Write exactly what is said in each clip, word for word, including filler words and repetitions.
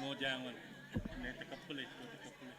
Mo jangan. Ne teka pule, teka pule.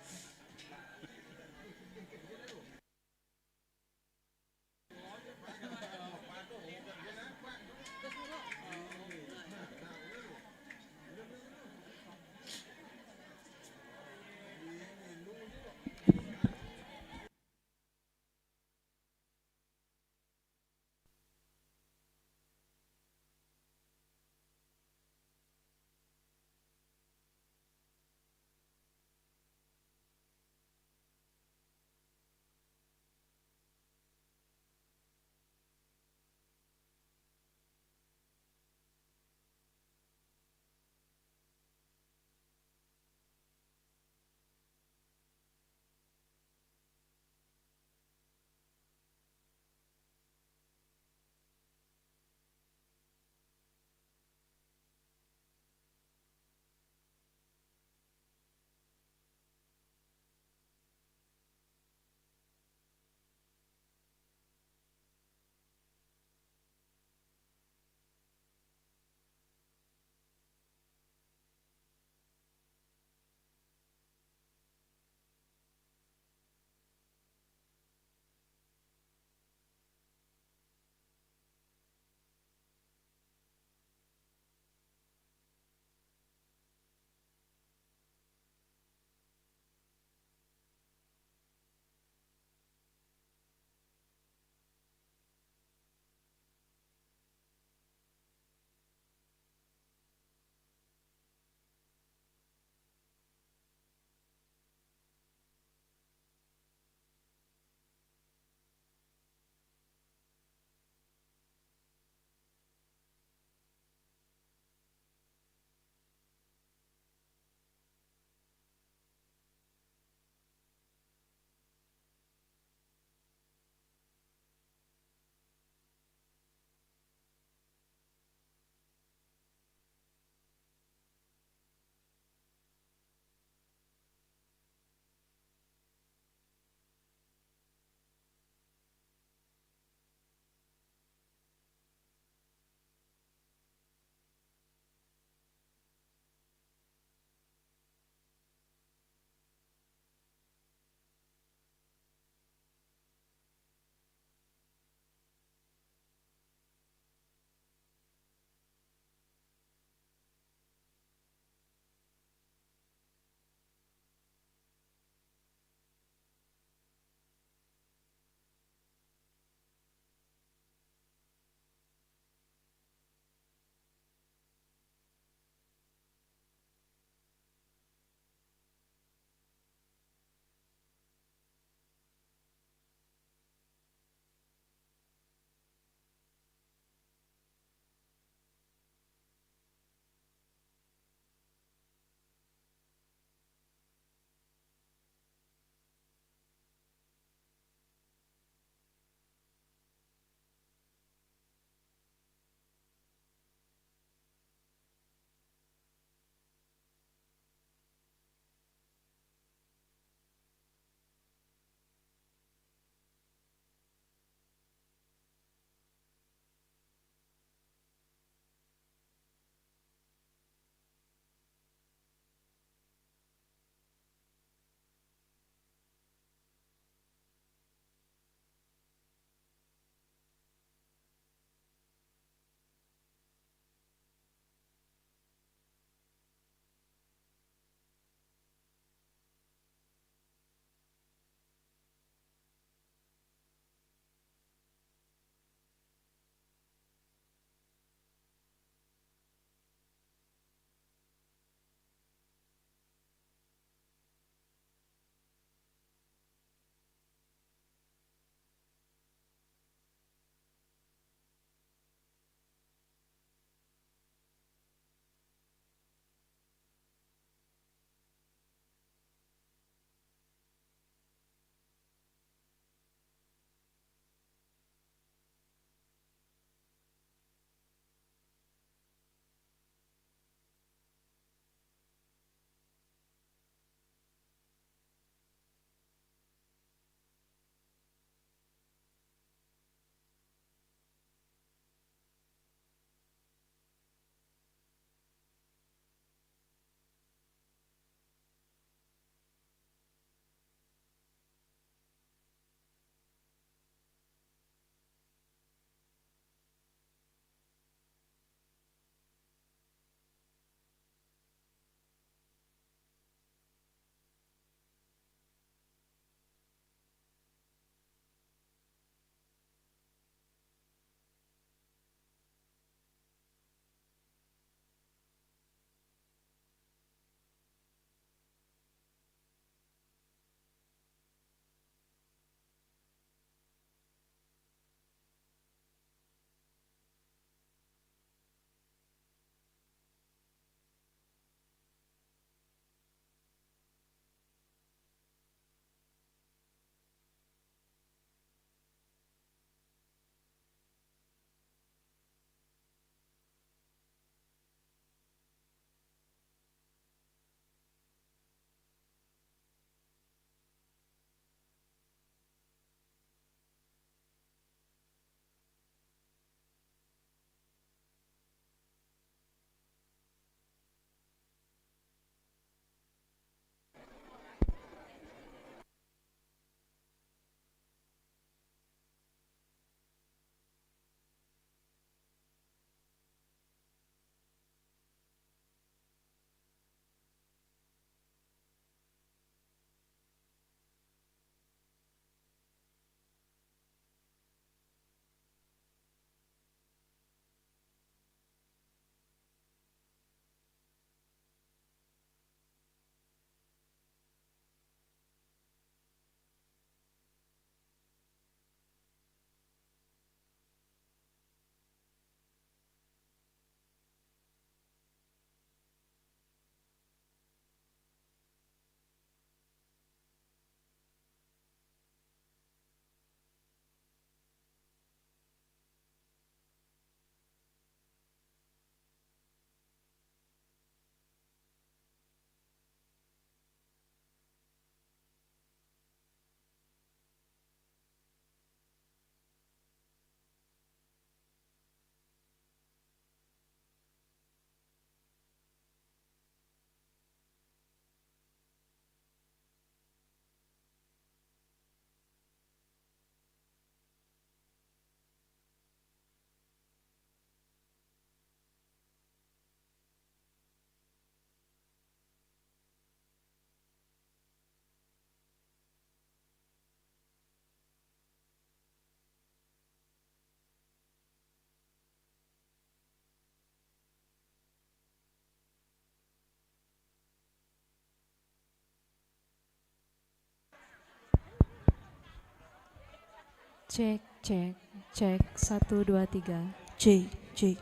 Cek, cek, cek. Satu, dua, tiga. Cek, cek.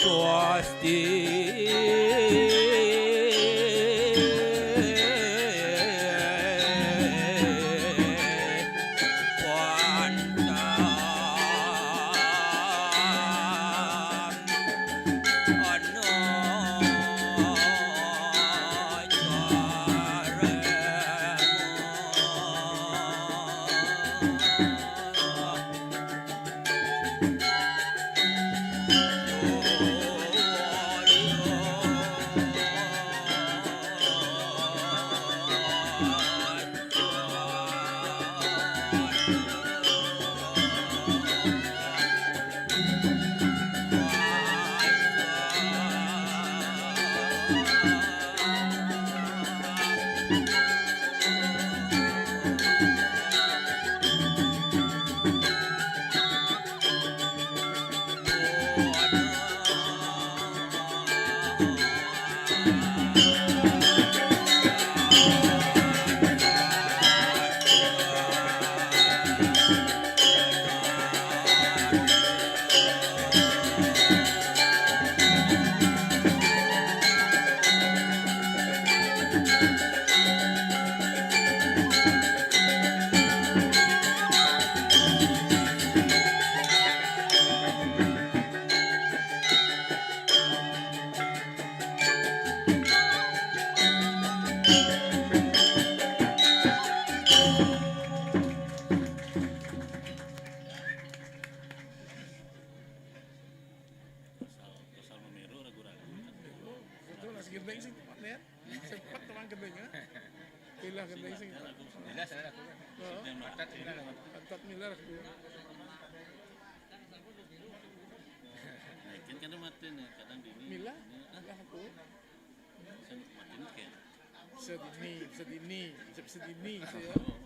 Swasti. Betul, nasi gendeng sih tempatnya. Sempat teman gendeng, ya. Pilih gendeng sih. Jelas, ya, aku. Oh. Pantat, jelas. Pantat miler aku. Nah, kan kadang mati nih, kadang di ini. Milah, ini, ah. Milah aku. Sen-, mati nih kayak. Sedini, sedini, sedini, gitu ya. Oh.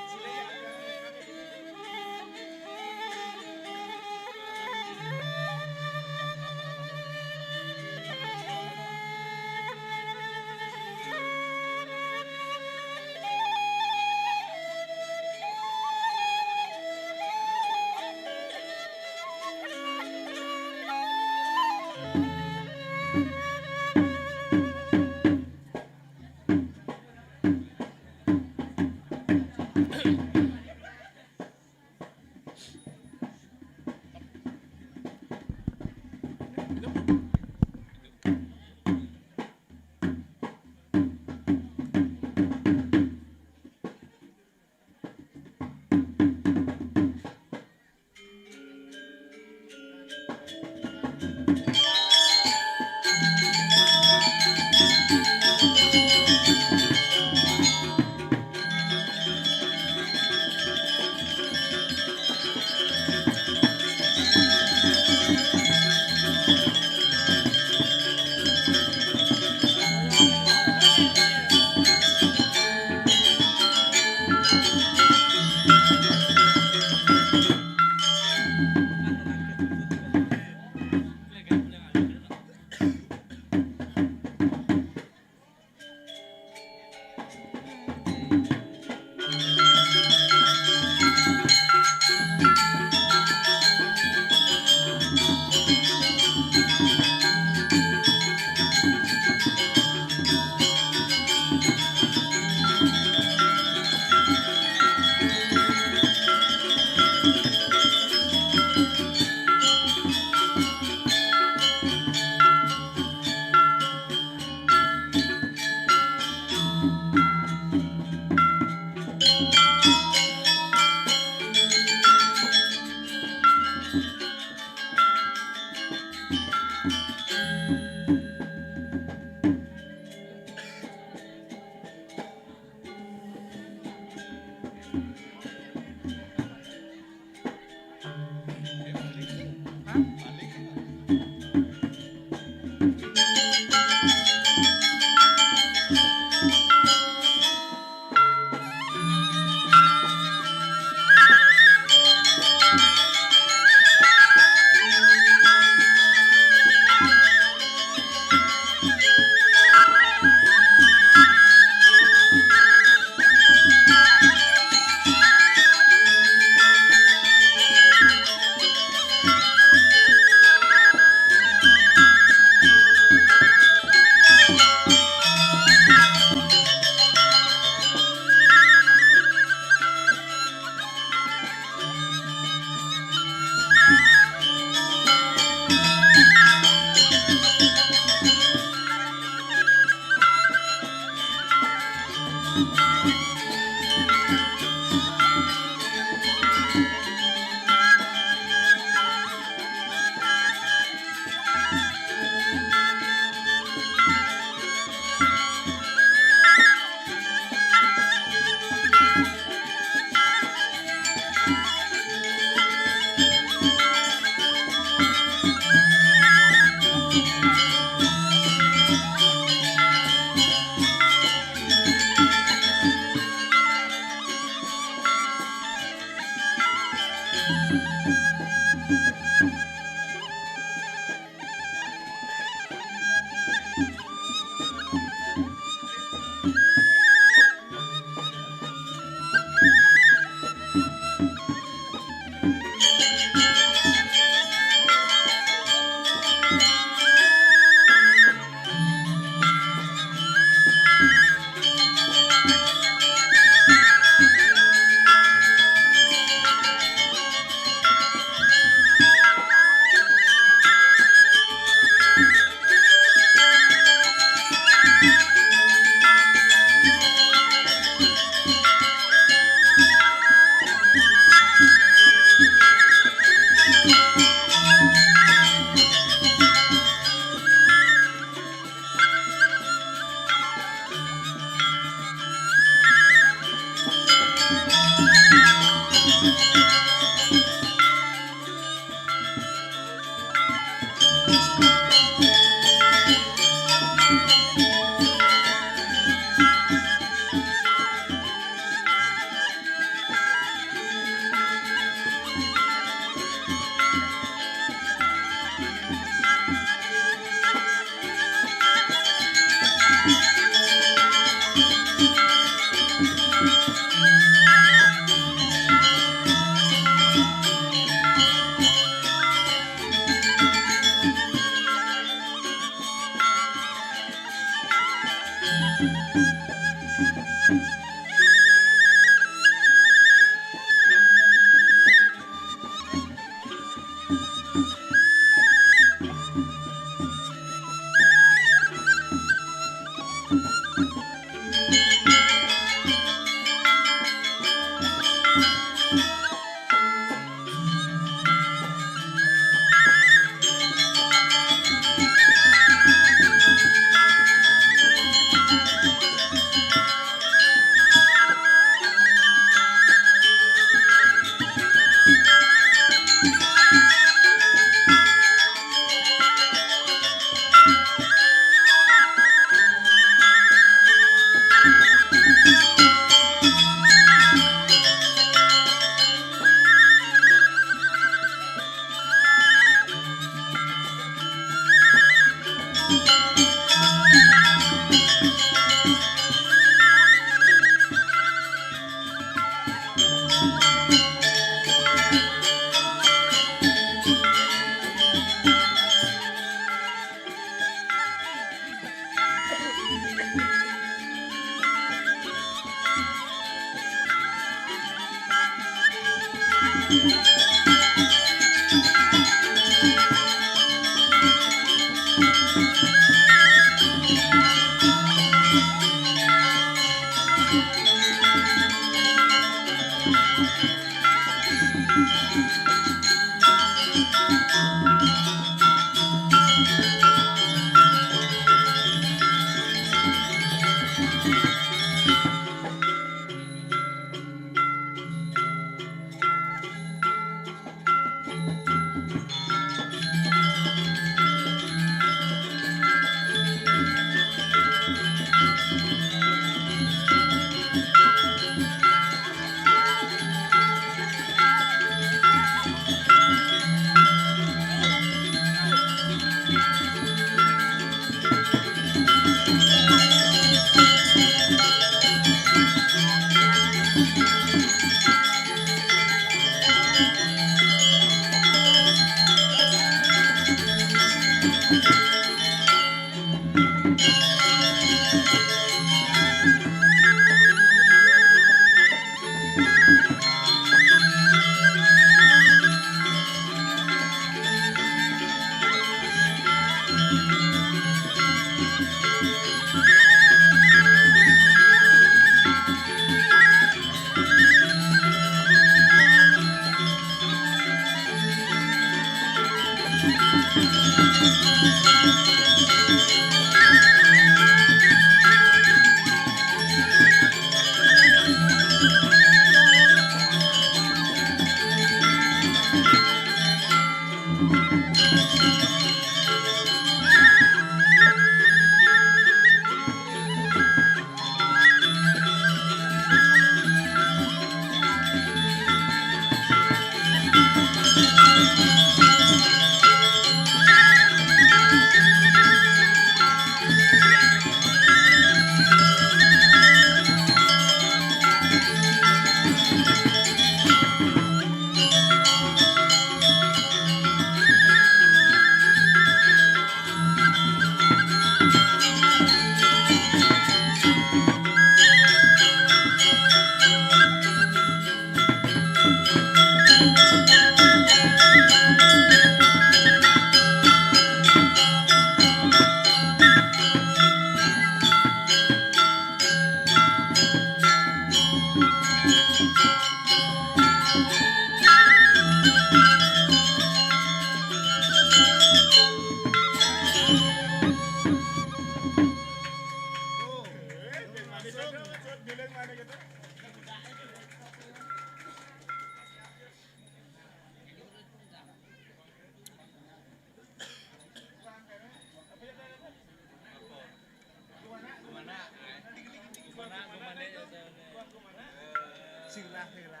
Sila, sila.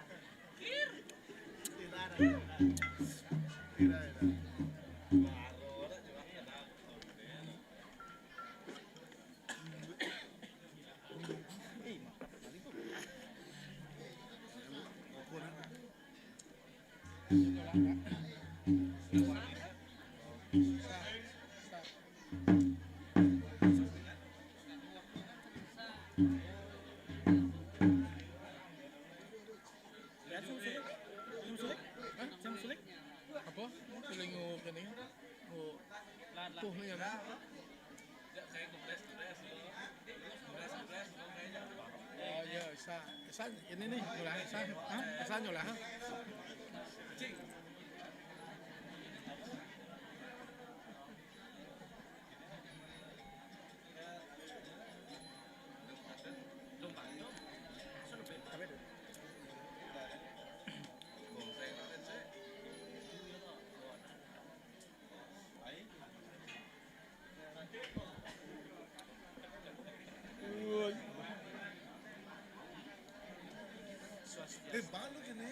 Sila, sila. Sila, sila. Apa? Feeling ko kini. Ko. Tuh ni kan. Oh, ya, isa. Isa, ini nih, mula. Isa, ha? Isa nyola, ha? Eh, malu kini.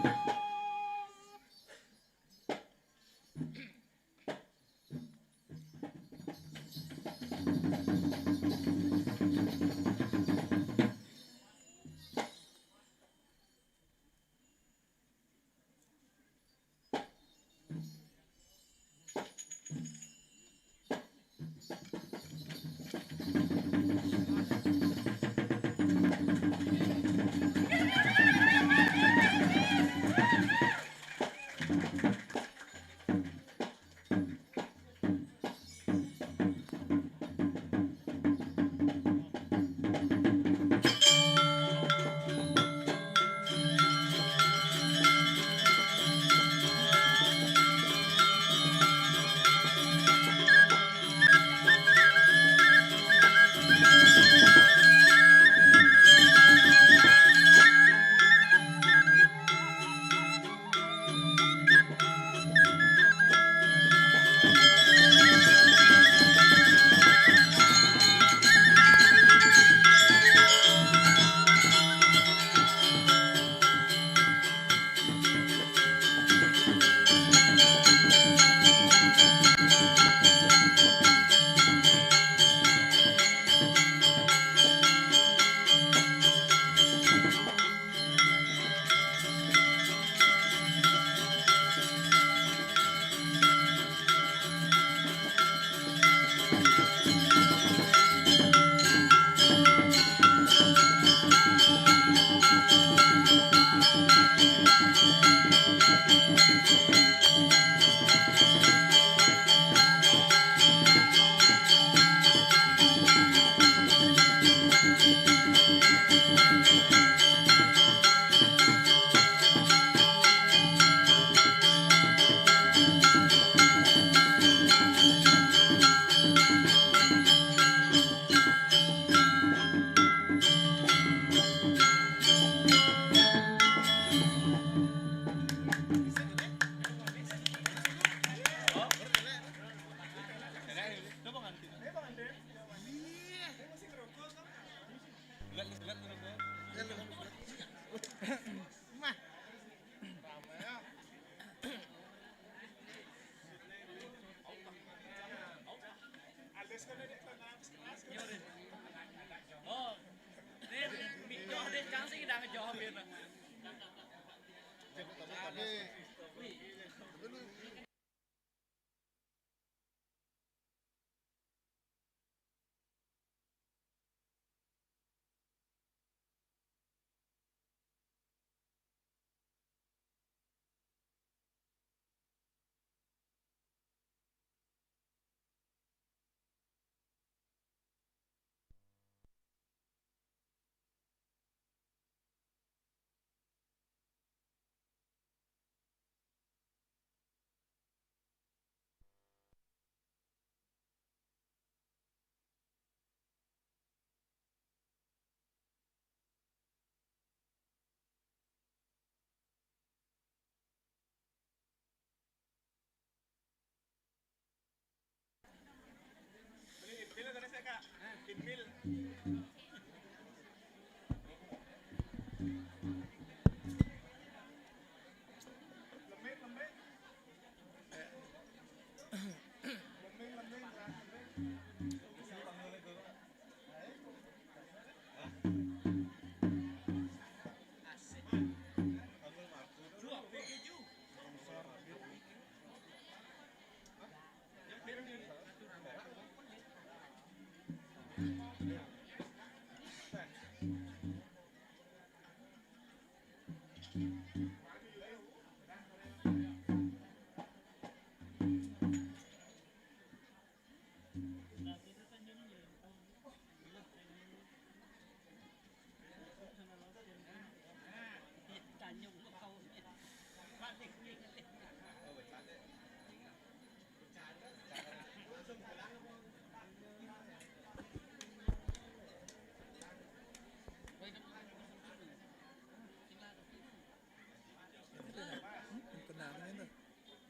Kenapa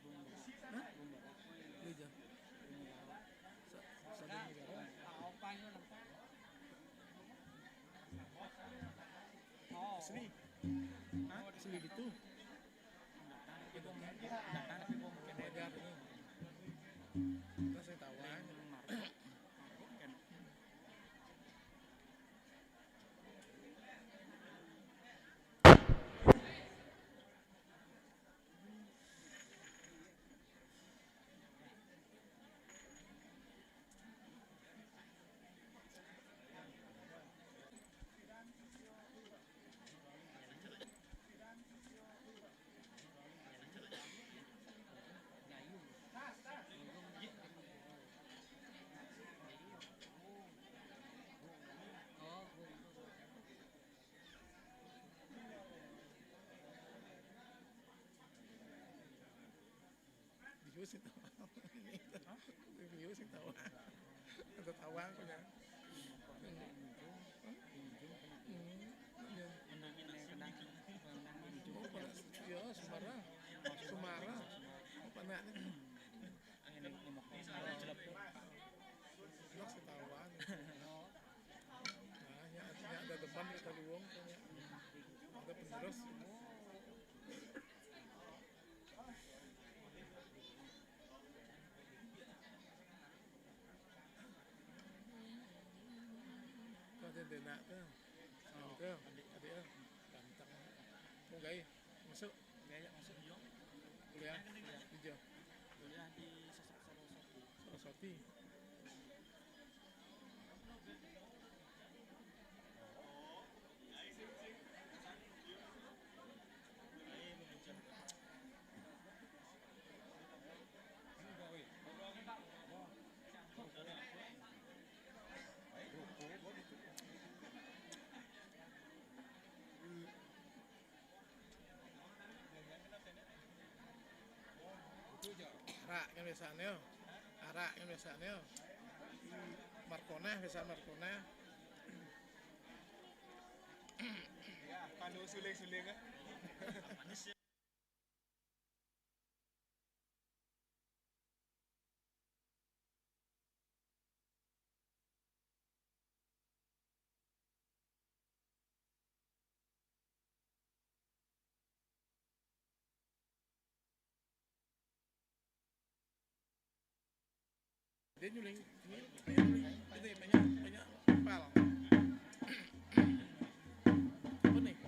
itu? Hah? Iya, Jang. Sa-, sadar negara. Asli. Hah? Asli gitu. Sing tawang. Sing tawang. Ada tawang punya. Hmm. Iya. Oh, pada, iya, Semarang. Semarang. Apa nak ni? Nak sing tawang. Nah, nya, nya ada depan kita luwung, nya. Ada penerus. Kau ada anak tu. Oh, adik, adik, ah. Ganteng. Mau gawe? Masuk? Gawe, masuk, yo. Kuliah? Kuliah. Di jo? Kuliah di Sosok Saraswati. Saraswati. Arak kan biasanya. Arak kan biasanya. Markoneh, biasa Markoneh. Ya, panu suling-suling, eh. Dia nyuling, ini, ini, ini, banyak, banyak pal. Apa nih?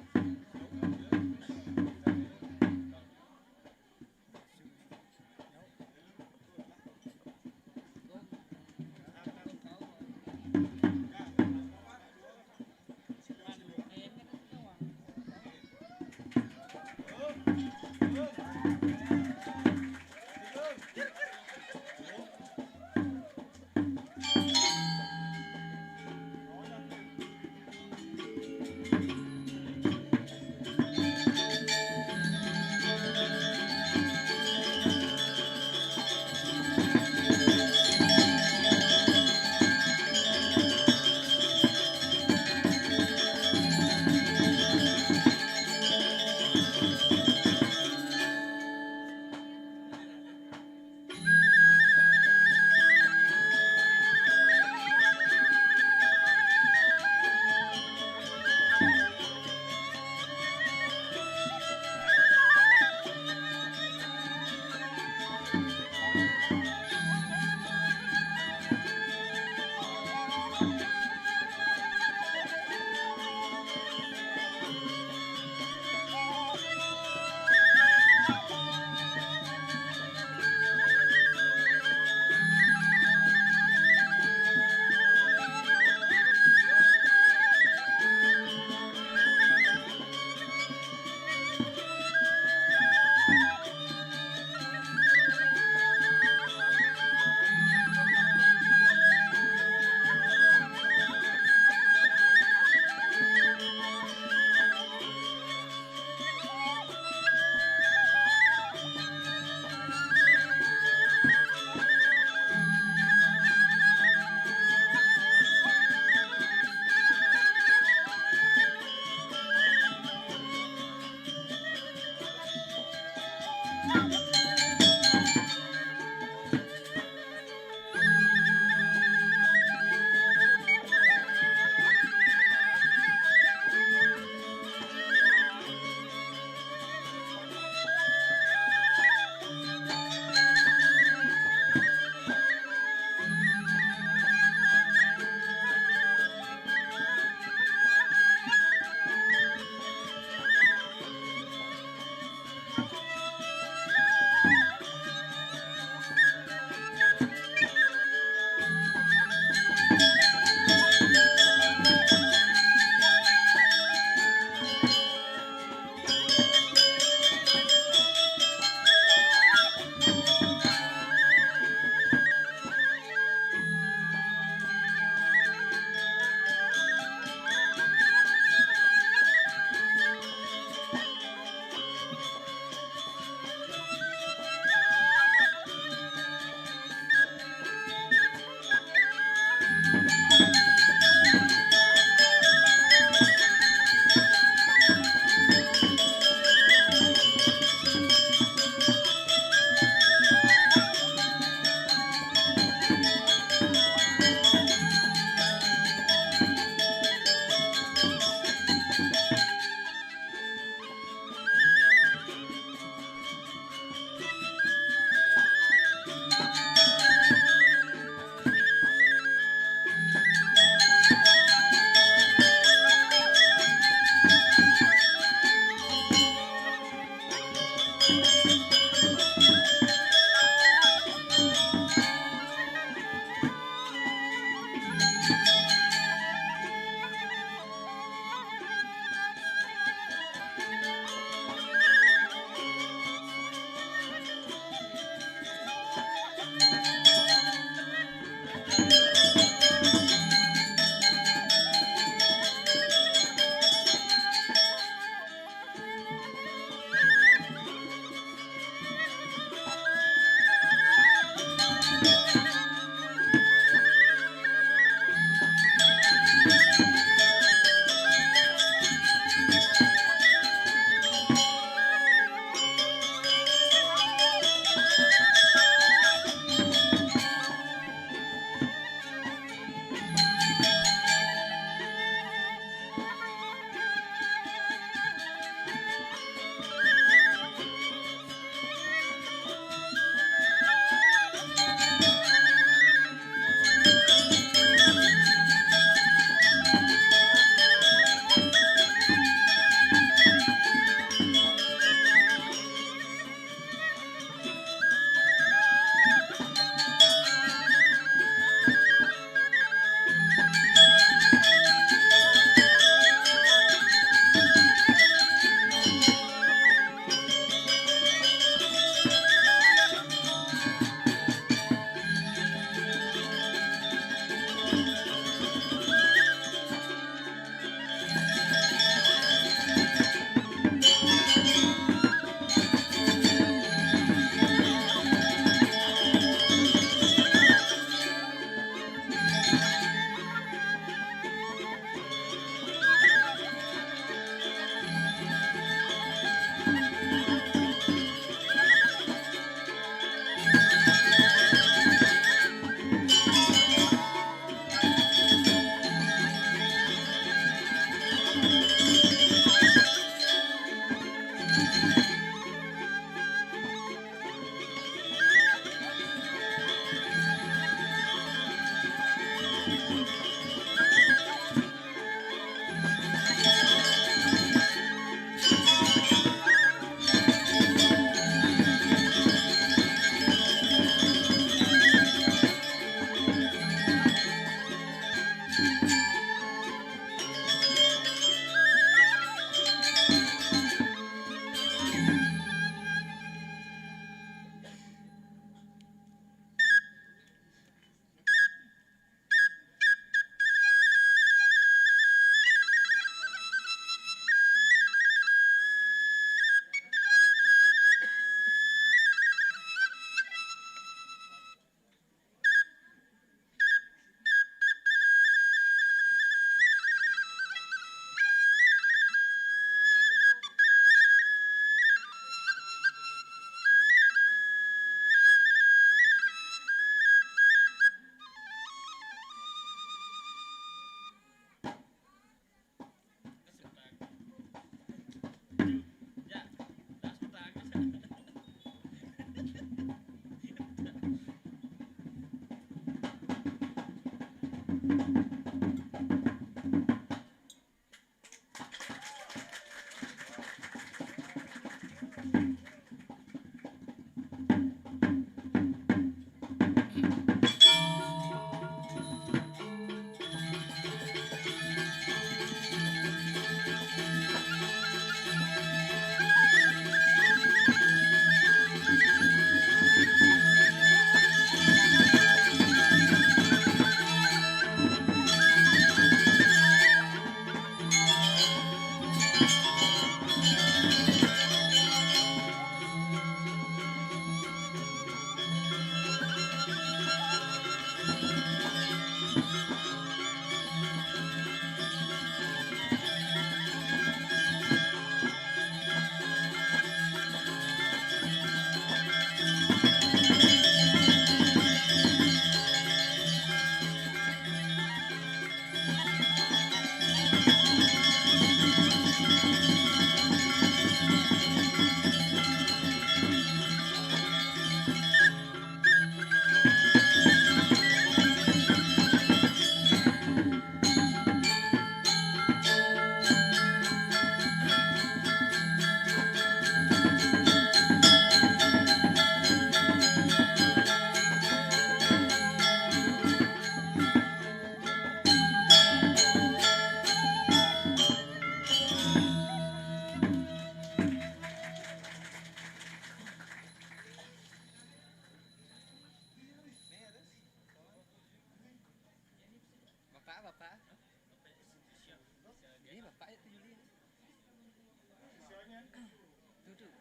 Duduk.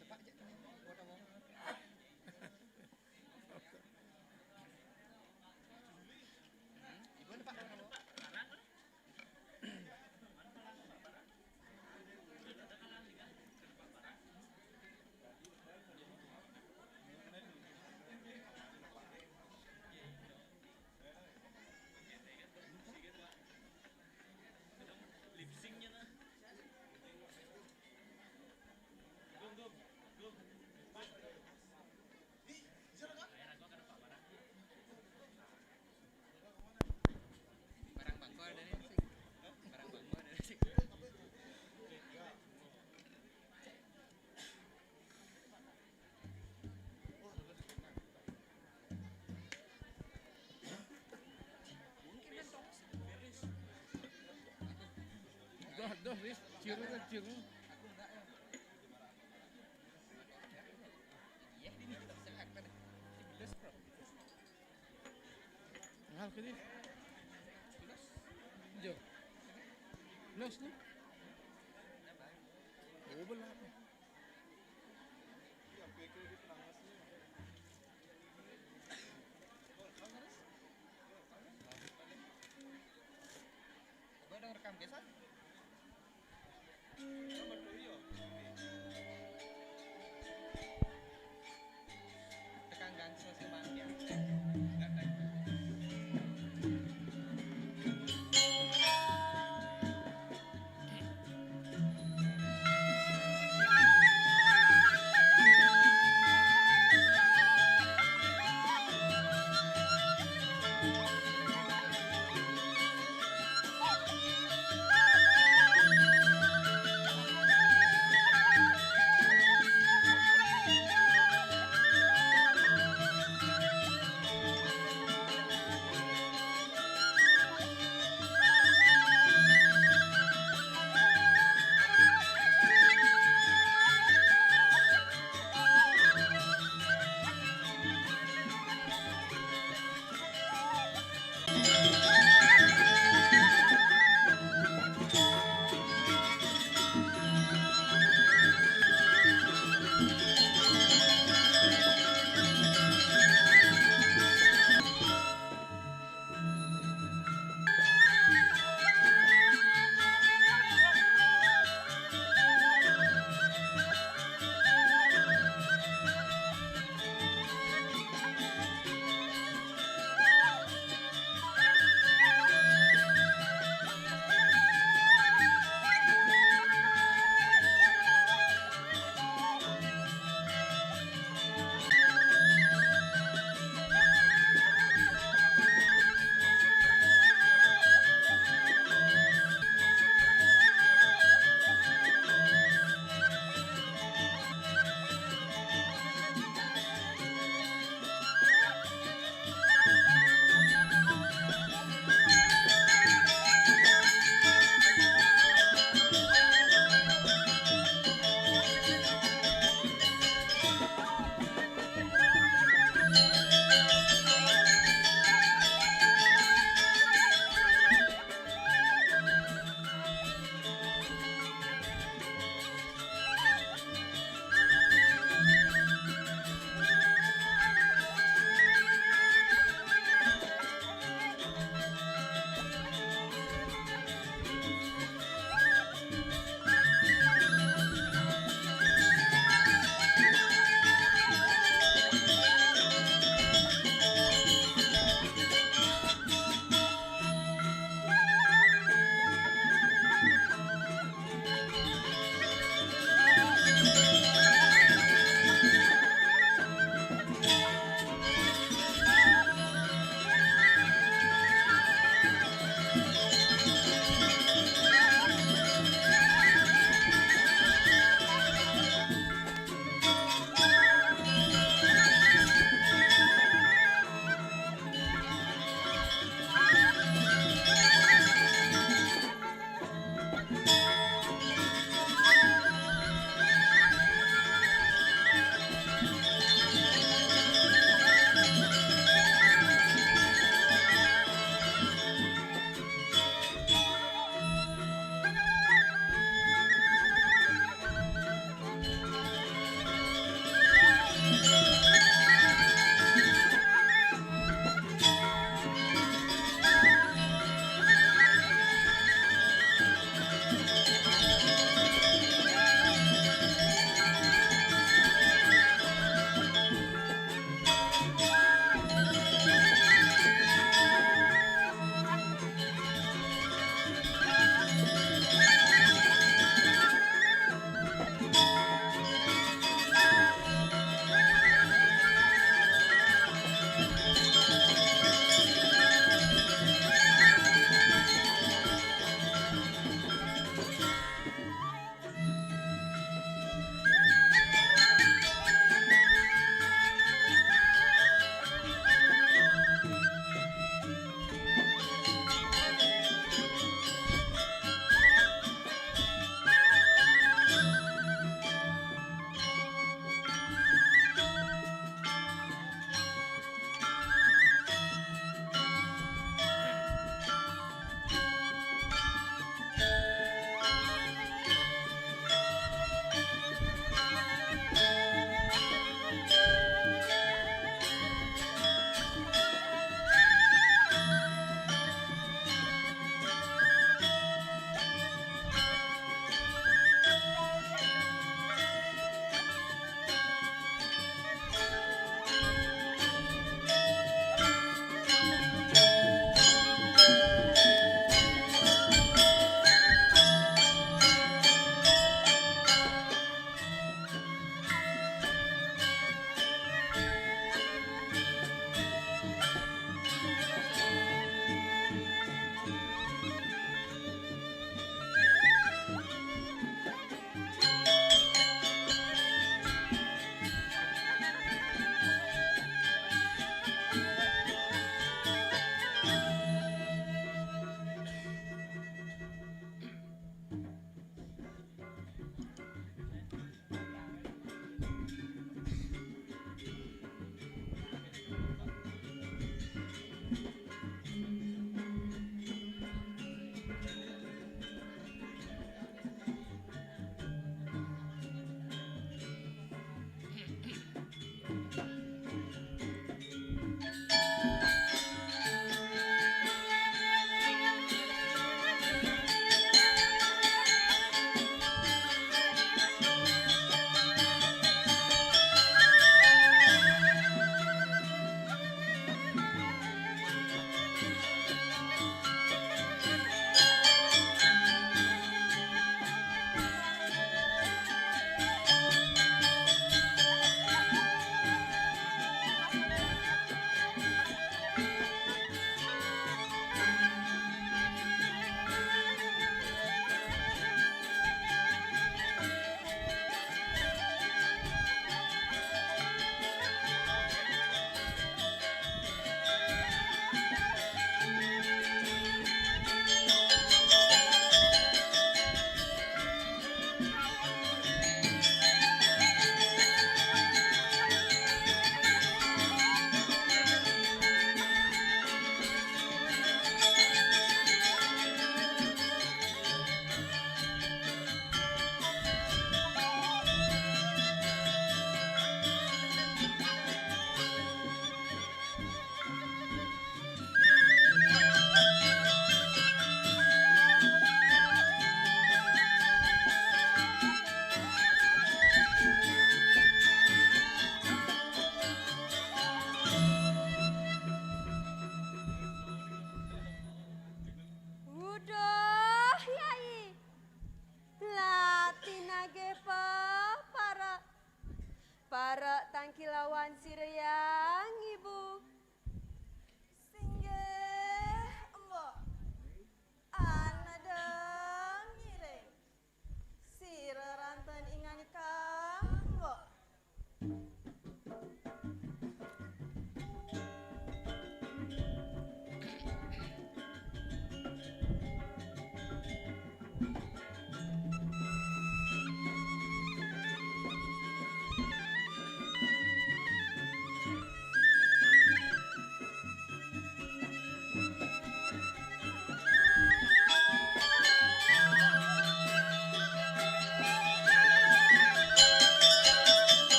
Tepak aja kena. Buat apa? Hmm, ibu tepak aja. Lip syncnya nah. Gum, gum, gum. Barang bangko ada nih, sih. Barang bangko ada nih, sih. Mungkin kan, Tom. Dah, dah, Riz. Ciru kan, ciru. Aku enggak, ya. Iya, ini kita bisa akan. Ini belas, bro. Mahal ke dia? Belas. Jo. Belas tu. Oh, belah. Coba dong rekam, guys, ah. Tekan gang sosial media.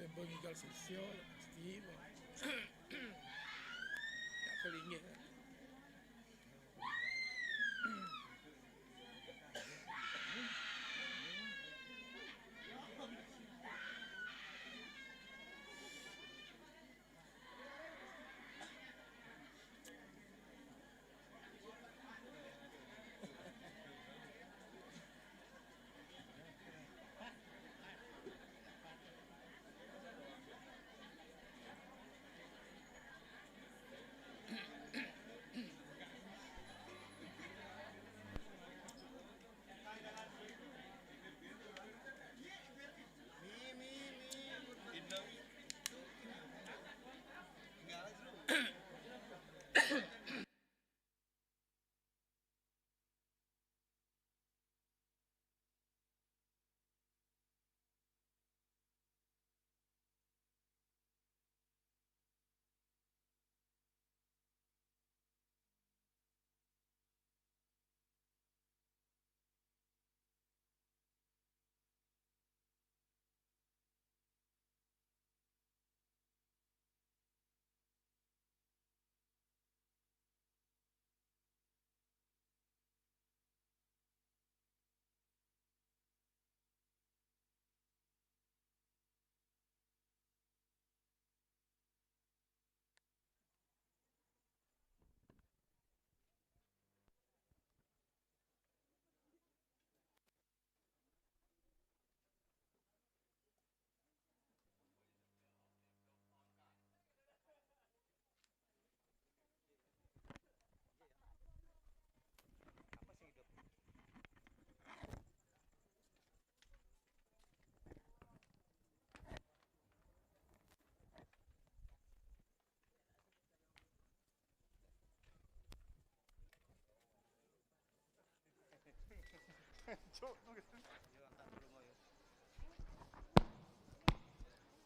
Bagi kal sesio, pasti, bah. Tak kelinggih.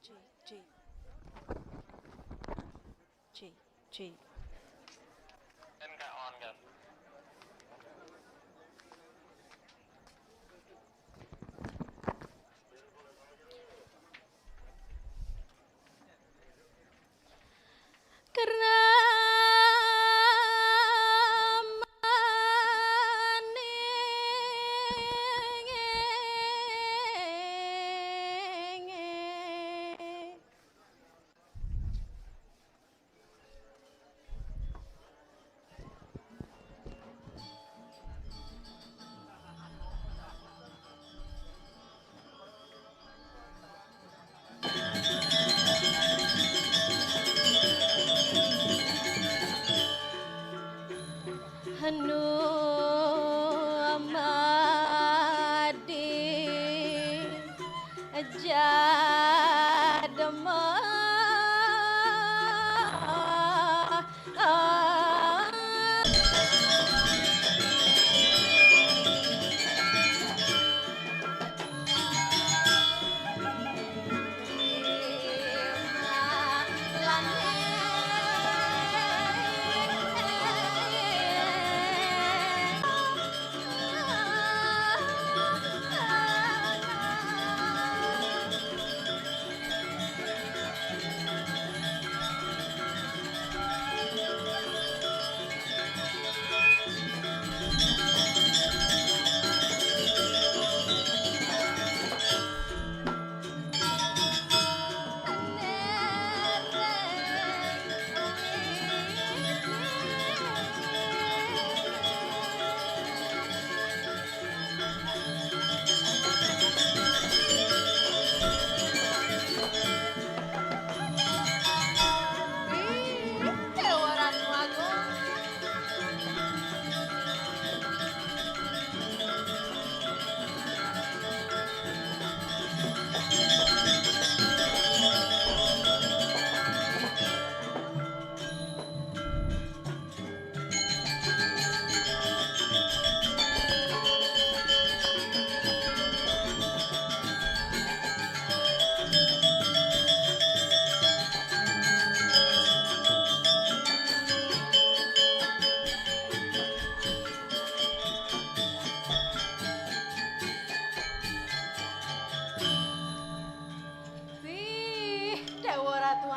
Cik, cik. Cik, cik. Kerna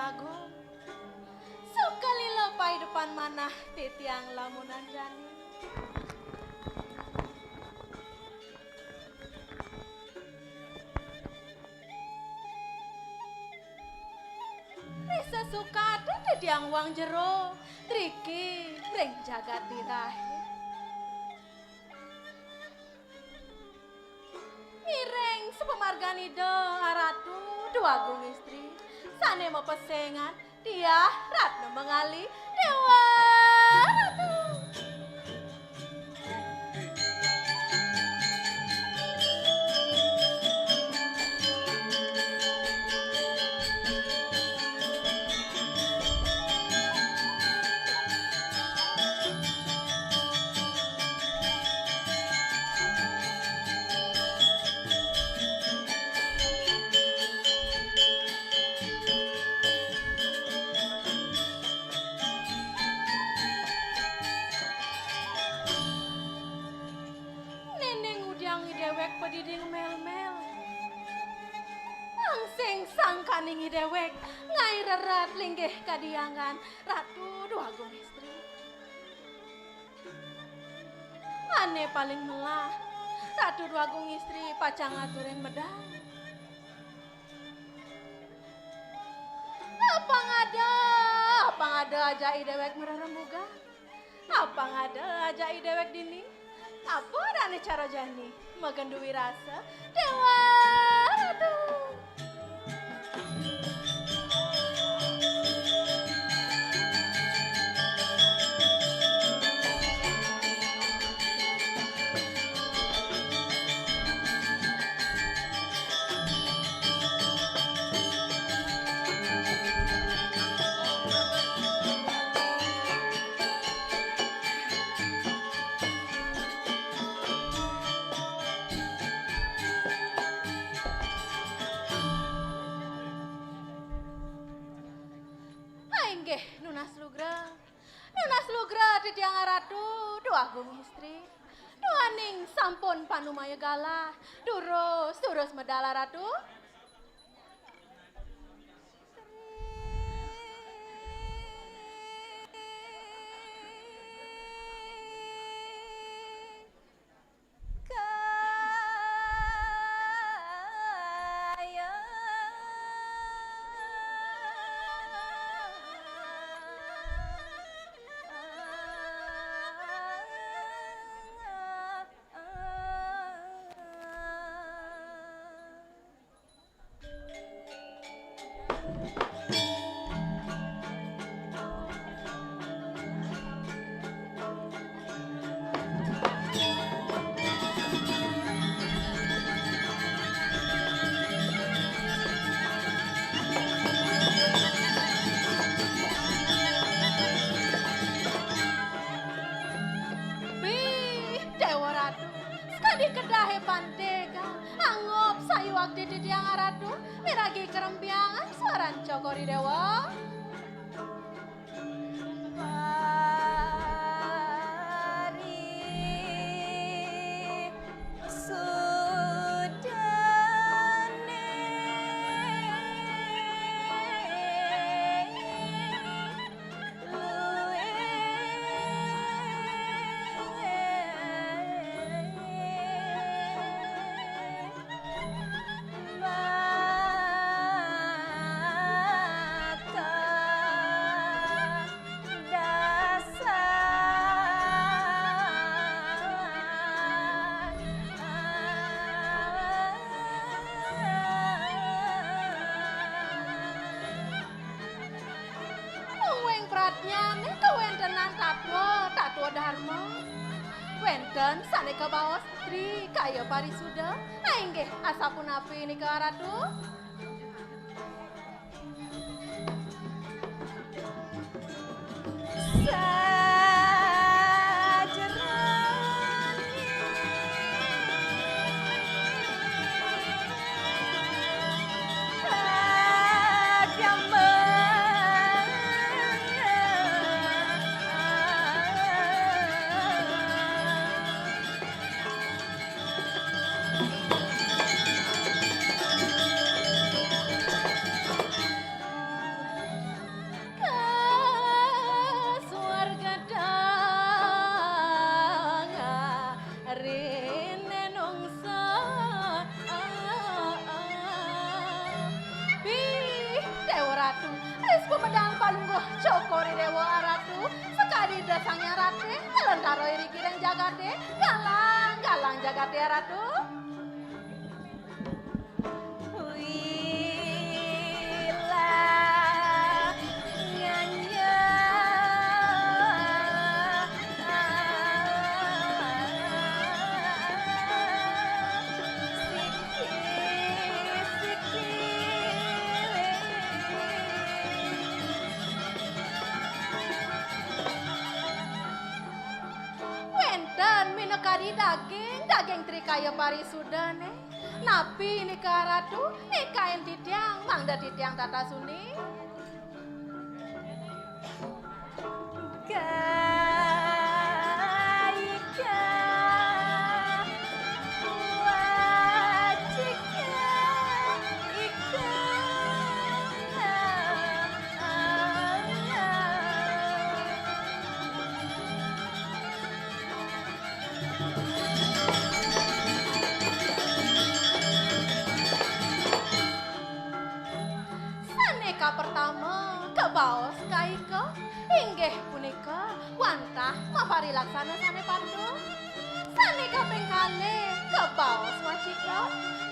Agung. Sukalila paidepan manah titiang lamunan jani. Ri sesukatan titiang wang jero, driki ring jagat dirahe. Mireng sapamargan Ida Aratu Dwagung Istri sane mapesengan Diah Ratna Mangali Dewa Ratu. Nene ngudiang i dewek padidi ngemel-mel. Langsing sangkaning i dewek ngae rerat linggih kadi anggan Ratu Dwagung Istri. Ane paling melah, Ratu Dwagung Istri pacang ngaturin medal. Apang ada, apang ada ajak i dewek marerembugan. Apang ada ajak i dewek dini. Apa dane cara jani? Magenduwi rasa Dewa Ratu. Inggih, nunas lugra. Nunas lugra titiang Ratu Dwagung Istri. Duaning sampun panumaya galah. Durus, durus medal Ratu. Bih, Dewa Ratu, sakadi kedahe pantega, anggop sayuwakti titiang Ratu, miragi karembiangan swaran Cokor I Dewa. Mungguing pradnyane kawentenan tatwa, tatwa dharma. Wenten sane kabaos Tri Kaya Parisuda. Inggih, asapunapi nika Ratu? Ris pamedal Palungguh Cokor I Déwa, Ratu, sakadi Ida Sang Hyang Ratih, nglentara iriki ring jagaté, galang-galang jagaté, Ratu. Wilangan Wénten minakadi daging, daging tri kaya parisudané. Napi nika, Ratu? Nikain titiang, mangda titiang tatas uning. Sané kapertama, kabaos kaika, inggih punika wantah maparilaksana sané patut. Sané kaping kalih, kabaos wacika,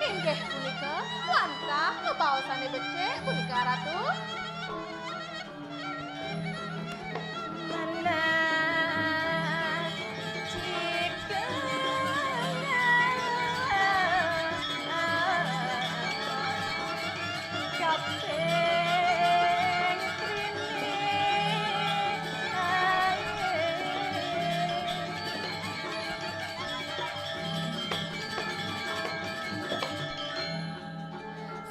inggih punika wantah kabaos sané becik, punika, Ratu.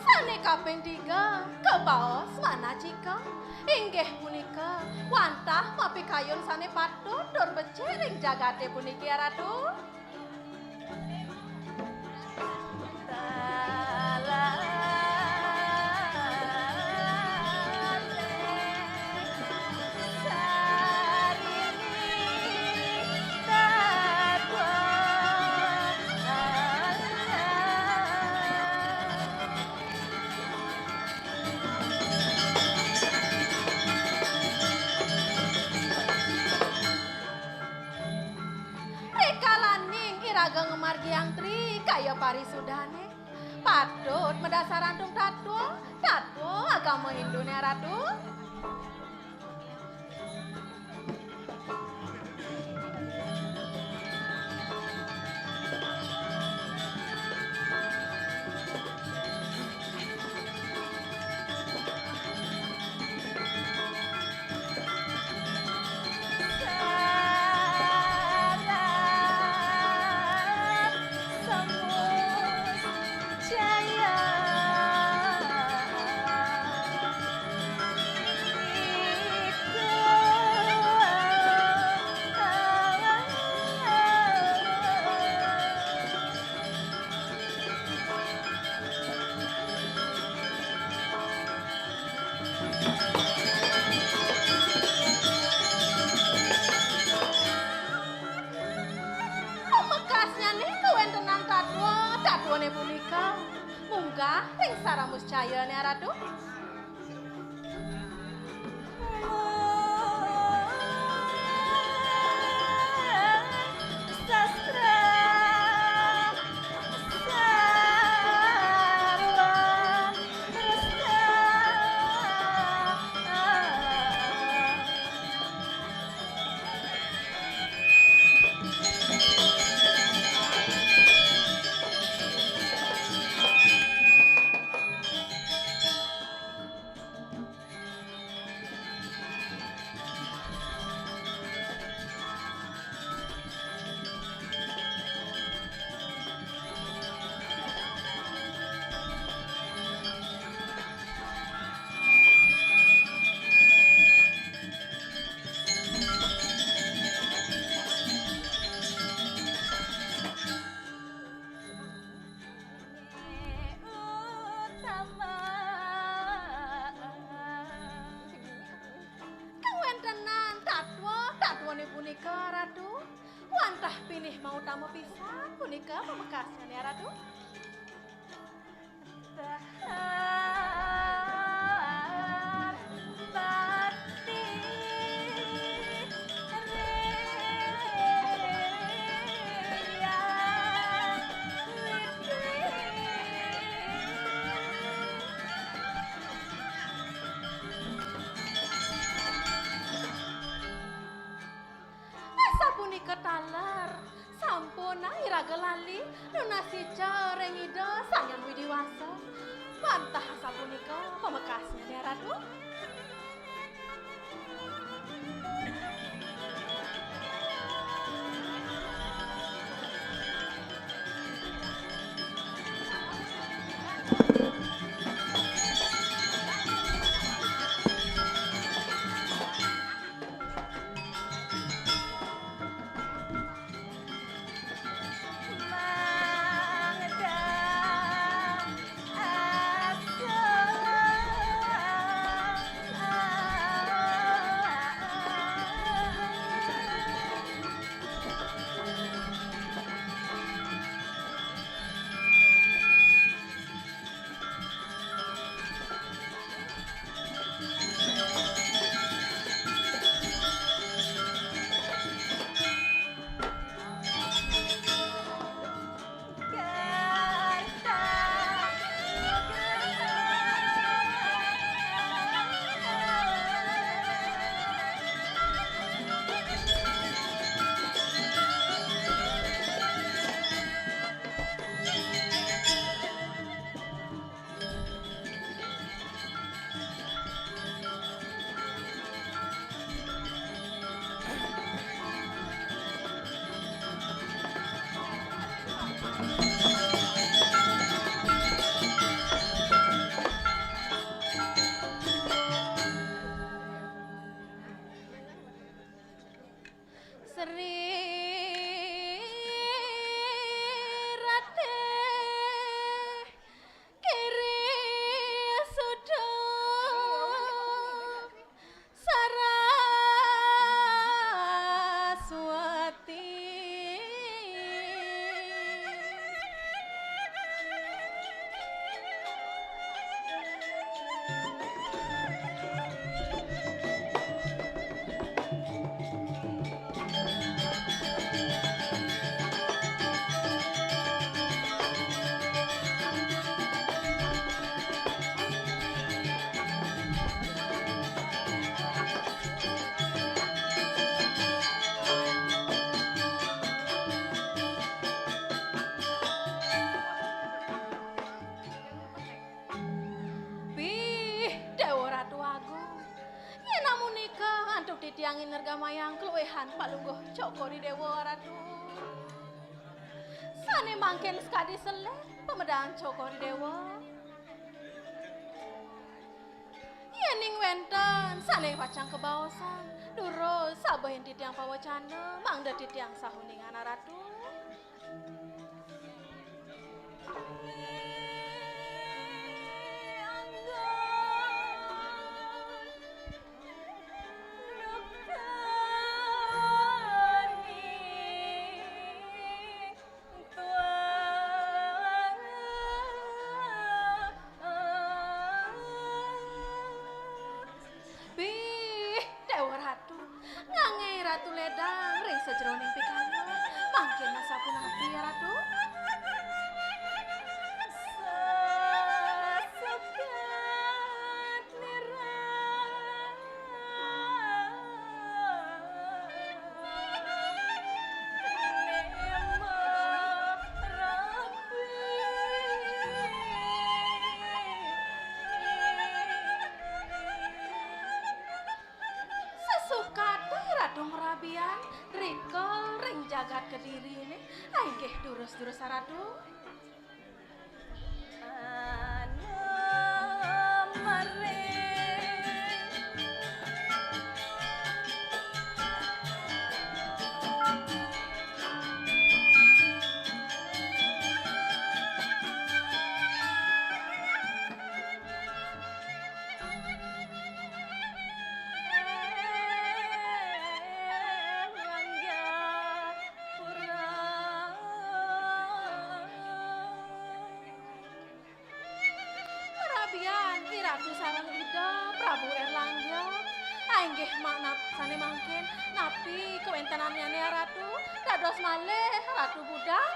Sané kaping tiga, kabaos manacika. Inggih punika, wantah mapikayun sané patut tur becik ring jagaté puniki, Ratu. Rikalaning iraga ngamargiang tri kaya parisudané, patut madasar antuk tatwa, tatwa agama Hinduné, Ratu. Pamekasnyané kawéntenan tatwa, tatwané punika munggah ring saramuscayané, Ratu. Kawéntenan tatwa, tatwané punika, Ratu, wantah pinih mautama pisan, punika pamekasnyané, Ratu. Agung. Yén amunika antuk titiang inergamayang kaluihan Palungguh Cokor I Déwa, Ratu. Sané mangkin sakadi selih pamedaan Cokor I Déwa. Yéning wénten sané pacang kabaosan, durus sabahin titiang pawecana, mangda titiang sahuningan, Ratu. Bih, Déwa Ratu, ngangge Ratu ledang ring sajeroning pikayun. Mangkin sapunapi, Ratu? Sesukatan Ratu marabian rika ring jagat Kediriné. Inggih, durus-durus, Ratu. Marabian I Ratu sareng Ida Prabu Erlangga. Inggih, manap sané mangkin, napi kawéntenannyané, Ratu? Dados malih Ratu budal?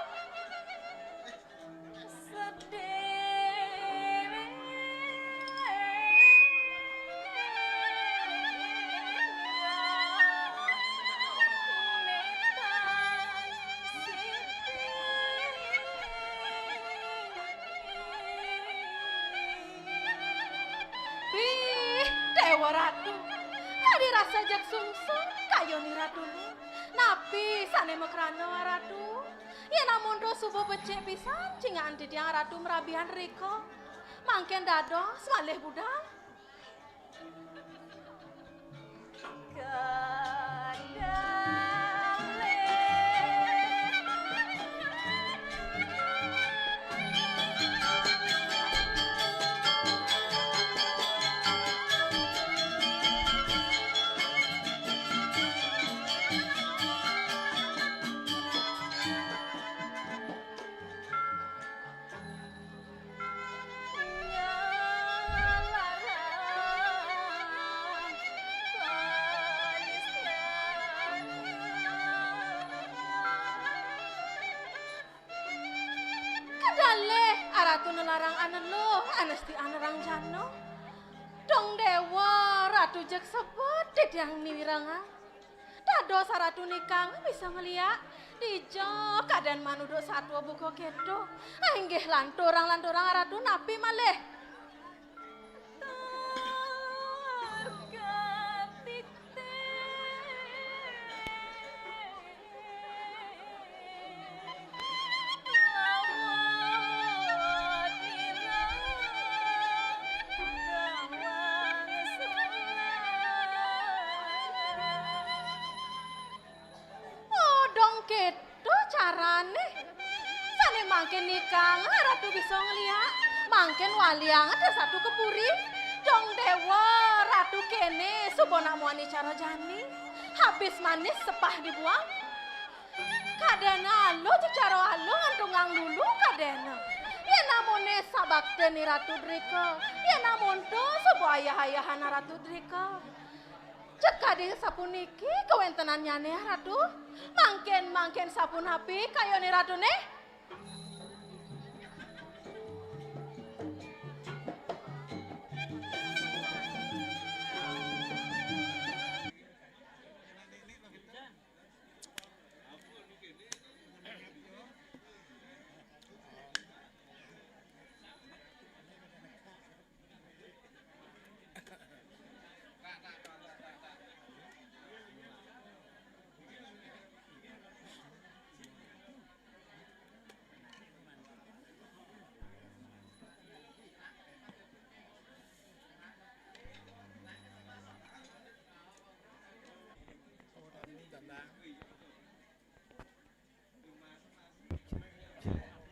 Bih, Déwa Ratu, kadi rasa jeg sungsung kayun I Ratuné. Napi sané makrana, Ratu? Yén amonto suba becik pisan cingakan titiang Ratu marabian rika, mangkin dados malih budal. Kadalih Ratu nelarang aneluh, anesti anerang jana. Dong Déwa, Ratu jeg sebet titiang mirengang. Dados Ratu nikang bisa ngeliak, dija kadén manuduk satua buka kéto. Inggih, lanturang-lanturang Ratu napi malih? Oh, dong kéto carané. Sané mangkin nikang Ratu bisa ngeliak, mangkin waliang ada satu ke puri. Dong Déwa, Ratu kéné suba nak muani cara jani. Habis manis sepah dibuang. Kadéna aluh, cara aluh ngantungang lulu kadéna. Yén amoné sabaktin I Ratu drika, yén amonto suba ayah-ayahan Ratu drika. Cekadi sapuniki kawéntenannyané, Ratu. Mangkin, mangkin sapunapi kayun I Ratuné?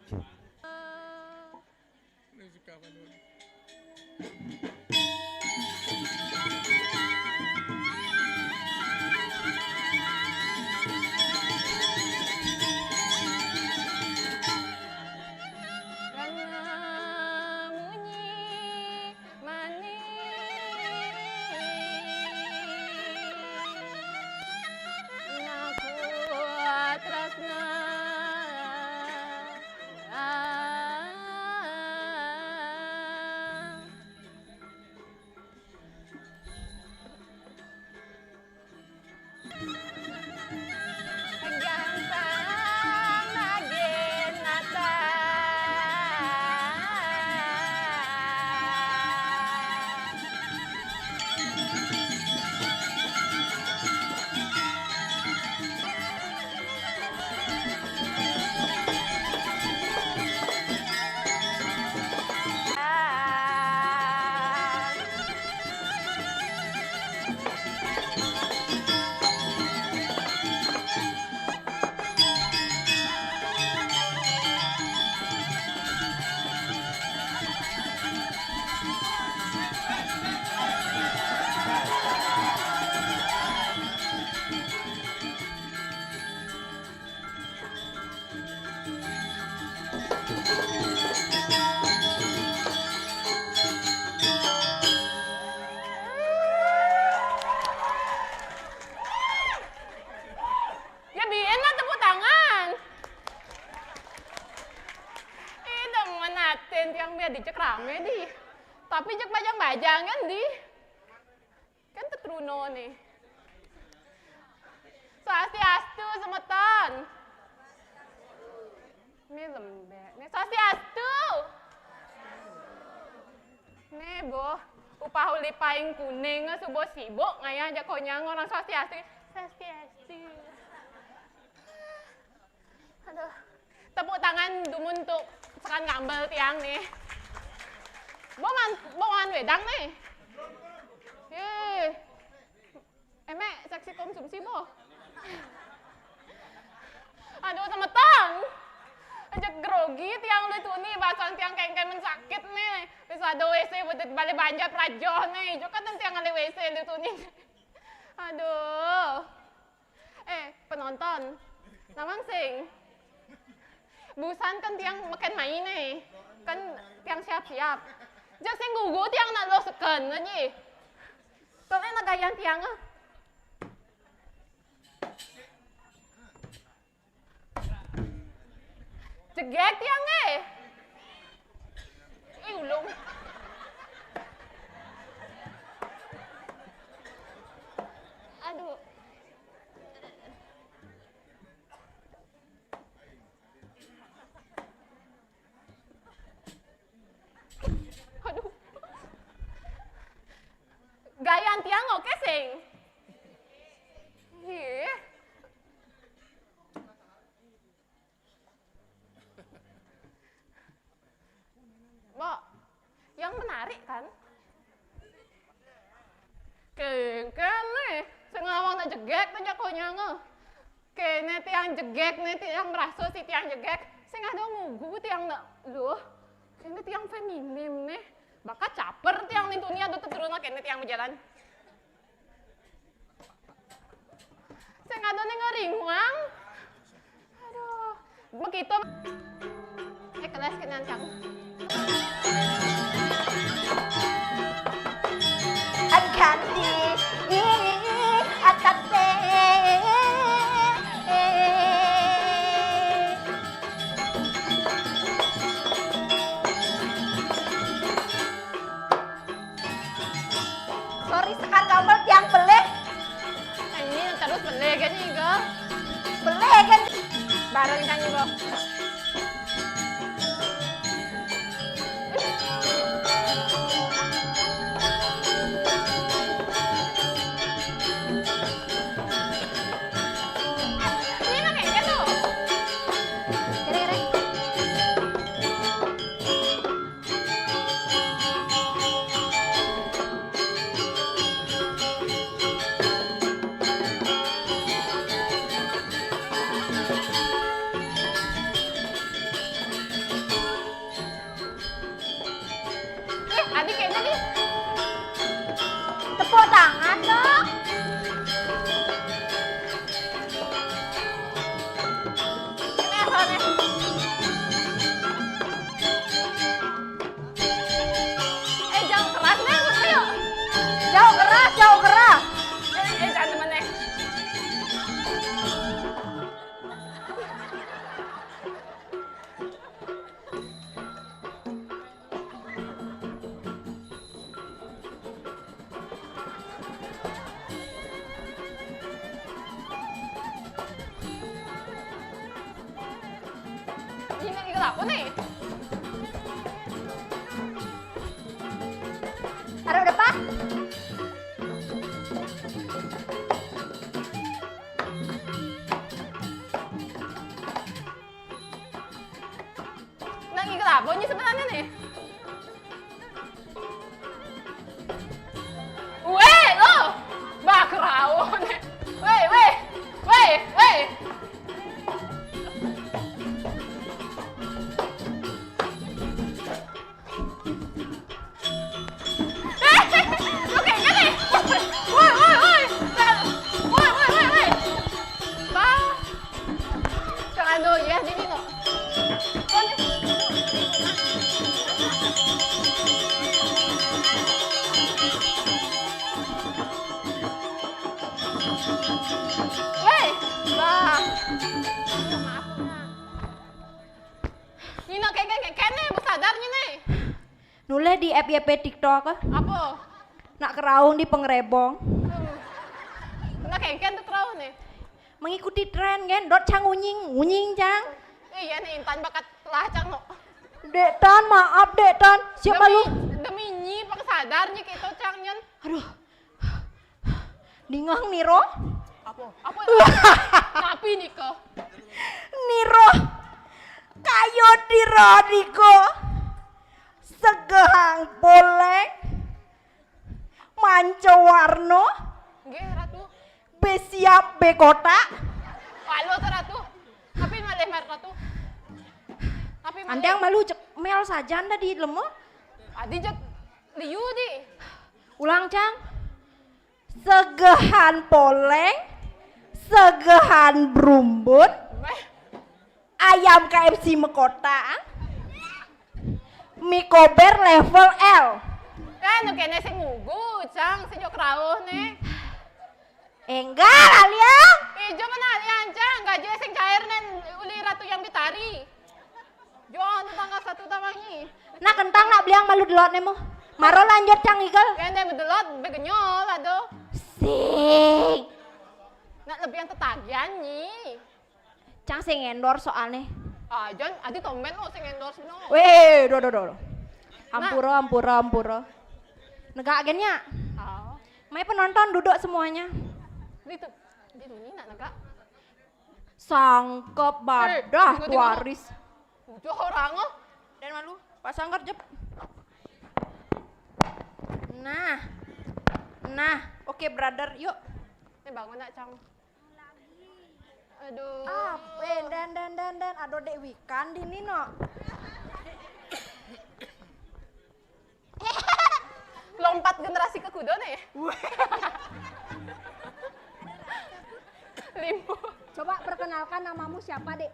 Oke. Ya, biin lah tepuk tangan. Ih, demen aten tiang biar dicek rame di. Tapi cek bajang-bajangan di. Kan tetruno nih. Swastiastu, semeton. Ini lembek. Nih, swastiastu. Nih, boh. Upah uli paing kuning, subuh sibuk, ngayah aja konyang orang swastiastu. Swastiastu. Aduh. Tepuk tangan dumun untuk sekan ngambel tiang nih. Bongan, bongan wedang nih. Ih. Emek, seksi konsumsi, boh. Aduh, semeton. Ajak grogi tiang lu tuh nih, bahasan tiang kengkeng sakit nih. Wis ada W C, buat balik banjar prajoh nih. Juga kan tiang ada W C lu tuh nih. Aduh. Eh, penonton. Nawang sing. Busan kan tiang makan main nih. Kan tiang siap-siap. Jek sing gugu tiang nak lo seken aja. Kalau enak gayang tiang ah. Jegek tiang eh. Ih, ulung. Aduh. Aduh. Gayan tiang oke sing. Ih. Mbok, yang menarik kan? Kengkeng nih, sing ngawang nak jegek tuh jak konyang eh. Kene tiang jegek nih, tiang merasa si tiang jegek. Sing ada ngugu tiang nak, loh. Kene tiang feminim nih. Bakal caper tiang nih dunia tuh turun kene tiang berjalan. Sing ada nih ngeringuang. Aduh, begitu. Eh, kelas kenal kamu. Ganti, ih, atap teh. Sorry, sekar gamel tiang pelih. Ini terus pelih kan, Igo? Pelih kan? Bareng kan, Igo? Ini nang kayak gitu. Kira-kira. Tepuk tangan dong. Ini asalnya. Eh, jauh keras nih, ayo. Jauh keras, jauh keras. Eh, eh, jangan temen, eh. Ini, ini apa nih? Ada udah, Pak? Nah, ini apa nih sebenarnya nih? Weh, lo! Bah, keraun. Weh, weh. Weh, weh. Eh, lo kayak gini. Woi, woi, woi. Woi, woi, woi, woi. Bah. Kang Ando, ya, di sini kok. Weh, bah. Maaf, nah. Nino, kayak, kayak, kayak, kayak nih, bu sadar nih, nih. Nulis di F Y P TikTok. Apa? Nak keraung di pengerebong. Hmm. Nak kayak, kayak tuh keraung nih. Mengikuti tren kan, dot cang unying, unying cang. Iya nih, Intan bakat lah cang no. Dek Tan, maaf Dek Tan. Siapa lu? Demi, demi nyi, pang sadar nyi gitu cang nyen. Aduh. Ningang niro. Apa? Apa? Tapi niko. Niro. Kayo niro niko. Segehang poleng. Manco warno. Nggih, Ratu. Besiap bekotak. Halo, Ratu. Tapi malih, Mar, Ratu. Tapi malih. Andang malu cek mel saja anda di lemo. Adi cek liu di. Ulang, Cang. Segehan poleng, segehan brumbun, weh. Ayam K F C Mekota, mie kober level L. Kan, nu kene sing ngugu, Cang, sing jok rauh nih. Enggak, Aliang. Ijo mana Aliang, Cang, gaji sing cair nen uli Ratu Yang Bitari. Jual tetangga satu tamangi. Nah, kentang nak beliang malu delot nemu. Maro lanjut cang igel. Yang dia bedelot begenyol aduh. Sing. Nak lebih yang tetagihan nyi. Cang sing endorse soalnya. Ah, jangan adi tomben lo sing endorse no. Weh, do do do. Ampura, ampura, ampura. Negak agennya. Oh. Mai penonton duduk semuanya. Di tu, di tu ni nak negak. Sangkep badah tuaris. Udah orang ah. Dan malu, pasang kerjep. Nah. Nah, oke brother, yuk. Ini bangun nak cang. Aduh. Apa dan dan dan dan aduh Dek Wikan di Nino. Lompat generasi ke kudo nih. Limbo. Coba perkenalkan namamu siapa, Dek?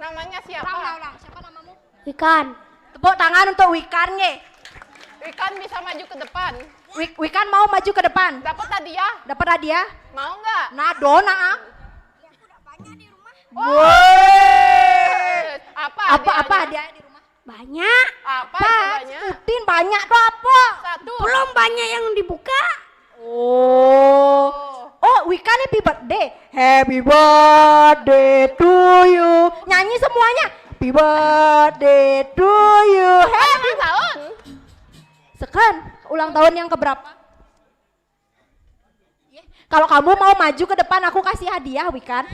Namanya siapa? Ulang, ulang, ulang. Siapa namamu? Wikan. Tepuk tangan untuk Wikan, nge. Wikan bisa maju ke depan. Wik- Wikan mau maju ke depan. Dapat hadiah. Dapat hadiah. Mau nggak? Nah, dona. Woi. Apa apa hadiahnya? Apa hadiah di rumah? Banyak. Apa? Sebutin banyak tuh apa? Satu. Belum banyak yang dibuka. Oh. Oh, Wika nih happy birthday. Happy birthday to you. Nyanyi semuanya. Happy birthday to you. Happy tahun. Sekarang ulang tahun yang keberapa? Kalau kamu mau maju ke depan, aku kasih hadiah, Wikan.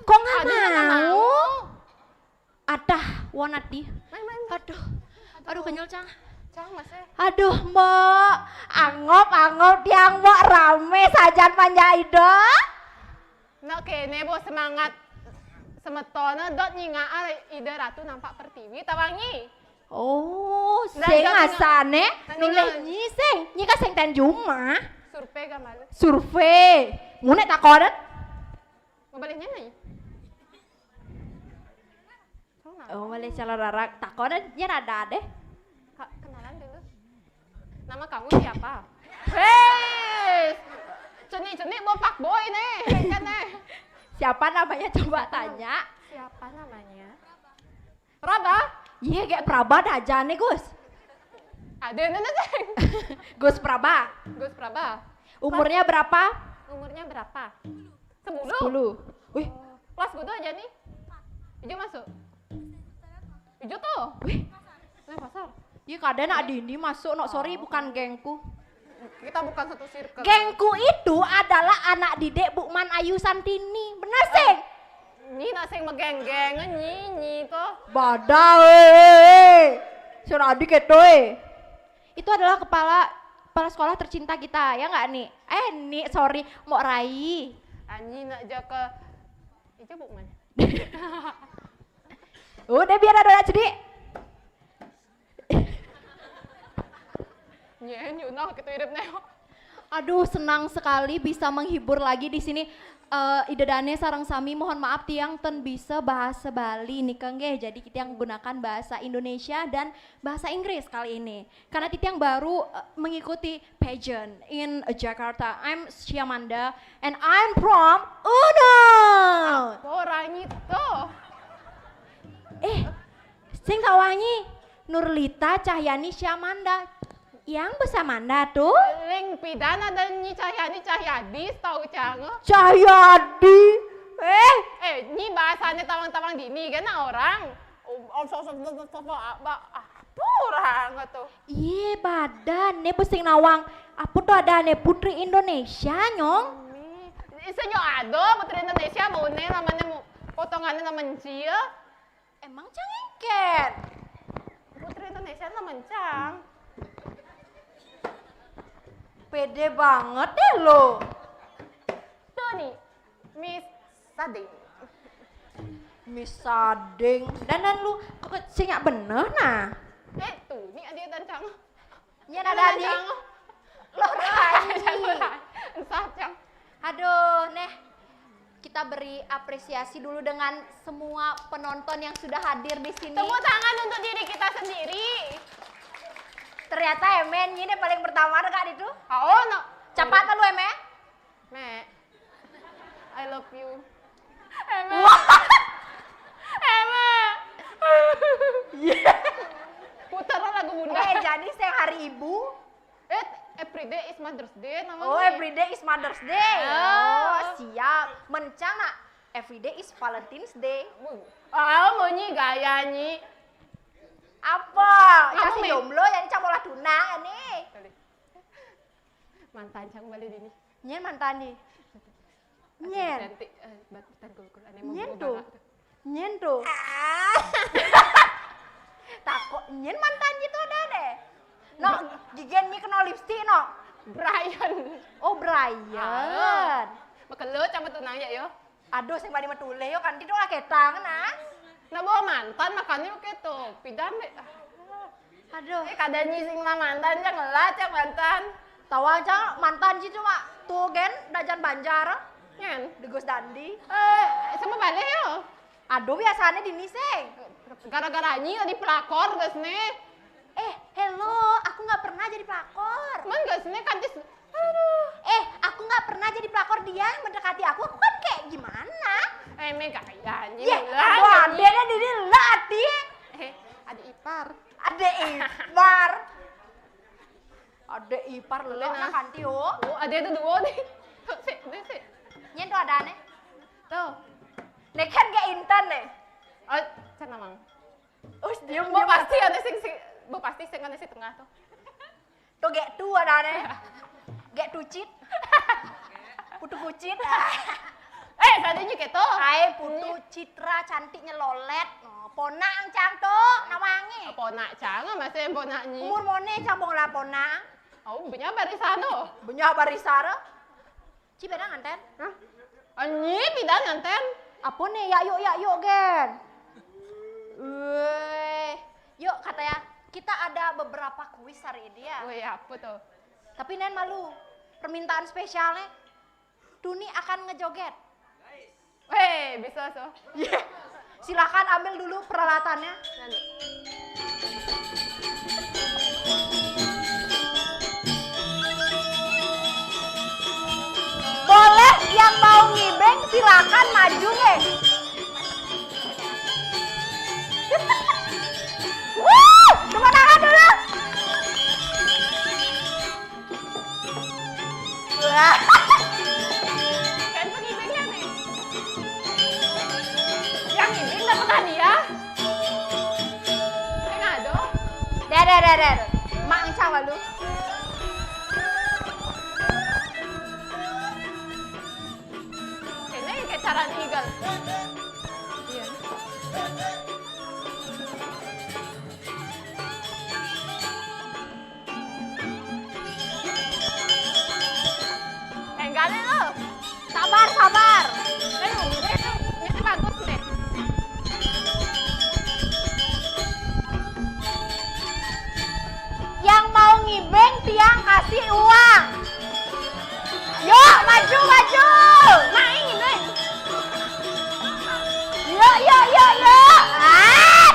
Kok nggak mau? Adah, wanati. Aduh, aduh kenyal cang. Cang masih. Aduh, Mbok. Angop, angop, tiang, Mbok, rame sajan panjaido. Nak kene, Mbok, semangat. Semetona dot nyingaa ide Ratu nampak pertiwi, tawangi. Oh, sing asane nulih nyi sing. Nyi ka sing ten jumah. Survei ka malu. Survei. Mun nek takonan? Mabalihnya nih. Oh, boleh calon rarak. Takonan ya ada deh. Kenalan dulu. Nama kamu siapa? Hei, cuni-cuni mau fuckboy nih, kan nih. Siapa namanya, coba tanya. Siapa namanya? Praba. Iya, kayak Praba dah aja nih, Gus. Ada nih, Gus Praba. Gus Praba. Umurnya berapa? Umurnya berapa? Sepuluh. Sepuluh. Wih. Kelas kudu aja nih. Ijo masuk. Ijo tuh. Wih. Nah, pasar. Iya, kada nak Dini masuk, nok, sorry, bukan gengku. Kita bukan satu circle. Gengku itu adalah anak didik Bukman Ayu Santini. Benar sih? Nyi nak sing megeng-geng, nyi, nyi tuh. Badai. Suradi keto eh. Itu adalah kepala kepala sekolah tercinta kita, ya nggak, Ni? Eh, Ni, sorry, Mok Rai. Anyi nak jaka. Ijo Bukman. Udah, biar ada nak cedi. Nyen, yuk nah kita hidup nih. Aduh, senang sekali bisa menghibur lagi di sini. Eh, Ida Dane sarang sami, mohon maaf tiang ten bisa bahasa Bali nih, Kang, nggih. Jadi kita yang gunakan bahasa Indonesia dan bahasa Inggris kali ini. Karena Titiang baru eh, mengikuti pageant in Jakarta. I'm Syamanda and I'm from Unul. Orang itu. Eh, sing kawangi Nurlita Cahyani Syamanda. Yang besamanda tuh? Ling pidan ada nyi Cahyani Cahyadi, tahu cang? Cahyadi. Eh, eh, nyi bahasanya tawang-tawang dini kan orang. Om om sok sok sok sok sok apa apa orang tuh. Iye, badan ne besing nawang. Apa tuh ada ne Putri Indonesia, Nyong? Isenyo ado Putri Indonesia mau ne namanya potongannya nama Encil. Emang cang engken? Putri Indonesia nama cang. Pede banget deh lo. Tuh nih, Miss Sading. Misading. Dan dan lu kok sinyak bener nah. Eh tuh, ni ada dan cang. Nya ada ni. Lo rai. Entah cang. Aduh, neh. Kita beri apresiasi dulu dengan semua penonton yang sudah hadir di sini. Tepuk tangan untuk diri kita sendiri. Ternyata Emen ini paling pertama dekat itu. Oh, no. Cepat lu Emen. Mek, I love you. Emang. Emang. Iya. Putar lagu bunda. Eh, jadi saya hari ibu. Eh, every day is Mother's Day namanya. Oh, every day is Mother's Day. Ah. Oh, siap. Mencang nak, every day is Valentine's Day. Ah, bunyi gaya nyi. Apa? Kasih jomblo yang camolah tuna ini. Mantan cang balik ini. Nyen mantan ni. Nyen. Cantik, eh, batutan kulkul aneh. Nyen tuh. Nyen tuh. Takut nyen mantan gitu ada deh. No, gigen ni kena lipstick no. Brian. Oh, Brian. Makelo cang tunang ya yo. Aduh, sing badi matuleh yo kan tidur lah ketang nah. Nah, bawa mantan makanya oke tuh. Pidan deh. Aduh. Eh, kada nyising lah mantan, cang lah cang mantan. Tawa cang mantan sih cuma tuh gen dajan Banjar. Nyen. Degus Dandi. Eh, sama balik yo. Aduh, biasanya di sing. Gara-gara nyi tadi pelakor guys nih. Eh, hello, aku nggak pernah jadi pelakor. Man guys nih kantis. Aduh. Eh, aku nggak pernah jadi pelakor dia mendekati aku. Aku kan kayak gimana? Eh, mega ya nyi. Ya, aduh, ada deh di latih. Eh, ada ipar. Ada ipar. Ada ipar lo nah kanti oh. Oh, ada itu dua nih. Tuh, sih, ini sih. Nyen tuh ada aneh. Tuh. Nek kan gak intan nih. Oh, cak namang. Oh, dia mau pasti ada sing sing, mau pasti sing ada sing tengah tuh. Tuh gak tuh ada aneh. Gak tucit. Putu kucit. Eh, tadinya gitu. Hai, putu citra cantiknya lolet. Oh, ponang cang tuh, nawangi. Ponang cang, masih yang ponang nyi. Umur mone cang bong lah ponang. Oh, punya barisan tuh. Punya barisan. Ci beda nganten? Hah? Anyi beda nganten? Apa nih? Ya yuk, ya yuk, gen. Weh. Yuk, kata ya, kita ada beberapa kuis hari ini ya. Oh ya, apa tuh? Tapi nen malu. Permintaan spesialnya, Tuni akan ngejoget. Hei, bisa so. Iya. Silakan ambil dulu peralatannya. Nanti. Boleh yang mau ngibeng silakan maju ye. Wuh, tepuk tangan dulu. Wah. Kan pengibingnya nih. Yang ini dapat hadiah. Yang ada. Dah, dah, dah, dah. Mak ngecah lu. Kayaknya kayak cara tiga. Iya. Enggak deh lo. Sabar, sabar. Ayo, ayo, ini bagus deh. Yang mau ngibeng tiang kasih uang. Yuk, maju, maju. Main, main. Yuk, yuk, yuk, yuk. Ah.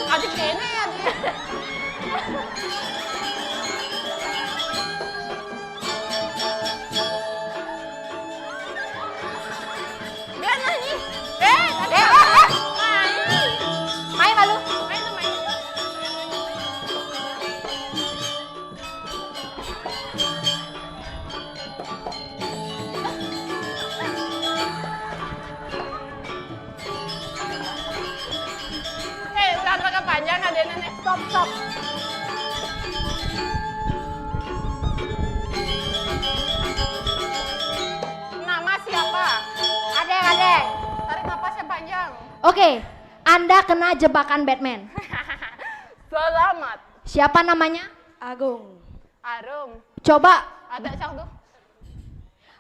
Adik nenek ya dia. Biar nyanyi. Eh, eh, eh, eh. Main. Main malu. Main tuh, main. Eh, udah agak panjang adanya nih. Stop, stop. Nama siapa? Adek, adek. Tarik napas yang panjang. Oke, Anda kena jebakan Batman. Selamat. Siapa namanya? Agung. Arum. Coba. Ada cang tuh.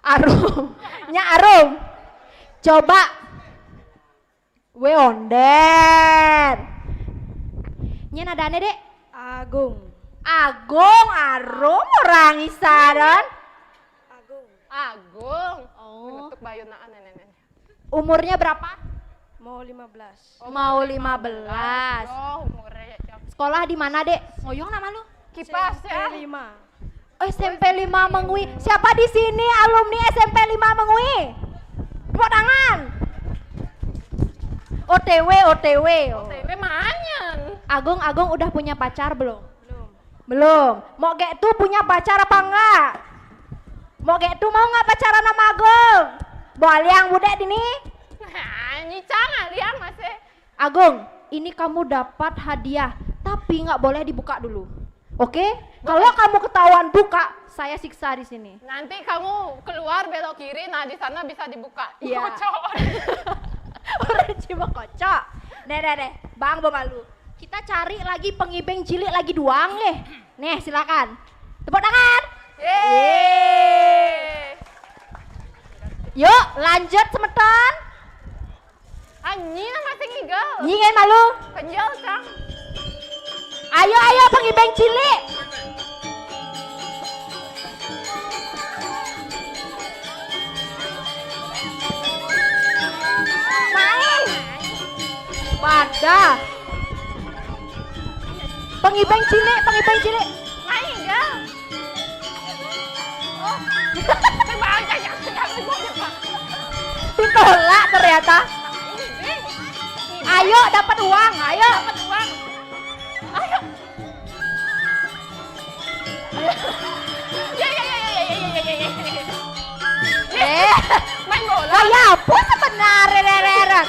Arum. Nya Arum. Coba. We onder. Nya nadane, Dek? Agung. Agung, Arum, orang Isaran. Agung. Agung. Oh. Bentuk bayunaan nenek-nenek. Umurnya berapa? Mau lima belas. Oh, mau lima belas. Oh, umurnya, ya, Cok. Sekolah di mana, Dek? Ngoyong nama lu? Kipas, ya. S M P lima. S M P lima Mengwi. Siapa di sini alumni S M P lima Mengwi? Tepuk tangan. O T W, O T W. O T W manyan. Agung, Agung udah punya pacar belum? Belum. Belum. Mok Gek tuh punya pacar apa enggak? Mok Gek tuh mau nggak pacaran sama Agung? Buah liang budek dini? Nah, nyicang liang masih. Agung, ini kamu dapat hadiah, tapi nggak boleh dibuka dulu. Oke? Kalau kamu ketahuan buka, saya siksa di sini. Nanti kamu keluar belok kiri, nah di sana bisa dibuka. Iya. Kocok. Orang cuma kocok. Deh, deh, deh. Bang, bo malu. Kita cari lagi pengibeng cilik lagi duang nih. Nih, silakan. Tepuk tangan. Yeay. Yuk, lanjut semeton. Anyi nama sing igel. Nyi ngen malu. Kenjal, Cang. Ayo, ayo, pengibeng cilik. Main. Pada. Pengibeng cilik, pengibeng cilik. Main, Gal. Oh. Ditolak ternyata. Ayo, dapat uang, ayo. Dapat uang. Ayo. Ya, ya, ya, ya, ya, ya, ya, ya, ya. Eh. Main bola. Kayak apa sebenarnya, Rere?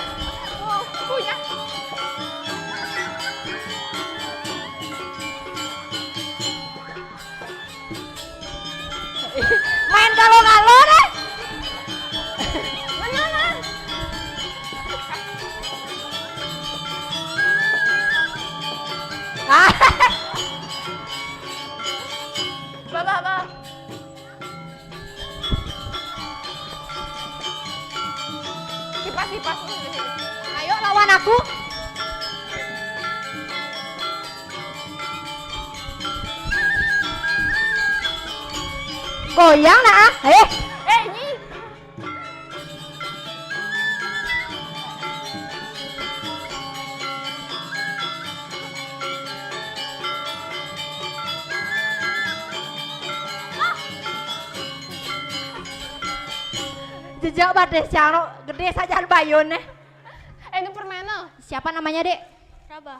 Oh, punya. Main kalau-kalau deh. Beneran. Bah, bah, bah. Ayo lawan aku. Goyang nah, ah. Eh. Eh, Nyi. Jejak badeh siang no, gede saja bayun eh. Eh, ini permen no. Siapa namanya, Dek? Praba.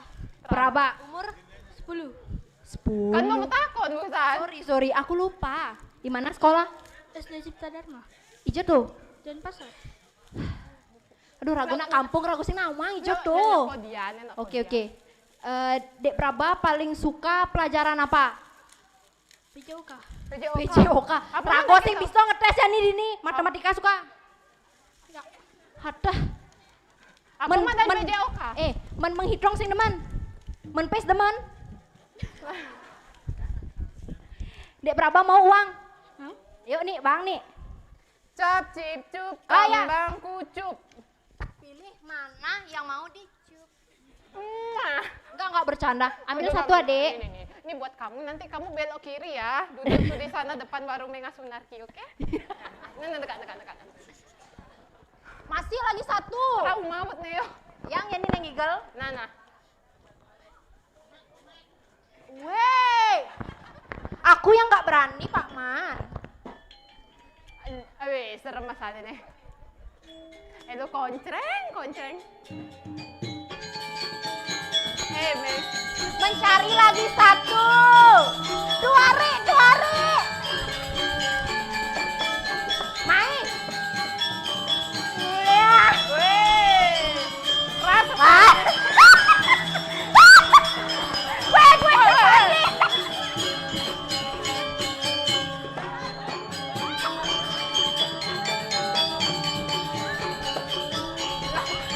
Praba. Umur sepuluh. Sepuluh. Kan mau takon, bukan? Sorry, sorry, aku lupa. Di mana sekolah? S D Cipta Dharma. Ijo tuh. Denpasar. Aduh, ragu nak kampung, ragu sing nawang ijo tuh. Oke, oke. Eh, Dek Praba paling suka pelajaran apa? P J O K. P J O K. P J O K. Apa ragu sing bisa ngetes ya nih dini, matematika suka. Ya. Hadah. Apa men, men, P J O K? Eh, men menghitung sing demen. Men pes demen. Dek Praba mau uang? Hmm? Yuk nih, Bang nih. Cap cip cup, oh, ya, kembang kucup. Pilih mana yang mau dicup. Muah. Enggak, enggak bercanda. Ambil satu, Adik. Ini, ini, ini buat kamu. Nanti kamu belok kiri ya. Duduk tuh di sana depan warung Menga Sunarki, oke? Nah, nah, dekat, dekat, dekat. Masih lagi satu. Tahu mawet nih, yo. Yang ini yang ngigel. Nah, nah. Weh, aku yang nggak berani, Pak Man. Weh, serem masalahnya. Itu koncreng, koncreng. Eh, men. Mencari lagi satu. Dua hari, dua hari. Main. Iya. Weh. Keras. Ah. Gue, gue, gue.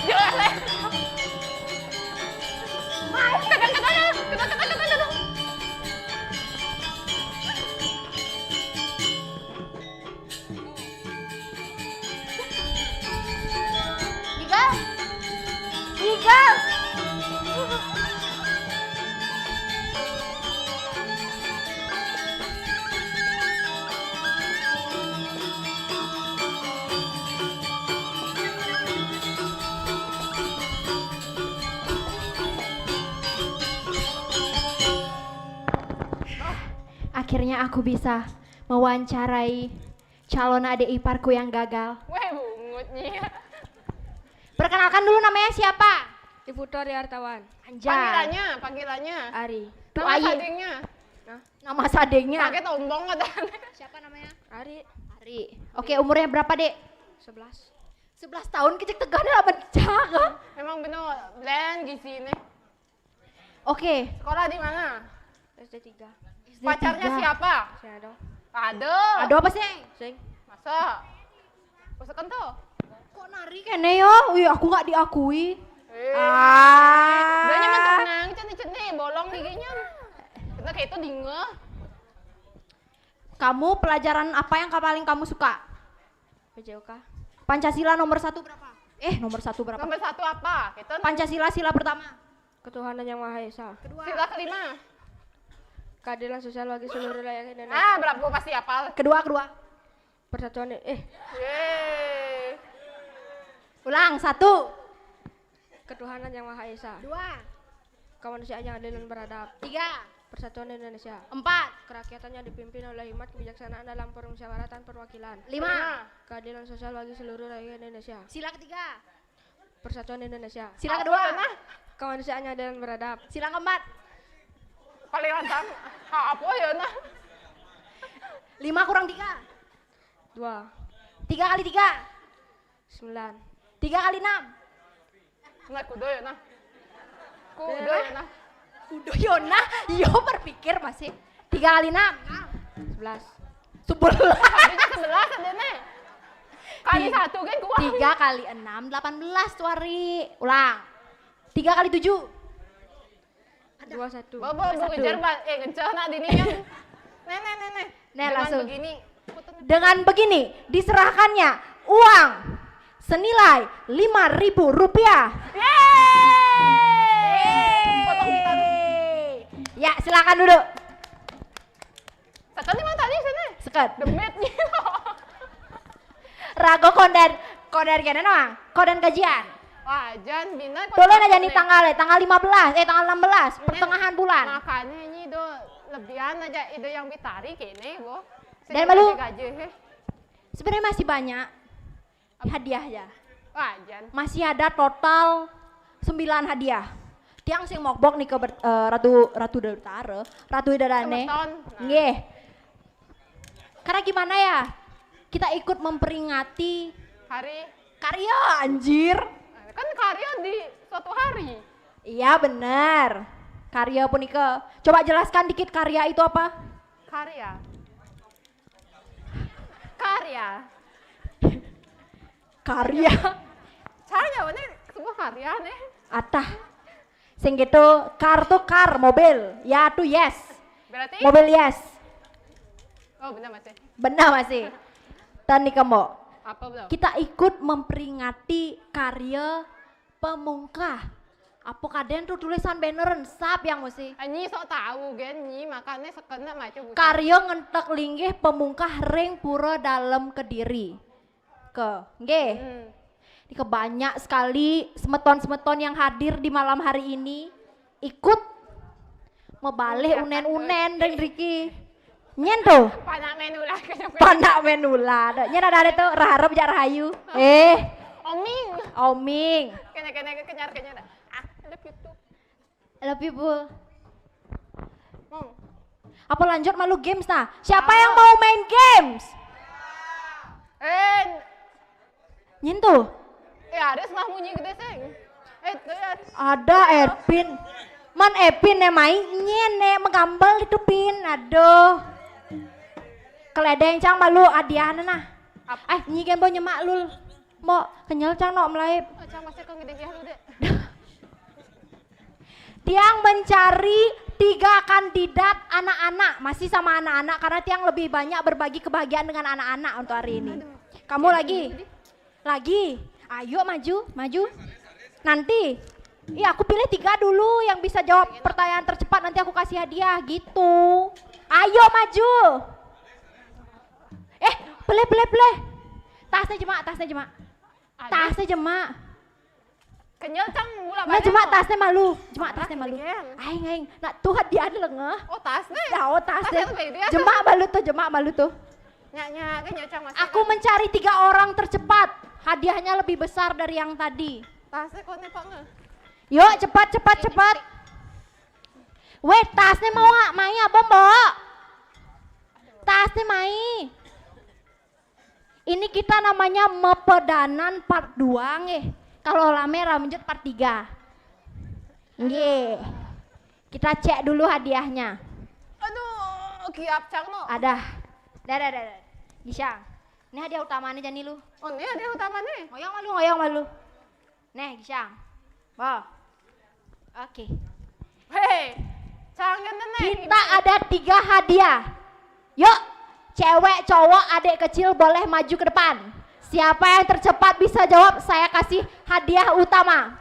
Jangan, Le. Mas, tekan, tekan, tekan, tekan, tekan, tekan. Igal. Igal. Akhirnya aku bisa mewawancarai calon adik iparku yang gagal. Weh, bungutnya. Perkenalkan dulu, namanya siapa? Iputo Ari Artawan. Anjay. Panggilannya, panggilannya. Ari. Nama sadengnya? Hah? Nama sadengnya. Pakai tombong katanya. Siapa namanya? Ari. Ari. Oke, umurnya berapa, Dek? Sebelas. Sebelas tahun, kecil tegan lah, bencak. Emang bener, Len, di sini. Oke. Sekolah di mana? S D tiga. Pacarnya siapa? Saya dong. Ada. Ada apa sih? Sing. Masa? Masa kan tuh? Kok nari kene yo? Wih, aku nggak diakui. Eh. Ah. Banyak yang tenang, cene-cene, bolong giginya. Kita kayak itu dingeh. Kamu pelajaran apa yang paling kamu suka? P J O K. Pancasila nomor satu berapa? Eh, nomor satu berapa? Nomor satu apa? Kita Pancasila sila pertama. Ketuhanan Yang Maha Esa. Kedua. Sila kelima. Keadilan sosial bagi seluruh rakyat Indonesia. Ah, berapa gua pasti hafal. Kedua, kedua. Persatuan, eh. Yeay. Ulang, satu. Ketuhanan Yang Maha Esa. Dua. Kemanusiaan yang adil dan beradab. Tiga. Persatuan Indonesia. Empat. Kerakyatan yang dipimpin oleh hikmat kebijaksanaan dalam permusyawaratan perwakilan. Lima. Keadilan sosial bagi seluruh rakyat Indonesia. Sila ketiga. Persatuan Indonesia. Sila kedua. Apa, Yona? Kemanusiaan yang adil dan beradab. Sila keempat. Paling lantang. Apa, Yona? Lima kurang tiga. Dua. Tiga kali tiga. Sembilan. Tiga kali enam. Nah, kudo ya, nah. Kudo ya, nah. Kudo ya, nah. Yo berpikir masih. Tiga kali enam. Sebelas. Sebelas. Habisnya sebelas ada nih. Kali satu kan kuat. Tiga kali enam, delapan belas tuh hari. Ulang. Tiga kali tujuh. Dua satu. Bobo, bobo, kejar, Mbak. Eh, kenceng, nah, dini kan. Nih, nih, nih, nih. Nih, langsung. Dengan begini. Dengan begini, diserahkannya uang senilai lima ribu rupiah. Yeay! Potong kita dulu. Ya, silakan duduk. Sekan ni mah tadi sini. Seket. Demit gitu. Rago kondan, kondan kene no, Mang. Kondan gajian. Wah, jan bina. Dulu aja nih tanggal ya, tanggal lima belas, eh tanggal enam belas, pertengahan bulan. Makanya ini do lebihan aja ide yang bitari kene, Bu. Dan malu. Gaji, he. Sebenarnya masih banyak hadiah ya. Wah, jan. Masih ada total sembilan hadiah. Tiang sing mokbok nih ke ber- eh, Ratu Ratu Dutare, Ratu Idadane. Semeton. Nah. Nggih. Karena gimana ya? Kita ikut memperingati Hari karya, anjir. Kan karya di suatu hari. Iya benar. Karya punika. Coba jelaskan dikit, karya itu apa? Karya. Karya. Karya. Caranya ini sebuah karya nih. Atah. Sing gitu, car tuh car, mobil. Ya tuh yes. Berarti Mobil yes. Oh, benar masih. Benar masih. Tani kemo. Apa belum? Kita ikut memperingati karya pemungkah. Apa kaden tuh tulisan banneran sap yang mesti. Ah, nyi sok tahu gen nyi, makanya sekena maca buku. Karya ngentek linggih pemungkah ring pura dalam Kediri. Ke, nggih. Hmm. Ini banyak sekali semeton-semeton yang hadir di malam hari ini ikut mebalih Iya, unen-unen ring riki. Nyen tuh, Panak menu lah kena. Panak menu lah. Nyen ada ada tuh raharep jak rahayu. Eh, Oming. Oming. Kena kena kenyar kenyar. Ah, ada YouTube. Hello people. Mong. Apa lanjut malu games nah? Siapa yang mau main games? Eh, Nyen tuh. Ya Aris mah munyi gede sing. Eh, tuh ya. Ada Erpin. Man Erpin ne mai nyen ne menggambel itu pin. Aduh. Keledeng cang malu adian nah. Ap- Eh, nyi gembo nyemak lul. Mo kenyal cang nok melaip. Oh, cang masih kong gede lu deh. Tiang mencari tiga kandidat anak-anak, masih sama anak-anak karena tiang lebih banyak berbagi kebahagiaan dengan anak-anak untuk hari ini. Kamu lagi? Lagi? Ayo maju, maju. Nanti. Iya, aku pilih tiga dulu yang bisa jawab pertanyaan tercepat, nanti aku kasih hadiah gitu. Ayo maju. Eh, peleh peleh peleh. Tasnya jemak, tasnya jemak. Tasnya jemak. Kenyal cang mula Nah, jemak tasnya malu, jemak tasnya malu. Geng. Aing aing. Nah, tuh hadiah ada lengeh. Oh, tasnya. Ya, oh tasnya. Tasnya lebih dia. Jemak malu tuh, jemak malu tuh. Nya nya kan ya cang masih. Aku mencari tiga orang tercepat. Hadiahnya lebih besar dari yang tadi. Tasnya kok nih Pak nge? Yuk, cepat cepat cepat. Weh, tasnya mau nggak? Mai apa, Mbok? Tasnya mai. Ini kita namanya mepedanan part dua nggih. Kalau lame lanjut part tiga. Nggih. Kita cek dulu hadiahnya. Aduh, kiap cang no. Ada. Dah, dah, dah, dah. Gisang. Ini hadiah utamanya jani lu. Oh, ini hadiah utamanya. Ngoyong malu, ngoyong malu. Nih, Gisang. Boh. Oke. Hei, cang kan nih. Kita ada tiga hadiah. Yuk, cewek, cowok, adik kecil boleh maju ke depan. Siapa yang tercepat bisa jawab, saya kasih hadiah utama.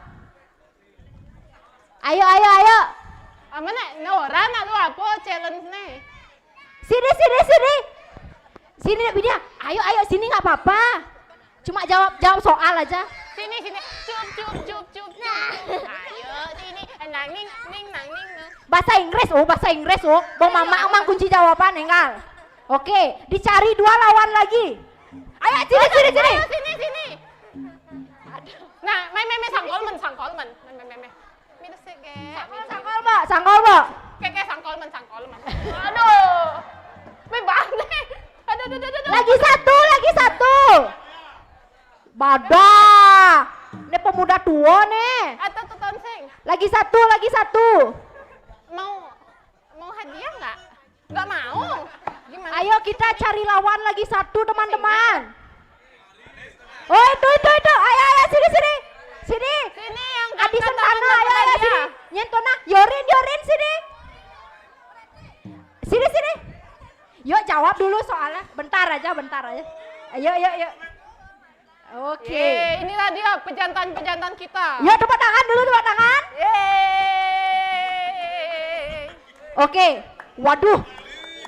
Ayo, ayo, ayo. Ah, mana? Nah, orang nak lu apa challenge nih? Sini, sini, sini. Sini, Widya. Ayo, ayo, sini nggak apa-apa. Cuma jawab jawab soal aja. Sini sini. Cup cup cup cup. Nah. Ayo sini. Eh, nang ning ning nang ning no. Bahasa Inggris, oh, bahasa Inggris, oh. Bang mama emang kunci jawaban, enggak. Oke, dicari dua lawan lagi. Ayo, sini, sini, sini. Ayo sini sini. Nah, mai mai mai sangkol men sangkol men. Mai mai mai mai. Minus sih, ge. Sangkol, Mbak, sangkol, Mbak. Keke sangkol men sangkol men. Aduh. Mai banget. Aduh aduh aduh aduh. Lagi satu, lagi satu. Badah. Ini pemuda tua nih. Atau teton sing. Lagi satu, lagi satu. Mau mau hadiah nggak? Nggak mau. Gimana? Ayo kita cari lawan lagi satu, teman-teman. Oh, itu, itu, itu. Ayo, ayo, sini, sini. Sini. Sini yang Adi kata Sentana, teman ayo, ayo, aja. Sini. Nyentona, Yorin, Yorin, sini. Sini, sini. Yuk, jawab dulu soalnya. Bentar aja, bentar aja. Ayo, ayo, ayo. Oke. Yeay, inilah dia pejantan-pejantan kita. Yuk, tepuk tangan dulu, tepuk tangan. Yeay. Oke, waduh,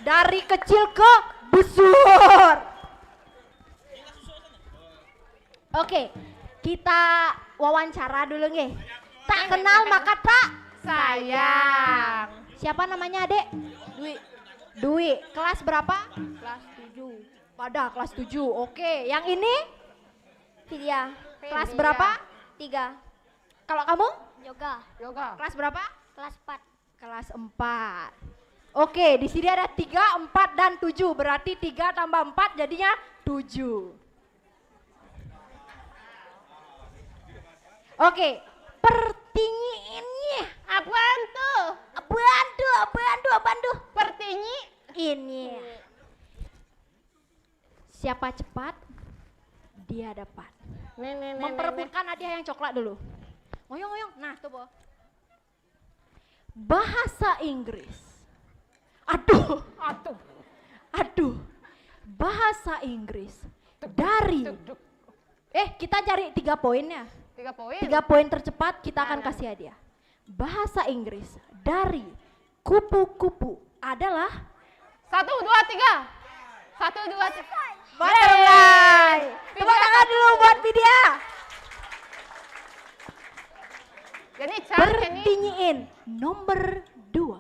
dari kecil ke besar. Oke, kita wawancara dulu nih. Tak kenal maka tak sayang. Siapa namanya, Adik? Dwi. Dwi, kelas berapa? Kelas tujuh. Pada kelas tujuh. Oke, yang ini? Vidya. Kelas Vidya. Berapa? Tiga. Kalau kamu? Yoga. Yoga. Kelas berapa? Kelas empat. Kelas empat. Oke, di sini ada tiga, empat, dan tujuh. Berarti tiga tambah empat jadinya tujuh. Oke, pertinyiinnya. Apaan tuh? Apaan tuh? Apaan tuh? Apaan tuh? Pertinyi. Ini. Siapa cepat, dia dapat. Nih, nih, nih, nih, nih. Memperebutkan hadiah yang coklat dulu. Ngoyong, ngoyong. Nah, tuh, Bo. Bahasa Inggris. Aduh, aduh. Aduh. Bahasa Inggris dari, eh, kita cari tiga poinnya. Tiga poin. Tiga poin tercepat kita akan kasih hadiah. Bahasa Inggris dari kupu-kupu adalah? Satu, dua, tiga. Satu, dua, tiga. Butterfly. Yeay. Tepuk tangan dulu buat Vidya. Jadi, Chan, ini pertinyiin nomor dua.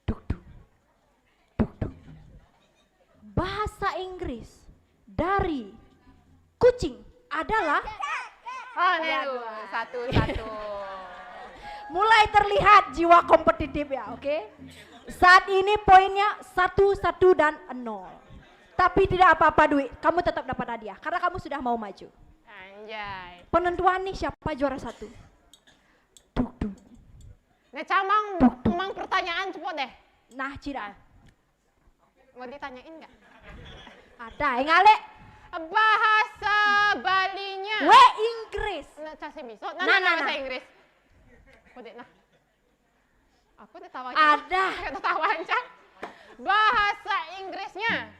Duk, duk. Duk, duk. Bahasa Inggris dari kucing adalah? Oh, nih, aduh, satu, satu. Mulai terlihat jiwa kompetitif ya, oke? Saat ini poinnya satu, satu, dan nol. Tapi tidak apa-apa, Dwi. Kamu tetap dapat hadiah karena kamu sudah mau maju. Anjay. Penentuan nih siapa juara satu. Duk, duk. Nah, Chan, mang, mang pertanyaan cepet deh. Nah, Cira. Mau ditanyain nggak? Ada, yang ale. Bahasa Balinya. We Inggris. Nah, Chan sih bisa. Nah, nah, nah, nah, bahasa Inggris. Udah, nah. Aku udah tahu aja. Ada. Udah tahu aja. Bahasa Inggrisnya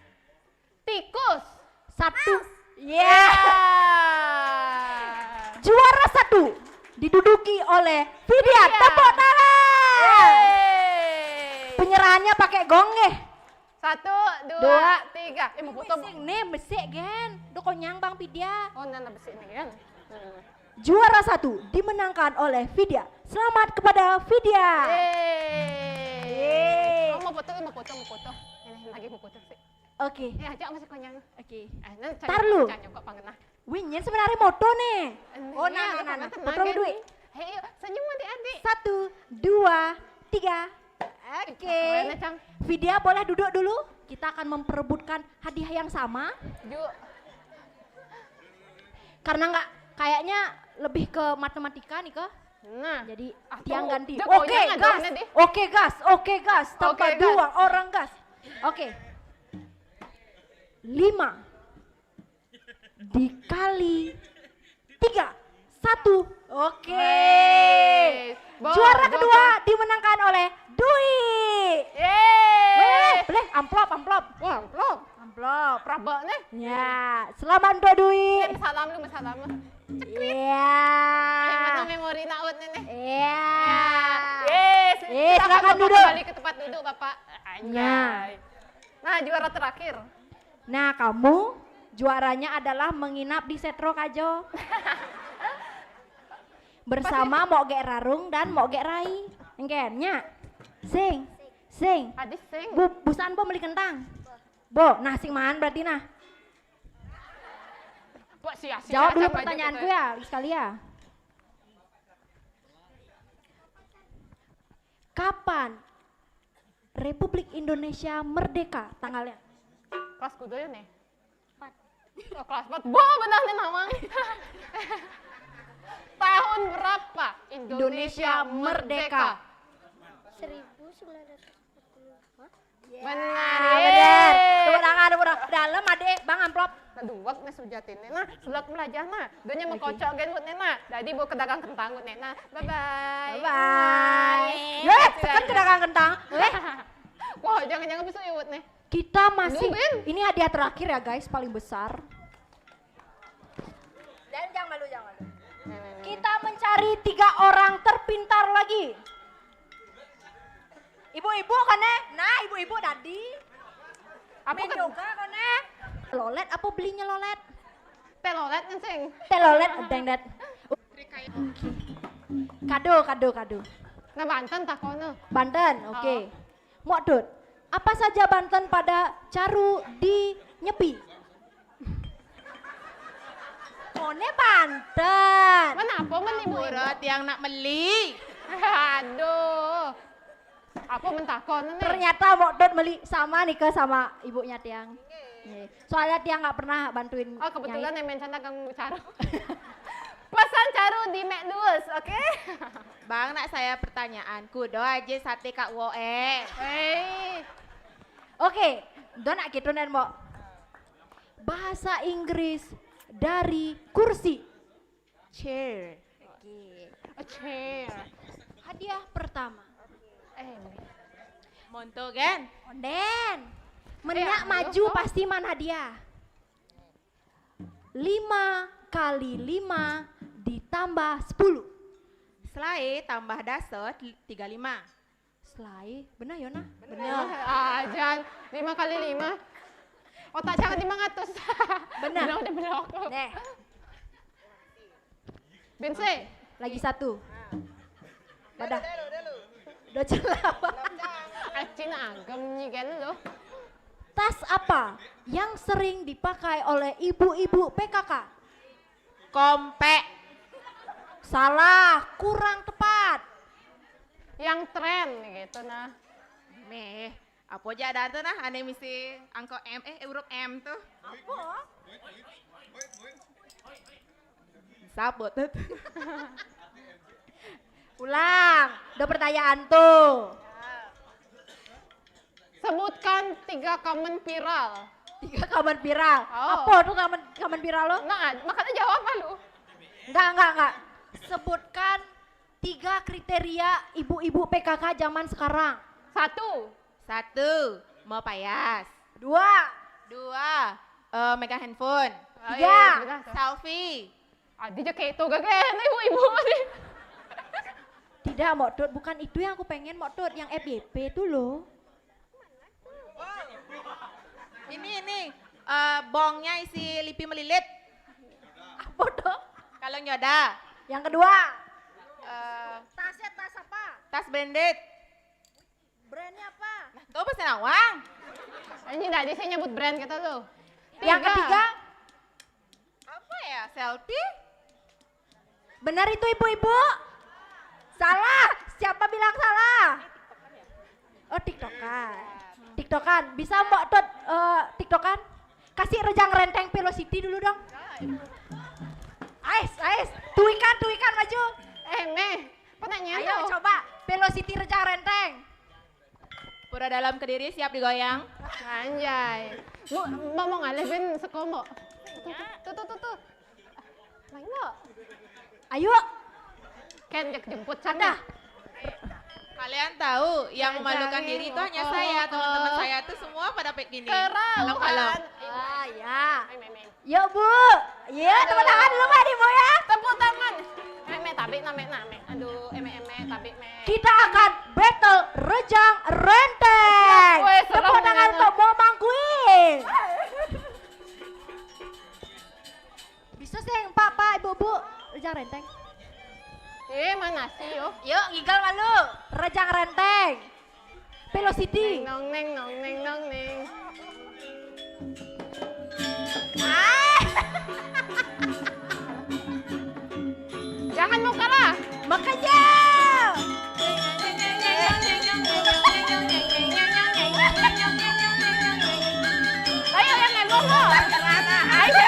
tikus. Satu. Ya. Juara satu diduduki oleh Vidya. Vidya. Tepuk tangan. Yeay. Penyerahannya pakai gong nih. Satu, dua, tiga. Eh, mau foto. Sing nih, besik, Gen. Udah konyang, Bang Vidya. Oh, nana besik nih, Gen. Hmm. Juara satu dimenangkan oleh Vidya. Selamat kepada Vidya. Yeay. Yeay. Oh, mau foto, mau foto, mau foto. Ini lagi mau foto sih. Oke. Eh, ajak masih konyang. Oke. Eh, nah, tar lu. Kok pangenah. Wih, nyen sebenarnya moto nih. Oh, nah, nah, nah, nah. Foto lu, Dwi. Hei, yuk, senyum, adik-adik. Satu, dua, tiga. Oke. Keren, Cang. Vidya boleh duduk dulu. Kita akan memperebutkan hadiah yang sama. Yuk. Karena nggak, kayaknya lebih ke matematika nih, ke. Nah. Jadi, ah, tiang ganti. Oke, gas. Oke, gas. Oke, gas. Tambah dua orang gas. Oke. Lima dikali tiga. Satu. Oke. Juara kedua dimenangkan oleh Dwi. Yeay. Weh, weh, weh, amplop, amplop. Wah, amplop. Amplop. Praba nih. Ya, selamat untuk Dwi. Ini salam lu, salam lu. Iya. Mana memori naut nih, nih. Iya. Yes. Eh, silakan duduk. Kembali ke tempat duduk, Bapak. Anjay. Nah, juara terakhir. Nah, kamu juaranya adalah menginap di Setro Kajo. Bersama Mok Gek Rarung dan Mok Gek Rai. Engken, nya. Sing. Sing. Adi sing. Bu, busan, Bo, beli kentang. Bo, nah, sing maan berarti, nah. Jawab dulu pertanyaanku ya, sekali ya. Kapan Republik Indonesia merdeka tanggalnya? Kelas kudu ya nih? Empat. Oh, kelas empat. Bo, benar nih, Mamang. Tahun berapa Indonesia merdeka? Seribu sembilan ratus empat puluh. Hah? Benar. Benar. Tepuk tangan, tepuk tangan. Dalam, Adik, Bang, amplop. Nah, duwek nih sujatine. Nah, sulak melajah, nah. Dunia mengkocok gen buat nih, nah. Jadi, bawa ke dagang kentang buat nih, nah. Bye bye. Bye bye. Weh, tekan ke dagang kentang. Weh. Wah, jangan-jangan besok ya buat nih. Kita masih, ini hadiah terakhir ya, guys, paling besar. Dari tiga orang terpintar lagi. Ibu-ibu koné? Nah, ibu-ibu tadi. Apa kan? Yoga koné? Lolet apa belinya lolet? Teh lolet kan sing. Teh lolet, deng det. Kado, kado, kado. Nah, Banten takoné. Banten, oke. Oh. Mok Dut, apa saja Banten pada caru di Nyepi? Koné Banten. Menapa men ibu? Ampura, tiang nak meli. Aduh. Apa men takoné né? Ternyata Mok Dut meli sama nih ke sama ibunya tiang. Nggih. Soalnya tiang nggak pernah bantuin. Oh, kebetulan nyai. Yang mention dagang caru. Pesan caru di McDonald's, oke? Bang, nak saya pertanyaan, kudo aja sate Kak Woe. Hei. Oke, do nak gitu nen, Mbok. Bahasa Inggris dari kursi. Chair. Oke. A chair. Hadiah pertama. Eh, monto kan? Onden. Menyak eh, maju pasti man hadiah. Lima kali lima ditambah sepuluh. Selae tambah daso tiga lima. Selae, benar yo nah? Benar. Ah, jangan lima kali lima. Otak jangan lima ratus. Benar. Benar udah belok. Neh. Binse. Lagi satu. Pada. Udah celap. Acin agem nyi kan lo. Tas apa yang sering dipakai oleh ibu-ibu P K K? Kompek. Salah, kurang tepat. Yang tren gitu nah. Meh, apa aja ada tuh nah, ane misi angko M, eh, huruf M tuh. Apa? Sabot tuh. Ulang, udah pertanyaan tuh. Sebutkan tiga common viral. Tiga common viral. Oh. Apa tuh common, common viral lo? Nah, makanya jawab lu. Enggak, enggak, enggak. Sebutkan tiga kriteria ibu-ibu P K K zaman sekarang. Satu. Satu, mau payas. Dua. Dua, eh, megang handphone. Oh, tiga. Iya, benar tuh. Selfie. Adi aja kayak itu gak kayak ibu-ibu nih. Tidak, Mok Dut, bukan itu yang aku pengen, Mok Dut, yang F Y P tuh loh. Ini, ini, eh, bongnya isi lipi melilit. Apa tuh? Kalau nyoda. Yang kedua. Eh, tasnya tas apa? Tas branded. Brandnya apa? Nah, tuh pesen awang. Ini tadi saya nyebut brand kita tuh. Yang ketiga. Apa ya? Selfie? Benar itu ibu-ibu? Salah. Siapa bilang salah? Oh, TikTokan. TikTokan. Bisa Mbok Dut, eh, TikTokan? Kasih Rejang Renteng Velocity dulu dong. Ais, ais. Tuikan, tuikan maju. Eh, Meh. Pertanyaan ayo tuh. Coba Velocity Rejang Renteng. Pura dalam kediri siap digoyang. Anjay. Mau, mau, mau ngalih bin sekomo. Tuh, tuh, tuh, tuh, tuh. Main lo. Ayo. Ken, jemput sana. Kalian tahu yang memalukan diri itu hanya saya, teman-teman saya tuh semua pada kayak gini. Kalau, kalau. Ah, ya. Main, main, main. Yuk, Bu. Iya, tepuk tangan dulu, Pak, di Bu, ya. Tepuk tangan. Eh, me, tabi, name, name. Aduh, eme, eme, tabi, me. Kita akan battle Rejang Renteng. Weh, serem. Tepuk tangan untuk Momang Queen. Bisa sih yang Pak, Pak, Ibu, Bu, Rejang Renteng. Eh, mana sih, yo? Yuk, ngigal malu. Rejang Renteng. Velocity. Neng, nong, neng, nong, neng, nong, neng. Ah. Jangan mau kalah. Makanya. Ayo, yang nembong lo. Ayo.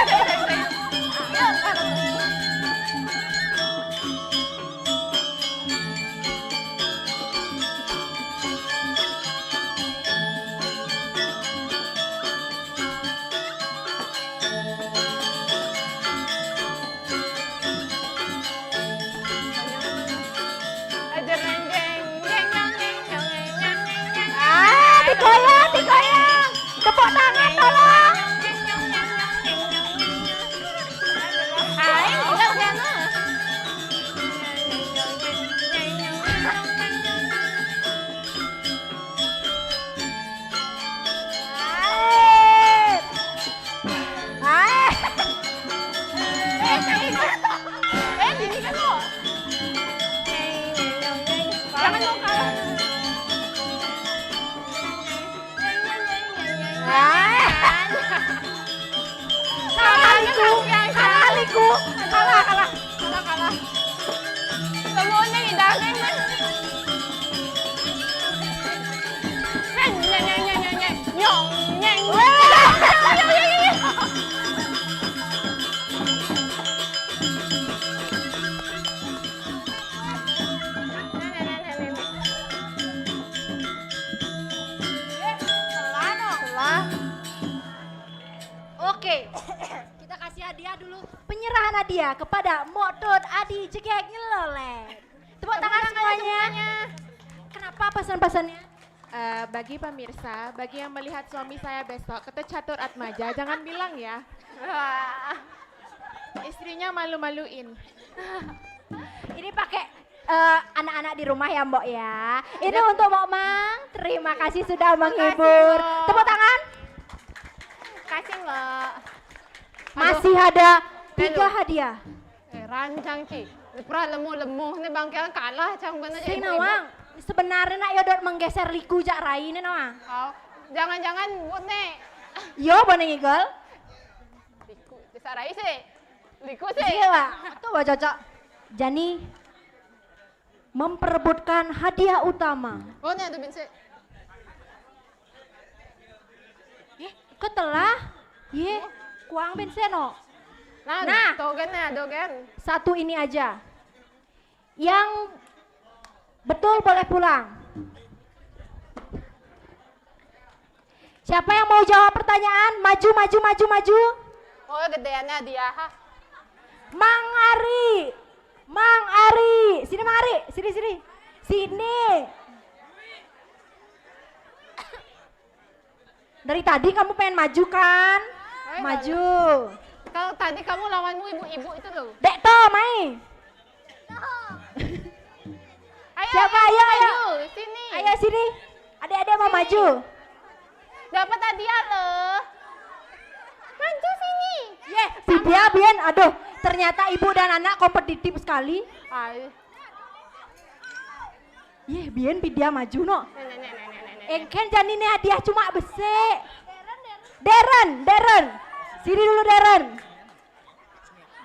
Kalah, kalah, kalah, kalah. Semua ni dah, neng, neng. Neng, neng, neng, neng, neng, neng. Nyong, nyeng. Weh. Oke, kita kasih hadiah dulu. Penyerahan hadiah kepada Mok Tut Adi Jegeg Ngelolet. Tepuk tangan semuanya. Kenapa pesan-pesannya? Eh, bagi pemirsa, bagi yang melihat suami saya besok, kata catur atmaja, jangan bilang ya. Wah. Istrinya malu-maluin. Ini pakai, eh, anak-anak di rumah ya, Mbok ya. Ini untuk Mbok Mang. Terima kasih sudah menghibur. Tepuk tangan. Kasih, Mbok. Masih ada tiga hadiah. Eh, rancang, Ci. Pura lemu-lemu ni bangkian kalah cang bener. Sing nawang. Sebenarnya nak yo dot menggeser liku jak rai ni nawang. Oh, jangan-jangan buat ni. Yo, boleh ngigol. Liku, geser rai sih. Liku sih. Iya, Wak. Tuh, Wak, cocok. Jani memperebutkan hadiah utama. Oh, ni ada bin sih. Eh, ketelah? Ye, kuang bin seno. Nah, nah. Togen ya, dogen. Satu ini aja. Yang betul boleh pulang. Siapa yang mau jawab pertanyaan? Maju, maju, maju, maju. Oh, gedeannya dia, ha. Mang Ari. Mang Ari. Sini, Mang Ari. Sini, sini. Sini. Dari tadi kamu pengen maju kan? Ayo, maju. Kalau tadi kamu lawanmu ibu-ibu itu loh. Dek to, mai. Ayo, siapa? Ayo, ayo. Maju, sini. Ayo sini. Adik-adik mau maju. Dapat hadiah loh. Maju sini. Ye, Vidya, Bian, aduh, ternyata ibu dan anak kompetitif sekali. Ayo. Yeh, bien Vidya maju no. Engken jani ne hadiah cuma besik. Deren, Deren. Sini dulu, Deren.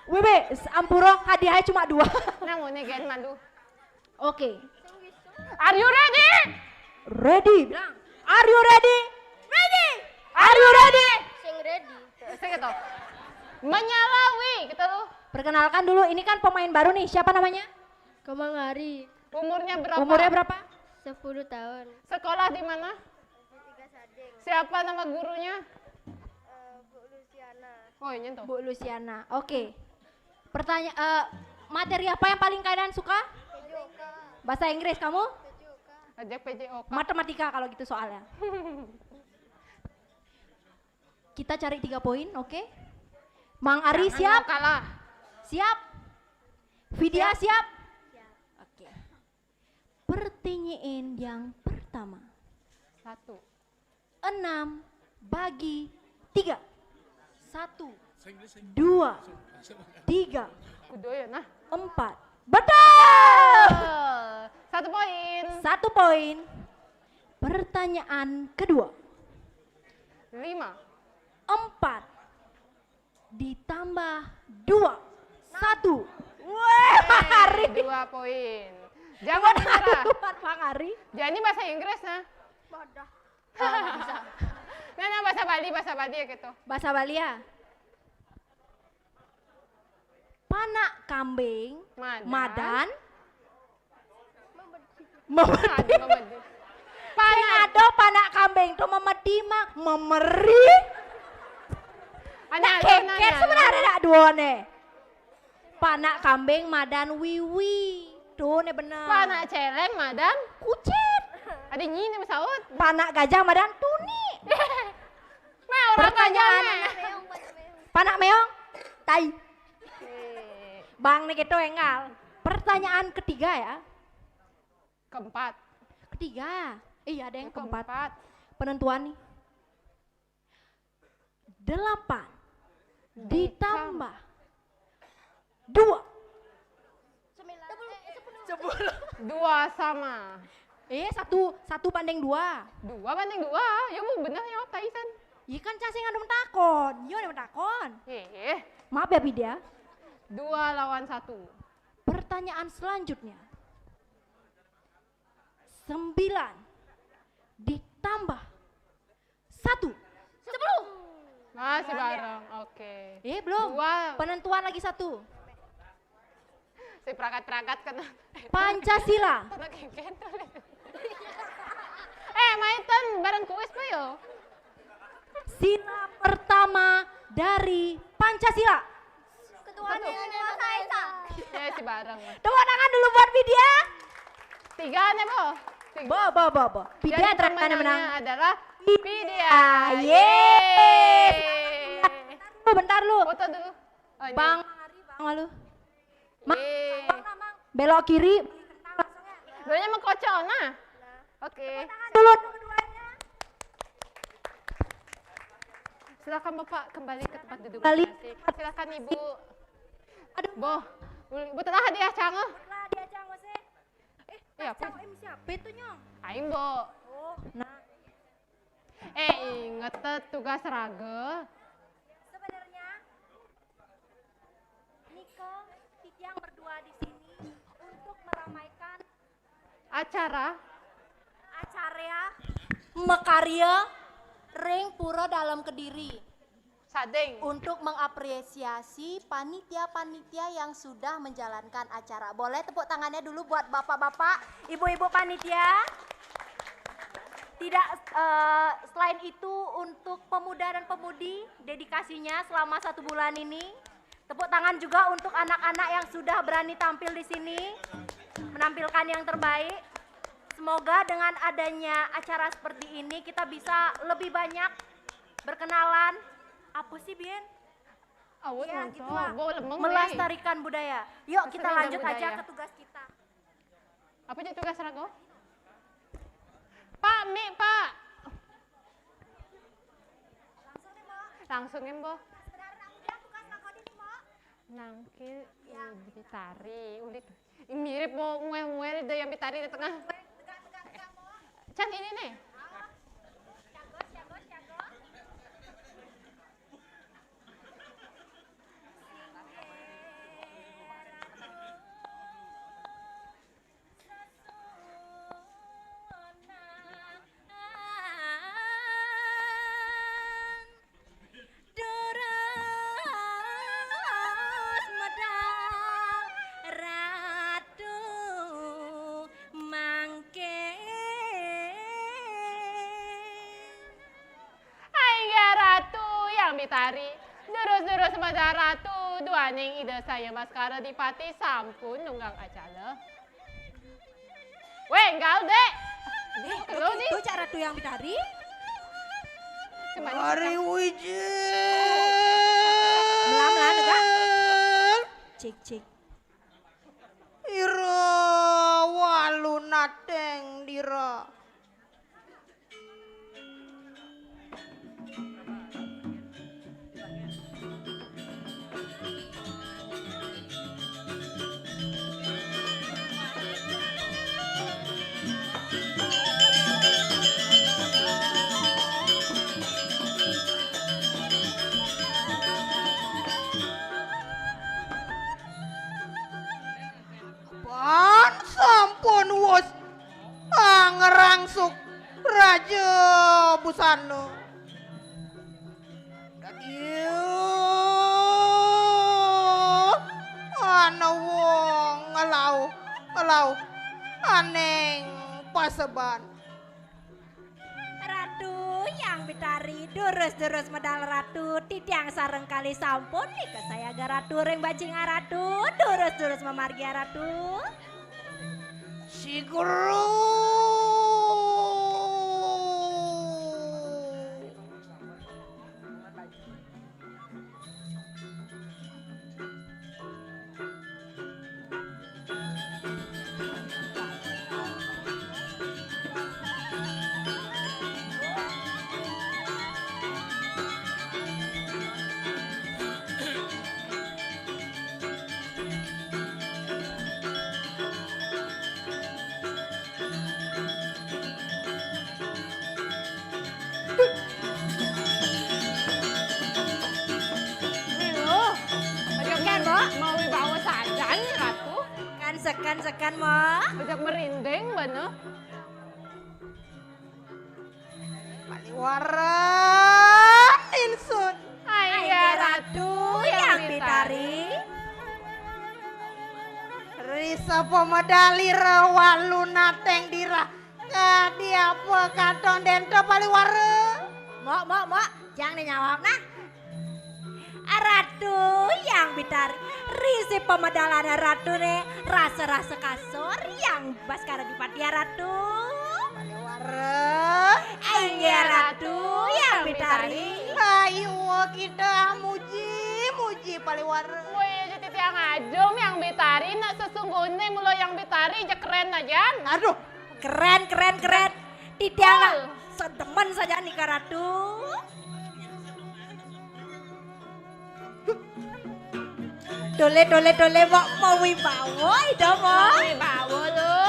Webe, ampuro, hadiahnya cuma dua. Nang ngene gen malu. Oke. Are you ready? Ready. Bilang, are you ready? Ready. Are you ready? Sing ready. Sing gitu. Menyalawi kita tuh. Perkenalkan dulu, ini kan pemain baru nih. Siapa namanya? Kemang Hari. Umurnya berapa? Umurnya berapa? Sepuluh tahun. Sekolah di mana? Di Tiga Sading. Siapa nama gurunya? Eh, Bu Luciana. Oh, ini tuh. Bu Luciana. Oke. Pertanyaan, eh, materi apa yang paling kalian suka? P J O K. Bahasa Inggris, kamu? P J O K. Ajak P J O K. Matematika kalau gitu soalnya. Kita cari tiga poin, oke? Mang Ari siap? Jangan mau kalah. Siap? Vidya siap? Siap. Oke. Pertanyaan yang pertama. Satu. Enam bagi tiga. Satu, dua, tiga, empat. Betul! Satu poin. Satu poin. Pertanyaan kedua. Lima. Empat ditambah dua. Satu. Wah, Hari. Dua poin. Jangan menyerah. Dua, Bang Hari. Jadi bahasa Inggris, nah. Bodoh. Oh, nggak bisa. Nah, nah, bahasa Bali, bahasa Bali ya gitu. Bahasa Bali ya? Panak kambing, madan. Madan. Memedi. Aduh, memedi. Sing panak. Ada panak kambing tuh memedi mah, memeri. Anak keket sebenarnya nak dua nih. Panak kambing madan wiwi. Tuh nih bener. Panak celeng madan kucit. Ada nyi nih masaut. Panak gajah madan tuni. Nah, orang gajah. Pertanyaan. Panak meong. Tai. Bang nih gitu engal. Pertanyaan ketiga ya. Keempat. Ketiga. Iya, ada yang keempat. Keempat. Penentuan nih. Delapan ditambah dua. Sepuluh. Dua sama. Eh, satu, satu banding dua. Dua banding dua. Ya mau bener ya, Taisan. Iya kan, Cak, sing anu mentakon. Yo, ada mentakon. Eh. Maaf ya, Vidya. Dua lawan satu. Pertanyaan selanjutnya. Sembilan ditambah satu. Sepuluh. Masih bareng, oke. Eh, belum. Dua. Penentuan lagi satu. Si perangkat-perangkat kena. Pancasila. Kena genggen tuh. Eh, main ten bareng kuis po yo. Sila pertama dari Pancasila. Ketuhanan yang Maha Esa. Ya, si bareng. Tepuk tangan dulu buat Vidya. Tiga nih, Bo. Tiga. Bo, bo, bo, bo. Vidya. Jadi terakhir pemenangnya menang adalah Vidya. Yeay. Yeay. Bentar lu, bentar lu. Foto dulu. Oh, ini. Bang Ari, Bang, malu. Mang, Yeay. Mang, Mang, Mang. Belok kiri. Duanya mengkocok, nah. Oke. Dulu keduanya. Silakan Bapak kembali ke tempat duduk. Kembali. Masing-masing. Silakan Ibu. Aduh. Boh, Bu, Bu telah hadiah cang, eh. Telah hadiah cang, Mas, eh. Eh, iya, Cang, Bu. Em, siapa itu, Nyong? Aing, Bo. Oh, nah. Eh, inget teh tugas raga. Sebenarnya, Nike, Titiang berdua di sini untuk meramaikan acara, acara mekarya ring Pura Dalem Kediri. Sadeng. Untuk mengapresiasi panitia-panitia yang sudah menjalankan acara. Boleh tepuk tangannya dulu buat bapak-bapak, ibu-ibu panitia. Tidak, eh, selain itu untuk pemuda dan pemudi, dedikasinya selama satu bulan ini. Tepuk tangan juga untuk anak-anak yang sudah berani tampil di sini, menampilkan yang terbaik. Semoga dengan adanya acara seperti ini kita bisa lebih banyak berkenalan. Apa sih, Bien? Awet. Ya, gitu lah. Bo, lemeng, melestarikan budaya. Yuk, kita lanjut aja ke tugas kita. Apa jadi tugas raga? Pak, mi, Pak. Langsung nih, Bo. Langsung nih, Bo. Sebenarnya aku dia tugas raga di, Bo. Nangkil, ya, eh, di tari, ulit. Ih, mirip, Bo, muel-muel deh yang di tari di tengah. Tegak, tegak, tegak, Bo. Can ini nih. Cagos, cagos, cagos. Durus medal Ratu mangkin. Ai, inggih Ratu Hyang Betari, durus-durus medal Ratu, duaning Ida Sang Hyang Baskara Dipati sampun nunggang acala. Wéh, énggal, Dék. Dék, itu Cak Ratu Hyang Betari. Ari wijil. Melam-melam, Kak. Cik, cik. Ira walu nateng dira. Pan sampun wus ngrangsuk Raja Busana. Dadi ana wong nglauh-nglauh aning paseban. Ratu Hyang Betari, durus-durus medal Ratu, titiang sareng kalih sampun nika sayaga Ratu ring bajingan Ratu, durus-durus mamargi Ratu. Si Guru. Sekan mah. Ojak merinding bener. Paliwara ingsun. Ai, Inggih Ratu, Ratu Hyang Hyang Betari. Betari. Risa pamedali rewa lunateng dirah. Kadi apa katon dento paliwara? Mok, mok, mok. Jang né nyawab nah. Ratu Hyang Betari, risi pamedalan Ratu né, rasa-rasa kasor Hyang Baskara Dipati Ratu. Paliwara. Inggih Ratu Hyang Betari. Ayo kita muji, muji paliwara. Woi, jadi tiang ajum Hyang Betari, nak sesungguhnya mula Hyang Betari je keren aja. Aduh. Keren, keren, keren. Titiang nak sedemen saja nika Ratu. Tole, tole, tole, mok, mawibawa, ida, mok. Mawibawa, lo.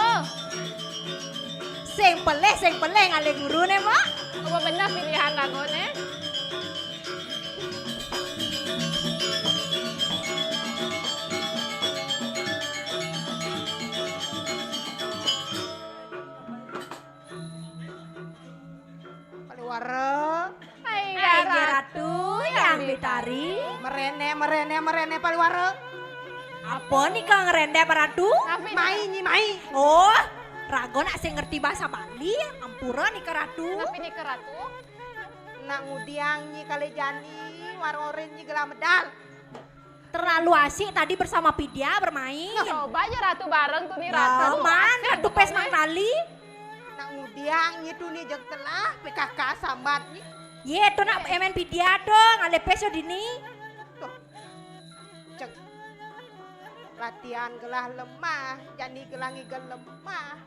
Sing pelih, sing pelih ngalih guru né, mok. Apa bener pilihan lagu né? Paliwara. Hai, Inggih Ratu, Hyang Betari. Meréné, meréné, meréné, paliwara. Apa nika ngrendep Ratu? Mai, Nyi, mai. Oh, raga nak sing ngerti bahasa Bali, ampura nika Ratu. Napi nika Ratu? Nak ngudiang Nyi kalih jani, warorin Nyi gelah medal. Terlalu asik tadi bersama Pidia bermain. Nah, coba aja Ratu bareng tuh nih, Ratu. Nah, man, Ratu pes mang tali. Nak ngudiang Nyi tuh nih jeg telah P K K sambat nih. Yé, tuh nak emen Pidia dong, ngalih pes yo dini. Tuh. Cek. Latihan gelah lemah, jani gelah ngigel lemah.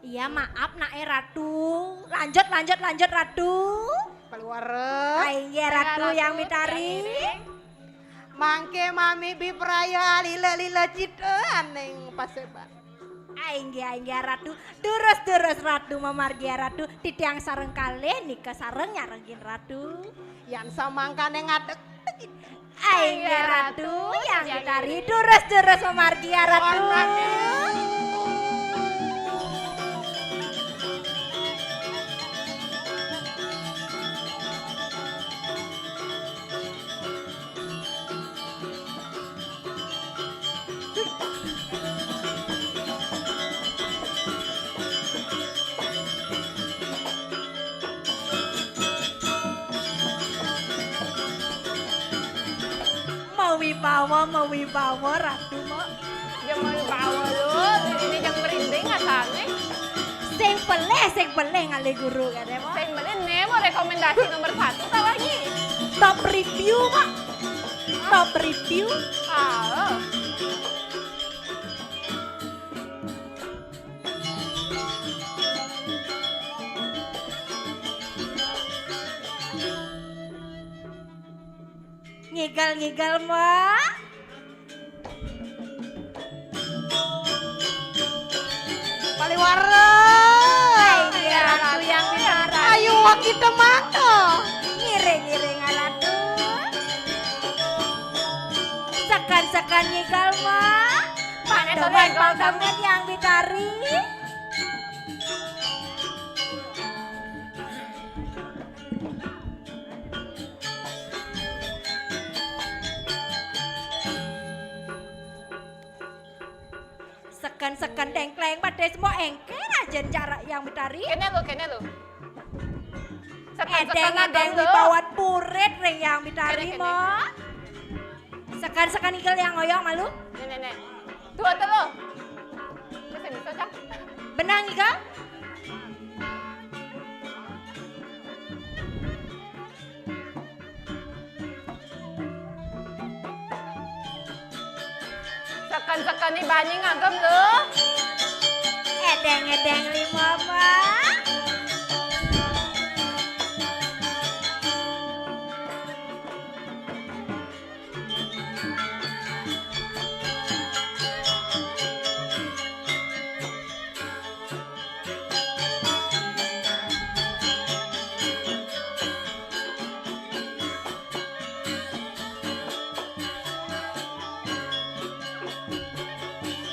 Iya, maaf nak eh Ratu. Lanjut, lanjut, lanjut Ratu. Paliwara. Ai, inggih Ratu Hyang Betari. Mangké mami bipraya lila-lila cita aning paseban. Ai, inggih, inggih Ratu. Durus, durus Ratu, mamargi Ratu. Titiang sareng kalih nika sareng nyarengin Ratu. Yan samangkané ngadeg. Ai, inggih Ratu, Hyang Betari, durus-durus mamargi ya Ratu. Mawibawa, mawibawa, Ratu, Mak. Ya mawibawa, Lur. Ini jang merinding asané. Sing pelih, sing pelih ngalih guru, kadé, Mak. Sing pelih né, mau rekomendasi nomor satu ta lagi? Top review, Mak. Top review. Ah. Ngigel-ngigel, Mak. Paliwara. Ai, Ratu Hyang Betari. Ayo kita mata. Ngiring-ngiring Ratu. Sekan-sekan ngigel, Mak. Pandemen, pandemen Hyang Betari. Seken-seken dengkleng padé semua éngkén ajén jarak Hyang Betari. Kéné lho, kéné lho. Seken-seken édéng-édéng wibawan purit ring Hyang Betari, Mak. Seken-seken ngigel Hyang Oyong malu. Né, né, né. Dua telu. Bisa, bisa, Cak. Benang ngigel. Seken-seken ni bani ngagem lho. Édéng-édéng lima, Mak.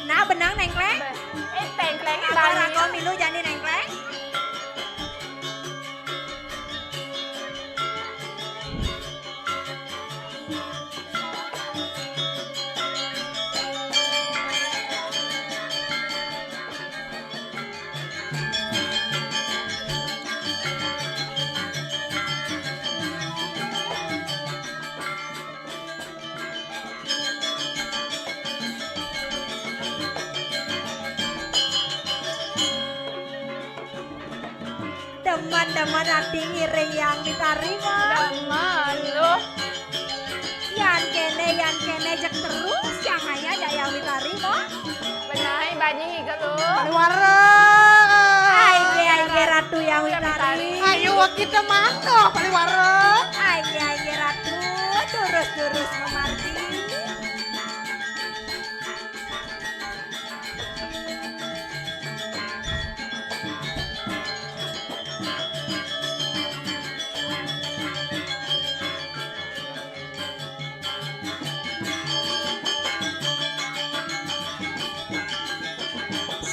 Nah, benang Jani Nengkleng. Demen-demen ati ngiring Hyang Betari, Mo. Demen, Luh. Yan kéné, yan kéné, jeg terus, Hyang aya, ya, Hyang Betari, Mo. Benahi banyi ngiga, Luh. Paliwara. Ai, nggih, ai, nggih, Ratu Hyang Betari. Ayo, kita mantuh, Paliwara. Ai, nggih, ai, nggih, Ratu. Durus, durus, mamargi.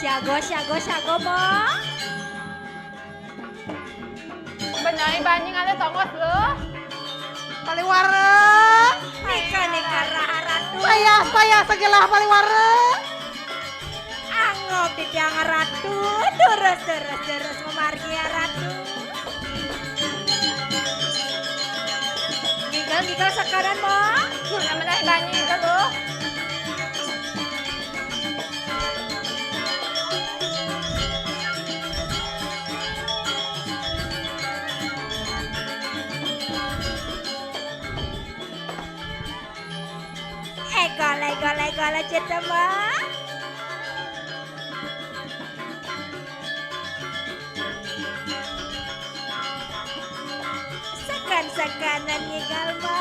Siaga, siaga, siaga, Mo. Benahi banyi ngalih tongos, Luh. Paliwara. Nika, nika, raha Ratu. Payah, payah sagelah, Paliwara. Anggok titiang Ratu, durus, durus, durus mamargi ya Ratu. Ngigel, ngigel sakadan, Mo. Sudah menaik banyi itu, Luh. Egol, egol, egol aja, Mo. Segan-seganan ngigal, Mo.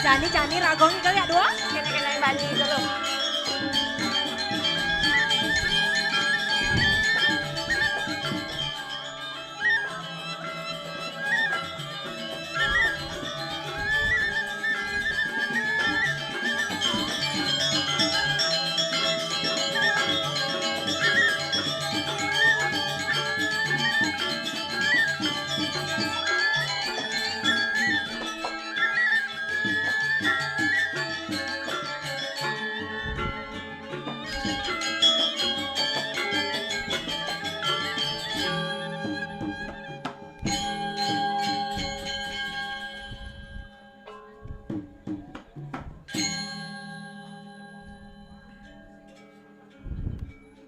Jani, jani, ragong itu ya, dua. Kena-kena banyi itu, Luh.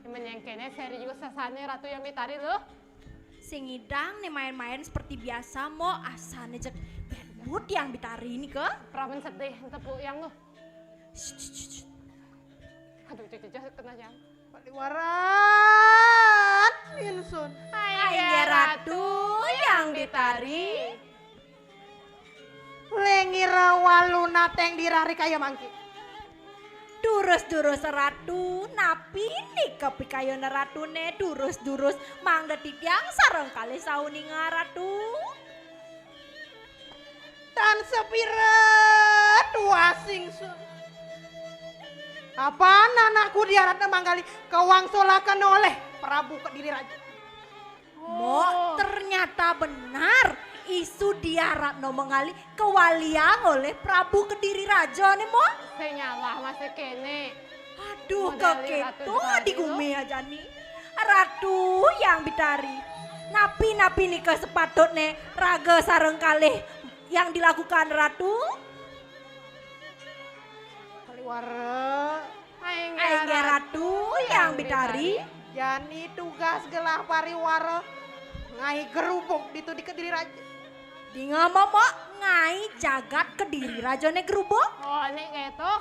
Menyengkene serius sasane Ratu Hyang Betari, Luh. Sing ngidang nih main-main seperti biasa, Mo, asane jeg bad mood Hyang Betari ini ke. Pramen sedih, tepuk Hyang, Luh. Aduh, cececeh kena Hyang. Paliwarat, ingsun. Ai, Ratu Hyang Betari. Lengira waluna teng dirari kaya mangki. Durus-durus Ratu, napi nika pikayun Ratune durus-durus mangda titiang sareng kalih sauninga Ratu. Tan sepira tuasing sun. Kapan anakku diaratna manggali kawangsolaken oleh Prabu Kediri Raja. Mo, ternyata benar isu diaratna manggali kawaliang oleh Prabu Kediri Raja ne, Mo. Sing nyalah masih kene. Aduh, keketo adi gumi aja ni. Ratu Hyang Betari. Napi-napi nika sepatutne raga sareng kalih yang dilakukan Ratu? Kaliwara. Ai, Ratu Hyang Betari. Jani tugas gelah pariwara ngaé gerubug ditu di Kediri Raja. Dingeh, Mbok, ngaé jagat Kediri Rajané gerubug? Oh, nek kéto.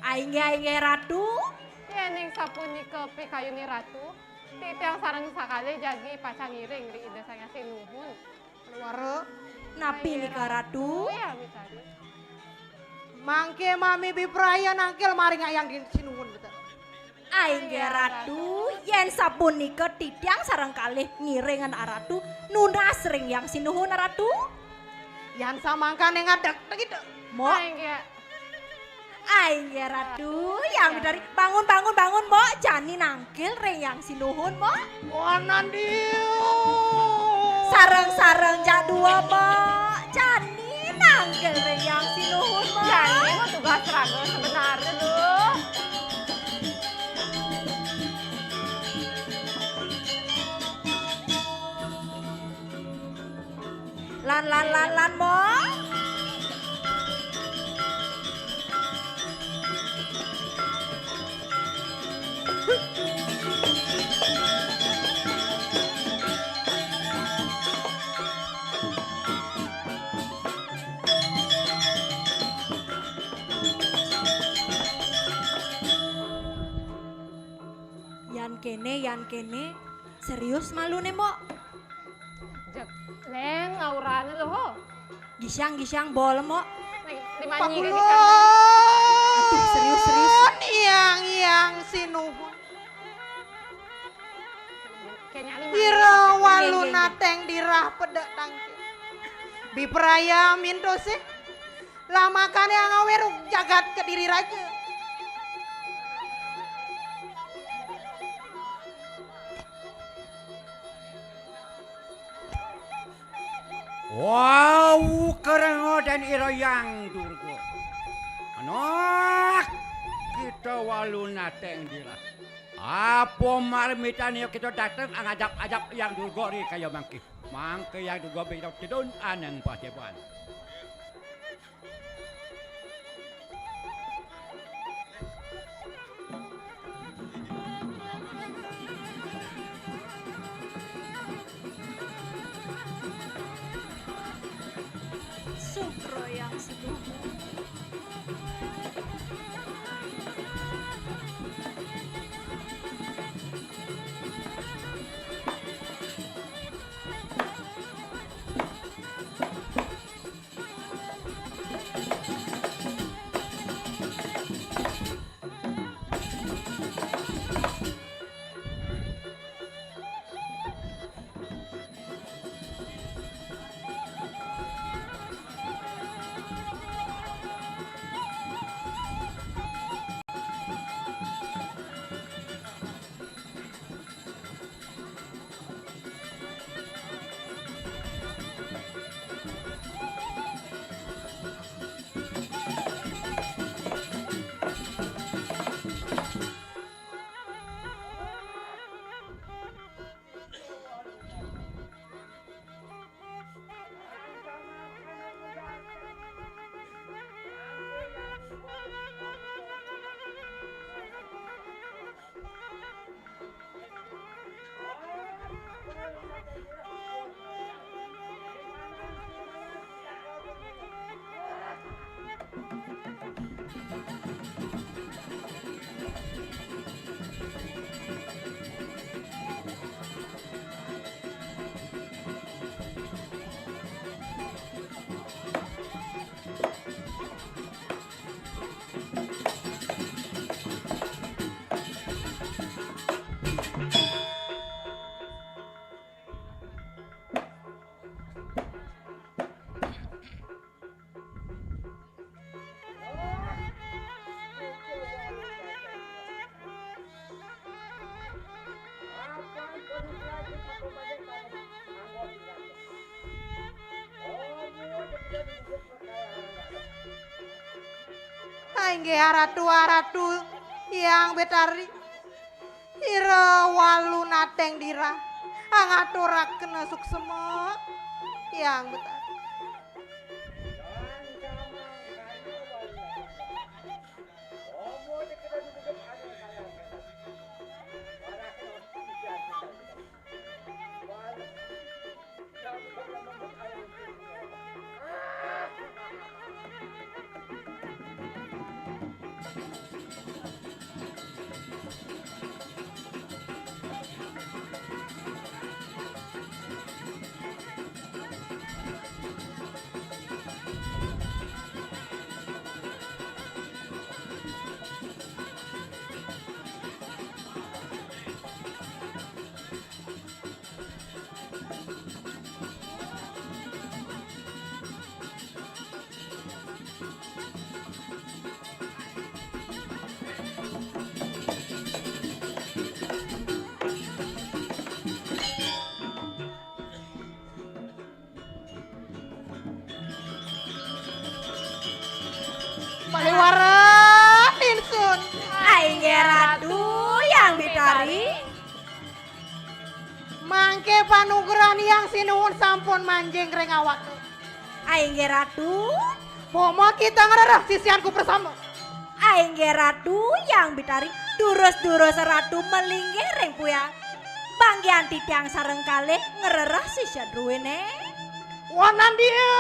Ainggih, ainggih, Ratu. Yéning sapunika pikayuné Ratu, titiang sareng sakalih jagi pacang ngiring ri Ida Sang Hyang Sinuhun. Luara. Napi nika, Ratu? Iya, Betari. Mangké mami bipraya nangkil maring Hyang Sinuhun, Betari. Ainggih Ratu, yén sapunika titiang sareng kalih ngiringan Aratu nunas ring Hyang Sinuhun, Aratu. Yan samangkané ngadeg begitu. Mo. Ainggih. Ainggih Ratu, Hyang Betari, bangun, bangun, bangun, Mo. Jani nangkil ring Hyang Sinuhun, Mo. Wanan dia. Sareng-sareng jak dua, Mo. Jani nangkil ring Hyang Sinuhun, Mo. Jani mah tugas raga sebenarnya, Luh. Lan, lan, lan, lan, Mo. Yan kéné, yan kéné. Serius maluné, Mo? Jeg, Lén, aurané, Luh. Gisang, gisang, bol, Mo. Nih, dimanyi ke Pakulun, gisang. Aduh, serius, serius. Hyang, Hyang Sinuhun. Kayaknya ini Ira manis. Waluna Teng Dirah pedek tangkil. Bipraya minto sih. Lah makané angawé rug jagat Kediri Raja. Wau kerenga den ira Hyang Durga. Anak kita Waluna Teng Dirah. Apa marmitane kita dateng ngajap-ajap Hyang Durga ri kaya mangke. Mangke Hyang Durga beda tidun aneng paseban. Sukro Hyang Sinuhun. Inggih Ratu, Ratu Hyang Betari. Ira Waluna Teng Dirah, angaturaken suksema Hyang Betari. Paliwara ingsun. Ainggih Ratu Hyang Betari. Mangke panugrahan Hyang Sinuhun sampun manjing ring awak. Ainggih Ratu. Pama kita ngrereh sisianku bersama. Ainggih Ratu Hyang Betari, durus-durus Ratu malinggih ring puyang. Panggihan titiang sareng kalih ngrereh sisia druene. Wanandia.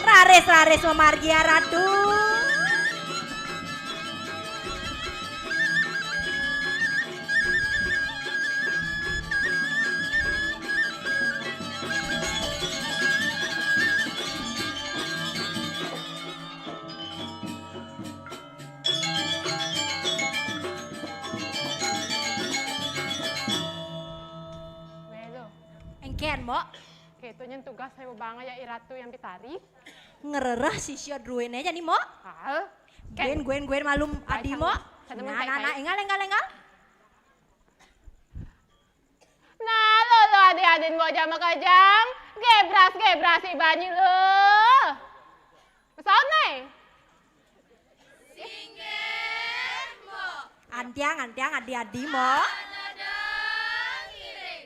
Raris-raris mamargi ya Ratu. Weh, lo. Engken, Mbok. Keto nyen tugas saya bebanga ya Iratu yang pitari. Ngrereh sisia druene jani, Mbok. Hal. Guen, guen, guen malum adi, Mbok. Nah, nah, nah, engal, engal, engal. Nah, lo, lo, adi-adin Mbok jama kajang. Gebras, gebras ibanyi lo. Pesaut ne. Singgih, Mbok. Antiang, antiang, adi-adi, Mbok. Ada ngiring.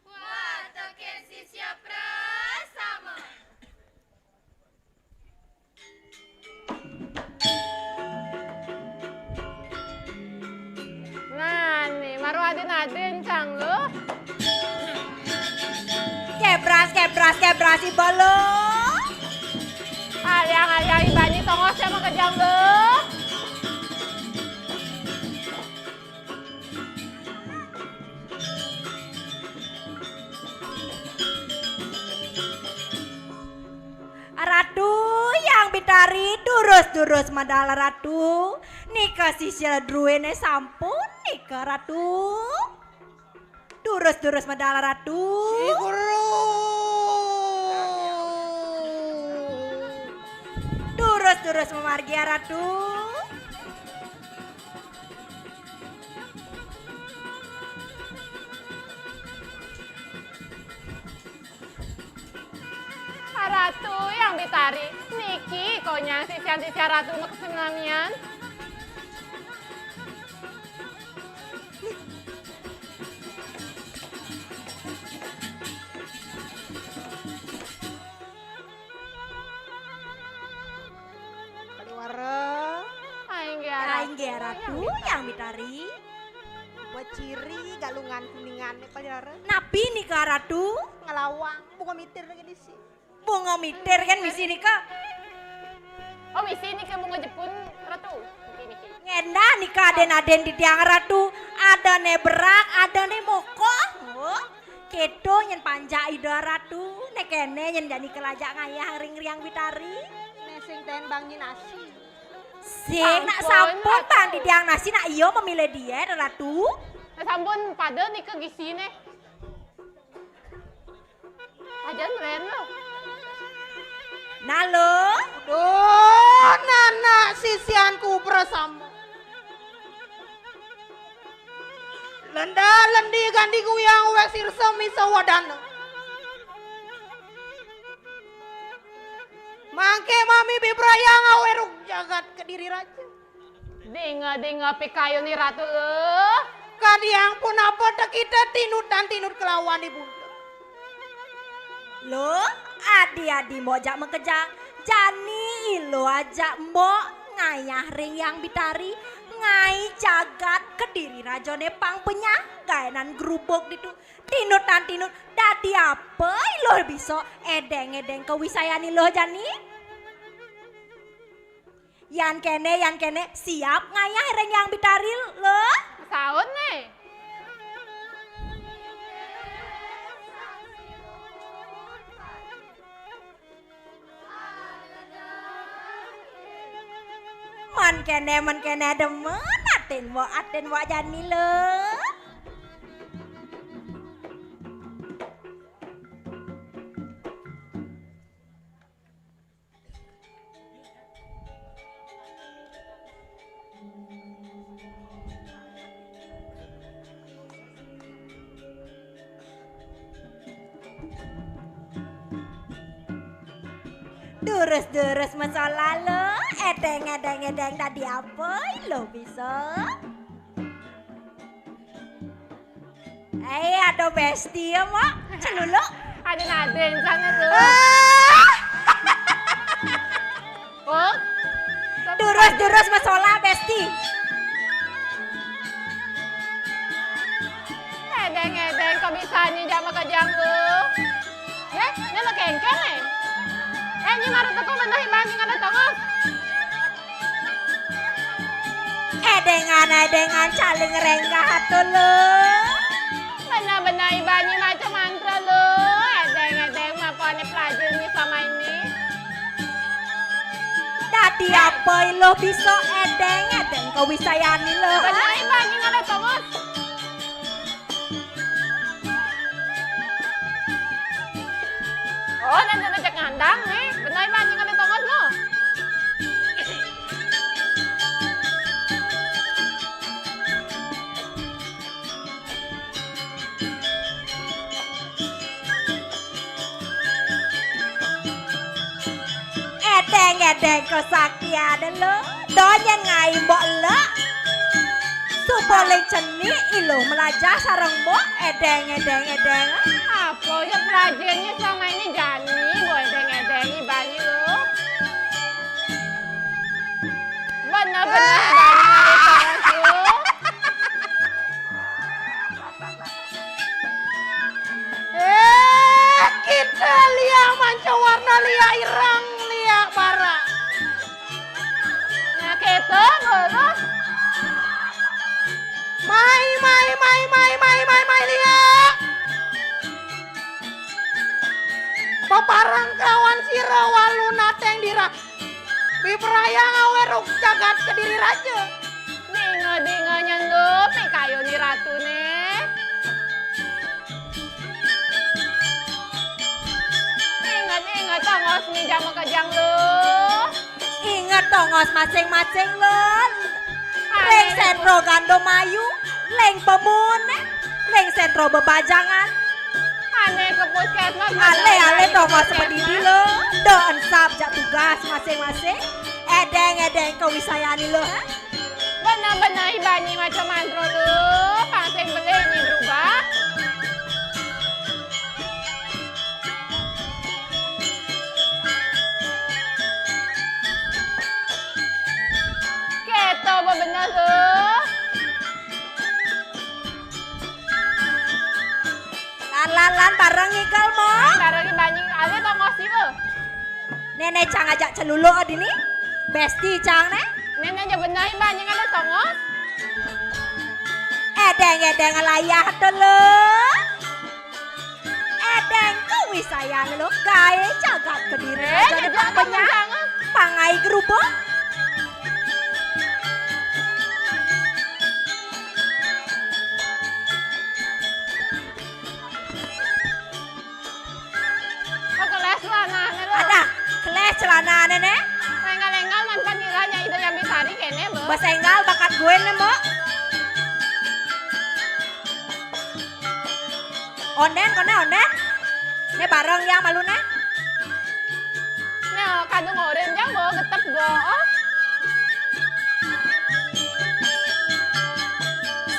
Wah, toke sisia prasama. Nah, nih, maru adin-adin, Cang, lo. Kebras, kebras, kebras, iba lo. Aliang, aliang, ibanyi tongos ya, makejang, lo. Ratu Hyang Betari, durus-durus medal Ratu. Nika sisia druene sampun nika Ratu. Durus-durus medal Ratu. Sri Guru. Durus-durus mamargi ya Ratu. Ratu Hyang Betari, niki konyang sisian-sisian Ratu makesenamian. Paliwara. Ainggih Ratu Hyang Betari. Beciri Galungan Kuningan paliwara. Napi nika Ratu? Ngelawang, bunga mitir lagi di sini. Bunga mitir kan misi nika. Oh, misi nika bunga Jepun, Ratu. Niki, niki. Ngendah nika aden-aden titiang Ratu. Adane berak, adane mokoh. Oh, keto nyen panjak Ida Ratu. Nekene nyen jani kelajak ngayah ring Hyang Betari. Ne sing ten bang nyen nasi. Sing nak sampun, sampun Ratu. Bang titiang nasi nak iya memilih diet, Ratu. Nah, sampun pada nika gisine. Aja meren lo. Nah lo. Duh, nanak sisianku prasama. Lenda lendi gandi guyang wek sirsa misa wadana. Mangke mami bibrayang aweruk jagat Kediri Raja. Dinga-dinga pikayun ni Ratu, eh. Kadiang pun apa tekita tinut dan tinut kelawan ibunda. Lo, adi-adi Mbok jak makejang, jani ilo ajak Mbok ngayah ring Hyang Betari, ngai jagat Kediri Rajane pang penyah, gaenan grubug ditu. Tinut tan tinut, dadi apa ilo bisa edeng-edeng kawisayan ilo jani? Yan kéné, yan kéné, siap ngayah ring Hyang Betari, Luh. Saut né. Man kéné, man kéné demen, atin wak, atin wak jani, Luh. Durus-durus masolah, Luh, édéng, édéng, édéng, dadi apa, Luh, bisa? Eh, ada besti ya, Mak? Celuluk. Ada nadén sana, Luh. Ah! Oh? Durus-durus masolah, besti. Édéng-édéng, kok bisa nyi jama kejang, Luh? Yé, né makéngkéng, eh? Eh, nyi maru teka bener iban nyi ngalih tongos. Édéngan, édéngan, caling rénggah atur, Luh. Bener-bener iban nyi maca mantra, Luh. Édéng, édéng, mapané pelajur nyi selama ini. Dadi apa, Luh, bisa édéng, édéng kawisayané, Luh? Bener iban nyi ngalih tongos. Oh, dan ada cek ngandang nih. Benar iban nyi ngalih tongos, Luh. Édéng-édéng kasaktiané, Luh. Donyén ngai mbok, Luh. Suba ling cenik, Luh, melajah sareng mbok. Édéng, édéng, édéng. Apa ya pelajahnya selama ini, jani, mbok édéng-édéng iban nyi, Luh. Bener-bener iban nyi ngalih tongos, Luh. Eh, kita liak manca warna, liak ireng, liak bara. Nah, kéto, Luh. Mai, mai, mai, liak. Papareng kelawan sira walu nateng dira. Biprayang awérug jagat Kediri Raja. Dinga-dinga nyén, Luh, pikayun ratuné. Inget-inget tongos nyi jama kejang, Luh. Inget tongos masing-masing, Luh. Ring séntra Gandamayu, ring pemuné, ring séntra bebajangan. Ané ka puskesmas. Alih-alih tongos padidi, Luh. Da ensap jak tugas masing-masing. Édéng-édéng kawisayané, Luh, ha? Bener-bener iban nyi maca mantra, Luh. Pang sing beli nyi berubah. Kéto bebener, Luh. Lan, lan, lan, bareng ngigel, Mo. Bareng iban nyi, alih tongos iba. Néné cang ajak celuluk dini. Besti cang né. Néné ja bener iban nyi ngalih tongos. Édéng, édéng layah to, Luh. Édéng kawisayané, Luh. Gaé jagat Kediri. Eh, Raja jagat Depak Penyang. Penyang. Pangai gerubuk. Oh, kelés celanané, Luh. Ada, kelés celanané, né. Énggal-énggal mantan ngira nyai Ida Hyang Betari kéné, Luh. Bas énggal bakat gue, né, Mbok. Ondén, koné ondén. Né bareng ya malu, né. Nah, kadung orin jang, Bo, getep, Bo. Oh.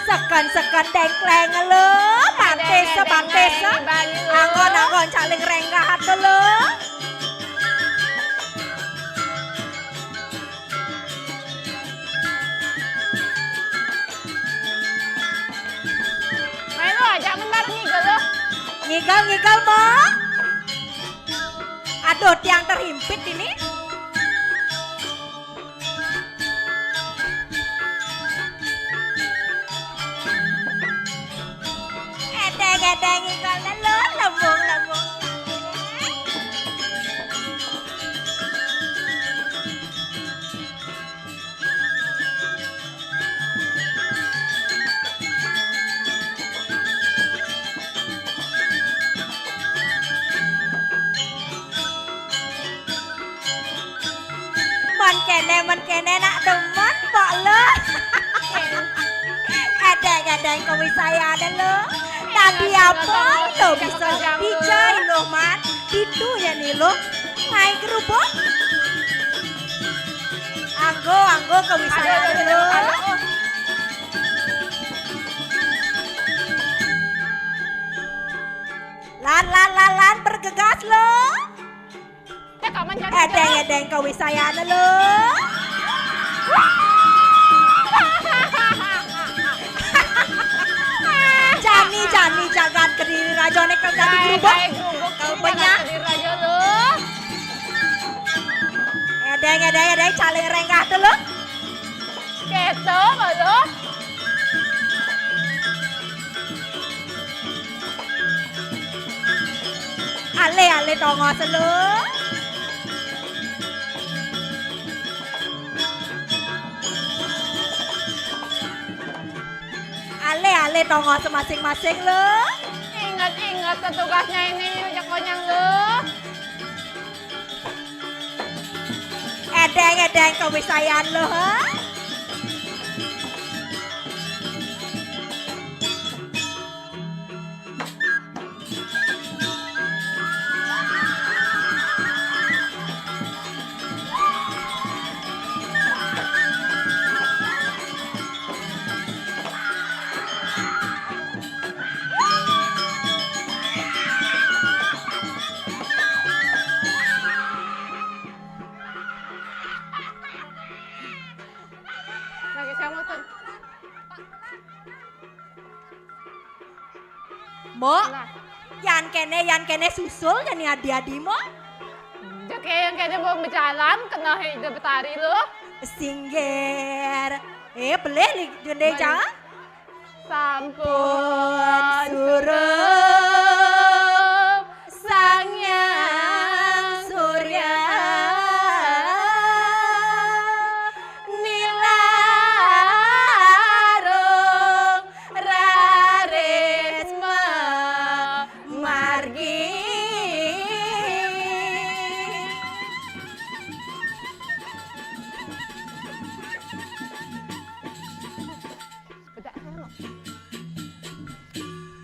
Seken-seken dengkleng, Luh, bangkis, édéng, édéng, bangkis. Édéng, édéng, édéng. Anggon, anggon, caling rénggah to, Luh. Mai, Luh, ajak men bareng ngigel, Luh. Ngigel, ngigel, Bo. Aduh, tiang terhimpit ini. Deng ikone lho, lembung, lembung. Mon kene, mon kene nak demen mbok lho. Edeng-edeng kewisayane lho. Tadi apa lho bisa dijai lho, Man? Itu ya nih lho. Naik kerubuk. Anggo, anggo kewisayane lho. Lan, lan, lan, lan, bergegas lho. Edeng-edeng kewisayane lho. Jani, jani jagat Kediri rajane kang dadi grubuk. Kae grubuk. Kang penyah. Jagat Kediri raja lho. Edeng, edeng, edeng, calik rengkah to lho. Keto lho. Ale, ale tongos lho. Ale, ale tongos masing-masing lho. Ingat-ingat tugasnya ini, Ujak Konyang lho. Edeng-edeng kewisayan lho, ha? Lagi saya mau tuh. Mbok, nah. Yan kene, yan kene susul jani adi-adi, Mbok. Jake yang kene mau berjalan, kena hei de betari lo. Singgir. Eh, boleh li, jende Baik. Jangan? Sampun surup Sang Hyang Surya nilarung rarisma margi. Bedak saya, Nok.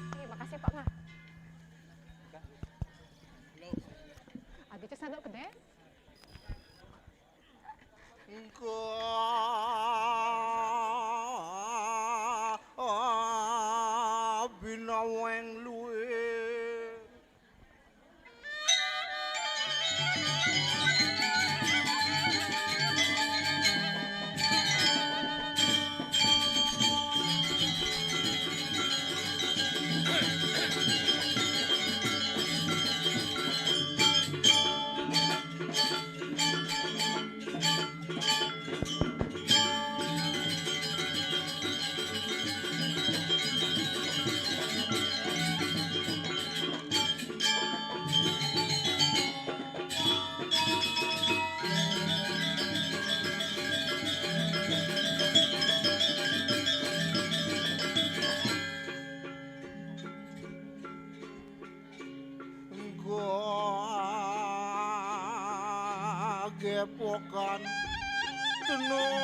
Oke, makasih, Pak Ngah. Agi cek sandok gede. Engko binaweng luwe. Gepokan tenung.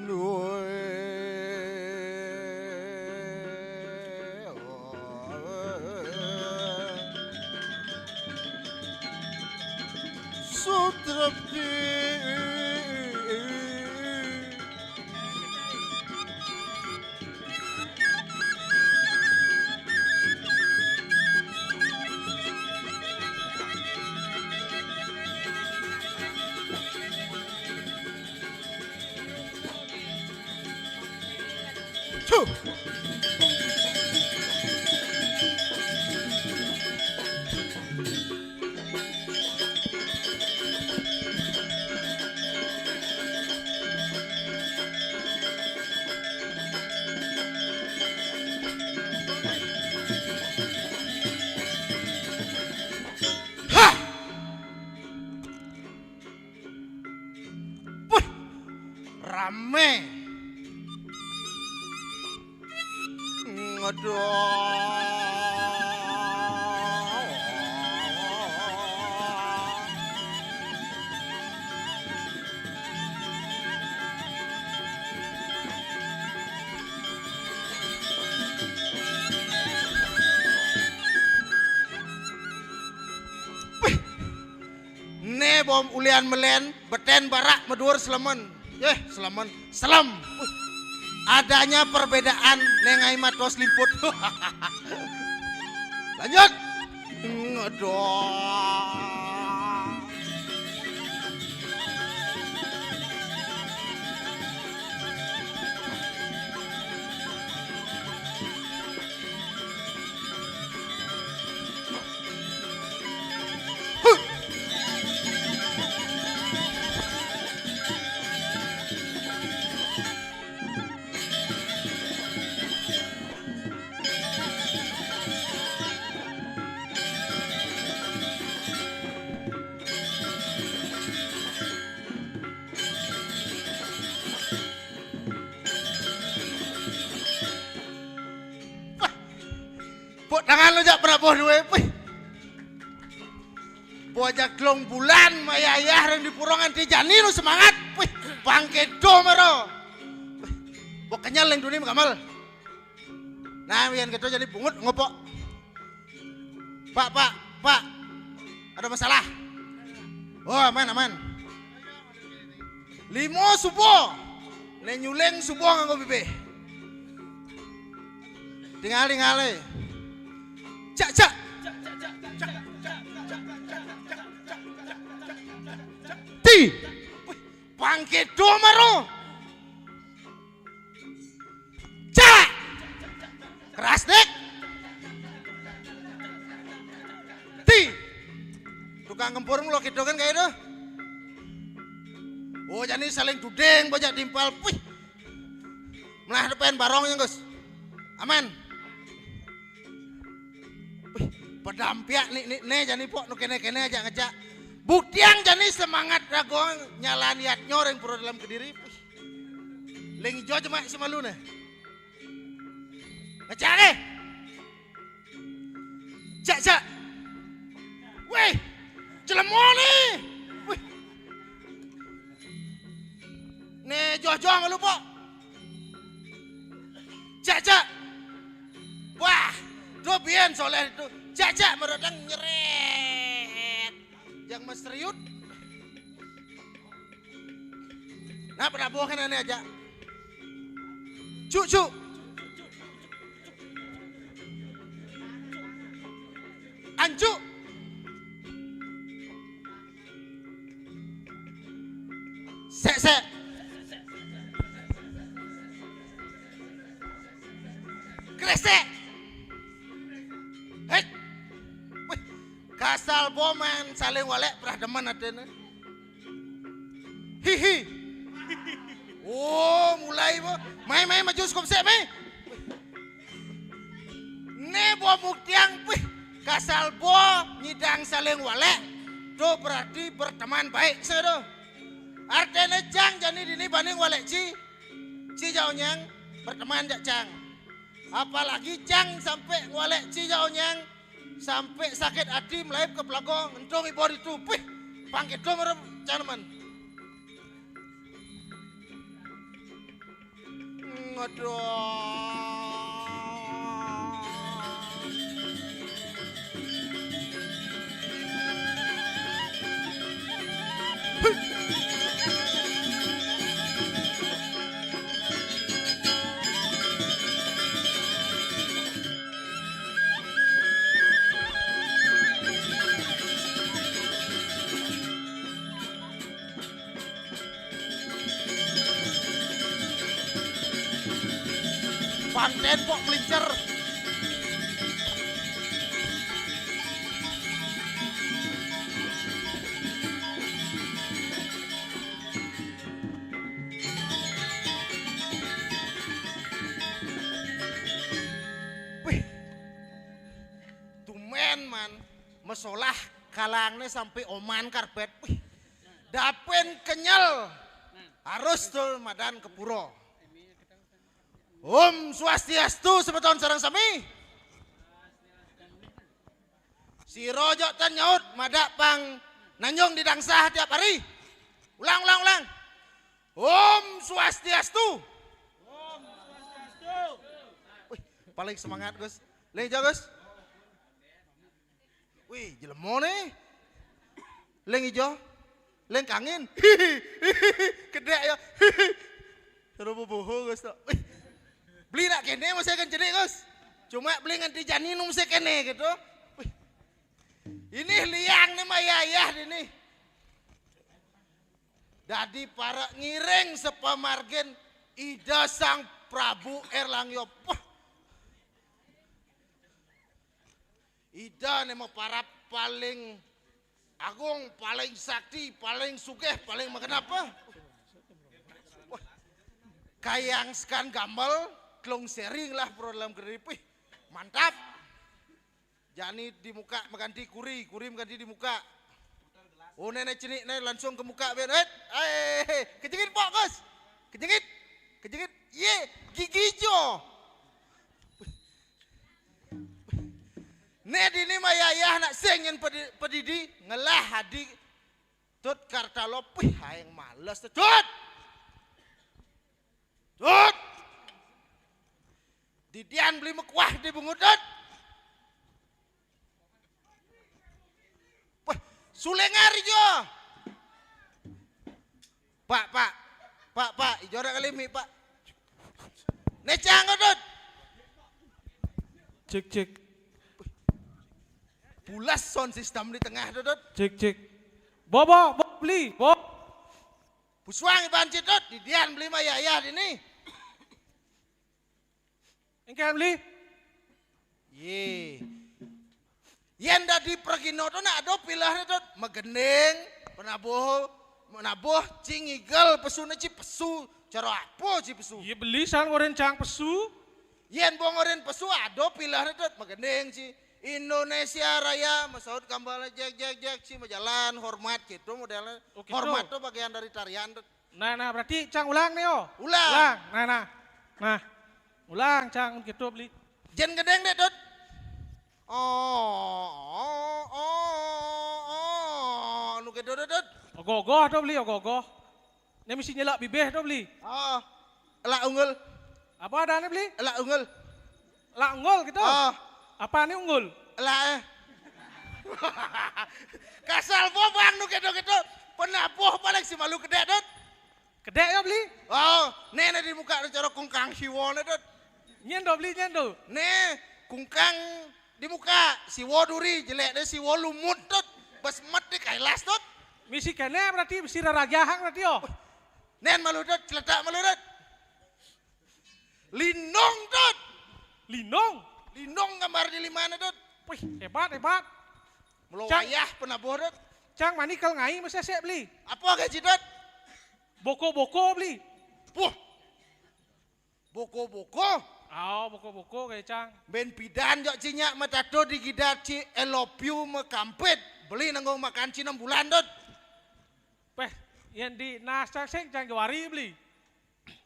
Luwe. Sutrepti. Two. Aduh. Wih. Né bom ulian melen, beten barak maduur selemen. Yéh, selemen, selem. Wih. Adanya perbedaan né ngai matos limput. Lanjut. Aduh. Pok tangan lu jak penabuh duwe, puih. Bocah telung bulan mayah-ayah ring di pura nganti jani lu semangat. Wih, bangké do mara. Wih, bok kenyel ning duni kamel. Nah, yén kéto jani bungut ngopok. Pak, Pak, Pak. Ada masalah? Oh, aman, aman. Lima suba. Né nyuling suba nganggo bibih. Tingal-tingalé. Cak, cak. Ti. Wih, bangké do mara. Cak. Keras, Dik. Ti. Tukang gempur mula kéto kan kayak itu. Oh, jani saling tuding bajak timpal. Puih. Melah depan barong ya, Gus. Aman. Wih, pedampiak nih, nih, nih, jani pok, nu kéné-kéné aja ngejak. Buktiang jani semangat raga nyalan yatnya ring pura dalam Kediri. Wih. Ling ijo cuma si malu nih. Ngejak nih. Jak, jak. Wih, jelema nih. Wih. Nih, joh-joh malu pok. Jak, jak. Wah, do biyen soléh itu. Jak, jak, meredang nyerét. Yang mesriut. Nah, penabuh kan ané aja. Cuk, cuk. Anjuk. Sek, sek. Kresek. Hei. Wih, kasal boman saling walek prah demen aténé. Hihi. Oh, mulai bo. Mai, mai, maju sekup sek, mai. Né bo buktiang, pih. Kasal bo nyidang saling walek. Tuh berarti berteman baik, sih tuh. Artinya cang jani dini banding walek ci. Ci jauh nyang berteman jak cang. Apalagi cang sampai ngwalek ci jauh nyang, sampai sakit hati melaib ke pelago ngentung ibu ditu. Pih, pangkit dong orang cang nemen. Aduh. Panten pok melincer. Wih, tumen man, mesolah kalangné sampai oman karpet. Wih, dapin kenyel. Harus tuh madan ke pura. Om Swastiastu semeton sareng sami. Sira aja tan nyaut, madak pang nanyong di dangsah tiap hari. Ulang, ulang, ulang. Om Swastiastu. Wih, paling semangat, Gus. Leng ijo, Gus. Wih, jelema ne. Leng ijo. Leng kangin. Kedek ya. Suruh boboho, Gus, to. Wih. Beli nak kene masih kan cedik, Gus. Cuma beli nganti jani nu masih kene gitu. Wih. Ini liang ne mah yayah ini. Dadi para ngiring sepamargin Ida Sang Prabu Erlangga. Wah. Ida ne maparab paling agung, paling sakti, paling sugih, paling magenep. Wah. Kayang sekan gambel, telung sering lah pro dalam geripih. Mantap. Jani di muka maganti kuri, kuri maganti di muka. Oh, nenek cenik ne langsung ke muka ben. Eh, eh, kejengit pok, Gus. Kejengit. Kejengit. Ye, gigi jo. Ne dini mah yayah nak sing nyen pedi-, pedidi ngelah adi Tut Kartalo, pih aing males, Tut. Tut. Didian beli mekuah di bungut, Tut. Wah, sulengar ijo. Pak, Pak. Pak, Pak, ijo ora kali mi, Pak. Necang, Tut. Cek, cek. Pulas sound system di tengah, Tut. Cek, cek. Bo, bo, bo, beli, bo. Pusuang iban ci, Tut, didian beli mah yayah dini. Engke beli. Ye. Yen dadi pragina to nak ado pilihne, Tut. Magending, penabuh, penabuh, ci ngigel pesune ci pesu. Cara apa ci pesu? Iya beli sang ngoren cang pesu. Yen bo ngoren pesu ado pilihne, Tut. Magending ci. Indonesia Raya, masaut kambal jek, jek, jek, ci majalan, hormat gitu modelnya. Oh, gitu. Hormat tuh bagian dari tarian, Tut. Nah, nah, berarti cang ulang nih, oh. Ulang. Ulang. Nah, nah. Nah. Ulang, cang gitu beli. Jen gedeng deh, Tut. Oh, oh, oh, oh, anu gitu, Tut, Tut. Ogoh-ogoh tuh beli, ogoh-ogoh. Ini mesti nyelak bibih tuh beli. Oh, elak unggul. Apa adanya beli? Elak unggul. Elak unggul gitu? Oh. Apa nih unggul? Elak, eh. Kasal bobang nu gitu-gitu. Penabuh paling si malu gede, Tut. Kedek ya beli? Oh, nenek di muka ada cara kungkang siwone, Tut. Nyen do beli, nyen do. Ne, kungkang di muka, siwo duri, jelek deh siwo lumut, Tut. Bas met di kailas, Tut. Misi kene berarti misi rarajahang berarti, oh. Nen malu, Tut, celetak malu, Tut. Linong, Tut. Linong? Linong gambar di limane, Tut. Wih, hebat, hebat. Melo wayah penabuh, Tut. Cang mani kal ngai masih sek beli. Apa gaji, Tut? Boko-boko beli. Puh. Boko-boko. Oh, boko-boko kayak cang. Ben pidan jok ci nyak matato di gidat ci I love you makampit. Beli nanggung makan ci enam bulan, Tut. Peh, yang di nas cang sing cang jawari beli.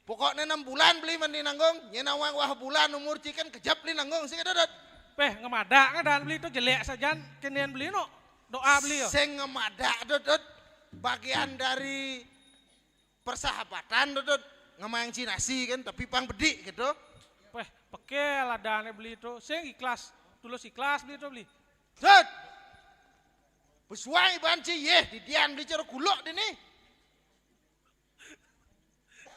Pokoknya enam bulan beli mandi nanggung. Nyen awang wah bulan umur ci kan kejap beli nanggung sing ada, Tut. Peh, ngemadak ngadan beli itu jelek sajan kenian beli no. Doa beli ya. Sing ngemadak, Tut, Tut. Bagian dari persahabatan, Tut, Tut. Ngemang ci nasi kan, tapi pang bedik gitu. Peh, pekel adane beli itu. Sing ikhlas, tulus ikhlas beli itu beli. Tut. Pesuang iban ci, yeh, didian beli cara kuluk dini.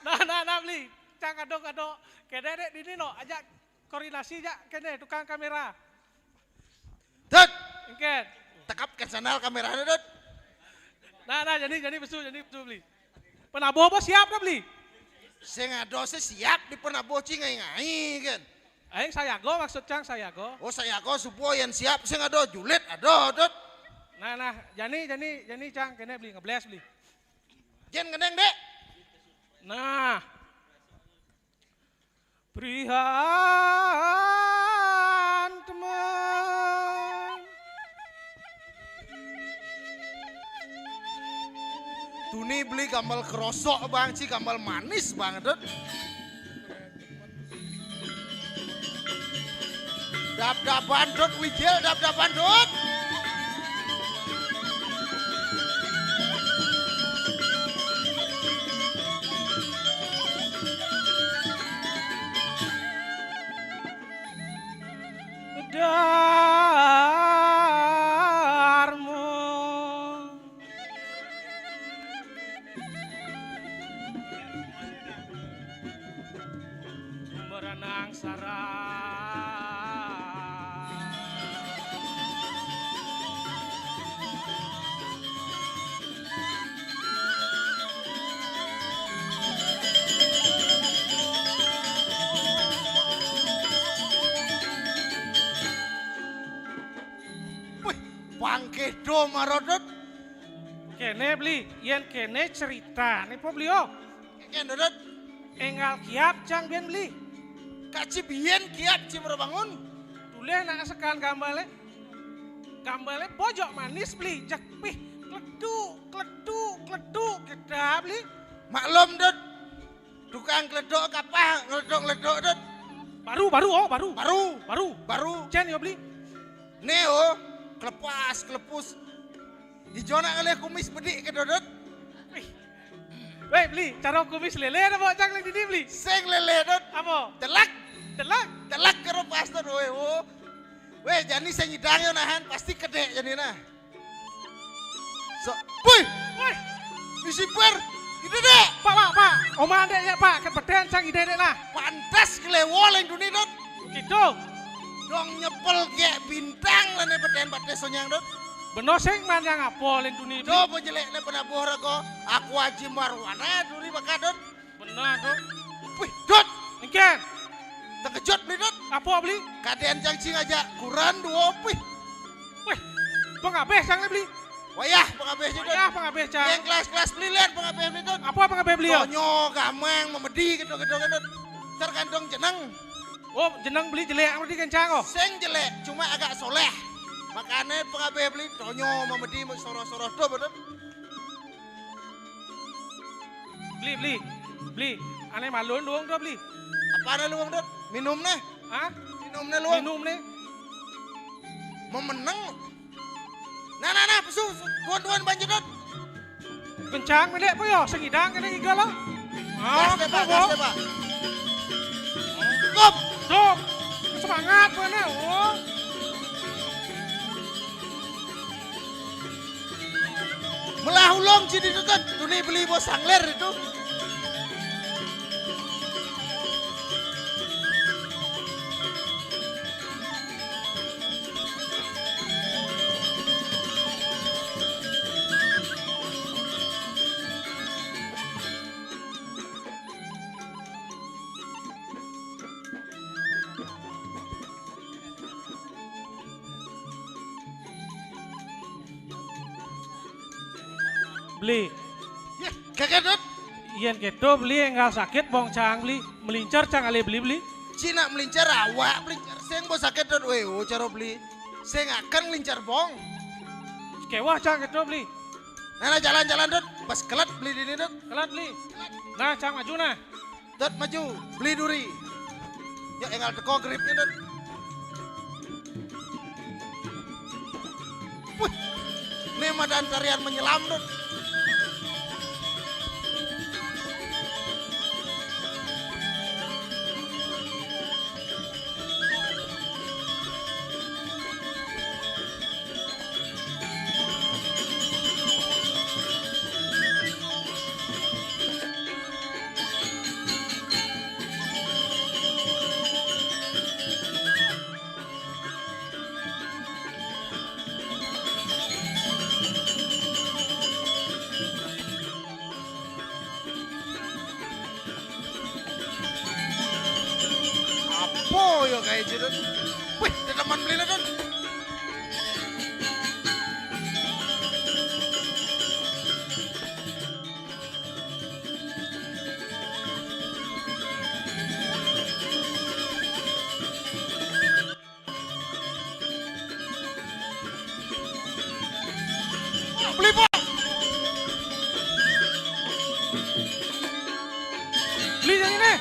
Nah, nah, nah, beli. Cang ado, ado. Kene dek dini no, ajak koordinasi jak kene tukang kamera. Tut. Engken. Tekap ke channel kameranya, Tut. Nah, nah, jadi, jadi pesu, jadi pesu beli. Penabuh apa siap dah beli? Sing ado sih siap di penabuh ci ngai-ngai kan. Aing sayago maksud cang sayago. Oh, sayago supo yang siap sing ado julid ado, Tut. Nah, nah, jani, jani, jani cang kene beli ngebles beli. Jen ngeneng, Dek. Nah. Prihan teman. Tuni beli gambal kerosok bang, ci gambal manis banget, Dut. Dab-daban, Dut, wijil, dab-daban, Dut. Darmo. Merenang sarang. Wih, pangkédo mara, Dut. Kéné, Bli, yén kéné critané po, Bli, oh. Kéné, Dut. Énggal kiat cang biyen, Bli. Kaji biyen kiat ci mara bangun. Tuléh nak sekan gambalé. Gambalé bojok manis, Bli. Jeg, pih, kleduk, kleduk, kleduk, kéda, Bli. Maklum, Dut. Tukang kleduk kapah, ngleduk-ngleduk, Dut. Baru, baru, oh, baru. Baru. Baru. Baru. Cén yo, Bli. Né, oh, klepas, klepus. Ijo nak ngalih kumis bedik ké, Dut. Wih. Wéh, Bli, cara kumis lélé ada bawa cang ning dini, Bli? Sing lélé, Dut. Apa? Telak. Telak. Telak karo pas, Dut. Wéh, oh. Wéh, jani sing nyidang yo nahan, pasti kedék jani nah. So, wih. Wih. Isi bar. Itu, Dék. Pak, Pak, Pak. Oma andék ya, Pak. Kepeden sang ide, Dék, nah. Pantes kelewo ling duni, Dut. Gitu. Dong nyepel gek bintang lane peden batis sonyang, Dut. Beno sing manyang apa ling duni, Bli? Coba jelek ne penabuh rego. Aku Haji Marwana duri bakadon. Bener, Dut. Wih, Dut. Engken. Terkejut, Bli, Dut. Apa, Bli? Kaden cang cing aja kuran dua, wih. Wih, pengabeh cang ne, Bli. Wayah pengabeh, Dut. Wayah pengabeh, cang. Yang kelas-kelas Bli, lihat pengabeh, Bli, Dut. Apa pengabeh, Bli, ya? Tonyo, gamang, memedi, gitu-gitu, Dut. Tergantung jeneng. Oh, jeneng Beli jelek, berarti kencang, oh. Sing jelek, cuma agak soleh. Makane pengabeh Beli tonyo memedi soroh-soroh do, bener. Beli, Beli. Beli, ane malun luung do, Beli. Apane luung, Dut? Minum ne? Hah? Minum ne luung? Minum ne. Memeneng. Nah, nah, nah, pesu, tuan-tuan banjir, Dut. Kencang, pendek, apa ya? Sengidang, kena iga lah. Gas deh, Pak, gas deh, Pak. Stop. Stop. Semangat, mana? Oh. Melah ulung, jadi, Dut. Tuni beli bos sangler itu. Beli. Yeh, kagak, Dut. Yen kedo, Beli, enggak sakit, bong cang, Beli. Melincer cang ale, Beli, Beli. Cina melincer awak, melincer sing bo sakit, Dut. Weh, oh, caro Beli. Sing akan melincer, bong. Kewah cang kedo, Beli. Nah, nah, jalan-jalan, Dut. Pas kelat, Beli, dini, Dut. Kelat, Beli. Nah, cang maju, nah. Dut maju, Beli duri. Ya, enggak teko gripnya, Dut. Wih, ini madan tarian menyelam, Dut. Apa ya kayak gitu? Wih, teman beli, Dut. Beli yang ini.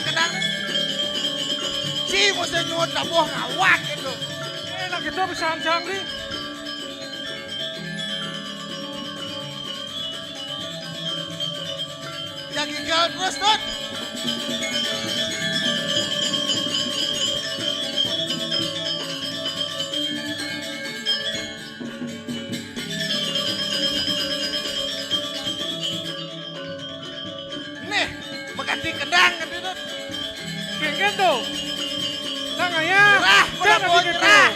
Kenang. Ci mesti nyuwun tabuh ngawak gitu. Eh, lagi tuh bisa ancang nih. Yang gagal terus, Dut. Nih, mengganti kendang kan itu. Kengken tuh. Nang ayah. Nyerah, pada mau nyerah.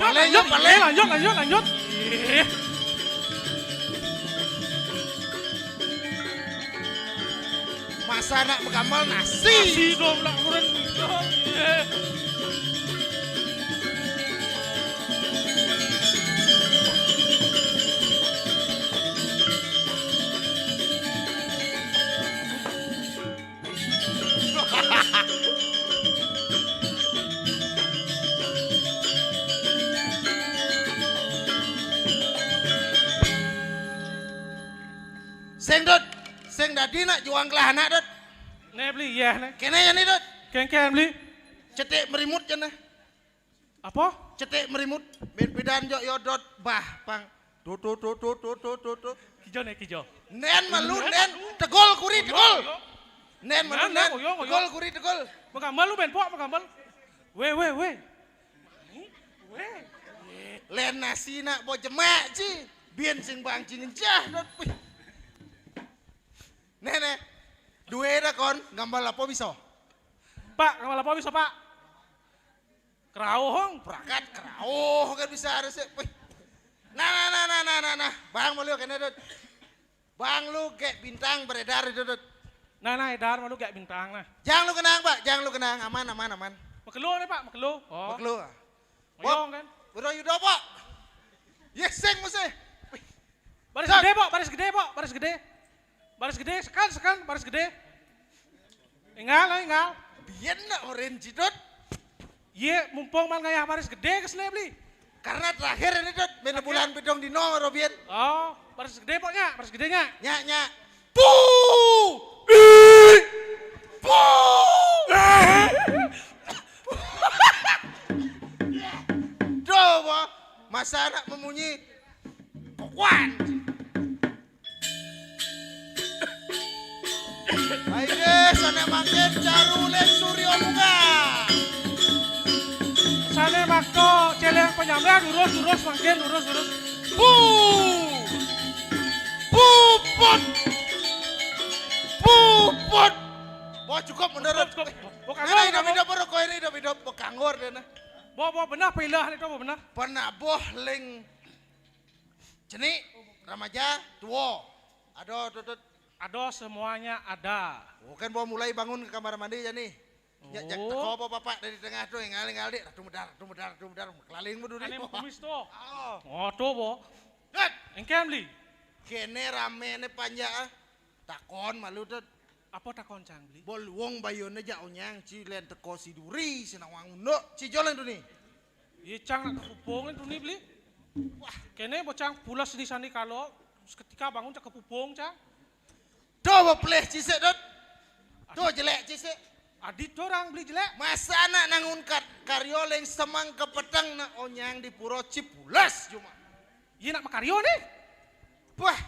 Lanjut, lanjut, lanjut, lanjut, lanjut. Ih. Masa nak megamel nasi. Nasi dong, nak kurang. Ih. Sing, Dut. Sing dadi nak juang kelah anak, Dut. Nih, beli, iya, nih. Kene ya nih, Dut. Kengken, beli. Cetik merimut ya, nih. Apa? Cetik merimut. Bin pidan jok yodot bah pang. Tuh, tuh, tuh, tuh, tuh, tuh, tuh, tuh. Kijo nih, kijo. Nen malu, nen. Tegol kuri, tegol. Nen malu, nen. Tegol kuri, tegol. Magamel lu, Ben, pok, magamel. Weh, weh, weh. Weh. Len nasi nak bo jemak, ci. Bien sing bang cing jah, dot. Wih. Nen, nen. Due dah kon, gambar apa bisa? Pak, gambar apa bisa, Pak? Kerauh, hong. Prakat kerauh kan bisa ada sih. Wih. Nah, nah, nah, nah, nah, nah, nah. Bang, malu kene, Dut. Bang, lu kayak bintang beredar itu, Dut. Nah, nah, edar malu kayak bintang, nah. Jangan lu kenang, Pak. Jangan lu kenang. Aman, aman, aman. Makelo nih, Pak. Makelo. Oh. Makelo. Oyong, kan? Bro Yudo, Pak. Yes, sing mesti. Wih. Baris gede, Pak. Baris gede, Pak. Baris gede. Baris gede, sekan, sekan, baris gede. Engal, engal. Biyen nak orange, Dut. Iya, mumpung man ngayah baris gede ke sini, beli. Karena terakhir ini, Dut, main bulan pitung dino, Robin. Oh, baris gede, pokoknya, baris gedenya. Nyak, nyak. Pu! Ih! Pu! Tuh, Pak. Masa anak memunyi. Kokoan. Ayo, sana makin carulen Suryo Muka. Sana makto celeng penyambar, lurus, lurus, makin lurus, lurus. Bu! Puput! Puput! Wah, cukup menurut. Cukup, cukup. Bukan ini hidup, hidup, baru kau ini hidup, hidup. Bekanggur dia, nah. Bo, bo, benar, pilah itu, bo, benar. Penabuh ling. Cenik, remaja, tua. Ada, Dut. Ada, semuanya ada. Oh, kan bawa mulai bangun ke kamar mandi aja nih. Ya, jak teko apa bapak dari tengah tuh yang ngaling-ngaling, ratu medar, ratu medar, ratu medar, kelaling mudu nih. Ane kumis tuh. Oh. Oh, tuh, bo. Dut. Engke beli. Kene rame ne panja, ah. Takon malu, Dut. Apa takon, Cang, beli? Bol wong bayone jak onyang, ci len teko si duri, sinawang unduk, ci jolen tuh nih. Iya, Cang, nak kepupung itu nih, beli. Wah. Kene bocang pulas di sani kalau seketika bangun cak kepupung, Cang. Tuh, bepelih cisik, Dut. Tuh, jelek cisik. Adit orang beli jelek. Masa anak nangun kat-, karyo leng semang kepeteng nak onyang di puro ci pulas cuma. Iya, nak makaryo nih. Wah.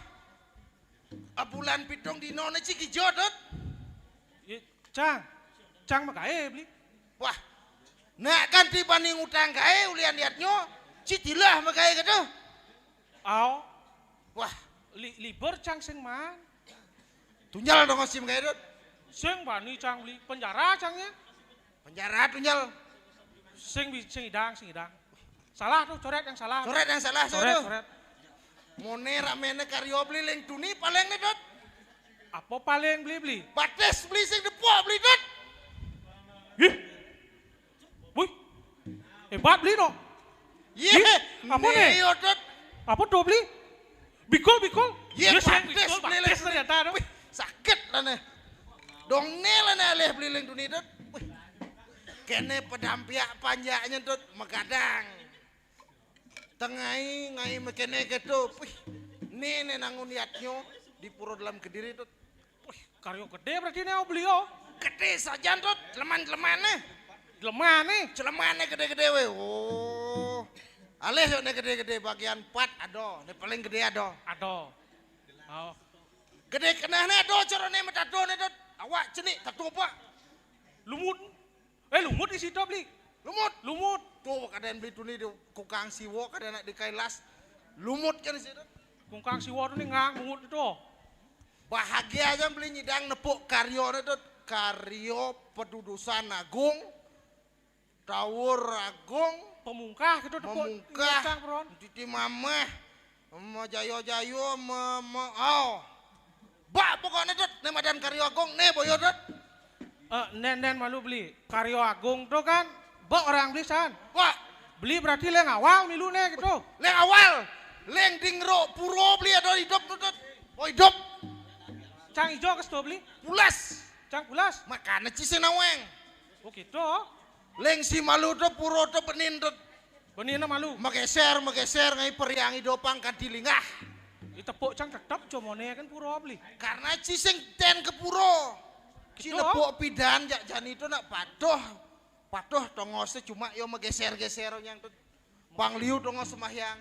A bulan pitung dino ne ci kijo, Dut. Iya, Cang. Cang magae beli. Wah. Nak kan tiba ning utang gae ulian liatnyo. Ci tilah magae gitu. Au. Wah. Li-, libur, Cang, sing man. Tunjal dong si magae, Dut. Sing bani, Cang, beli. Penjara, Cang, ya. Penjara tunjal. Sing bi-, sing idang, sing idang. Salah tuh, coret yang salah. Coret yang salah, coret, tuh. Coret. Mone ramene karyo beli leng tuni paling nih, Dut. Apa paling beli, beli? Batis beli sing depok beli, Dut. Ih. Wih. Hebat beli no. Iya. Ih, apa nih? Iya, Dut. Apa tuh beli? Bikul, bikul. Iya, batis beli leng tuni. Batis ternyata, no. Wih, sakit lah nih. Dong né la né alih beli ling tuni, Dut. Wih. Kéné padampiak panjaknya, Dut, magadang. Tengai ngai makéné kéto. Wih. Né né nangun yadnya di Pura Dalam Kediri, Dut. Wih, karya gedé berarti né, oh, beli, oh. Gedé sajan, Dut. Jleman-jlemané. Jlemané? Jlemané gedé-gedé wé. Oh. Alih yo né gedé-gedé bagian pat ada, né paling gedé ada. Ada. Oh. Gedé kenehné ada carané matatoné, Dut. Awak cenik tato apa? Lumut. Eh, lumut di situ, beli. Lumut. Lumut. Tuh, kadén beli tuni di kungkang siwa, kadén nak di Kailas. Lumut kan di situ. Kungkang siwa tuh nih ngang mungut itu. Bahagia aja beli nyidang nepuk karyoné, Dut. Karyo padudusan agung. Tawur agung. Pamungkah gitu, tepuk mamungkah. Titi mameh. Majayo-jayo, ma, ma, oh. Bak pokokné, Dut, né madan karyo agung, né boyo, Dut. Eh, nén, nén malu beli. Karyo agung tuh kan, bak orang beli san. Bak. Beli berarti leng awal milu né gitu. Leng awal. Leng di ngeruk puro beli ada idup tuh, Dut. Oh, idup. Cang ijo kes tuh beli. Pulas. Cang pulas. Makané ci sing nawang. Oh gitu. Leng si malu to puro to benin to. Benin malu. Mageser, mageser ngai periang ido pang kanti lingah. Ditepuk cang tetep jomoné kan puro beli. Karena ci sing ten ke puro. Ci gitu. Nepuk pidan jak jani to nak patuh. Patuh tongosé cuma yo mageser-geser nyang to. Pang liu tongos sembahyang.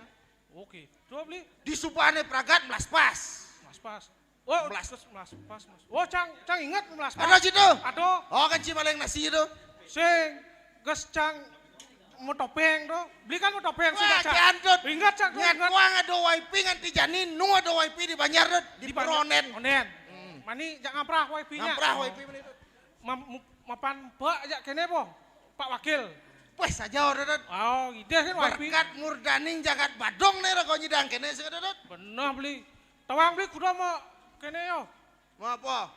Oke. Tuh beli. Di subané pragat melas pas. Melas pas. Oh, melas. Melas pas, Mas. Oh, cang, cang inget melas pas. Ada situ? Ada. Oh, kan ci maling nasi itu. Sing, ges cang mau topeng tuh. Beli kan mau topeng sudah, cang. Ingat, cang, ingat. Wang ada wifi nganti jani, nu ada wifi di Banjar tuh, di Peronen. Onen. Hmm. Mani jak ngamprah wifi-nya. Ngamprah wifi mani tuh. Mam-, mu-, mapan bak jak kéné po, Pak Wakil. Wah, saja, Dut. Oh, idéh kan wifi. Berkat murdaning jagat Badung né raga nyidang kéné sing, Dut. Bener beli. Tawang beli kuda mau kéné yo. Mau apa?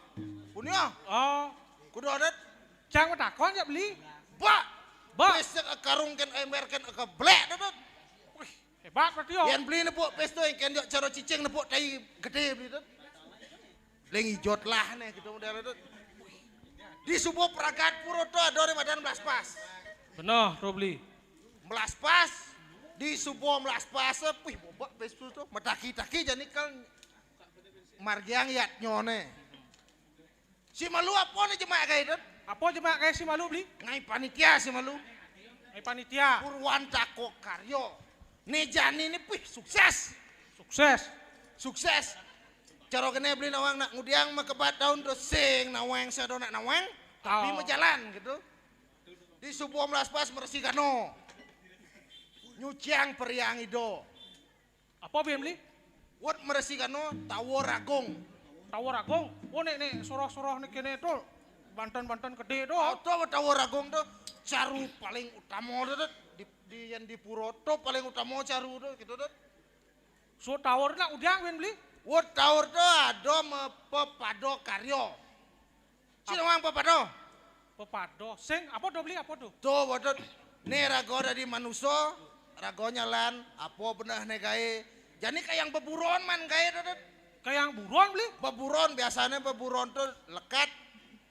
Punya? Oh. Kuda, Dut. Cang matakon ya beli. Bak. Bak. Besok karung kén ember kén keblek, Dut. Wih, hebat berarti yo. Yén beli nepuk pis tuh, kén yo cara cicing nepuk tai gedé beli, Dut. Leng ijot lah né gitu model itu. Di subuh pragat puro to ada di madan melas pas. Bener, Robli. Melas pas. Di subuh melas pas, wih, bobak pis tuh. Mataki-taki jani kal margiang yat nyoné. Si malu apa né jemak kayak itu? Apa jemak kayak si malu beli? Ngai panitia si malu. Ngai panitia. Purwan Tako Karyo. Né jani né, wih, sukses. Sukses. Sukses. Cara kéné beli nawang nak ngudiang makebat daun to sing nawang sado nak nawang. Tapi majalan gitu. Di subuh melas pas meresi gano. Nyuciang periang ido. Apa beli? Wot meresi gano tawur agung. Tawur agung. Oh, né, né soroh-soroh né kéné to. Banten-banten gedé to. Oh, to tawur agung to caru paling utama to, Dut. Di, di yén di puro to paling utama caru to gitu, Dut. So tawur nak udiang beli? Wot tawur to ada mapepado karyo. Sing nawang pepado. Pepado. Sing apa do beli apa do? To, Dut. Né raga dadi manusa, raga nyalan, apa benehné gaé. Jani kayang beburon man gaé to, Dut. Kayang buron beli? Beburon, biasané beburon to lekat,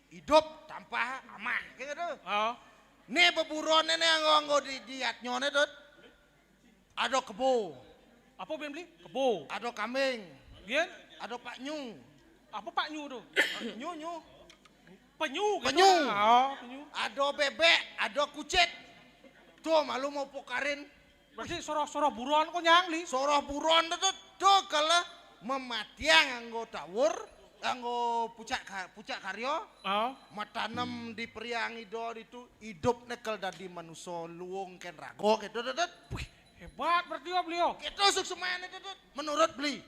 idup, tampah, amah, gitu. Oh. Né beburon né anggo-anggo di, di yat nyoné, Dut. Ada kebo. Apa bén beli? Kebo. Ada kambing. Bén? Ada paknyu. Apa paknyu to? Nyu, nyu. Penyu gitu. Penyu. Oh, penyu. Ada bebek, ada kucit. Tuh, malu mau pokarin. Berarti soroh-soroh buron kok nyang, Li? Soroh buron to, to kala mamatiang anggo tawur, anggo pucak ka-, pucak karyo. Oh. Matanem di periang ido ditu, idup né kal dadi manusa luung kén raga gitu, Dut. Wih, hebat berarti yo beli yo. Gitu suksemané, Dut. Menurut beli.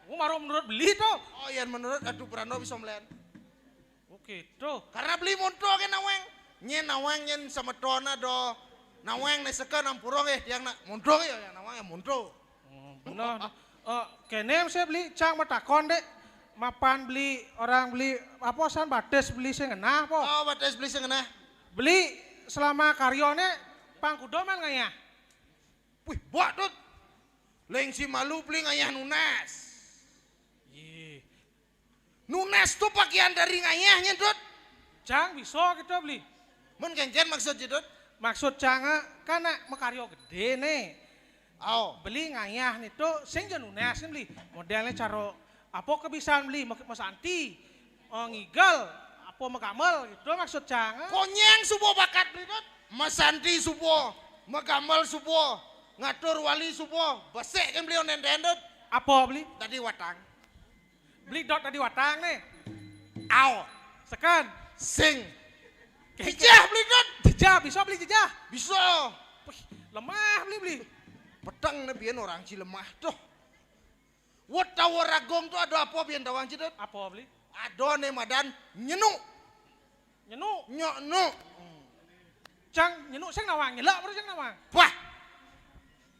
Oh, maro menurut beli to. Oh, yén menurut adu prano bisa mlén. Oh, gitu. Karena beli monto kén nawang. Nyén nawang nyén semeton ada nawang né seka nampura nggih tiang nak monto ya, ya nawang ya monto. Oh, bener. Eh, kéné saya beli cang matakon, Dék. Mapan beli orang beli apa san batis beli sing ngenah apa? Oh, batis beli sing ngenah. Beli selama karyoné pang kuda man ngayah. Wih, bak, Dut. Leng si malu beli ngayah nunas. Yih. Nunas to bagian dari ngayahnye, Dut. Cang, bisa gitu, Beli. Mun kéngkén maksud Dut? Maksud Cang, kan nak makarya gedé né. Ao. Beli ngayah né to, sing ja nunas né, Beli. Modélné cara apa kebisan, Beli, ma-, masanti, eh, ngigel, apa magamel gitu maksud Cang. Konyang suba bakat, Beli, Dut. Masanti suba, magamel suba, ngatur wali suba, besik kan Beli onéndén, Dut. Apa, Beli? Dadi watang. Beli dot dadi watang né. Ao. Seken. Sing. Jejeh, Beli, Dut. Jejeh, bisa, Beli, jejeh? Bisa. Wih, lemah, Beli, Beli. Peteng né biyen orang ci lemah tuh. Wut tawur agung tuh ada apa biyen tawang ci, Dut? Apa, Beli? Ada né madan nyenuk. Nyenuk. Nyenuk. Cang, nyenuk sing nawang, nyelek baru sing nawang. Wah.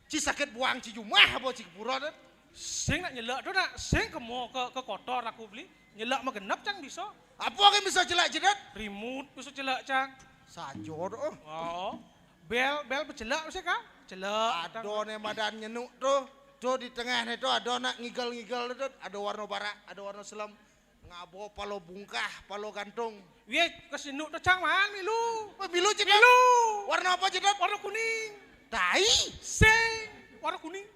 Ci sakit buang ci jumah apa ci kepura, Dut? Sing nak nyelek tuh nak, sing kemo ke, ke kotor aku, Beli. Nyelek magenep, Cang, bisa. Apa kan bisa celek, Dut? Rimut bisa celek, Cang. Sajo tuh. Oh. Bel, bel becelek bisa, Kang? Celek. Ada né madan nyenuk tuh. Tuh di tengah né tuh ada nak ngigel-ngigel tuh, Dut. Ada warna barak, ada warna selem. Ngaba pala bungkah, pala gantung. Wih, ke sinduk tuh, Cang, man, milu. Wah, milu, Cedot. Milu. Warna apa, Cedot? Warna kuning. Tai. Sing, warna kuning.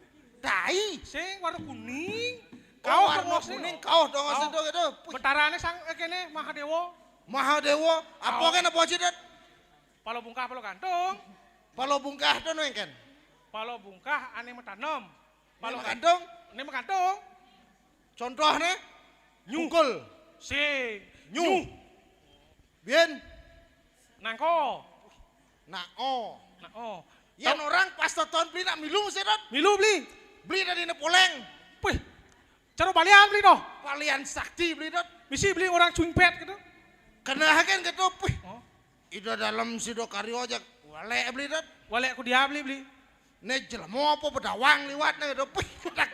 Tai. Sing, warna kuning. Oh, kauh warna kuning, kauh dong, oh, situ gitu. Wih. Betarané sang, eh, kéné, Mahadéwa. Mahadéwa. Apa kan apa, Cedot? Pala bungkah, pala gantung. Pala bungkah tuh, nu, kan? Pala bungkah ané matanem. Pala gantung. Ané magantung. Contohné? Nyuh. Pukul. Sing. Nyuh. Nyuh. Biyen. Nangko. Nao. Nao. Yén orang pas toton Beli nak milu, Dut. Milu, Beli. Beli dadi né poléng. Wih. Cara balian, Beli, noh. Balian sakti, Beli, Dut. Misi, Beli, orang cuingpét gitu. Kena kan gitu, wih. Oh. Ida dalem sida karya jak walék, Beli, Dut. Walék ku dia, Beli, Beli. Né jelema apa bedawang liwat né gitu. Puih, gedeg.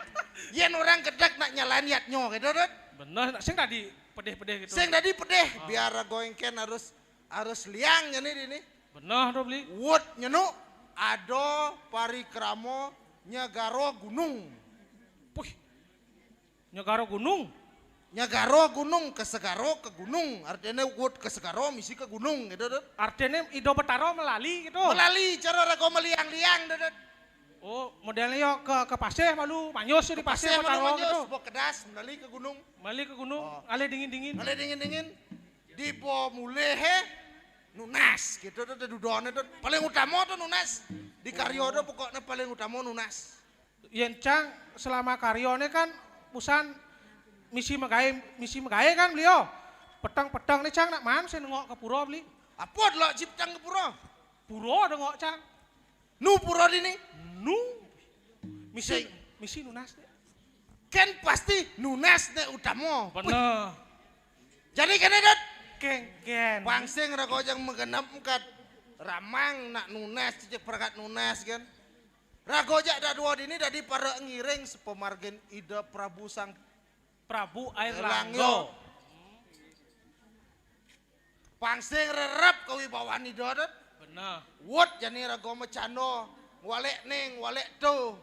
Yén orang gedeg nak nyalain yadnya gitu, Dut. Bener, nak sing dadi pedih-pedih gitu. Sing dadi pedih, oh, biar raga éngkén harus, harus liang jani dini. Bener tuh, Beli. Wut nyenuk ada parikrama nyegara gunung. Puih. Nyegara gunung. Nyegara gunung, ke segara, ke gunung. Artiné wut ke segara, misi ke gunung, gitu, Dut. Artiné Ida Betara melali, gitu. Melali, cara raga meliang-liang, Dut. Oh, modélné ya ke, ke pasih malu, manyus di pasih, pasih malu Betara, manyus, gitu. Bawa kedas, melali ke gunung. Melali ke gunung, oh, ngalih dingin-dingin. Ngalih dingin-dingin. Dibawa mulih, hé, nunas, gitu, Dut, dudoné, Dut. Paling utama tuh nunas. Di karya tuh pokoknya paling utama nunas. Yén Cang selama karyané kan usan misi magaé, misi magaé kan beliau. Peteng-peteng né Cang nak man sing nengok ke pura beli. Apa delok ci peteng ke pura? Pura dengok Cang. Nu pura dini? Nu. Misi, sing, misi nunas né. Kan pasti nunas né utama. Bener. Jadi kéné, Dut. Kéngkén. Pang sing raga jak magenep mengkat ramang nak nunas, cicik perangkat nunas kan. Raga jak dadua dini dadi para ngiring sepamargin Ida Prabu Sang Prabu Air Langga. Langga. Pang sing rerep kawibawan Ida, Dut. Bener. Wut jani raga macanda, ngwalék ning, ngwalék to.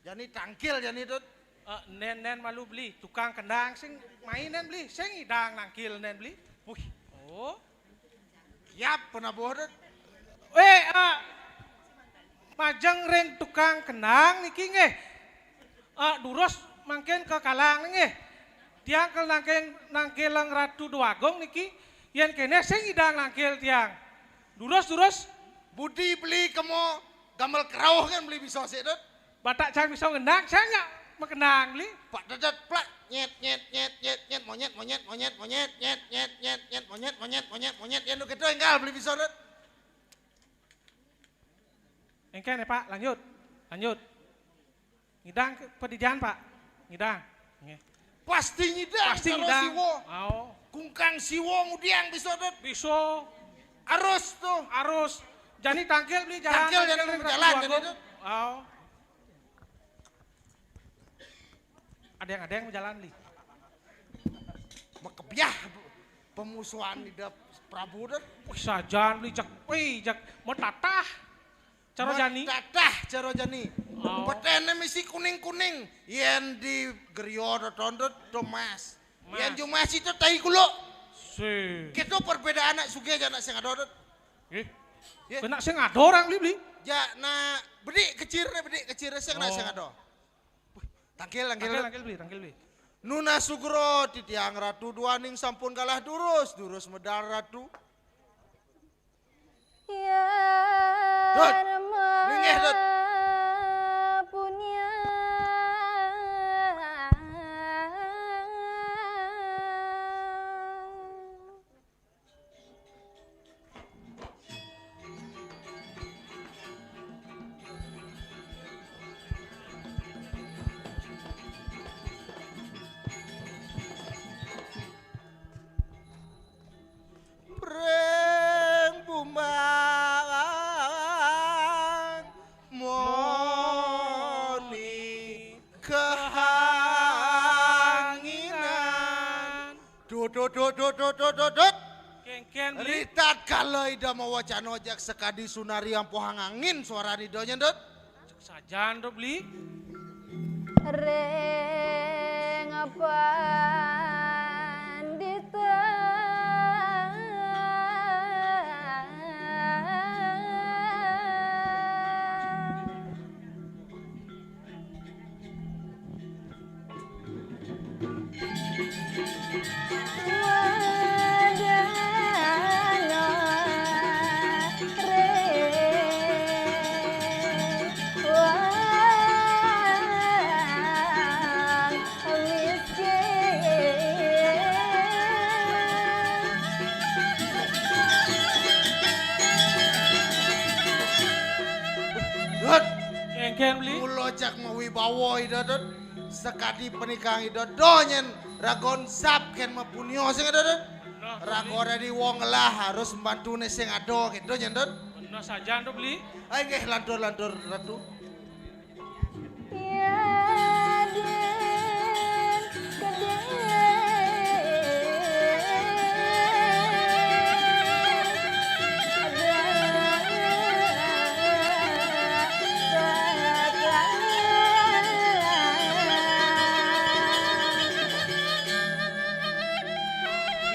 Jani tangkil jani, Dut. Eh, nén, nén malu beli, tukang kendang sing main nén beli, sing ngidang nangkil nén beli. Wih. Oh. Yap, penabuh, Dut. Eh, eh, majeng ring tukang kendang niki nggih. Eh, durus mangkin ke kalang nggih. Tiang ke nangking, nangkilang Ratu Déwagung niki, yén kéné sing ngidang nangkil tiang. Durus, durus. Budi beli kemo gamel kerauh kan beli bisa sik, Dut. Batak Cang bisa ngendang, Cang nggak makenang beli. Pak Dedet plak, nyet, nyet, nyet, nyet, nyet, monyet, monyet, monyet, monyet, nyet, nyet, nyet, monyet, monyet, monyet, monyet, yén nu gitu enggal beli bisa, Dut. Engkén ya, Pak, lanjut. Lanjut. Ngidang ke pedidian, Pak. Ngidang. Nggih. Pasti ngidang, pasti karo ngidang. Siwa. Ao. Kungkang siwa ngudiang bisa, Dut. Bisa. Arus tuh. Arus. Jani tangkil beli jalan. Tangkil jani tangkil jalan, jani, Dut. Ao. Ada yang, ada yang jalan, Li. Makebiah pemusuhan Ida Prabu, Dut. Wih, sajan beli jak, wih, jak metatah. Cara jani. Metatah cara jani. Oh. Peténé misi kuning-kuning. Yén di griya teton, Dut, to mas. Yan jumah situ tai kulo. Sih. Kéto perbedaan nak sugih jani nak sing ado, Dut. Nggih. Nggih. Nak sing ado orang Bli, Bli. Jani nak bedik kecirné, bedik kecirné sing nak sing ado. Tangkil, tangkil, Tangkil, Dut. Tangkil, Bli, tangkil, Bli. Nunas sugra titiang Ratu duaning sampun galah durus, durus medal Ratu. Dut, linggih, Dut. Pring bumbang moni kehanginan. Dut, dut, dut. Kénkén, Bli. Ritatkala Ida mawacana jak sakadi sunari ampuhang angin suarani Ida nyén, Dut. Sajan to, Bli. Ring pandita. Dut. Kénkén, Bli. Mula jak mawibawa Ida, Dut. Sakadi panikang Ida, do nyén raga ensap kén mapunia sing ada, Dut. Nah, Bli. Raga dadi wong ngelah harus mbantuné sing ada kéto nyén, Dut. Bener saja, Dut, Bli. Ai nggih, lantur, lantur, Ratu.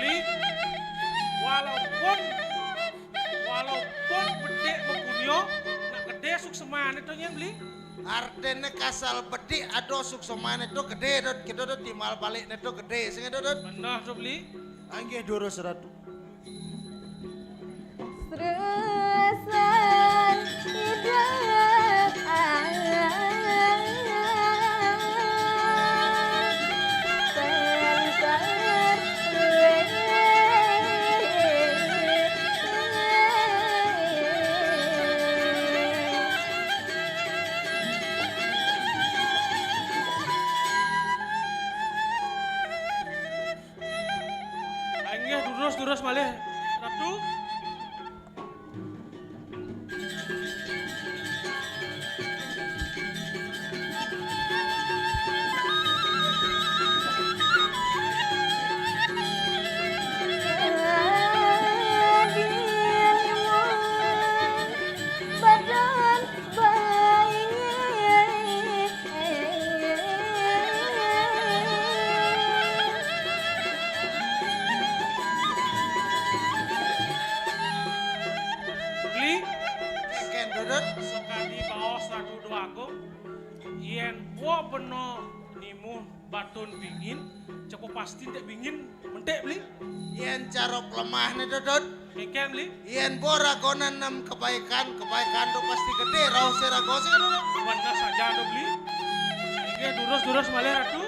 Beli, walaupun, walaupun bedik mapunia, nak gedé suksemané to nyén, Beli. Artiné kasal bedik ada suksemané to gedé, Dut. Kéto, Dut, timbal balikné to gedé. Sing ada, Dut. Bener to, Beli. Inggih durus, Ratu. Sresan idup Inggih, durus, durus malih, Ratu. Beli. Kénkén, Dut. Sakadi baos Ratu Déwa Agung, yén wa bena nimuh batun bingin, capa pasti enték bingin mentik, Beli. Yén cara plemahné, Dut. Kénkén, Beli. Yén bor ragané nem kebaikan, kebaikan to pasti gedé, rauh sing raga sing, Dut. Bener saja, Dut, Beli. Inggih, durus, durus malih, Ratu.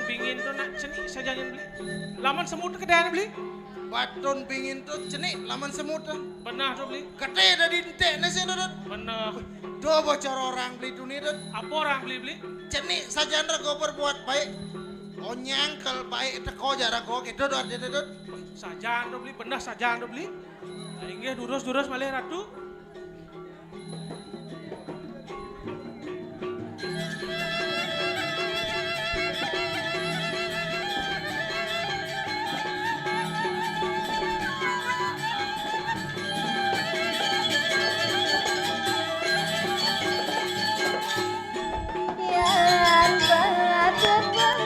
Bingin tu nak cenik sajan beli. Laman semut tu kedai beli. Batun bingin tu cenik laman semut tu. Beneh tu beli. Kate dah dientekne sik tu, Dut. Beneh. Tu boh cara orang beli dunie, Dut. Apa orang beli beli? Cenik sajan rego berbuat baik. Onyang kal baik teko jak rego gitu, Dut, gitu, Dut. Sajan tu beli, beneh sajan tu beli. Inggih durus-durus malih Ratu. Yan patepang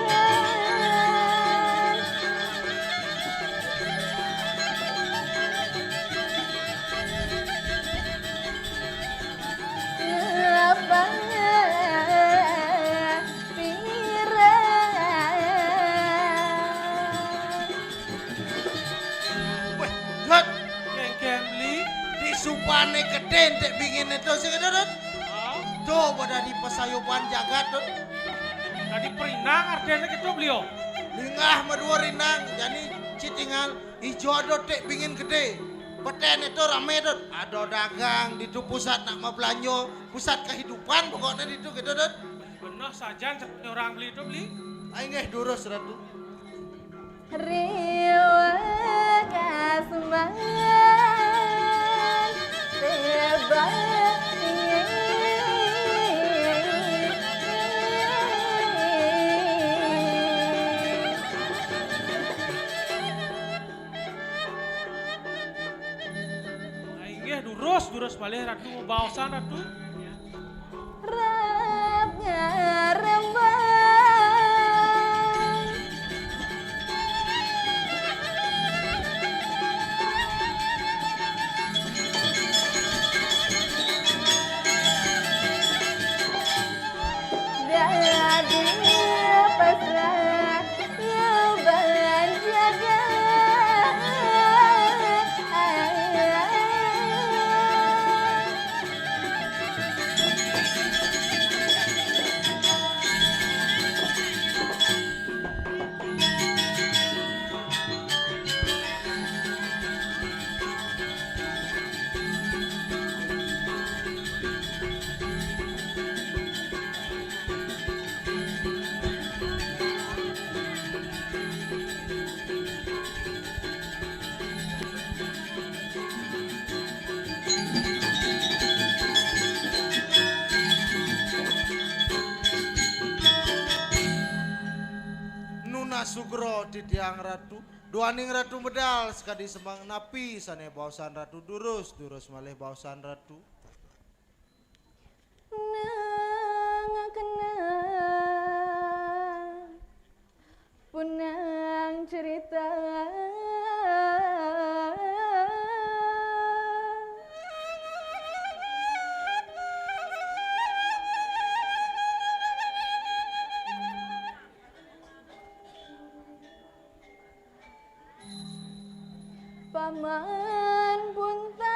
Ngapa pirang? Weh, Dut. Kengken beli. Disupane kete entek bingin itu sing itu, Dut. Ah. Tuh, pada di pasayuban jagat, Dut. Tadi perinang artinya gitu beliau. Lingah madua rinang, jani citingal ijo ada tek bingin gede. Beten itu rame, Dut. Ada dagang, ditu pusat nak mau belanja, pusat kehidupan pokoknya ditu gitu, Dut. Beneh sajan orang beli itu beli. Ayo nggih durus, Ratu. Riwak asman tebang. Nah, inggih durus, durus malih Ratu, baosan Ratu. Rap ngarembang. Dadi pasrah. Nunas sugra titiang Ratu, duaning Ratu medal sakadi semeng napi sane baosan Ratu durus, durus malih baosan Ratu. Nang kenang punang cerita. Paman Buntan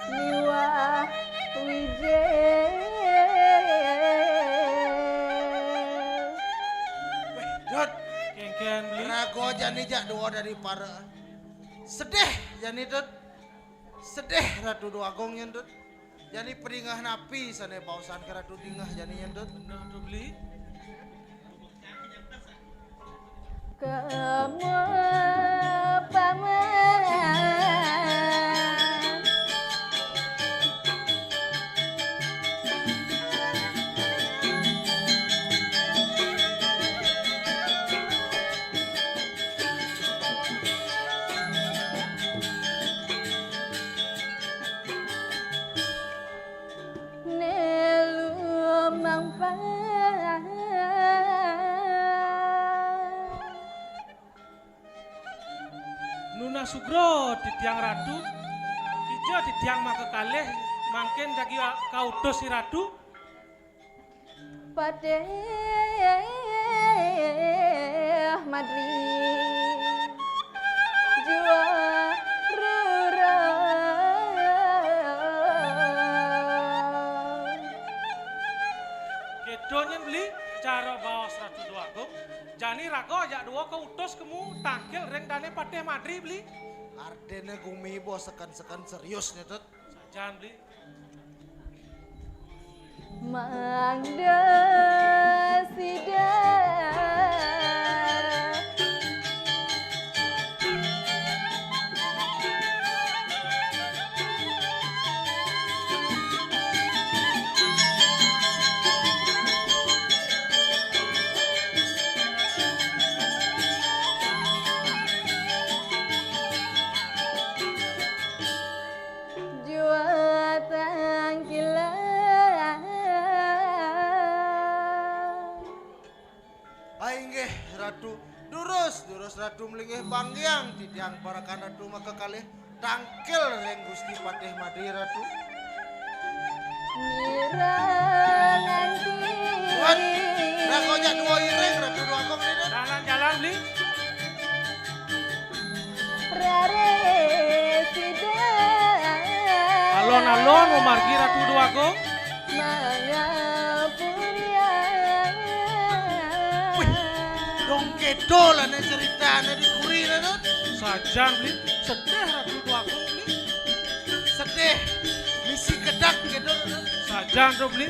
miwah Wijil. Weh, Dut. Kengken beli. Raga jani jak dua dari para. Sedih jani, Dut. Sedih Ratu Dwagung nyen, Dut. Jani pringeh napi sane baosan ke Ratu dingeh jani nyen, Dut? Bener tu beli. Kemo paman. Nelu mangpa. Nunas sugra titiang Ratu, kija titiang makakalih mangkin jagi kautus i Ratu. Patih Madri jua rura. Donyen beli, cara baos Ratu Déwagung. Jani raga ajak dua kautus kemu tangkil ring dané Patih Madri beli. Artiné gumi bos seken-seken serius né, Tut. Sajan beli. Mangda sida. Jual tangkilan. Ai, inggih, Ratu. Durus, durus, Ratu, malinggih panggiang titiang parekan Ratu makakalih tangkil ring Gusti Patih Madri, Ratu. Nira nganti. Wan, raga ajak dua iring, Ratu Déwagung, Ratu. Jalan-jalan, beli. Rare sida. Alon-alon mamargi Ratu Déwagung. Mangapura. Wih, dong kéto lah né ceritané di puri né, Tut. Sajan, beli. Sedih Ratu Déwagung, beli. Sedih. Misi kedék kéto, Tut. Sajan to, beli.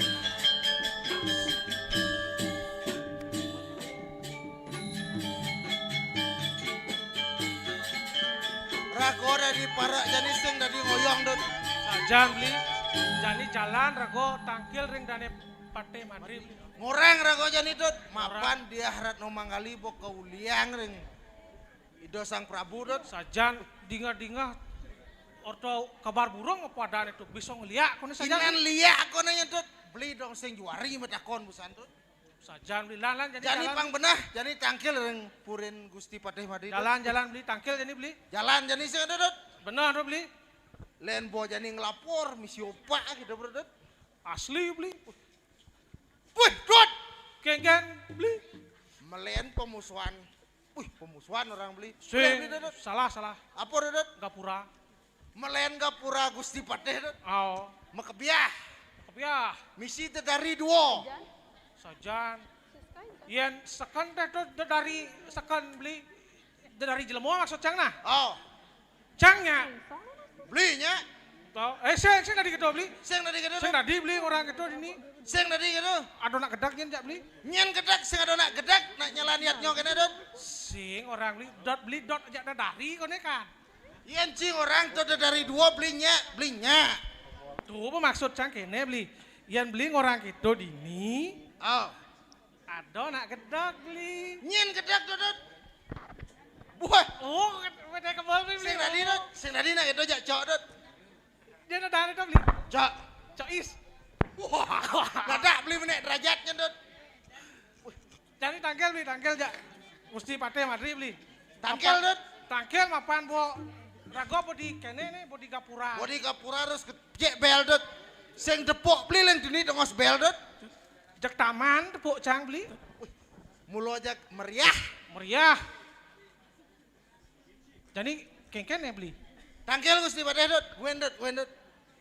Raga dadi parak jani sing dadi ngoyong, Tut. Sajan, beli. Jani jalan raga tangkil ring dané Patih Madri, beli. Ngorang raga jani, Tut. Ngorang. Mapan Diah Ratna Manggali ba kauliang ring Ida Sang Prabu, Tut. Sajan dingeh-dingeh orta kabar burung apa adané, Tut? Bisa ngeliak koné sajan. Inan liak koné, Tut. Beli dong sing juari matakon busan, Tut. Sajan beli lan, lan, jani. Jani jalan. Pang beneh, jani tangkil ring purin Gusti Patih Madri, Tut. Jalan, jalan, beli, tangkil jani, beli. Jalan jani sing ada, Tut. Beneh to, beli. Lén ba jani ngelapor, misi opak kéto, Bro, Tut. Asli, beli. Wih, Tut. Kéngkén, beli. Melén pemusuhan. Wih, pemusuhan orang beli. Sing, beli, beli, Tut. Salah, salah. Apa, Tut? Gapura. Melén gapura Gusti Patih, Tut. Oh. Makebiah. Makebiah. Misi dedari dua. Sajan. Yén seken téh, Tut, dedari seken beli. Dedari jelema maksud cang nah. Oh. Cang nya. Beli nya. To, eh, sing, sing dadi kéto beli. Sing dadi kéto, Tut. Sing dadi beli orang kéto dini. Sing dadi kéto. Ada nak gedék nyén jak beli. Nyén gedék, sing ada nak gedék, nak nyala niat nyo kéné, Tut. Sing orang beli, dot beli, dot ajak dedari koné kan. Yén cing orang to dedari dua beli nya, beli nya. To apa maksud cang kéné beli. Yén beli ngorang kéto dini. Oh. Ada nak gedék beli. Nyén gedék to, Tut. Buah. Oh, beda kebal beli. Sing tadi, Tut. Sing tadi nak kéto jak cok, Tut. Dia ada dari to beli. Cok. Cok is. Wah. Dadak beli menék derajatnya, Tut. Jani tangkil beli, tangkil jak. Gusti Patih Madri beli. Tangkil, Tut. Tangkil mapan bo raga bodi kéné né, bodi gapura. Bodi gapura harus kejek bel, Tut. Sing tepuk beli lén dini tengos bel, Tut. Jak taman tepuk cang beli. Wih, mula jak meriah. Meriah. Jani kéngkén ya beli. Tangkil Gusti Patih, Tut. Guen, Tut, guen, Tut.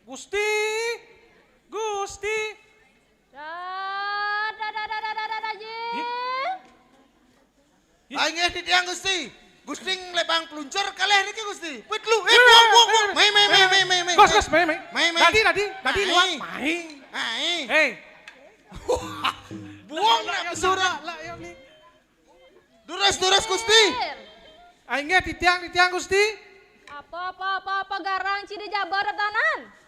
Gusti. Gusti. Dah, dah, dah, dah, dah, dah, dah, dah, Ji. Ih. Ih. Ai nggih titiang Gusti. Gusti nglebang peluncur kalih niki Gusti. Wit lu. Eh, buang, buang, buang. Mai, mai, mai, mai, mai, mai. Gas, gas, mai, mai. Mai, mai. Dadi, dadi, dadi luang. Mai. Mai. Mai. Hei. Buang nak pesurat. Lah, lah, ya, beli. Durus, durus, Gusti. Ai nggih titiang, titiang, Gusti. Apa, apa, apa, apa garang ciri jabar tanan?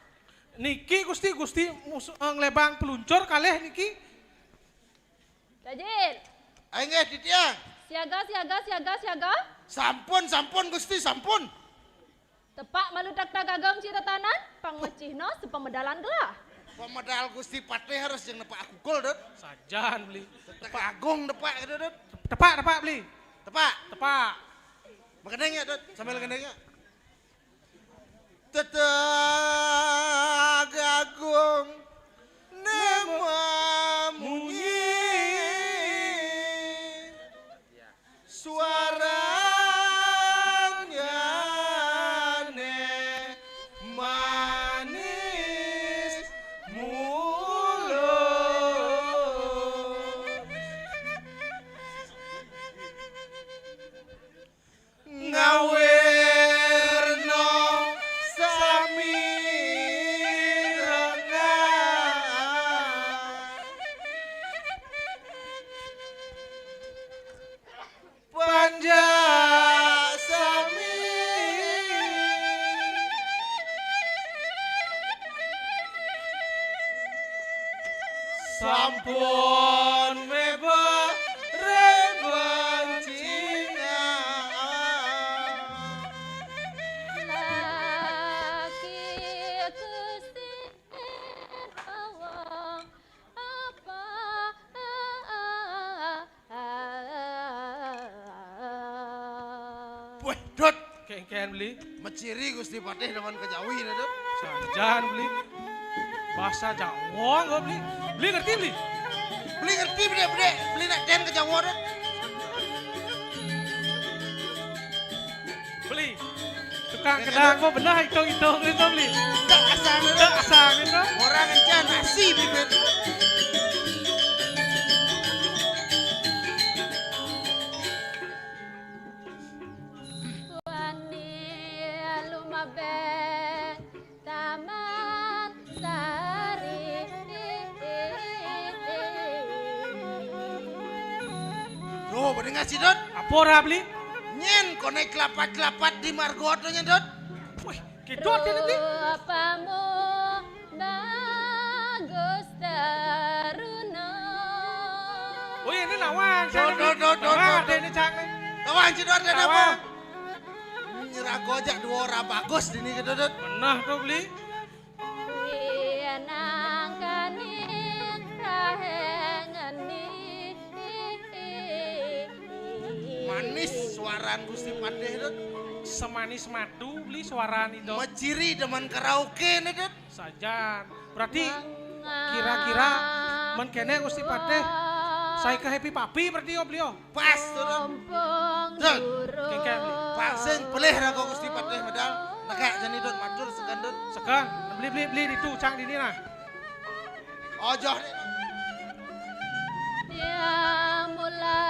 Niki, Gusti, Gusti musu-, eh, nglebang peluncur kalih niki. Dajin. Ai nggih titiang. Siaga, siaga, siaga, siaga. Sampun, sampun, Gusti, sampun. Tepak malu tak tagagang ciri tanan, pang mecihna sepemedalan gelah. Pemedal Gusti Patih harus jeung nepak kukul, Dut. Sajan beli. Tepak agung tepak gitu, Dut. Tepak, tepak beli. Tepak. Tepak. Magending ya, Dut. Sambil gending ya. Teteg agung nemamunyi. Suaranyane manis mula. Sampun mebak rebang cingak. Laki Gusti Rawang apa? Weh, Dut. Kéngkén, Beli. Meciri Gusti Patih demen kejawi, nah, Dut. Sajan, Beli. Bahasa Jawa, enggak, Beli? Beli ngerti, Beli? Beli ngerti, Beli, Beli. Beli nak den ke Jawa, Dut. Beli. Tukang kedang kok benar hitung-hitung itu, Beli. Enggak asal, Dut. Enggak asal itu. Orang encan nasi bibit. Wani lumabeng Taman Sari. Duh, bedengar si Dut. Apa ora, Beli? Nyén koné kelapat-kelapat di margo to nyén, Dut. Wih, kidot ini, Beli. Rupamu bagus teruna. Oh, ini lawan. Dut, Dut, Dut, Dut, Dut. Ini cak nih. Lawan si Dut, ada apa? Lawan. Nyerah gojek dua orang bagus dini gitu, Dut. Benar tuh, Beli. Kuwi nangkani rahengeni. Manis suaran Gusti Patih, Dut. Semanis madu, Beli, suaran itu. Meciri demen karaoke nih, Dut. Sajan. Berarti kira-kira men kéné Gusti Patih, saya ke Happy Papi berarti yo, Beli, yo. Pas to, Dut. Dut. Kéngkén, Beli. Pas sing pelih raga Gusti Patih medal. Negak jani, Dut, matur segan, Dut. Segan. Beli, Beli, Beli ditu cang dini nah. Ojoh nih. Dia mula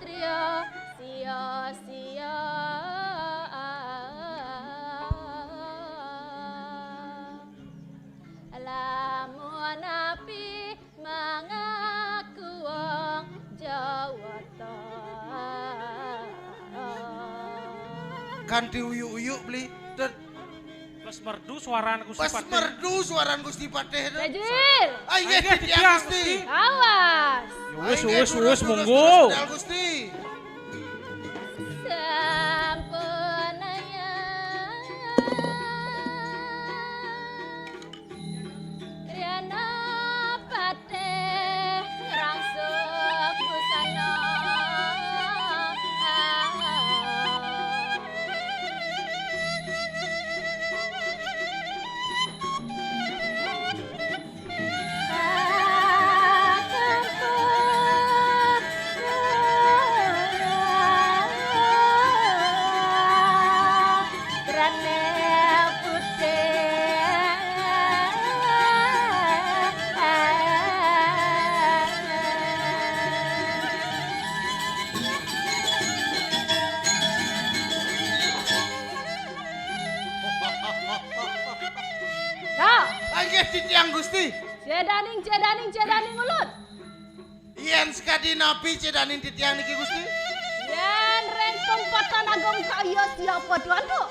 trio sia-sia. Lamun api mangaku wong Jawa ta. Kanthi uyuk-uyuk, Beli. Dut. Plus merdu suaran Gusti Patih. Plus merdu suaran Gusti Patih, Dut. Jajil. Ah, inggih, Inggih, titiang, titiang, Gusti. Gusti. Awas. Ya wis, Ah, inggih, wis, turun, wis, turun, monggo. Turun, Gusti. Sampun ayah. Riana patih rangsuk busana. Brane putih. Nah. Inggih titiang Gusti. Cedaning, cedaning, cedaning ulut. Yén sakadi napi cedaning titiang niki, Gusti? Yén ring pempatan agung kaya siapa duandu?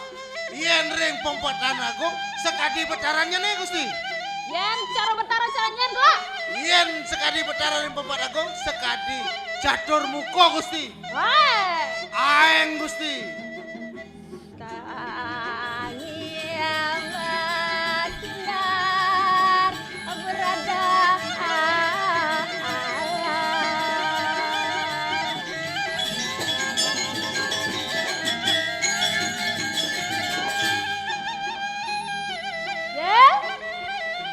Yén ring pempatan agung sakadi betarannya nih, Gusti. Yén cara betara cara nyén, Dua? Yén sakadi betaran ring pempat agung sakadi catur muka, Gusti. Hai. Aeng, Gusti. Tangi masinar berada. Ya.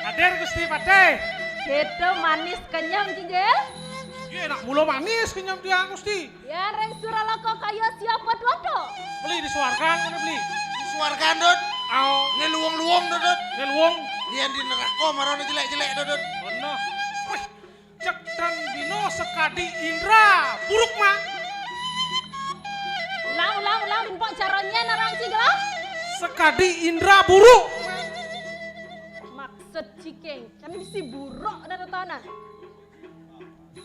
Hadir Gusti Patih. Gitu manis kenyem, Jinjil. Iya, enak mula manis kenyem tiang, Gusti. Yén ring Suralaka kaya siapa duandu? Beli di suargan, mana beli? Di suargan, Dut. Au. Né luwung-luwung, Dut, Dut. Né luwung. Yén di neraka marana jelek-jelek, Dut, Dut. Bener. Wih, cek dan dino sekadi indra buruk, Mak. Ulang, ulang, ulang, mpok caranya narang sih, gelah. Sekadi indra buruk. Maksud ciking, kan bisi buruk dan tanan.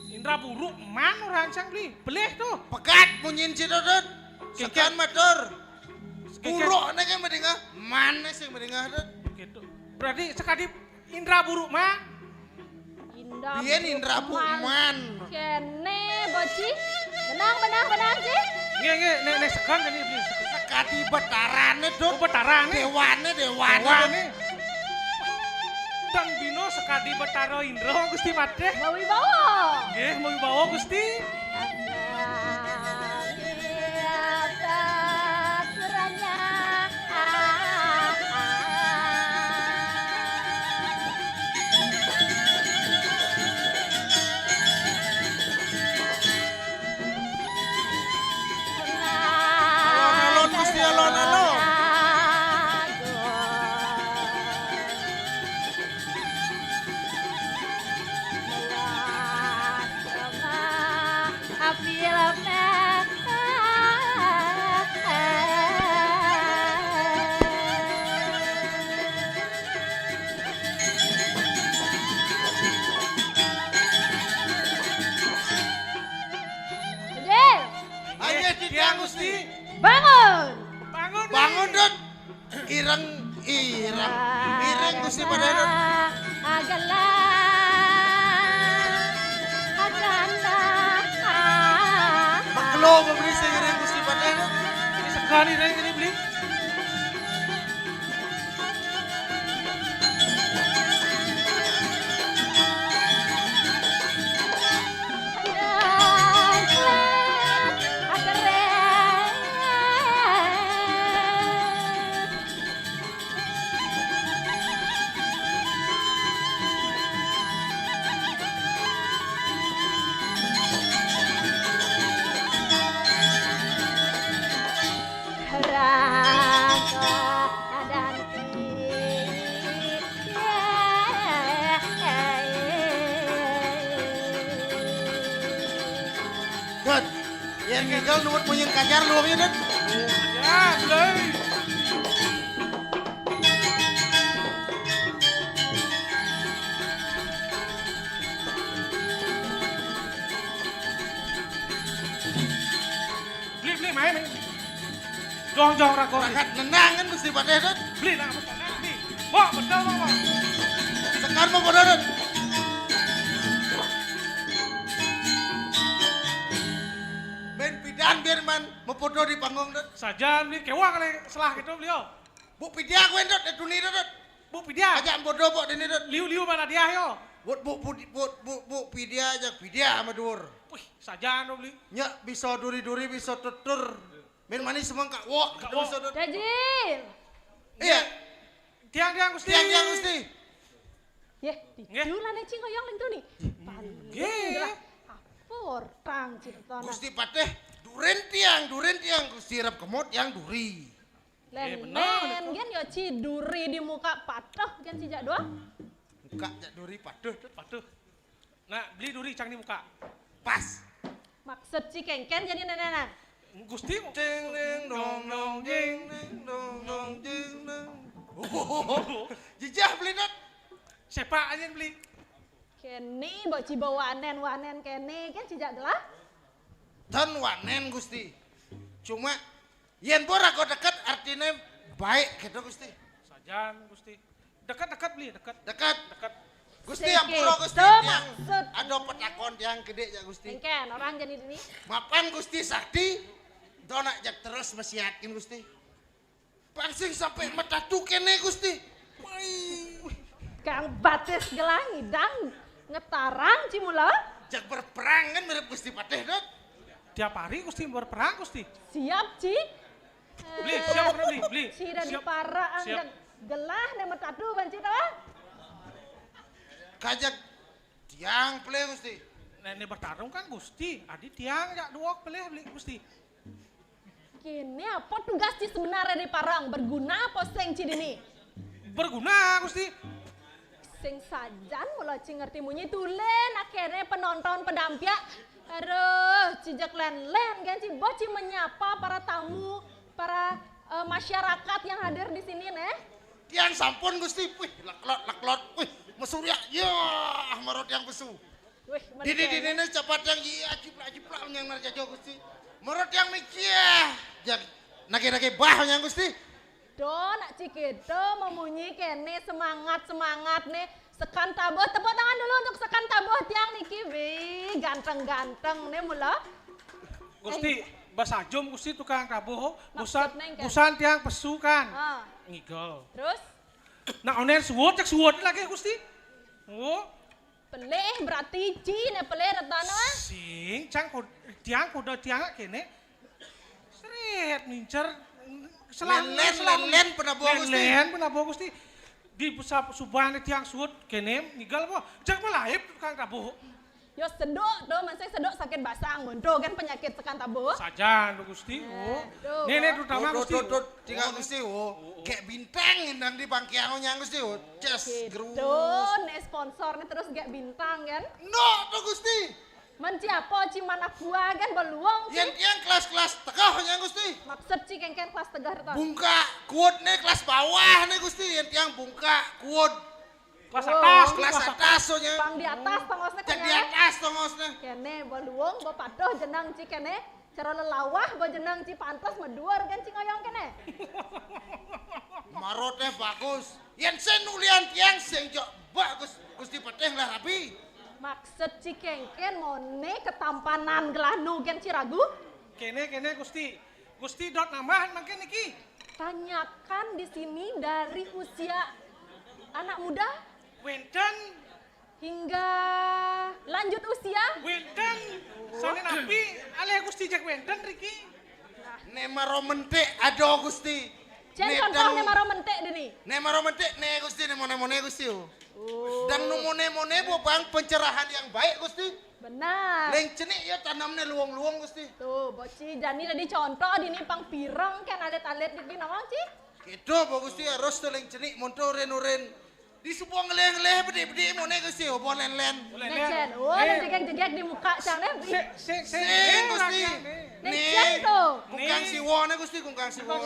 Indra buruk man orang cang beli. Belih tuh. Pegat munyin si Dodot. Kéngkén. Sekan matur. Kéngkén. Buruk né kan madéngah. Man sing madéngah, Dot. Gitu. Berarti sekadi indra buruk mah. Biyen Indra Pukman. Kene, Boci. Benang, benang, benang, Ci. Nggih, nggih, nek, nek sekan kene beli. Sekadi Betarané, Dut. Oh, Betarané. Déwané, déwané. Déwané. Dan bina sekadi Betara Indra, Gusti Patih. Mawibawa. Nggih, mawibawa, Gusti. Alon-alon, Gusti, alon-alon. Ayo, titiang, Gusti. Bangun. Bangun, Dut. Ireng, ireng. Ireng, Gusti Patih, Dut. Agelah, aganda. Makelo pembeli sing ireng, Gusti Patih, Dut. Ini sekali, Reng, ini beli. Dut, yén ngigel nuwut munyin kanyar luwung ya, Dut. Ya, Blay. Beli, beli, main, main. Jong, jong, rago. Ragat nenangan Gusti Patih, Dut. Beli, nah, betul, nah, beli. Mbok, betul, Mbok, Mbok. Sekar mau bodo, Dut. Main pidan biar man, mau foto di panggung, Dut. Sajan, beli, kewa kali selah gitu, beli, oh. Bu Pidia kuwi, Dut, di duni, Dut. Bu Pidia. Ajak bodo, Bu, dini, Dut. Liu-liu mana dia, yo? Wut, Bu, Bu, Bu, Bu, Bu Pidia, ajak Pidia sama dur. Wih, sajan, beli. Nya bisa duri-duri, bisa tutur. Min manis semangka, wok, Kak, gitu wok. Bisa, Dut. Jajil. Iya. Tiang, tiang, Gusti. Tiang, tiang, Gusti. Yeh, nggih. Tiduran, Cing, koyong lintuni. Nggih. Paling lah. Apur, tang, ciptona. Gusti Patih, durin tiang, durin tiang, Gusti rep kemot yang duri. Len, eh, bener, len, itu. Gen yo ci duri di muka patuh, gen ci jak doang. Muka jak duri patuh, Dut. Patuh. Nah, beli duri cang di muka. Pas. Maksud ci kengken jadi nenenan. Gusti. Cing, ding, dong, dong, jing, ding, dong, dong, jing, ding. Jijah beli, Dut. Siapa aja beli? Kene, mbok ci bawa wanen-wanen kene, kan ci jak gelah. Ten wanen, Gusti. Cuma yén pun aku deket, artinya baik gitu, Gusti. Sajan, Gusti. Deket-deket, beli, deket. Deket. Deket. Gusti, sing ampura, Gusti, gitu tiang maksud. Ada petakon tiang gede ya, Gusti. Engken, orang jadi ini. Mapan Gusti sakti, donak jak terus mesiatkin, Gusti. Pang sing sampai metatu kene, Gusti. Wih. Kang batis gelah ngidang ngetarang ci mula. Jak berperang kan mirip Gusti Patih, Dut. Tiap hari Gusti berperang, Gusti. Siap, Ci. Beli, siap, beli, beli. Ci dari siap. Parang siap. Jak gelah ne metatu banci to. Kajak tiang pelih, Gusti. Nek ne bertarung kan Gusti, adi tiang jak duok pelih, beli, Gusti. Kene apa tugas ci sebenarnya di parang? Berguna apa sing ci dini? Berguna, Gusti. Sing sajan mula ci ngerti munyi tulen akhirnya penonton pedampiak. Aduh, ci jak len-len kan ci, mbok ci menyapa para tamu, para, eh, masyarakat yang hadir di sini, neh. Tiang sampun, Gusti. Wih, leklot, leklot. Wih, mesuryak. Ya, marot yang pesu. Wih, dini, dini, ini cepat yang iya, ajiplak, ajiplak yang narjajo, Gusti. Marot yang mikir. Yang nage-nage bah yang, Gusti. Do, nak ci kedo memunyi kene semangat, semangat nih. Sekan Tabuh, tepuk tangan dulu untuk Sekan Tabuh ganteng-ganteng né mula. Gusti, basajum Gusti tukang tabuh. Busan Maksudnya, kan? Busan tiang pesu kan. Ah. Ngigel. Terus Nah, onéh suud cék suud lagi Gusti. Oh, pelih berarti ci né pelih retana. Sing cang kod- tiang kuda tiang kéné. Seret mincer Lén-lén, lén-lén penabuh Gusti. Lén-lén penabuh Gusti. Di busa subang tiang suud kéné ngigel apa? Cék malaib tukang tabuh. Yo sedok tuh, masih sedok sakit basang, monto kan penyakit tekan tabuh. Sajan tuh Gusti. Oh. Tuh. Né né terutama Dut, Gusti. dut, dut, tinggal Gusti, oh. Kayak bintang indang di pangkiang nyang Gusti, oh. Ces, gerus. Tuh, né sponsor né terus gak bintang kan. No, tuh Gusti. Man ci apa ci manak gua kan beluang ci. Yang yang kelas-kelas tegah nyang Gusti. Maksud ci kengken kelas tegah tuh. Bungka, kuat nih kelas bawah nih Gusti. Yang tiang bungka, kuat. Kelas atas, Kelas atas soalnya. Pang di atas tongosnya Yang di kayaknya. Atas tongosnya. Kéné beluang, bo patuh jenang ci kéné. Cara lelawah, bo jenang ci pantas meduar kan ci ngoyong kéné. Marotnya bagus. Yang sen ulian tiang sing jok bagus Gusti Petih lah rabi. Maksud ci kengken moné ketampanan gelanu kan ci ragu. Kéné kéné Gusti. Gusti dot nambahan mangkin niki. Tanyakan di sini dari usia anak muda Wénten hingga lanjut usia. Wénten sané napi alih Gusti jak wénten riki. Né maro mentik ada Gusti. Cén Né contoh dang- né maro mentik dini. Né maro mentik né Gusti né moné-moné Gusti. Oh. Dang nu moné-moné bo bang pencerahan yang baik Gusti. Benar. Leng cenik ya tanamnya luang-luang Gusti. Tuh, boci jani tadi contoh dini pang pireng kan alit-alit dini nawang ci. Gitu bo Gusti harus tuh leng cenik monto urin-urin. Di sebuah ngeleh-ngeleh bedi-bedi moné Gusti bo len-len. Ngecen. Oh, jegek-jegek di muka cang né. Sik sik Sing Gusti. Ngecen tuh. Kungkang siwo né Gusti kungkang siwo.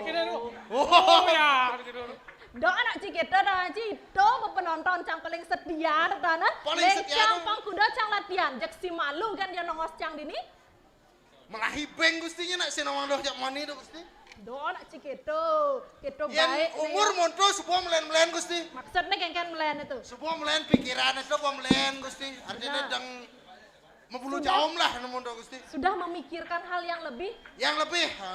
Kira lu. Oh. Oh ya, gitu. Doa nak ci kita dah ci itu penonton cang paling setia dah nah. Paling Leng setia cang tuh. Pang kuda cang latihan. Jek si malu kan dia nongos cang dini. Melahi beng Gustinya nak sinawang doh jak mani tuh Gusti. Doa nak ci kita. Kita Yang baik. umur monto sebuah melen-melen Gusti. Maksudnya kengken melen itu. Sebuah melen pikiran itu apa melen Gusti. Artinya Nah. Dang mebulu jaum lah nemu tuh Gusti. Sudah memikirkan hal yang lebih. Yang lebih. Ha.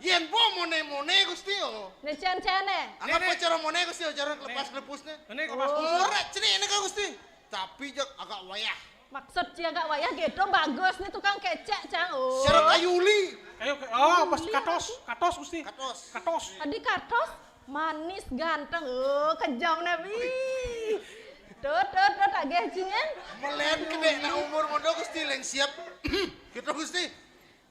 Yen bo moné-moné Gusti yo. Ngecen-cen eh. Anggap pacar moné Gusti yo cara lepas lepus nih. Ini kelas Umur rek cenik ini kan Gusti. Tapi jak agak wayah. Maksud ci agak wayah gitu bagus nih tukang kecek cang. Oh. Cara kayuli. Ayo ke- oh pas katos, katos Gusti. Katos. Katos. Adi kartos manis ganteng. Oh, kejam nabi. Tuh tuh tuh tak gecingin. Melen kene nak umur mondo Gusti leng siap. Gitu Gusti.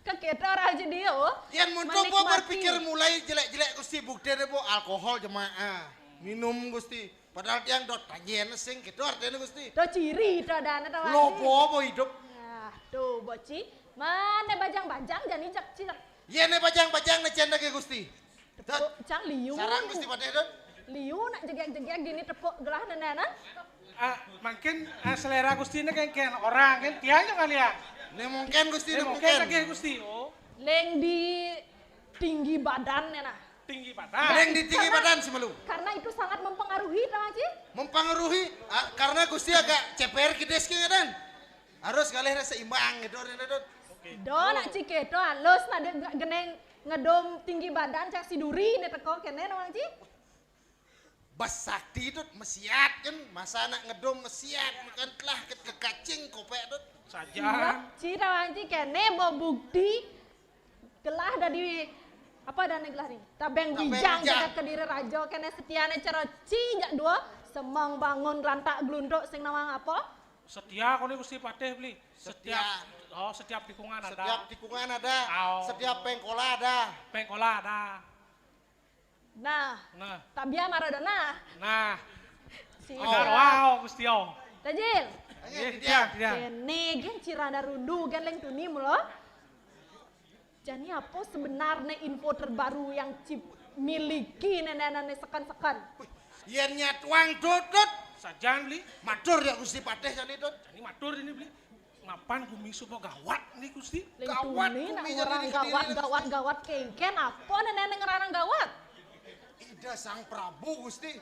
Ke kita raja dia. Oh. Yang muncul bo Menikmati. Berpikir mulai jelek-jelek Gusti bukti ada bo alkohol jemaah. Minum Gusti. Padahal tiang dot tanyen sing gitu artinya Gusti. Tuh ciri tuh ada anak tahu. Lobo bo hidup. Nah, tuh boci. Mana bajang-bajang jani jak cak. Iya nih bajang-bajang nih cendek ya Gusti. Dot. Cang liu. Sarang Gusti Patih dot. Liu nak jegek-jegek dini tepuk gelah nenenan. Ah, mungkin ah, selera Gusti ini kan kan orang kan tiang juga lihat. Nih mungkin Gusti Ini nih mungkin mungkin. lagi Gusti. Oh, Leng di tinggi badan ya nah. Tinggi badan. Leng di tinggi badan sih malu. Karena itu sangat mempengaruhi tau ci. Mempengaruhi ah, karena Gusti agak ceper kides ki dan harus galih seimbang gitu Dot. Do nak cike to halus nak dia geneng ngedom tinggi badan cak si duri ne teko kene no ci. Bas sakti itu mesiat kan masa anak ngedom mesiat makan telah ke, ke kacing kopek dot. Saja. Ci tau ci kene bo bukti gelah dari apa dan gelah ni tabeng Tabeng bijang bijang. Jagat Kediri Rajo kene setiane cero ci jak dua semang bangun lantak glunduk sing nawang apa? Setia kau ni Gusti Patih beli. Setiap Setia. Oh, setiap tikungan ada. Setiap tikungan ada, Au. setiap pengkola ada. Pengkola ada. Nah, Nah, tabia maradona. nah. Si Ada wow Gusti oh. Tajil. Hanya Iya, di iya, dia. iya. Kene gen cirana rundu gen leng tuni mulo. Jani apa sebenarnya info terbaru yang ci miliki nene-nene sekan-sekan? Yen nyatuang dot dot Sajan beli. matur ya Gusti Patih jani dot. Ini matur ini beli. Mapan gumi supo gawat nih Gusti. Leng Gawat tuni nak bumi orang jadi gawat kediri. Gawat gawat kengken apa nene nene ngerarang gawat? Ida Sang Prabu Gusti.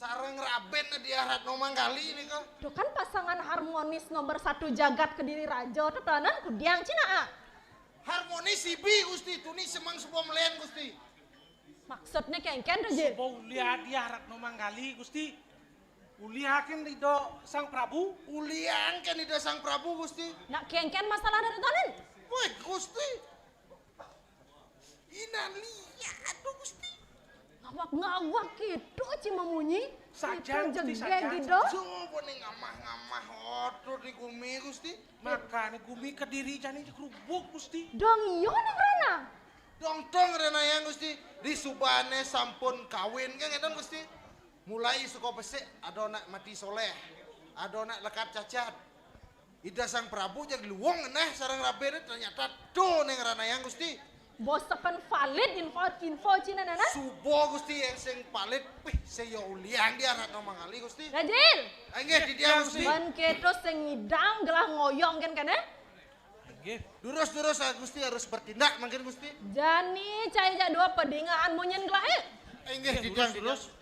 Sareng Raben Diah Ratno Manggali nika. Duh, kan pasangan harmonis nomor satu jagat Kediri Raja, tetanan kudiang cina, ah. Harmonis ibi, Gusti, tuni semeng suba melen, Gusti. Maksudnya kengken tuh, Jil? Suba uliha Diah Ratno Manggali, Gusti. Ulihaken Ida Sang Prabu. Ulihaken Ida Sang Prabu, Gusti. Nak kengken masalah dari tanan. Weh, Gusti. Inan liat tuh, Gusti. Ngawak-ngawak gitu, Ci Mamunyi. Sajan, Gusti, sajan, gitu. Sajan. Coba nih ngamah-ngamah otot di gumi, Gusti. Makanya gumi Kediri jani kerubuk, Gusti. Dong iya, Nang Rana. Dong, dong, Rana yang, Gusti. Di subane sampun kawin, kan ngeten, Gusti. Mulai saka besik, ada anak mati soleh, ada anak lekat cacat. Ida Sang Prabu jag luwung ngenah sareng rabene, ternyata tuh Neng Ranayang, Gusti. Bos seken valid info, info cina nana? Suba, Gusti, yang sing valid, wih, saya uliang dia Ratno Mangali, Gusti. Rajin. Inggih, titiang, Gusti. Ban keto sing ngidang gelah ngoyong kan, kan, eh? Nggih. Durus, durus, ah, Gusti harus bertindak mangkin, Gusti. Jani cai jak dua pedingahan munyin gelah, eh? Inggih, nggih, titiang, durus, titiang. Durus.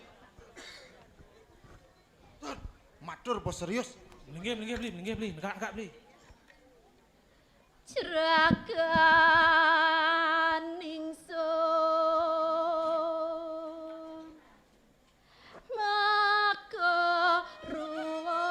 Tut, matur bos serius. Nggih, nggih, Bli, nggih, Bli, enggak, enggak, Bli. Cerakaning sun. Maka ruwet.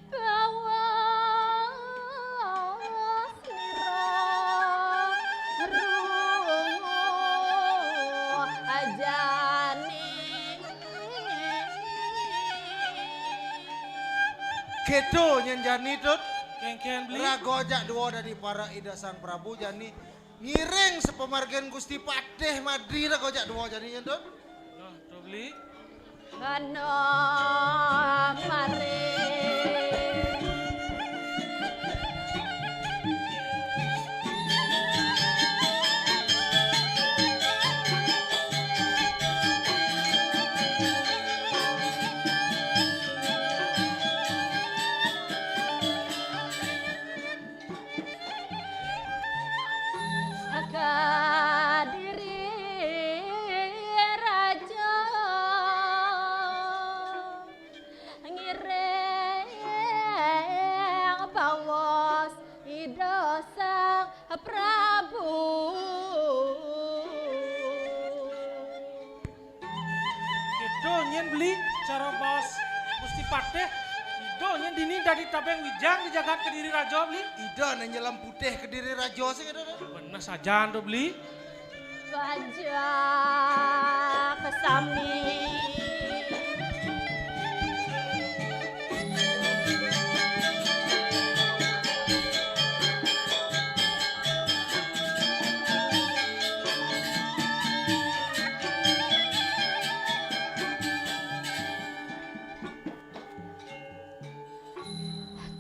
Bawa sira rungu ajane. Keto nyen jani, Tut. Kengken, Bli. Raga jak dua dadi para Ida Sang Prabu jani. Ngiring sapamargin Gusti Patih Madri, raga jak dua jani nyen, Tut. Nah, to Bli. Ana mari. Kadiri Raja ngiring bawas Ida Sang Prabu. Gitu, nyen Beli cara baos Gusti Patih. Ida nyen dini dadi tabeng wijang di jagat Kediri Raja, Beli. Ida nyen nyelam putih Kediri Raja sing ada, ada. Bener sajan to, Beli. Baja kesami.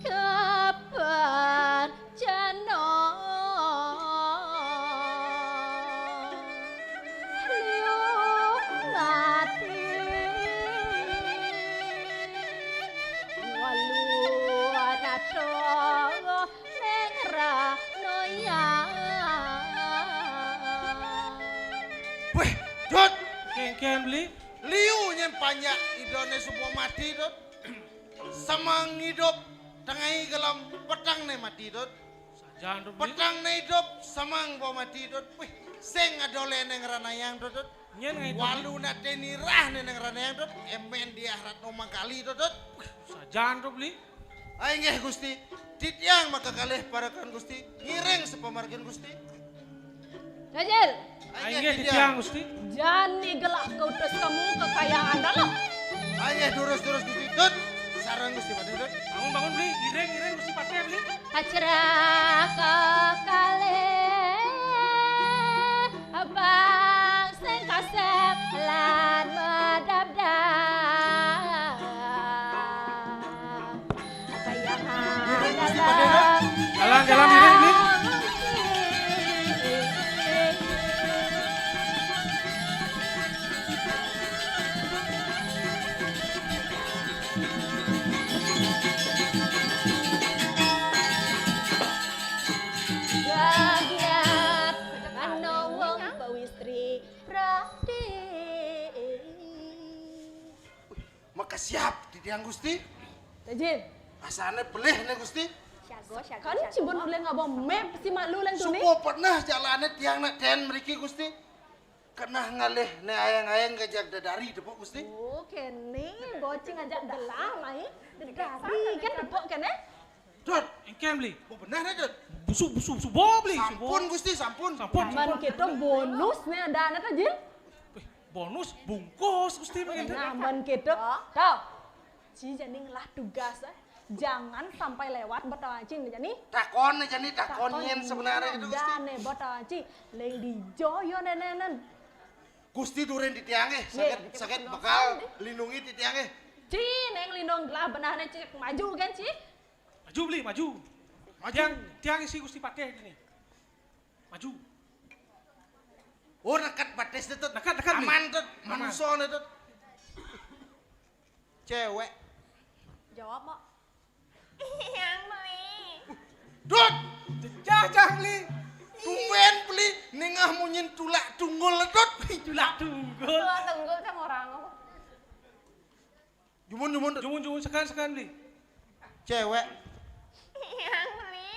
Kapan jana liu mati, walu anato ning ranoya. Weh, Dut! Kengken, Beli. Liu nyen panjak idane suba mati, Dut. Semeng idup tengai gelem peteng ne mati, Dut. Sajan, Dut, Beli. Peteng ne idup, semeng ba mati, Dut. Wih, sing adole neng ranayang, Dut, Dut. Nyen ngai, Dut. Walu nate nirah ne neng ranayang, Dut. Emen Diah Ratno Mangkali, Dut, Dut. Sajan, Dut, Beli. Ai nggih, Gusti. Titiang maka kalih parekan Gusti. Ngiring sapamargin Gusti. Jajil. Ai nggih, titiang, Gusti. Jani gelah kautus kamu kekayaan dalam. Ai nggih, durus-durus Gusti. Tut, sareng Gusti Patih, Tut. Bangun, bangun, Beli. Ngiring, ngiring Gusti Patih, Beli. Acara kekalih abang sing kasep lan medabdab. Ngiring Gusti Patih, Tut. Jalan, jalan, ngiring, Beli. Siap titiang, Gusti. Tajin. Asané pelih né, Gusti. Siaga, siaga, kan siaga. Cibun ulih ngaba mép si malu lan tuni. Suba pernah jalané tiang nak ten mriki, Gusti. Kenah ngalih né ayang-ayang ngajak dedari tepuk, Gusti. Oh, kéné bocing ngajak gelah mai. Dedari kan tepuk kéné. Dot, engkén beli. Oh, benar ya, Dot. Busu, busu, suba beli. Sampun, Gusti, sampun. Sampun. Aman kita bonus né ada anak aja. Wih, bonus bungkus, Gusti, begitu. Nah, aman kita. Tahu. Ci jani ngelah tugas, eh. Jangan sampai lewat botol aci jani. Takon jani, takon nyén sebenarnya itu, Gusti. Dan né botol aci, leng dijo yo nenen. Gusti durin titiangé, sakit, sakit bekal lindungi titiangé. Ci, neng lindung gelah benahné ci maju kan ci? Maju beli, maju. Maju. Tiang, tiang isi Gusti Patih ini. Maju. Oh, dekat batis itu. Dekat, dekat, beli. Aman tuh, manusia itu. Cewek. Jawab, Mak. Yang beli. Dot! Jajah, jang beli. Tumben beli ningah munyin tulak tunggul, Dot. Tulak tunggul. Tulak tunggul sama orang apa? Jumun, jumun, Dot. Jumun, jumun, sekan, sekan beli. Cewek. Yang beli.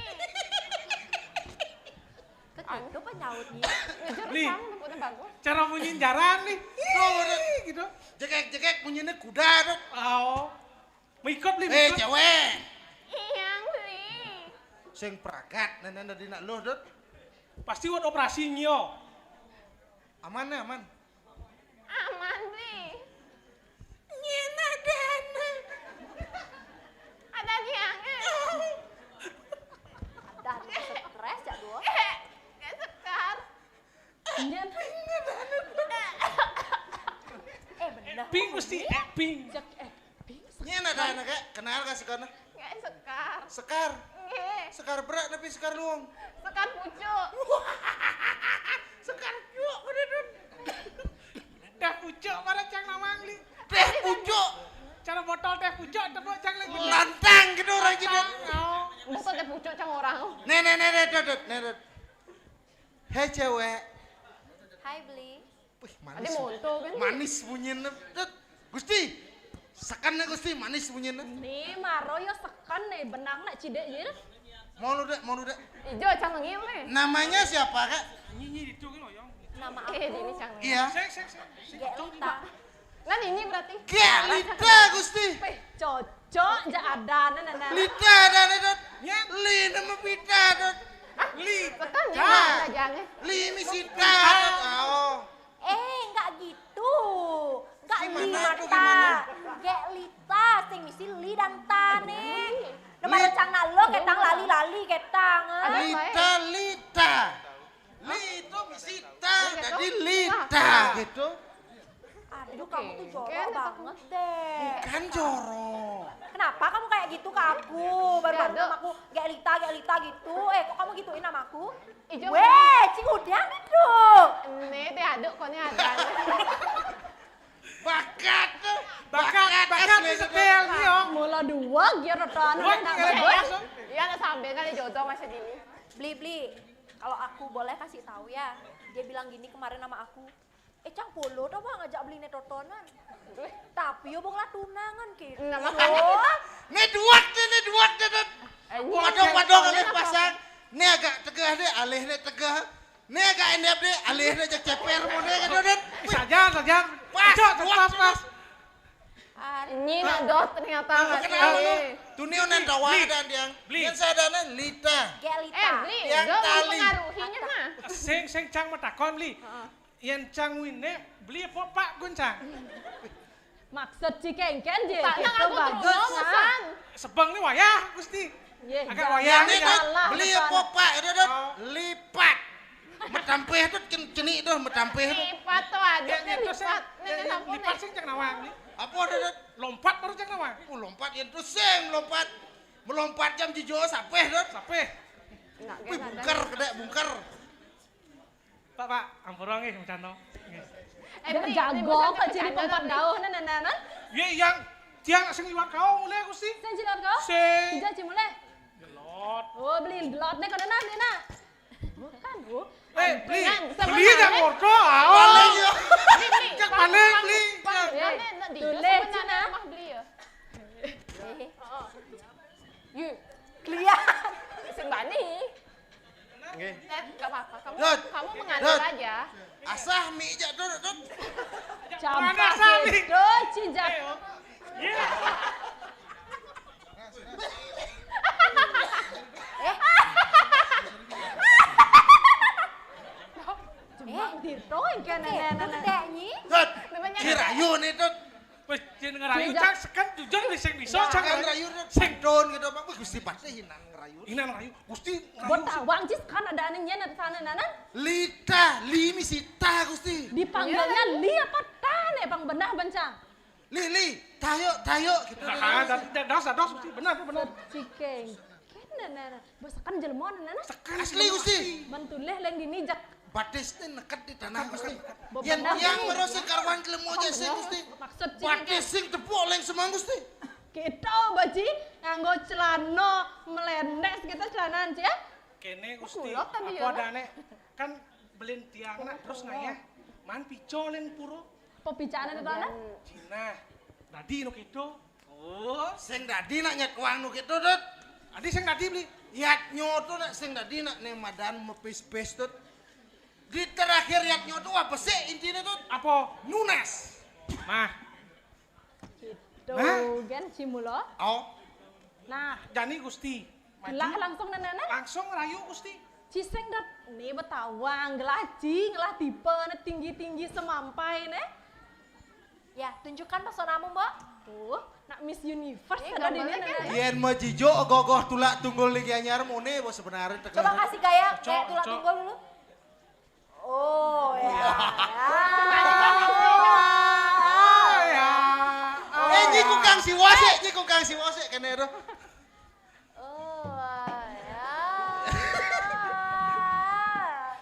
Ketutup apa nyautnya? Beli. Cara munyin jarang nih. Tuh, Dot. Gitu. Jegek-jegek munyinya kuda, Dot. Oh. Mengikut, beli. Eh, cewek. Iyang, beli. Sing pragat, nenen dadi nak luh, Dut. Pasti buat operasi nyio. Aman ya, aman. Aman, beli. Nyena dana. Ada tiangnya. Ada stres ya, Dut. Eh, gak sekar. Nyen. Eh, bener. Ping mesti acting. Cek acting. Nyen ada anak ya, kenal gak sekarang? Nggak, Sekar. Sekar. Nggih. Sekar berat tapi Sekar luung. Sekar pucuk. Sekar pucuk, udah, Dut. Teh pucuk, mana cang nawang li? Teh pucuk. Cara botol teh pucuk, tepuk cang lagi. Lantang gitu orang gitu. Lantang, oh. Botol teh pucuk cang orang. Nih, nih, nih, nih, Dut, Dut, nih, Dut. Hei, cewek. Hai, Beli. Wih, manis. Ada moto kan? Manis bunyinya. Dut, Gusti, sekan nih, Gusti, manis bunyinya. Nih, maro yo sekan nih, benang nak cidek je. Mau lu, Dek, mau lu, Dek. Ijo, cang ngil nih. Namanya siapa, Kak? Nyi, nyi, itu kan, Oyong. Nama aku. Eh, ini cang. Iya. Sek, sek, sek. Gelita. Nah, ini berarti. Gelita, Gusti. Wih, cocok, ja ada, nah, nah, nah. Lita ada, nah, Dut. Ya. Li nama pita, Dut. Li. Betul, nih, nah. Li misita, Dut. Oh. Eh, enggak gitu. Enggak li mata. Gelita, sing misi li dan ta nih. Nomor cang nak lo, ketang lali-lali, ketang, eh. Lita, Lita. Li itu misi ta, jadi Lita gitu. Aduh, kamu tuh jorok banget deh. Bukan jorok. Kenapa kamu kayak gitu ke aku? Baru-baru nama aku Gek Lita, Gek Lita gitu. Eh, kok kamu gituin nama aku? Weh, cing udah nih tuh. Ini teh aduk kok nih ada. Bakat tuh. Bakat, bakat asli setel nih, Om. Mula dua gear rotan. Dua gear rotan. Iya, ada sambil kan jodoh masih dini. Beli, beli. Kalau aku boleh kasih tahu ya, dia bilang gini kemarin sama aku, "Eh, cang polo tau bang ngajak beli ne totonan." Tapi yo bang lah tunangan gitu. Nah, makanya kita. Ne duak ne, ne duak ne, Dut. Padok-padok alih pasang. Ne agak tegah deh, alih ne tegah. Ne agak endep deh, alih ne jak ceper mode gitu, Dut. Saja, saja. Pas, pas, pas. Ini nak Dot ternyata. Tuni onan tawa dan yang. Beli. Yang sadana Lita. Gelita. Eh, beli. Yang tali. Pengaruhinya mah. Sing, sing cang matakon, beli. Heeh. Yén cang winé beli apa Pak Guncang? Maksud ci kéngkén jé, gitu bagus, nah. Sebeng ni wayah, Gusti. Agak wayah ni, Dut. Beli apa Pak? Itu, Dut. Lipat. Metampih tu, cenik tu, metampih tu. Lipat tu ada, lipat. Lipat sing cang nawang ni. Apa ada, Dut? Lompat baru cang nawang. Oh, lompat yén tu sing lompat. Melompat jam jijo sapéh, Dut. Sapéh. Wih, bungker, kedék bungker. Pak, Pak, ampura nggih, macan to. Nggih. Eh, jago kok jadi pempat dauh, nah, nah, nah, nah. Iya, yang tiang sing liwat kau mulai, Gusti. Sing liwat kau? Sing. Ija ci mulai. Gelot. Oh, beli gelot nih, kau nah, nah. Bukan, Bu. Eh, beli. Beli yang ordo, ah. Paling yo. Cek paling beli. Tulis, Cina. Mah beli ya. Enggak apa-apa. Kamu Dut. Kamu mengalir Dut. Aja. Asah mi jak Dut, Dut. Campur Mana asah mi? Dut, cijak. Iya. Eh. Cuma Eh. Dito yang kena Itu nana. Gedé nyi. Dut. Namanya Kira ayo nih, Dut. Wis, jen ngerayu, Cak, seken jujur wis sing bisa, Cak. Jangan rayu, Dut. Sing Don gitu, Pak. Wih, Gusti pasti hinang ngerayu. Hinang rayu. Gusti ngerayu. Buat tawang, Cis, kan ada anehnya nanti sana nanan. Lita, Li misita, Gusti. Dipanggilnya Li apa Tan, ya, Bang Benah, Bencang? Li, Li, tayo, tayo, gitu. Ah, da-, da-, dos, da-, dos, Gusti. Benar, benar. Cikeng. Kena, nana. Bosakan jelema, nana. Asli, Gusti. Mentulih leng dini, jak. Batis nih neket di tanah, Gusti. Bebenar. Yang, yang merasa karuan jelema aja sih, Gusti. Maksud sih, Batis sing tepuk leng semang, Gusti. Kita, Baji, nganggo celana melendes gitu, celanaan, Ci, ya? Kene, Gusti. Kulot tadi apa ya, adane? Kan belin tiang nak terus ngayah. Man pico leng puro. Apa picaan itu, anak? Cina. Dadi no gitu. Oh. Sing dadi nak nyet uang nu gitu, Dut. Adi sing dadi beli. Yat nyoto nak sing dadi nak ne madan mepis-pis, Dut. Di terakhir yat nyoto apa sih intinya, Dut? Apa? Nunas. Nah. Gitu, Nah. Gen Cimulo. Oh. Nah. Jani Gusti. Maju. Lah langsung nenana? Langsung rayu, Gusti. Ciseng, Dut. Nih betawang, gelaci, ngelah tipe, ne tinggi-tinggi semampai, ne. Ya, tunjukkan pesonamu, Mbok. Tuh, nak Miss Universe Ih, ada di gambarnya ini, kan? Yen mau jijo gogoh tulak tunggul di Gianyar mone bos sebenarnya. Coba kasih gaya, Cocok, gaya tulak cocok. Tunggul dulu. Oh, ya. Ya. Oh, ya. Eh, nyi kukang si wosek, nyi kukang si wosek kene tuh. Oh, ya.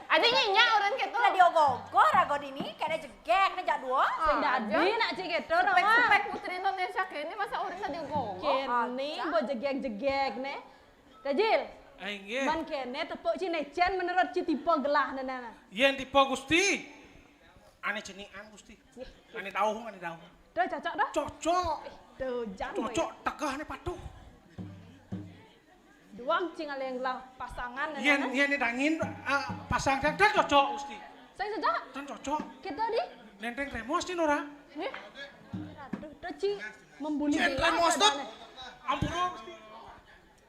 Ada nyinya orang gitu. Lah diogoh-ogoh rago dini, kena jegek, kena jak dua. Sing dadi nak cik gitu, Roma. Spek-spek Putri Indonesia kene masa orang tadi ogoh-ogoh. Kene, Aja. Bo jegek-jegek, ne. Kajil. Ah, inggih. Man kene tepuk ci necen menurut ci tipe gelah, nana. Yen tipe Gusti. Ane cenian, Gusti. Ane dauh, ane dauh. Dah cocok dah? Cocok. Tuh, jan. Cocok, tegah ne patuh. Duang cing ale yang gelah pasangan, Yen, nana. Yen ne dangin, ah, pasang dah, dah cocok, Gusti. Saya cocok? Dah cocok. Kita di? Nenteng remos di Nora. Nih. Aduh, dah ci membuli Yen gelah remos, Dut. Katanya. Ampura, Gusti.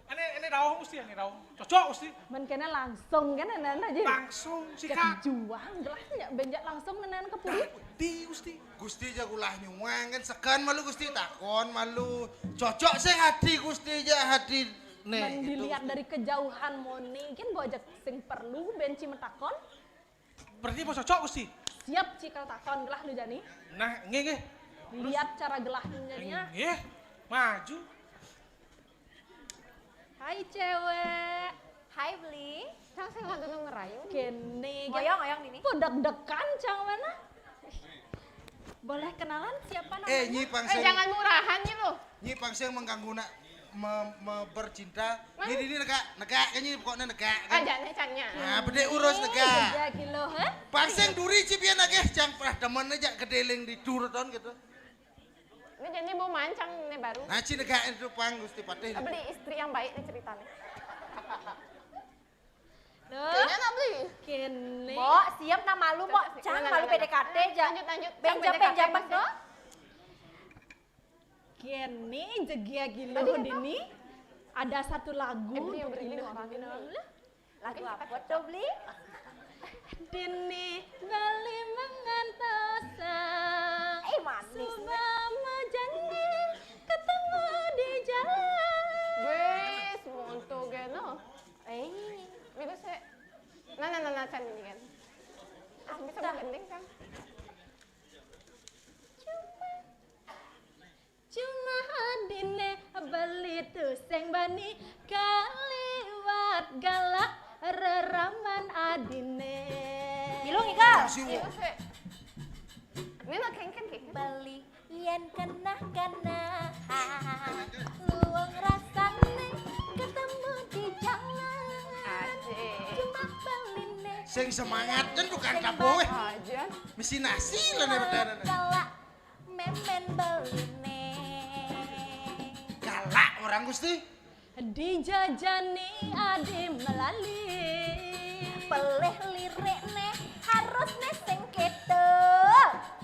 Ane, ane dauh, Gusti, ane dauh. Cocok, Gusti. Men kena langsung kan, nana, nana, Ji? Langsung, sikat. Kejuang, gelah ya, benjak langsung, nana, ke puri. Nah, di, Gusti. Gusti ja ulah nyuang kan, sekan malu Gusti takon malu. Cocok sing hati Gusti ja hati. Nih, men gitu, dilihat Gusti. Dari kejauhan mone kan bo ajak sing perlu ben ci metakon. Berarti bo cocok, Gusti? Siap ci kal takon gelah nu jani. Nah, nggih, nggih. Lihat cara gelah nu jani ya. Nggih. Maju. Hai, cewek. Hai, Bli. Cang sing lagi ngerayu. Kene, ngoyong, ngoyong dini. Kok deg-degan, Cang, mana? Boleh kenalan siapa namanya? Eh, Nyi Pang Eh, Seng. Jangan murahan gitu. Nyi Pang Seng mengganggu nak me-, me-, bercinta. Mana? Nyi, ini negak, negak, kan, Nyi, pokoknya negak, kan? Aja nih, Cangnya. Nah, bedek urus negak. Tiga kilo, ha? Pang Seng duri ci pian ageh, Cang pernah temen aja kedeling di tur ton gitu. Ini jadi mau mancang nih baru. Nah, ci negak itu pang Gusti Patih. Beli istri yang baik nih ceritanya. Loh. Kayaknya nak beli. Kene. Mbok, siap nak malu, Mbok. Cocok sih. Cang malu P D K T aja. Lanjut, lanjut. Benjap, benjap, Mbok. Kene jegia gilo dini. Ada satu lagu untuk ini. Lagu apa tuh, Bli? Dini bali mangantosa. Eh, manis. Suba majani ketemu di jalan. Wis, monto geno. Eh. Minggu se. Nah, nah, nah, nah, can ini kan. Ah, bisa gending kan? Cuma Cuma adine beli tuseng bani kaliwat galak reraman adine. Bilung, Igal. Ini nak kengken, kengken. Beli yen kenah-kenah luwung rasane ketemu di jalan. Asik. Cuma beline sing semangat kan tukang tabuh, weh. Aja. Mesti nasi lah nih bedana. Galak. Memen beline. Galak orang, Gusti. Dijajani adi melali. Pelih lirikne harusne sing keto.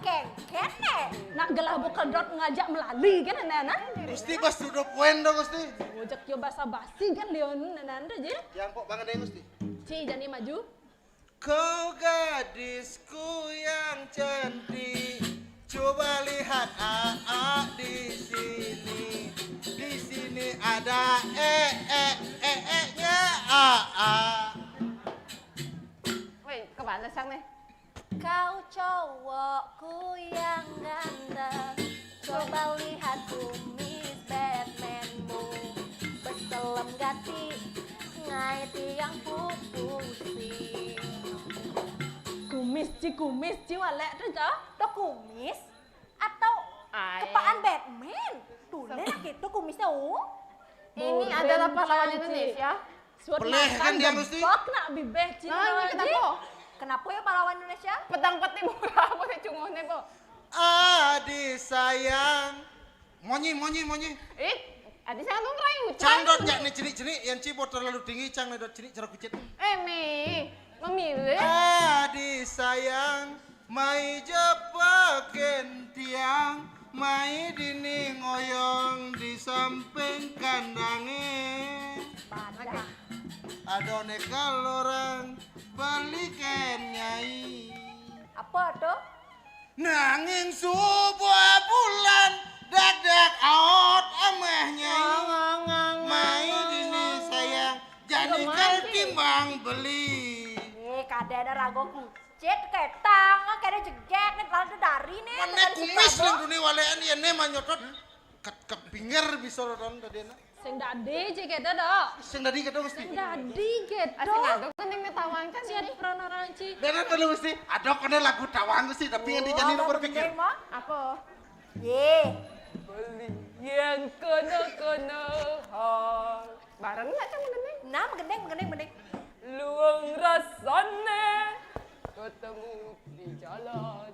Kengken ne. Nak gelah buka dot ngajak melali kan, nah, nah. Gusti, bas to the point dong, Gusti. Ojek yo basa-basi kan, Leon, nah, nah, dah je. Yang pok banget deh, Gusti. Ci, jani maju. Kau gadisku yang cantik, coba lihat Aa di sini. Di sini ada eh eh eh eh-nya Aa. Weh, kemana sang nih? Kau cowokku yang ganteng, coba lihat kumis Batmanmu. Beselem gati, ngai tiang pupusi. Kumis ci, kumis ci, walek to, Cok. To kumis atau kepaan Batman? Tulen nak itu kumisnya, oh. Ini adalah pahlawan Indonesia. Suat peleh makan kan dia mesti. Nak bibeh cina. Nah, ini kenapa? Kenapa ya pahlawan Indonesia? Petang peti murah apa sih cunguhnya, po? Adi sayang. Monyi, monyi, monyi. Eh, adi sayang dong, rai ucap. Cang dot jak ni cenik-cenik, yang cibo terlalu tinggi, cang ni dot cenik cerok kucit. Eh, mi, memilih. Adi sayang, mai jepaken tiang, mai dini ngoyong di samping kandange. Ada nekel orang baliken nyai. Apa tuh? Nanging subuh bulan dadak aot ameh nyai. Mai dini sayang, jani kal timbang beli. Eh, kada ada rago kucit, ketang, kada jegek, nih, lalu dari nih. Mana kumis leng dunia walean, ya, nih, manyotot. Kat, kat pinggir bisa roton tadi, nak. Sing dadi ci keto, Dok. Sing dadi keto mesti. Sing dadi keto. Ah, sing ado kan yang tawang kan ini. Prono ranci. Bener tuh mesti. Ada kena lagu tawang sih, tapi yang dijani berpikir. Apa? Ye. Beli yang kono-kono hal. Bareng nggak, Cang, menggendeng? Nah, menggendeng, menggendeng, menggendeng. Luang rasane ketemu di jalan.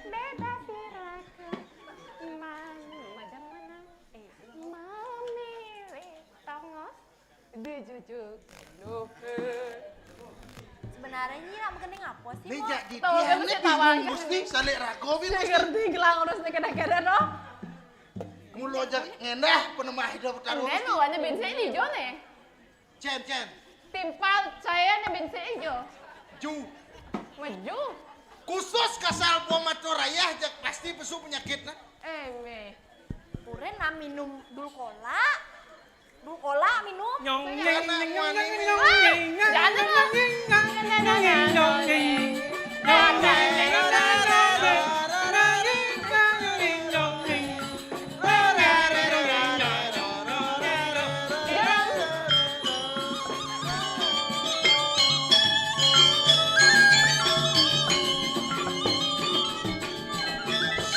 Beda siraka. Mang, macam mana? Eh, memilih tongos di jujuk luhur. Sebenarnya ini nak menggendeng apa sih, Mo? Ini jadi dia ini bingung, mesti salik rago, bingung. Saya ngerti gelang urus nih, kena-kena, no? Mulo aja ngendah, penemah hidup taruh. Enggak, no, ada bensin hijau nih. Cen, Cen. Timpal saya nih bensin hijau. Ju. Maju. Khusus kasal buah mato rayah, jak pasti pesu penyakit, nah. Eh, meh. Puren, nah, minum dulu kola. Dulu kola minum. Nyong, nyong, nyong, nyong, nyong, nyong, nyong. Jangan, Mak.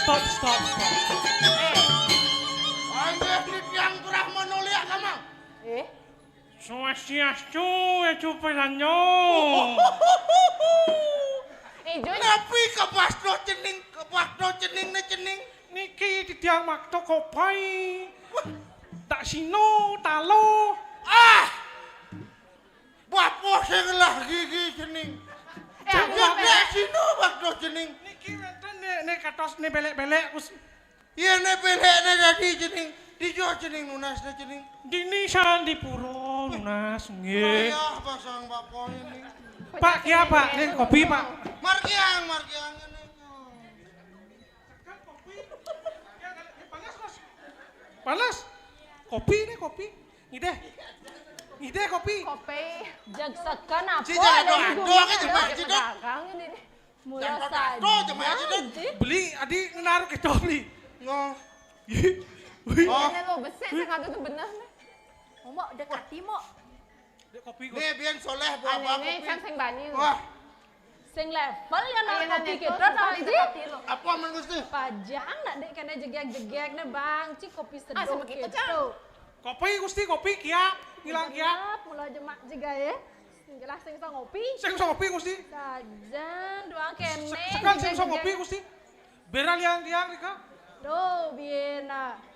Stop, stop, stop. Eh. Anjir, di tiang gerah menoliak, Kamang. Eh? Swastiastu, ya, cuperanyo. Ijo. Napi kabakto cening, kabakto cening ne cening? Niki titiang makto kopai. Wah. Tak sino, talo. Ah! Bapo sing lah gigi cening? Eh, aku. Dak sino bakto cening. Niki wonten ne, ne katos ne belek-belek, Gus. Iya, ne belek ne dadi cening. Dijo cening nunas ne cening. Dini Sandipuro nunas, nggih. Ayah pasang bapo ini. Pak, kia, Pak, nih kopi, Pak. Markiang, markiang ini. Panas, kopi nih, kopi. Ngideh. Ngideh kopi. Kopi. Jag sekan apa? Ci, jangan doa, doa aja, Pak, ci, doa. Dagang ini. Mula saja. Beli, adi, naruh ke coli. Ngo. Wih. Oh. Ini lo besek, sing ado tuh bener nih. Mo, dekati, Mo. Dek kopi, Gus. Nih, biar soleh, buah, buah kopi. Sing bani. Wah. Sing level ya, nah, kopi kita, nah, Ji. Apa, Mang Gusti? Pajang, nak, dek, kena jegek-jegek, nah, Bang. Ci, kopi seduh gitu. Kopi, Gusti, kopi, kiap. Ngilang kiap. Mula jemak juga, ya. Jelas sing iso ngopi. Sing iso ngopi, Gusti. Sajan, doang kene. Sekan sing iso ngopi, Gusti. Bera liang-liang, Rika. Duh, biyen, nak.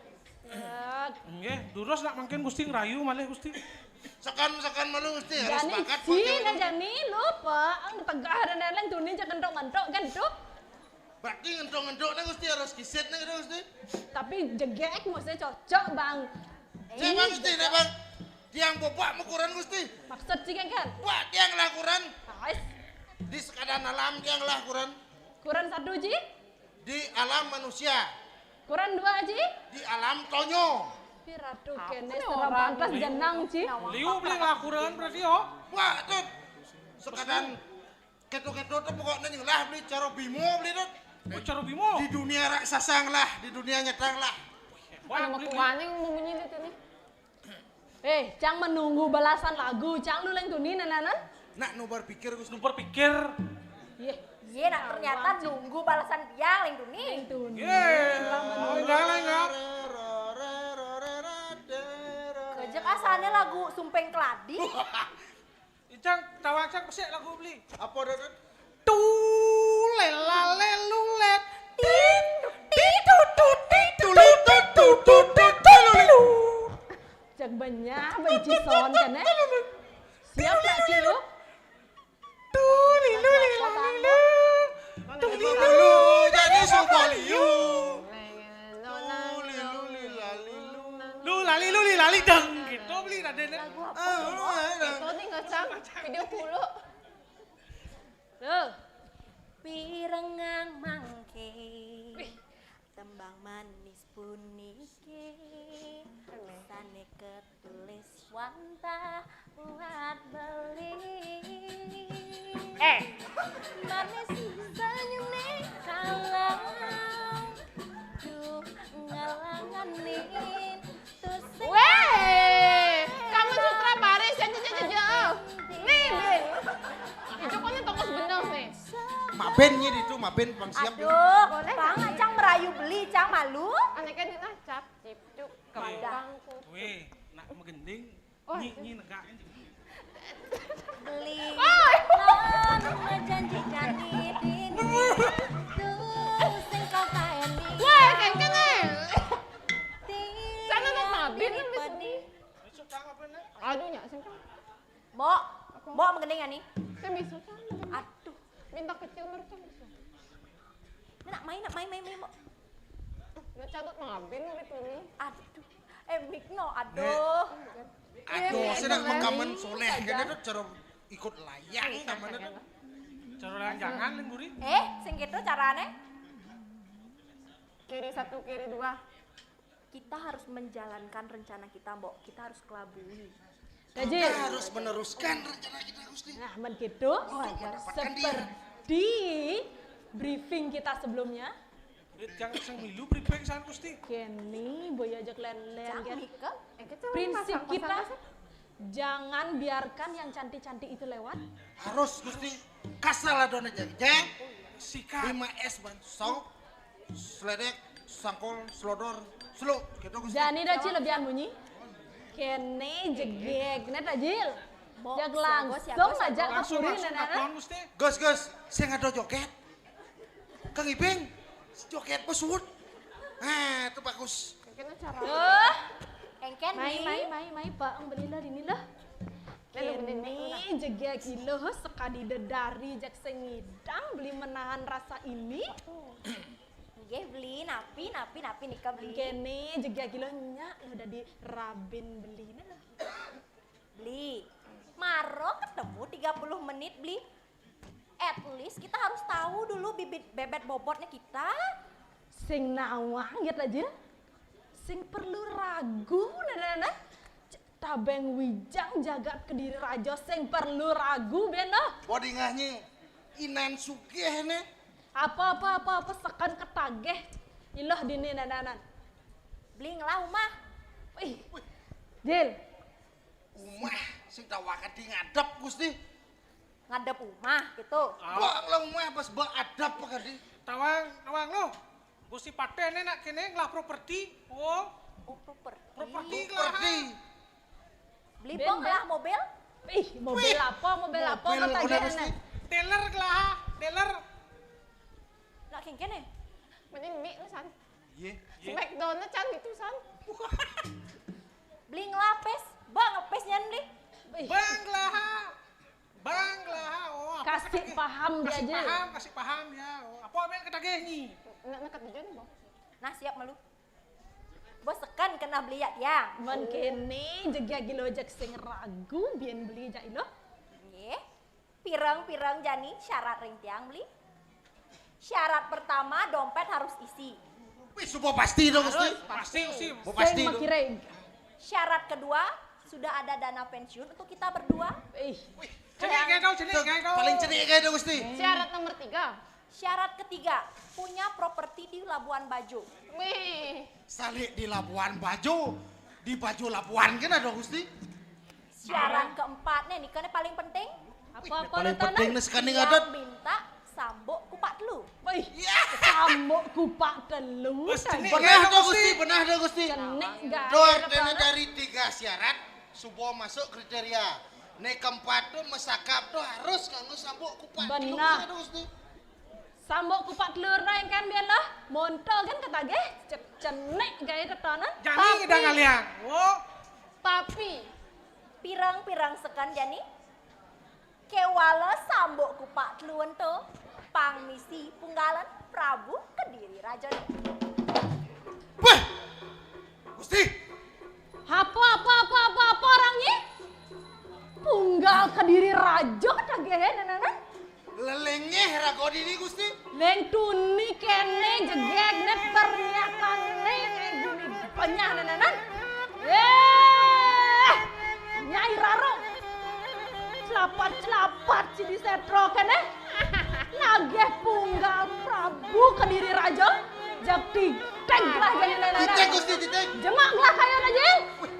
Nggih, durus nak mangkin Gusti ngerayu malih, Gusti. Sekan-sekan malu Gusti, harus jani bakat sih, pakai nah ini. Jani lupa, ang tegah dan lain-lain tuh nih jangan tok mentok kan tuh. Berarti ngentok-ngentoknya Gusti harus kisit nih gitu Gusti. Tapi jegek maksudnya cocok bang. Siapa Gusti, nah bang? Tiang bobak ukuran Gusti. Maksud sih kan? Wah, tiang lah ukuran. Ais. Di sekadar alam tiang lah ukuran. Ukuran satu ji? Di alam manusia. Ukuran dua ji? Di alam tonyo. Piratu kene serem pantas jenang ji. Liu beli ngelakuran berarti yo. Wah, tuh. Sekadar keto-keto tuh pokoknya nyelah beli caro bimo beli tuh. Oh, caro bimo. Di dunia raksasa lah, di dunia nyata lah. Wah, nama kuaning munyi itu nih. Eh, cang menunggu balasan lagu, cang lu leng tuni nananan? Nak nu berpikir Gus. Nu berpikir. Yeh. Iya, nak ternyata nunggu balasan dia leng tuni. Leng tuni. Iya. Enggak lah enggak. Kejek asalnya lagu Sumpeng Keladi. Ijang tawang cang pesek lagu beli. Apa dah? Tulela lelu let. Tit, tit, tut, tut, tit, tut, tut, tut, tut, tut, tut, tut. Cak banyak benci sound kan eh? Siap gak sih lu? Tulilu lilalilu. Tulilu jadi sopo liu. Tulilu lilalilu. Lu lali lu lilali deng gitu beli Raden. Lagu apa? Itu nih ngecam video dulu. Loh. Pirengang mangke. Tembang manis puniki. Sane ketulis wantah buat beli. Eh. Manis senyumnya kalau duh ngelanganin. Weh, kamu sutra baris ya, cece cece. Nih, Bel. Ijo kok nih tongkos benang nih. Maben nyi ditu, maben pang siap. Aduh, pang cang merayu beli, cang malu. Aneh kan ini cap cip cuk kembang. Weh, nak megending. Nyi nyi negak. Beli. Lan menjanjikan ini. Tuh sing kau kaini. Weh, kengkene. Sana nak mabin kan bisa. Aduh, nyak sing kan. Mbok, mbok mengending ya nih. Kan bisa kan. Aduh. Minta kecil mereka bisa. Nak main, nak main, main, main, mbok. Nak catut mabin gitu nih. Aduh. Eh, mik no, aduh. Aduh, sedang mengkamen soleh kan itu cara ikut layang kamen itu. Cara layang jangan, Lin Buri. Eh, sing gitu carane. Kiri satu, kiri dua. Kita harus menjalankan rencana kita, Mbok. Kita harus kelabui. Kita harus meneruskan rencana kita, Gusti. Nah, men gitu. Seperti briefing kita sebelumnya. Jangan sing milu briefing san Gusti. Kene boya ajak len-len kan. Prinsip kita jangan biarkan yang cantik-cantik itu lewat. Harus Gusti. Kasal adon aja, jeng. Sikat. Lima S ban, sop, seledek, sangkol, selodor, selu. Gitu Gusti. Jani dah Cil lebihan bunyi. Kene jegek, kene tajil. Jak langsung aja ke puri nana. Gus, Gus, sing ada joget. Kang Iping, joget pesut. Nah, itu bagus. Tuh. Engken mai, mai, mai, mai, Pak, ang beli lah, dini lah. Kene jegek ilo sekadi dedari jak sengidang beli menahan rasa ini. Nggih, beli napi, napi, napi nika beli. Kene jegek ilo nyak lo dadi rabin beli nah. Beli. Maro ketemu tiga puluh menit, beli. At least kita harus tahu dulu bibit bebet bobotnya kita. Sing nawang ya tajil. Sing perlu ragu nana. Tabeng wijang jagat kediri raja sing perlu ragu beno. Bodingahnye inan sugih ne. Apa apa apa apa sekan ketagih. Iloh dini nananan. Beli ngelah umah. Ih. Jil. Umah sing tawakan di ngadep Gusti. Ngadep umah gitu. Bang lah umah pas bang adep kadi. Tawang, tawang lo. Gusti Pateh ne nak kene ngelah properti. Oh. Oh, properti. Properti ngelah. Beli bang ngelah mobil. Ih, mobil apa? Mobil apa? Mobil kata dia Gusti. Dealer ngelah, dealer. Nak kene. Mending mie lu san. Iya. Smackdown can gitu san. Beli ngelah pes. Bang, pes nyan beli. Bang Glaha. Bang Glaha. Oh, apa kasih kata paham dia kasih aja. Paham, kasih paham ya. Oh, apa yang kata nyi? Nak, nak kata dia nih, Bang. Nah, siap malu. Bos tekan kena beli jak tiang. Mangkene jegeg ilo jak sing ragu biyen beli jak ilo. Nggih. Pireng-pireng jani syarat ring tiang beli? Syarat pertama, dompet harus isi. Wih, supo pasti dong, Gusti. Harus, pasti. Pasti, Gusti. Supo pasti dong. Sing makiring. Syarat kedua, sudah ada dana pensiun untuk kita berdua. Ih. Wih, cenik kayak kau, cenik kayak kau. Paling cenik kayak dong, Gusti. Syarat nomor tiga. Syarat ketiga, punya properti di Labuan Bajo. Wih. Salik di Labuan Bajo, di Bajo Labuan kan ada, Gusti. Syarat keempat nih, nih kan paling penting. Apa, apa paling penting nih sekarang yang ada. Minta sambok kupak telu. Wih, sambok kupak telu. Benar dong, Gusti, benar dong, Gusti. Cenik, guys. Dor, dari tiga syarat, subo masuk kriteria. Nek keempat tu mesakap tu harus nganggo sambok kupat telu. Benar. Sambok kupat telu rai kan biyen lah. Monto kan ketagih, ce-, cenik gawe tetonan. Jani tapi, kedang aliang. Wo. Tapi pirang-pirang seken jani? Kewala sambok kupat telu ento pang misi punggalan Prabu Kediri Raja. Wah! Gusti. Apa, apa, apa, apa, apa orangnya? Punggal Kediri Raja ketagihan, nenenan. Lelengeh raga dini, Gusti. Leng tuni kene jegeg ne ternyata ne guni penyah, nenenan. Eh, Nyai Rarung. Celapat-celapat si di setro kene. Nagih punggal Prabu Kediri Raja. Jati. Teg lah, jangan, jangan, jangan. Titik, Gusti, titik. Jemak lah kayu aja. Wih,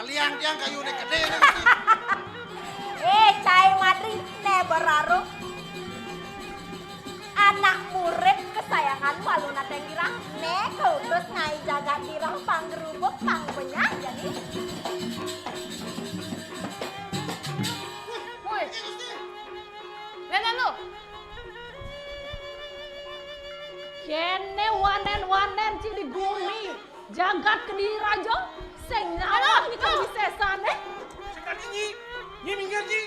aliang tiang kayu ne gede ne, Gusti. Eh, cai madri, ne beraro. Anak murid kesayangan Walu Nateng Girang, ne keutus ngai jagat girang panggerubuk pangbenyah jadi. Woi, Gusti. Nenenan lu. Kene wanen-wanen ci di gumi. Jagat Kediri Raja, sing nyawang iki wisesane. Sing tadi nyi, nyi minggir nyi.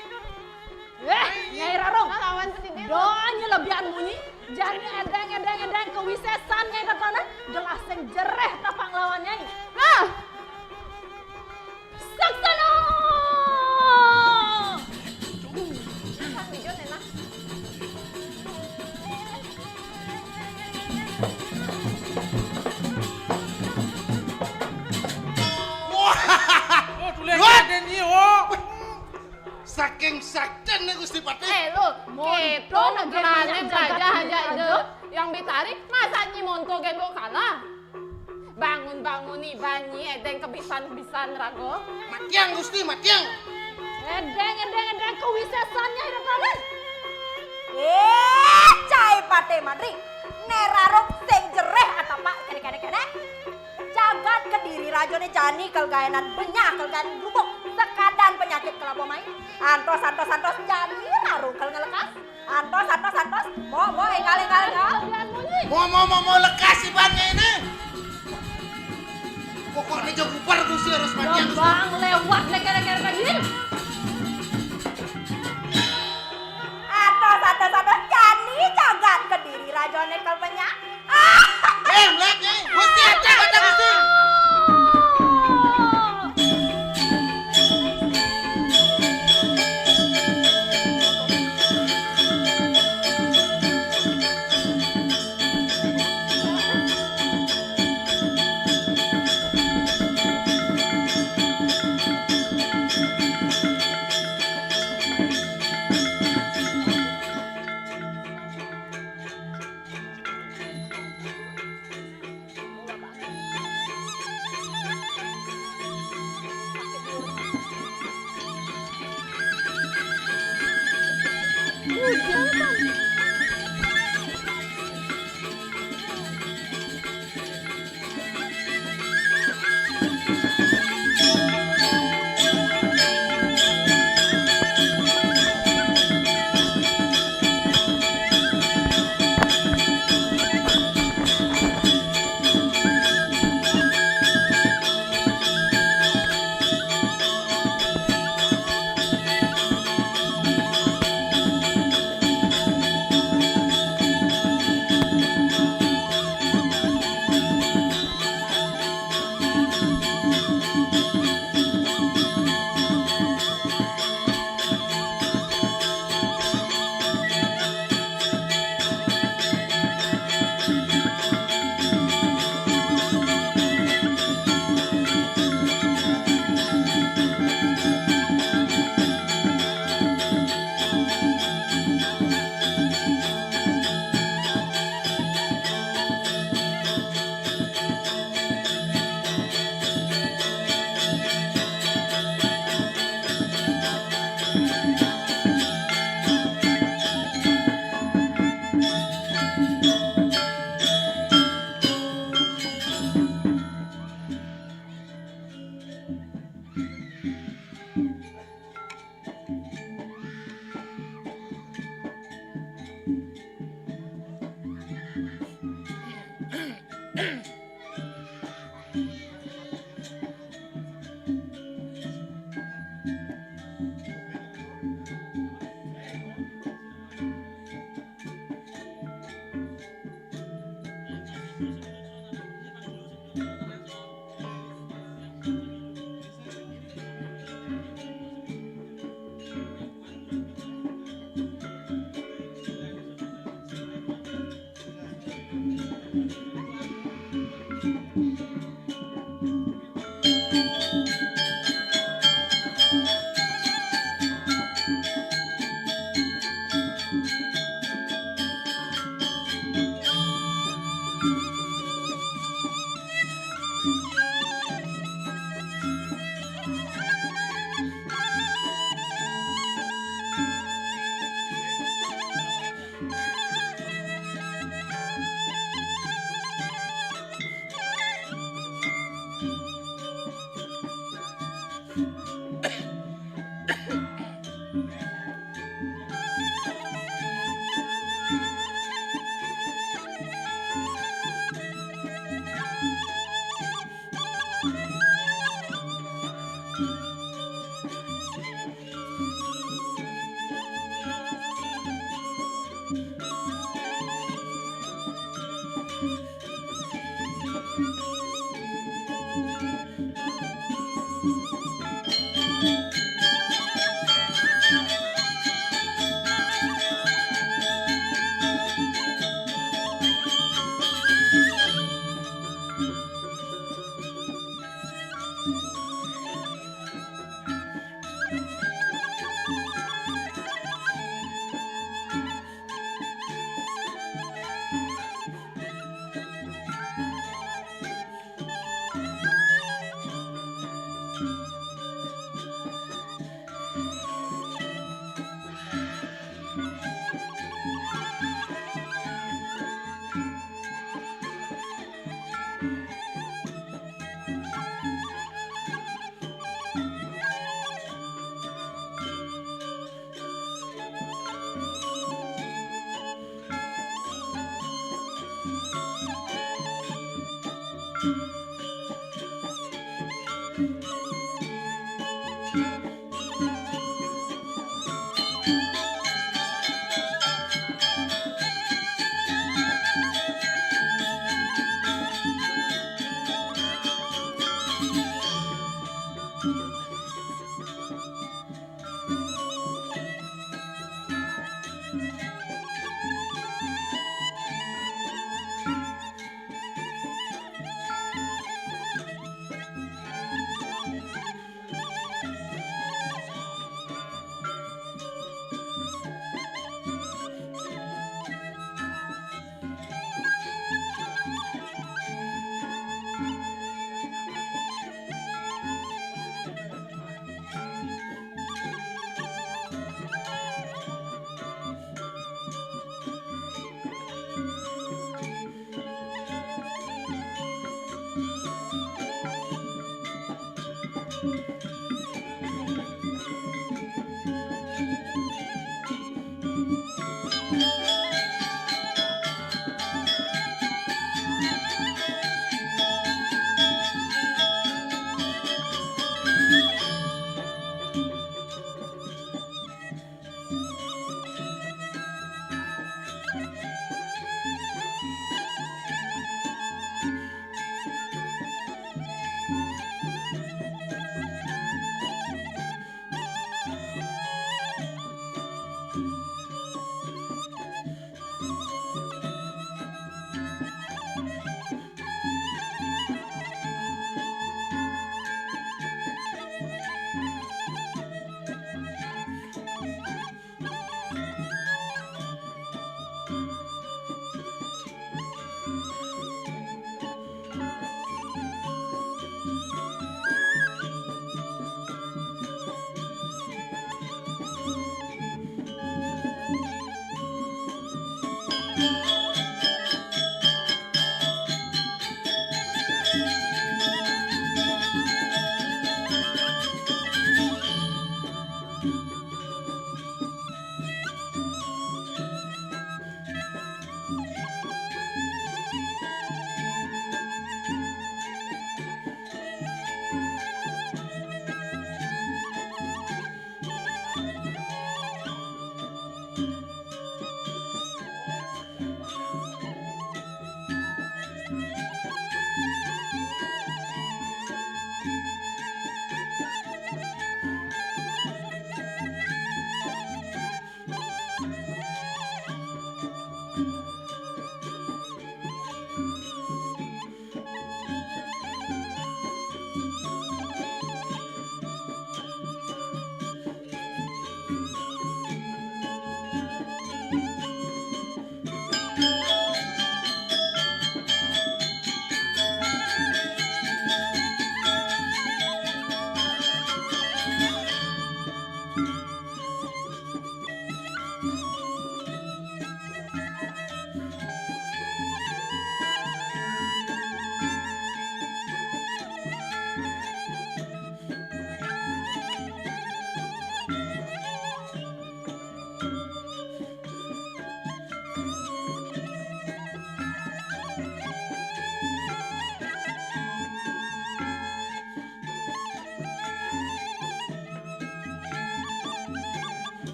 Eh, Nyai Rarung. Lawan pendidik. Doanya lebihan munyi. Jani edeng, edeng, edeng kewisesan Nyai Rarung. Gelah sing jereh tapang lawan Nyai. Nah. Saksana! Wah! Oh, tulen Raden ni, oh. Saking sajen nih Gusti Patih. Eh, lu, monto keto negerane banyak belajar jagat aja itu. Yang ditarik, masa nyi monto gembok kalah? Bangun-bangun ni banyi edeng kebisan-bisan raga. Matiang Gusti, matiang. Edeng, edeng, edeng kewisesannya hidup raden. Eh, cai pate madri. Nerarok sing jereh atapak kene-kene-kene. Jagat Kediri Raja ne jani kelgaenan benyah kelgaenan grubuk. Sekadan penyakit kelapa mai. Antos, antos, antos jani rarung kel ngelekas. Antos, antos, antos. Mo, mo, enggal, enggal, enggal. Mo, mo, mo, mo, lekas iban ini. Pokoknya jauh bubar Gusti harus mati. Gampang lewat, lek, lek, lek, lek. Antos, antos, antos. Jani jagat Kediri Raja nekel penyak. Eh, lihat, Nyai. Gusti, ada, ada, Gusti.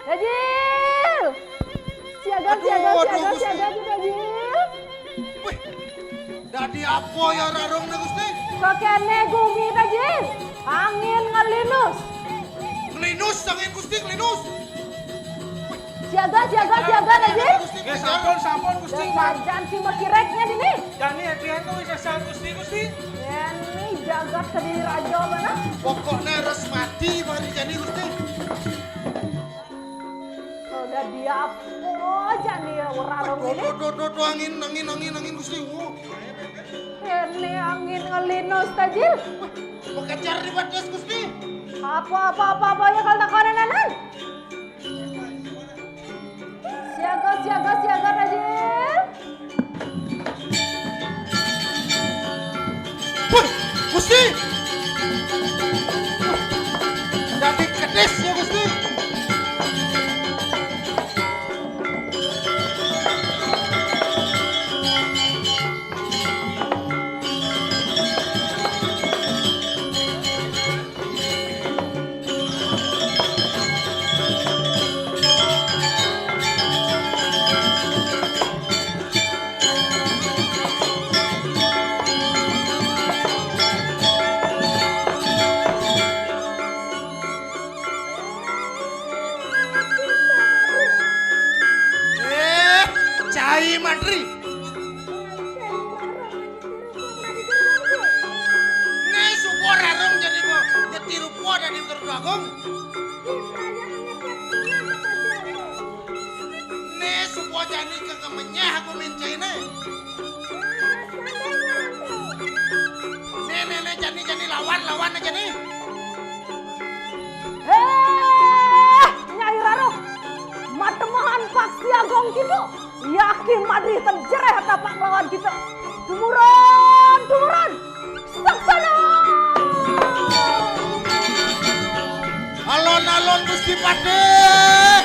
Dajil! Siaga, aduh, siaga, aduh, siaga, Gusti. Siaga, Dajil! Wih, dadi apa ya rarung né, Gusti? Kok kéné gumi, Dajil? Angin ngelinus. Ngelinus angin, Gusti, ngelinus. Siaga, siaga, siaga, Dajil. Gusti, nggih, sampun, sampun, Gusti. Dasar jani si mekirék nya dini. Jani Adrian tuh wis sesal Gusti, Gusti. Ini jagat Kediri Raja mana? Pokoknya harus mati bari jani, Gusti. Kalau udah dia apa jani ya, warung ini? Duh, duh, duh, duh, angin, angin, angin, angin, Gusti. Oh. Ini angin ngelinus, Dajil. Mengejar di batas, Gusti. Apa, apa, apa, apa ya kalau tak ada nanan? Siaga, siaga, siaga, Dajil. Wih, Gusti. Jadi kedis ya, Gusti. Eh, cai mantri. Né supo rarung jani po, nyeti rupa dadi Turun Agung. Né supo jani kagak menyah aku mincainé. Né, né, né, jani, jani lawan, lawan aja nih. Héh, Nyai Raro, matemehan Pak Siagong gitu. Yakin madri tejereh tapak lawan kita. Tumuran, tumuran. Saksana. Alon-alon Gusti Patih.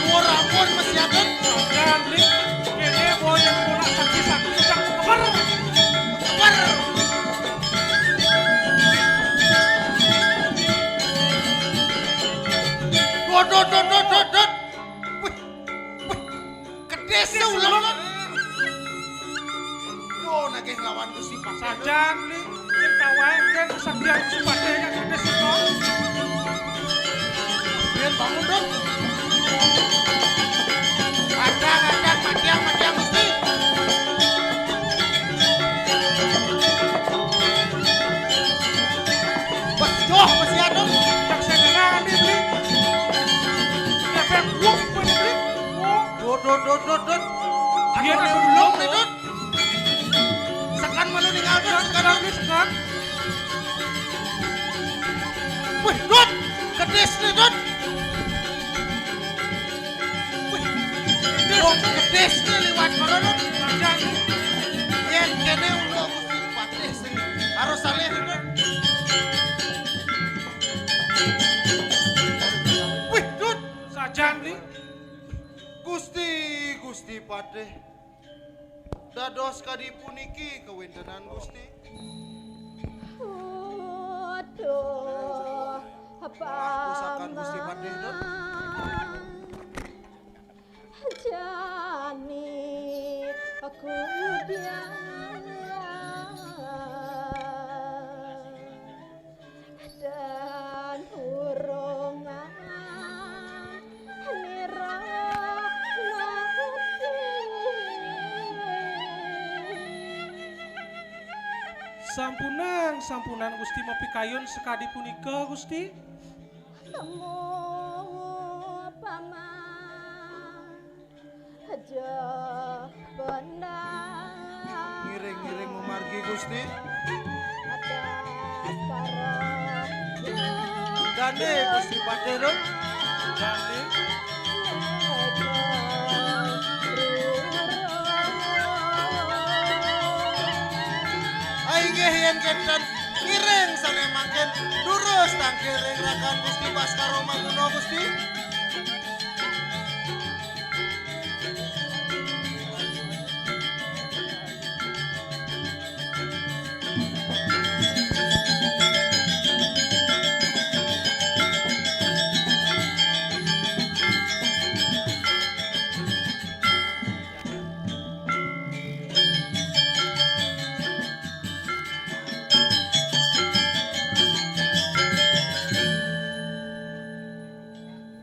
Nuwun ampun mesiaken. Jangan beli. Ini boy yang bola sakti-sakti udah keber. Keber. Dot, dot, dot, dot, dot, dot. Wih, wih. Kedis ulun. Duh, nagih lawan Gusti Patih. Sajan, Li. Sing kawaé, kan, sabian Gusti Patih, kan, kedis itu. Biar bangun, dong. Ada, ada, matiang, matiang, Gusti. Bejoh, masih ada. Yang saya kenal, Li, Li. Siapa yang gua, gua, Li? Gua. Dot, dot, dot, dot, dot. Iya, aku belum nih, Dot. Sekan malu ningal, Dot. Sekan malu sekan. Wih, Dot. Kedis nih, Dot. Wih, Dot, kedis nih liwat malu, Dot. Yén kéné ulu Gusti Patih sing harus salih, Dot. Wih, Dot. Sajan, Li. Gusti, Gusti Patih. Dados kadi puniki kawéntenan Gusti. Aduh, malah pusakan Gusti Patih, Dot. Jani aku udiang. Dan urungan nira ngerti. Sampunang, sampunang Gusti mapikayun sakadi punika, Gusti. Temu paman aja benar. Ngiring-ngiring mamargi, Gusti. Atas para Dane, Gusti Patih, Dun. Dane. Inggih, yen kenten ngiring sane mangkin durus tangkil ring rakan Gusti Baskara Manguna, Gusti.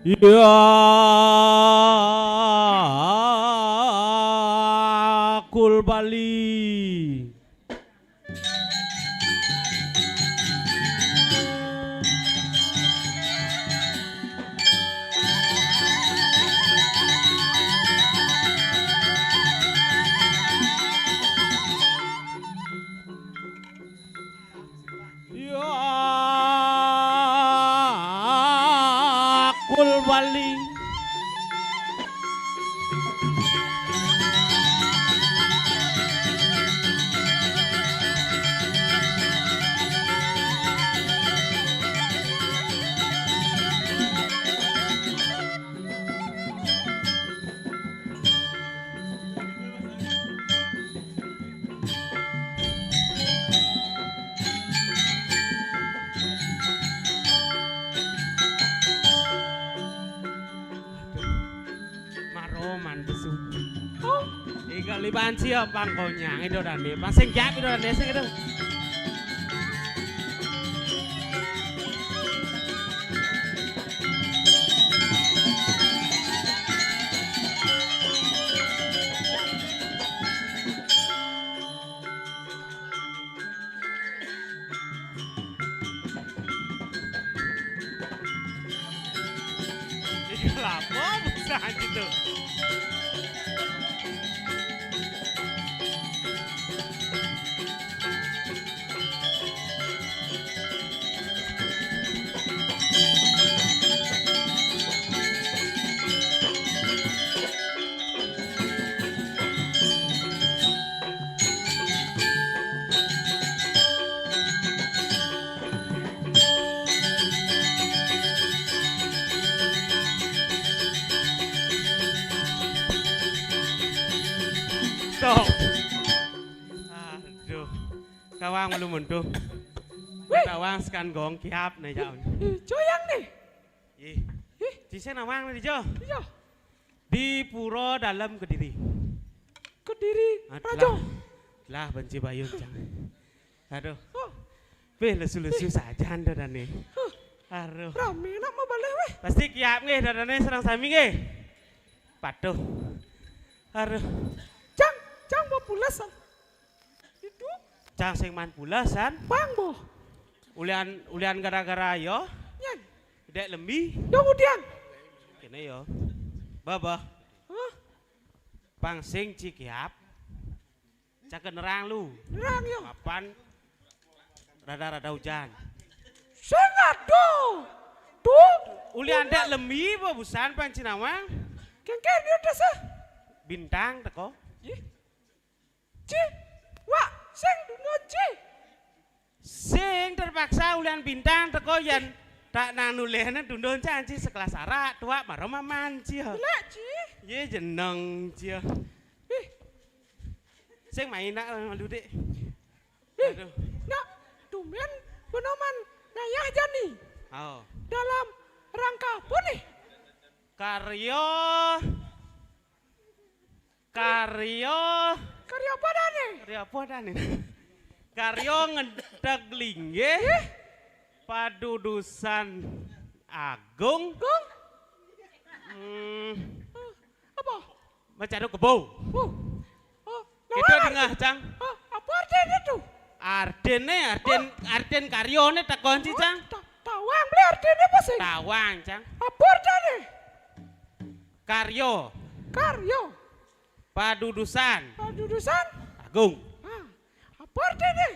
Ya kul Bali. Ya kul Bali. Aduh, maroman besu. Oh, iga liban sia pang konyang itu dan dia. Pang sing jap itu dan dia sing itu. Iki lha apa bocah iki to? Stop. Aduh. Kawang malu muntuh. Wih. Kawang sekan gong kiap nih, Cak. Ih, ih, coyang nih. Ih. Ih. Cise nawang nih, Jo. Iya. Di Pura Dalem Kediri. Kediri, ah, Raja. Lah, lah, benci bayun, Cang. Aduh. Oh. Weh, lesu-lesu sajan dadane. Huh. Aduh. Rame nak mabalih, weh. Pasti kiap nggih dadane sareng sami nggih. Patuh. Aduh. Cang, cang mau pulesan. Itu. Cang sing man pulesan. Bang, boh. Ulian, ulian gara-gara yo. Nyan. Dek lembi. Dong udian. Kene yo. Babah. Hah? Pang sing cikiap. Cake nerang lu. Nerang yo. Papan rada-rada hujan. Sing aduh. Tuh. Uli andek lemi apa busan pang cinawang? Kengker dia desa. Bintang teko. Ih. Ci. Wak, sing duno ci. Sing terpaksa ulian bintang teko yan tak nang nulehne dundun ci anci sekelas arak tuak maro maman ci. Lek ci. Ye jeneng ci. Ih. Sing main nak malu dik. Ih. Aduh. Nak tumben penoman ngayah jani. Oh. Dalam rangka apa nih? Karya Karya. Karya apa dane? Karya apa dane? Karya ngedeg linggih. Ih. Padudusan agung. Gung. Hmm. Apa? Macadu kebo. Oh. Oh. Itu lawan. Dengah, Cang. Oh, apa artinya itu? Artine, artin, artin karyane takon ci, Cang. Ta-, tawang beli artine apa sih? Tawang, Cang. Apa artine? Karyo. Karyo. Padudusan. Padudusan. Agung. Ah, apa artine?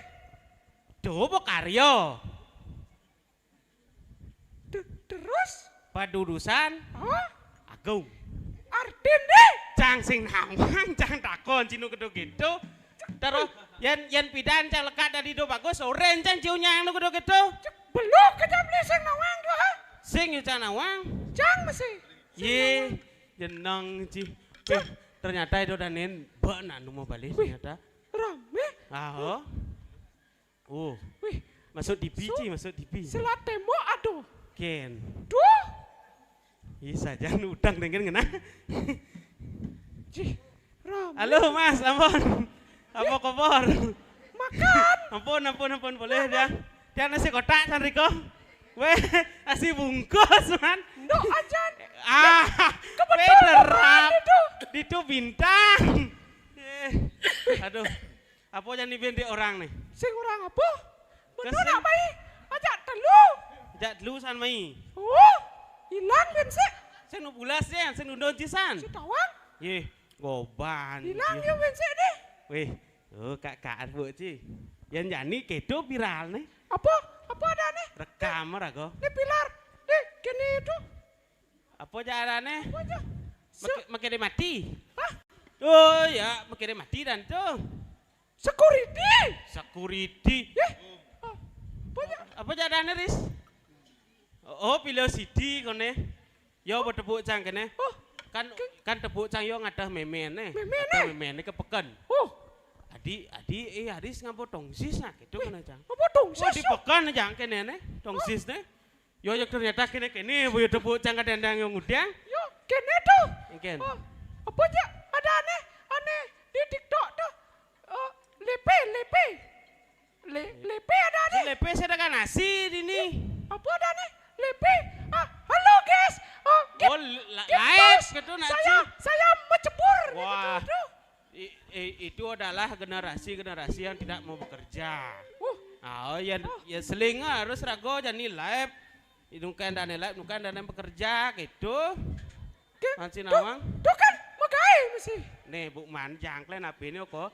Coba karyo. Te-, terus? Padudusan. Oh? Agung. Artine? Cang sing nawang, Cang takon cinu kedo gitu. Terus yen, yen pidan Cang lekat dari do bagus, oren Cang ciunyang nu kedo gitu. Belum kejam li sing nawang do, ha? Sing ya Cang nawang. Cang masih. Ye, jeneng ci. Eh, ternyata itu danin bek nanu mau balik ternyata. Rame. Aho. Oh. Wih. Masuk T V, Ci, masuk T V. Selat tembok aduh. Ken. Duh. Ih, saja udang dengan ngena. Cih, rame. Halo, Mas, ampun. Apa kabar? Makan. Ampun, ampun, ampun, boleh ya. Dia nasi kotak, San Riko. Weh, nasi bungkus, man. Ndok ajan. Ah, kebetulan itu. Ditu bintang. Eh, aduh. Apa jani bendek orang nih? Sing orang apa? Betul nak mai? Ajak telu. Ajak telu san mai. Oh, hilang kan sih? Sing nubulas ya, sing nundun cisan. Si tawang? Ye, goban. Hilang ya kan sih deh. Weh, oh kak kak bu ci. Yang jani kedo viral nih. Apa? Apa ada nih? Rekam rago. Ini pilar. Deh, kene itu. Apa carane? Apa aja? Maki, maki mati. Hah? Oh ya, maki mati dan tuh. Security. Security. Eh, apa aja? Apa carane, Ris? Oh, pilih sidi kone. Yo apa tepuk cang kene? Oh. Kan kan tepuk cang yo ngadah memene. Memene. Ngadah memene ke peken. Oh. Adi adi eh Aris ngapa tongsis nah gitu kene cang. Apa tongsis? Oh, di peken cang kene ne. Tongsis ne. Yo yo ternyata kene kene apa yo tepuk cang kadang yang ngudang. Yo kene tuh. Engken. Oh, apa aja? Ada aneh aneh di TikTok tuh. Eh, lepe lepe. Le, lepe ada aneh. Lepe saya kan nasi di ni. Apa ada aneh? Lepe. Ah, halo guys. Oh, oh live gitu nak saya, saya mencebur. Wah. Gitu, itu adalah generasi-generasi yang tidak mau bekerja. Uh. Oh, ya, oh. Ya seling harus rago jadi live. Nungkan dan live, nungkan dan bekerja gitu. Manci nawang. Tuh kan megai mesti. Nih, Bu Man jangklen apa ini kok?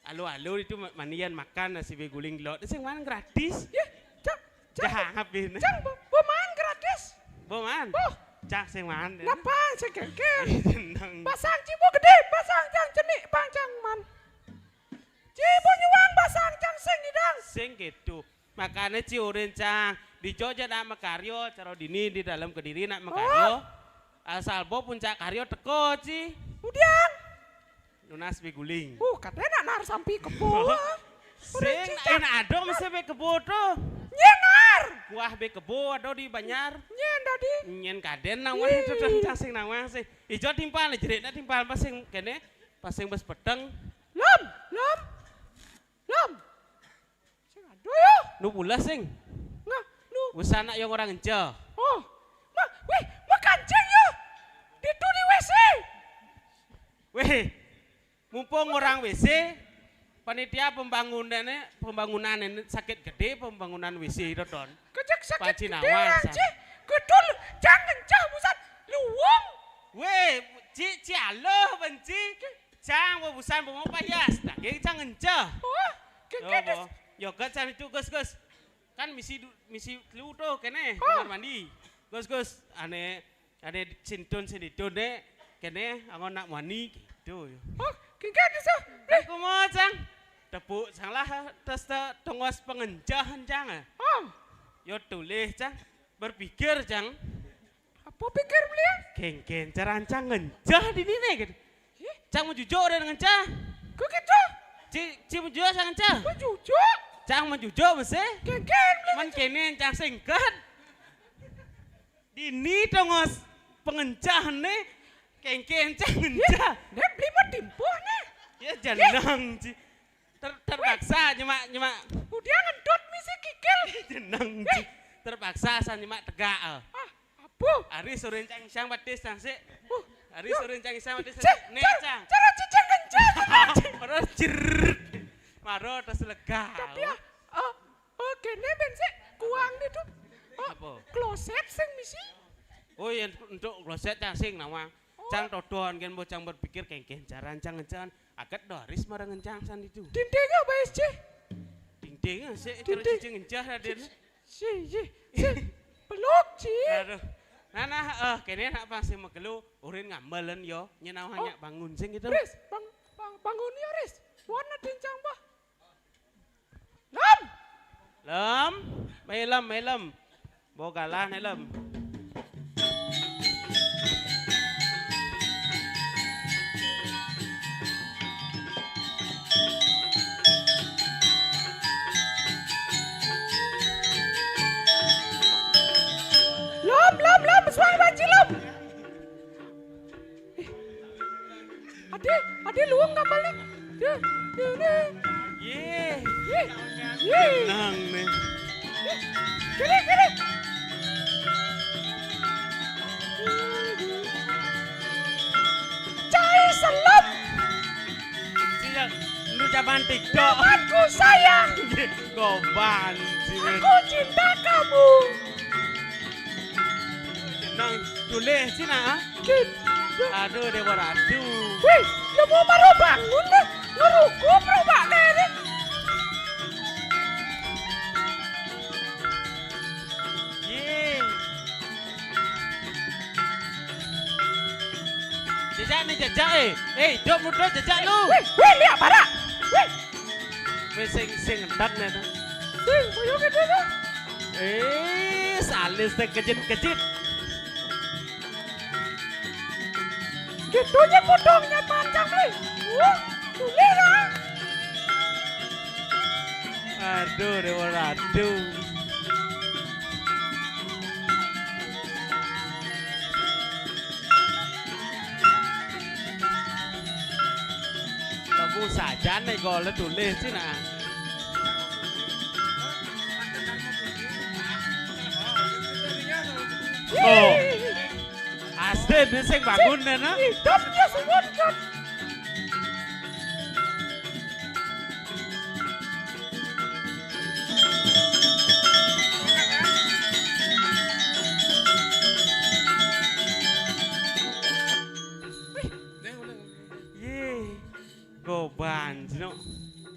Alu-alu itu manian makan nasi beguling lo. Sing man gratis. Ya, cang, cang. Jangan apa ini. Cang, bu, bu man gratis. Bu man. Bu. Cang sing man. Napa sing kengkeng? Pasang cibu gede, pasang cang cenik, pancang man. Cibu nyuang pasang cang sing idang. Sing gitu. Makane ci urin cang di Jogja nak makaryo, caro dini di dalam Kediri nak makaryo. Oh. Asal bo puncak karyo teko ci. Udian. Nunas beguling. Uh, katanya nak nar sampi kebo. Sing enak ado mesti be kebo tuh. Nyenar. Kuah be kebo ado di Banyar. Nyen tadi. Nyen kaden nawang itu tuh cang sing nawang sing. Ijo timpal jerit nak timpal pasing kene pasing bes peteng. Lom, lom. Lom. Sing aduh yo. Nu pula sing. Nah, nu. Wis anak yang orang enca. Oh. Ma, wih, makancing yo. Ditu di WC. Weh, mumpung orang WC, panitia pembangunannya, pembangunan ini sakit gede pembangunan WC itu don. Kejak sakit gede orang cih. Gedul, jangan cah busan luwung. Weh, ci, ci aloh benci. Cang, wah busan mau payas. Daging cang encah. Oh, kengke. Yoga cang itu gus gus. Kan misi misi telu tuh kene kamar mandi. Gus gus, ane ane sintun sinditun deh kene angon nak mandi gitu. Oh, kengke itu. Aku mau cang. Tepuk cang lah terus tongos pengencahan cang. Oh. Yo tulis cang. Berpikir cang. Apa pikir beliau? Kengken carancang ngencah di nine gitu. Cang mau jujur dan ngencah. Kok gitu? Ci, ci mau jujur sang ngencah. Mau jujur. Cang mau jujur mesti. Kengken beliau. Man kene cang singkat. Dini tongos pengencah ne. Kengken cang ngencah. Ne beli mau timpuh ne. Ya janang ci. Ter, terpaksa nyemak nyemak. Udah ngentut misi kikil. Jeneng. Terpaksa asal nyemak tegak. Ah, apa? Ari sore cang isang batis cang sik. Ari sore cang isang batis cang. Nih cang. Cara cicing kencang. Terus jerit. Aro terus lega. Tapi ya, oh, oh, kene ben sik kuang nih, Dut. Oh, apa? Kloset sing misi. Oh, yang untuk kloset cang sing nawang. Oh. Cang todon kan, mbok cang berpikir kengken jaran cang ngencan. Aget doris marang ngencang san itu. Dinding apa, S C? Dinding sik, terus Dinding. Cici ngencah, Raden. Si, si, si. Peluk, si. Aduh. Nah, nah, eh, kene nak pang sing megelu, urin ngambelen yo, nyenawa Oh. nyak bangun sing gitu. Ris, bang, bang, bangun yo, Ris. Wan dincang, Bah. Lem. Lem. Mai lem, mai lem. Bogalan, mai lem. Lem, lem, lem, suai banci, lem. Eh. Ade, ade luung gambar nih. Dia, dia, dia. Ye. Ye. Ye. Tenang nih. Ye. Kiri, kiri. Cai selem. Siap. Lu zaman TikTok. Aku sayang. Goban. Aku cinta kamu. Nang tulis sih, nak, ah? Aduh, Dewa Ratu. Wih, ya mau baru bangun deh. Ngerukup robak deh. Ye. Jejak nih, jejak, eh. Eh, hidup muda jejak lu. Wih, wih, lihat barak. Wih. Wis sing, sing ngendak nih, nah. Sing, boyo gede, nah. Eh, salis teh kejit-kejit. Gitu nya potongnya panjang, Bli. Wah, boleh lah. Aduh, Dewa Ratu. Lagu saja nih gol tulis sih nah. Oh. Asli nih sing bangun nih nah. Hidup dia semua hidup. Ye, goban, Cino.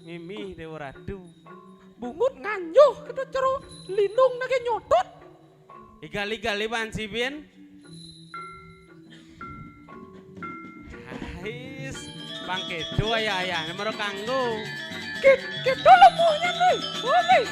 Mimi, Dewa Ratu. Bungut nganjuh, kita cero lindung nake nyotot. Igal-igal iban si Bin. Ais, Bang Kedo ayah-ayah, nomor kanggo. Ked-, Kedo lemuhnya nih, boleh.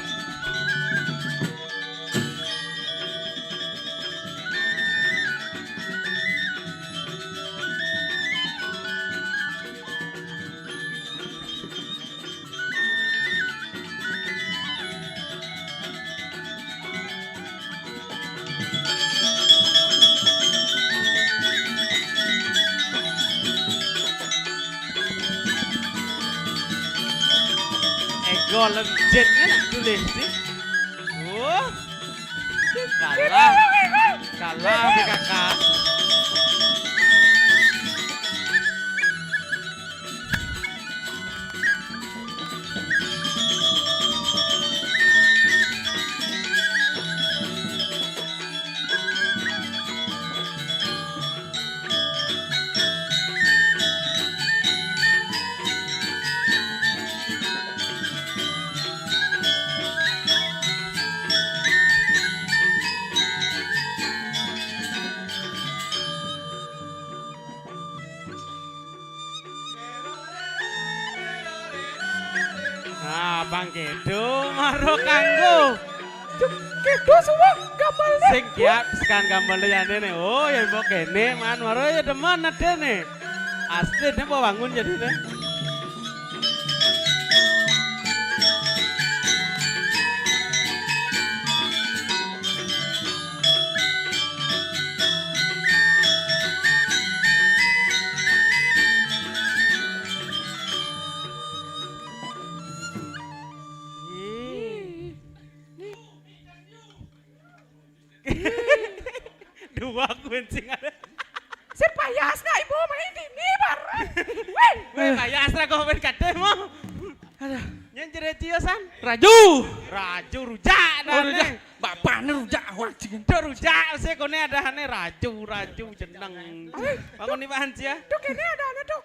Ego lenjit enak tulis sih. Wah. Kalah. Kalah di kakak. Nah, Bang Kedo, maro kanggo. Kedo semua gambarnya. Sing kiat sekan gambar liyane ne. Oh, ya mbok kene, man, maro ya demen adene. Asli ne mbok bangun jadine. Dua kuwi sing ada. Sing payas nak ibu main dini bareng. Wih. Wih, payas lah kok main kate mau. Aduh. Nya Reci ya, San? Raju. Raju rujak dah. Oh, rujak. Bapakne rujak, wah, cing. Duh, rujak sih, kone adahane raju, raju jeneng. Bangun nih, Pak Hansi ya. Duh, kene adahane, duh.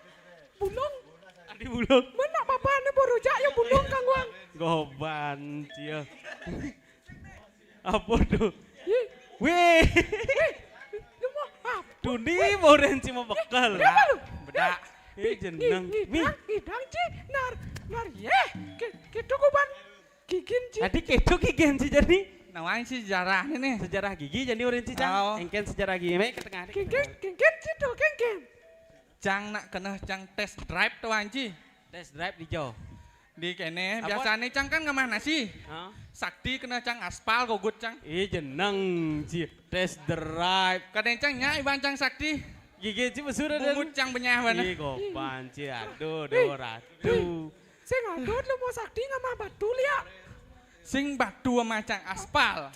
Bulung. Adi bulung. Mana bapakne bo rujak ya bulung, Kang Wang. Goban, cia. Apa tuh? Ih. Wih. Wih. Lu mau apa? Tuni mau Renci mau bekel. Ih, apa lu? Bedak. Eh, jeneng. Ngidang, ngidang, ci. Nar, nar, yeh. Ki-, kitu kuban gigin, ci. Tadi kitu gigin, ci, jadi. Nawang sih sejarah ini. Sejarah gigi jadi orang ci, Cang. Oh. Engken sejarah gigi. Mai ke tengah. Kengken, kengken, ci, tuh, kengken. Cang nak kena cang test drive tuh, Anci. Test drive di jo. Di kene, apa? Biasane cang kan ngamah nasi. Hah? Sakti kena cang aspal gogut cang. Ih, jeneng, ci. Test drive. Kadang cang nya iban cang sakti. Gigi ci mesur ada. Bungut cang benyah mana. Ih, goban, ci. Aduh, aduh, ratu. Sing adut lu mau sakti ngamah batu lia. Sing batu sama cang aspal.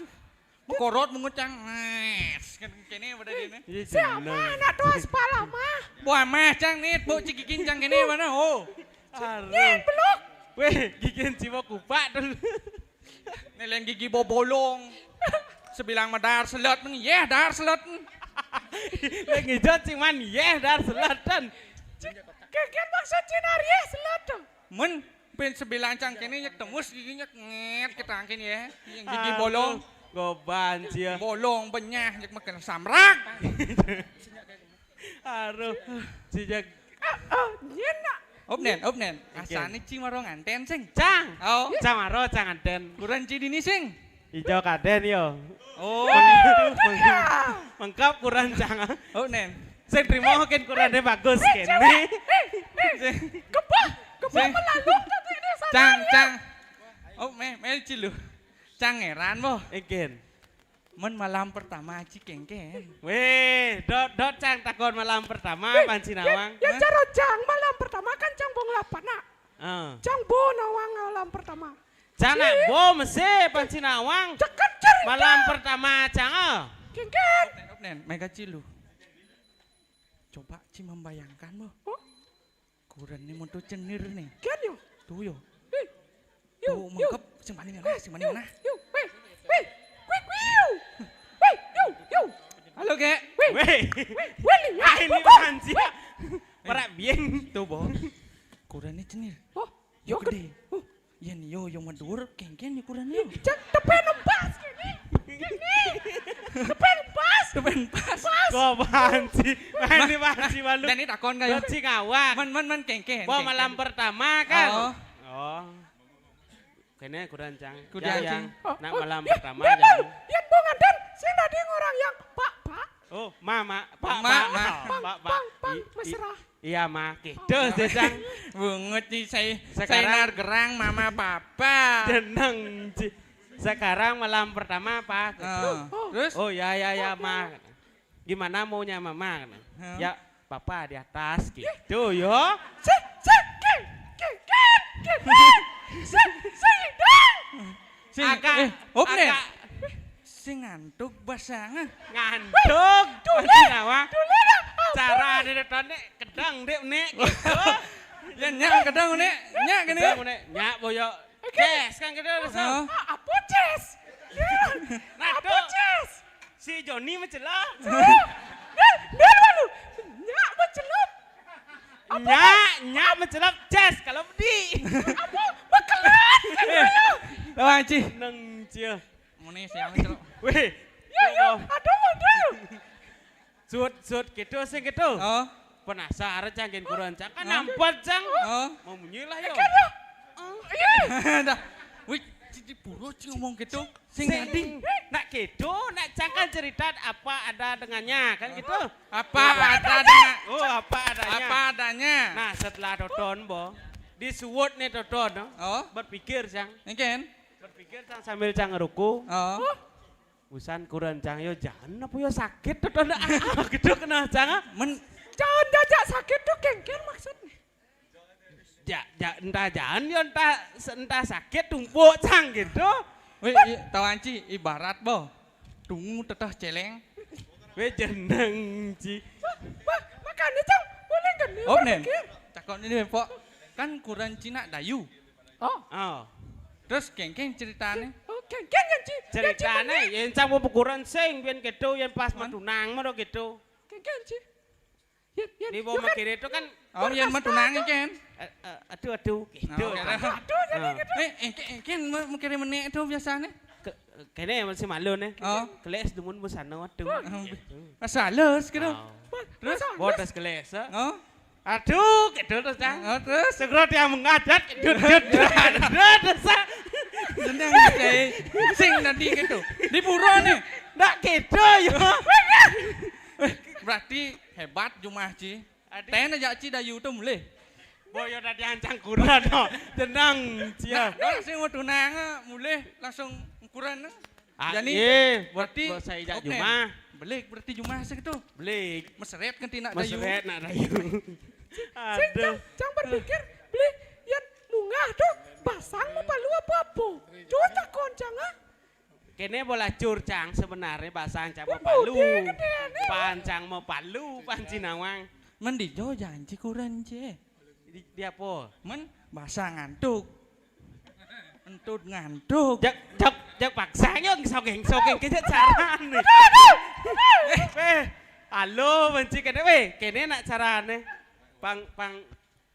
Mekorot mengucang, "Nes," kan kene pada kene. Iya, siapa jeneng. Anak tuh aspal amah? Buah mah cang nit, bau cikikin cang kene mana, oh. Aduh. Nyen, beluk. Weh, gigin jiwa kupak tuh. Nelen gigi bobolong. Sebilang medar selot neng, yeh dar selot. Lagi jot cuman yeh dar selot dan. Kengken maksud Cina yeh selot tuh. Men, pin sebilang cang kene nyek tembus gigi nyek nget ketangkin ya. Yang gigi bolong. Goban cia. Bolong benyah nyek makan samrak. Aduh, sijak. Oh, oh, nyen nak. Opnen, opnen. Oke. Asane ci maro nganten sing. Cang. Oh. Cang maro cang nganten. Kuran ci dini sing. Ijo kaden yo. Oh. Meng-, meng-, mengkap kuran cang. Opnen. Sing trimo ken kurane bagus kene. Kebak, kebak melalung tadi ini sana. Cang, ya. Cang. Oh, meh, meh cilu. Cang ngeran boh. Engken. Men malam pertama aci kengken. Weh, dot, dot cang takon malam pertama pan sinawang. Ya, ya, caro cang malam pertama kan cang bong lapan nak. Ah. Cang bo nawang malam pertama. Cang nak bo mese pan sinawang. Ceket cerita. Malam pertama cang ah. Kengken. Opnen, opnen, mega cilu. Coba ci membayangkan boh. Oh. Kuran ni mutu cenir ni. Kian yo. Tu yo. Hei. Yo, tu yo. Mengkep sing paling ngena, sing paling ngena. Yo, weh, weh, weh, weh, yo. Weh, yo, yo. Halo, Kek. Weh. Weh. Weh, weh, lihat. Ah, ini bukan sia. Perak bieng. Tu, Bo. Kuran ni cenir. Oh, yo gede. Oh. Yen yo, yo medur, kengken yo kuran yo. Cak tepen pas gini. Gini. Tepen pas. Tepen pas. Pas. Kok apaan sih? Nah, ini apaan sih, malu? Dan ini takon kayak. Berarti ngawak. Men, men, men, kengken, kengken. Wah, malam pertama kan? Oh. Oh. Kene kuran cang. Kuran cang. Nak malam pertama jam. Yang mau nganter, sing tadi orang yang pak, pak. Oh, mama, pak, pak, pak, pak, pak, mesra. Iya, ma, gitu sih, Cang. Bungut nih, saya, saya sekarang nar gerang, mama, papa. Jeneng, Ci. Sekarang malam pertama apa? Ah, terus? Oh, ya, ya, ya, ma. Gimana maunya mama? Ya, papa di atas, gitu, yo. Sik, sik, ki, ki, ki, ki, sik, sik, dong. Sing, Aka, eh, Opnen. Aka. Sing ngantuk basanga. Ngantuk. Dule, dule dah. Cara ada tone kedang dek nek gitu. Ya nyak kedang nek, nyak kene. Kedang nek, nyak boyo. Ces kan kita rasa. Heeh. Ah, apa ces? Nah, apa ces? Si Joni mencelap. Dia, dia lalu. Nyak mencelap. Apa? Nyak, nyak mencelap ces kalau bedi. Apa? Bekelat. Lawan Ci. Neng cia. Muni siang, Cok. Weh. Yo, yo, aduh, aduh. Sut, sut, gitu sih gitu. Oh. Penasaran cangkin kuran cang kan nampat cang. Oh. Mau munyi lah yo. Iya. Dah. Wih, cici puro ci ngomong gitu. Sing adi. Nak gitu, nak cang kan cerita apa ada dengannya kan gitu. Apa ada dengan. Oh, apa adanya. Apa adanya. Nah, setelah toton bo, disuwut nih toton, no? Oh. Berpikir cang. Engken. Berpikir cang sambil cang ngeruku. Oh. Usan kuran cang yo jangan apa yo sakit tuh tanda ah gitu kena cang ah. Men jangan jajak sakit tuh kengken maksudnya. Ja, ja, entah jangan yo entah entah sakit tumpuk cang gitu. Wih, i, tahu anci ibarat boh. Tungu teteh celeng. Wih jeneng ci. Wah, makanya cang boleh gini. Om nen. Cakon ini pok kan kuran cina dayu. Oh. Oh. Terus kéngkén ceritané? Oh, kéngkén yén Ci. Yén Ci Ceritané, meneh. Yén cang mau ukuran sing, yén kéto, yén pas Man. Matunang, mara kéto. Kéngkén Ci. Yén, yén, Ini yo mau kan. Mikiré to kan. Oh, yén matunang kan. Eh, eh, aduh, aduh, kéto. Oh, kéto. Aduh, jadi Ah. Kéto. Eh, eh, ké-, eh, kén mau mikiré meneh to biasané? Ke-, kéné masih malu né. Oh. Kelas demen busana, aduh. Oh. Pas halus kéto. Oh. Terus? Bodas kelas, ha? Oh. Aduh, kéto terus, Cang. Oh, terus? Segera dia mengadat, dut, dut, dut, dut, terus, ha? Jeneng, Cai. Sing tadi kéto. Di pura né. Ndak kéto, yo. Berarti hébat jumah Ci. Adi. Tén aja Ci dayu to mulih. Boyo tadi ancang kuran, no. Jeneng, Ci, ya. Nah, sing mau tunang, mulih langsung ukuran, no. Ah, Jani, iya. Berarti Bos saya jak oké. Jumah. Belik berarti jumah sik to. Belik. Meseret kan tina dayu. Meseret nak dayu. Sing Aduh. Cang, cang berpikir, beli yén munggah to basang mau palu apa-apa. Coba takon cang, ah. Kéné bola cur cang sebenarné basang cang mau Budi palu. Gedéné. Pan cang mau palu, pan cinawang. Mén dijo janji kuran, Ci. Di, di apa? Mén basang ngantuk. Entut ngantuk. Jak, jak, jak paksa yo, sogeng-sogeng kéja carané. Eh, halo, benci kéné, wéh, kéné nak carané. Pang, pang,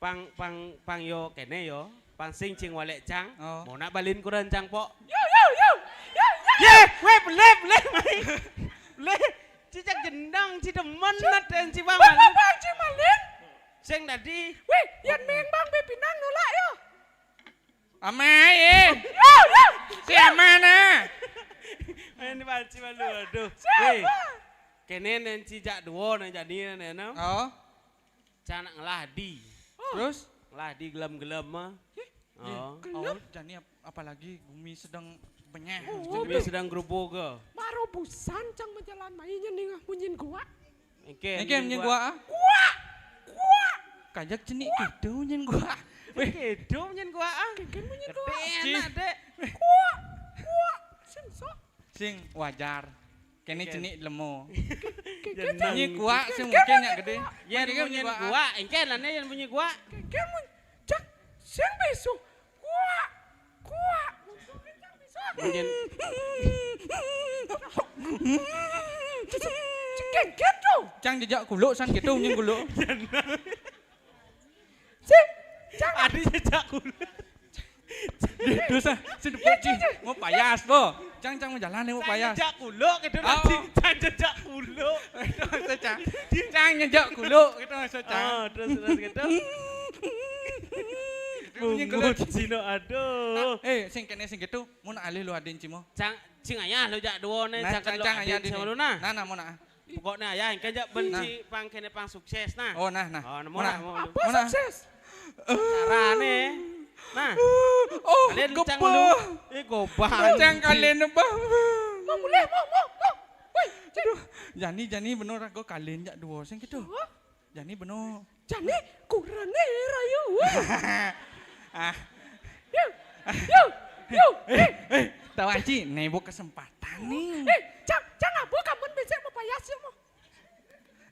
pang, pang, pang yo, kéné yo. Pang sing cing walek cang. Oh. Mau nak balin kuran cang pok. Yo, yo, yo. Yo, yo. Yé, wéh, belé, belé, mai. Belé. Cicak jendang, ci demen, nak, dan ci bang. Bang, bang, bang, ci malin. Sing tadi. Wéh, yén mén bang, bé pinang nolak yo. Amai, eh. Yo, yo. Si aman, ah. Main di panci malu, aduh. Siapa? Wéh. Kéné nén ci jak duo, nén jadi, nén, no. Oh. Cang nak ngelah di. Terus? Ngelah di gelem-gelem, mah. Ih, Oh. Gelem. Oh, jani ap-, apalagi bumi sedang benyah. Oh, Bumi betul. Sedang geroboga. Maro busan cang majalan mai nyén ningeh munyin gua. Engké, Engké munyin gua, ah. Gua, gua. Kajak cenik kéto munyin gua. Wéh, kéto munyin gua, ah. Kéngkén munyin gua. Gedé Ci. Anak, Dék. Gua, gua. Sing so. Sing wajar. Kéné Engké. Cenik lemo. Kéngkén Jeneng. Munyi gua sing mungkin nya gedé. Yén Kéngkén munyin gua, ah. Gua, engké lah né yén munyin gua. Kéngkén mun-, cak, sing bisu. Gua, gua. Munyin. Cek, cek, kéngkén to. Cang jejak kuluk san kéto munyin kuluk. Sing, cang. Adi jejak kuluk. Di dosa, sing depok, Ci. Mau payas, bo. Cang, cang mau jalan né, mau payas. Jejak kuluk kéto. Oh. Nanti cang jejak kuluk. Itu maksud cang. Cang jejak kuluk, itu maksud cang. Oh, terus, terus kéto. Mungut sino, aduh. Nah, eh, sing kéné sing kéto, mun alih lu adin, Ci, mo. Cang, sing ayah lu jak duo né, nah, cang, cang, cang ayah adin sama lu, nah. Nah, nah, mau nah. Pokokné ayah, engké jak benci pang kéné pang sukses, nah. Oh, nah, nah. Oh, nemu. Mau nah. Apa sukses? Carané. Nah. Oh, kalian cang gébah. Lu. Eh, gobah. Cang kalian gébah. Mau mulih, mau, mau, mau. Woi, aduh, jani, jani beno rago kalian jak duo sing kéto. Hah? Jani beno. Jani kurené rayu. Ah. Yo, yo, yo. Eh, eh, tahu Aci, nebo kesempatan nih. Eh, cang, cang apa kamu bisa mau payas ya, mau?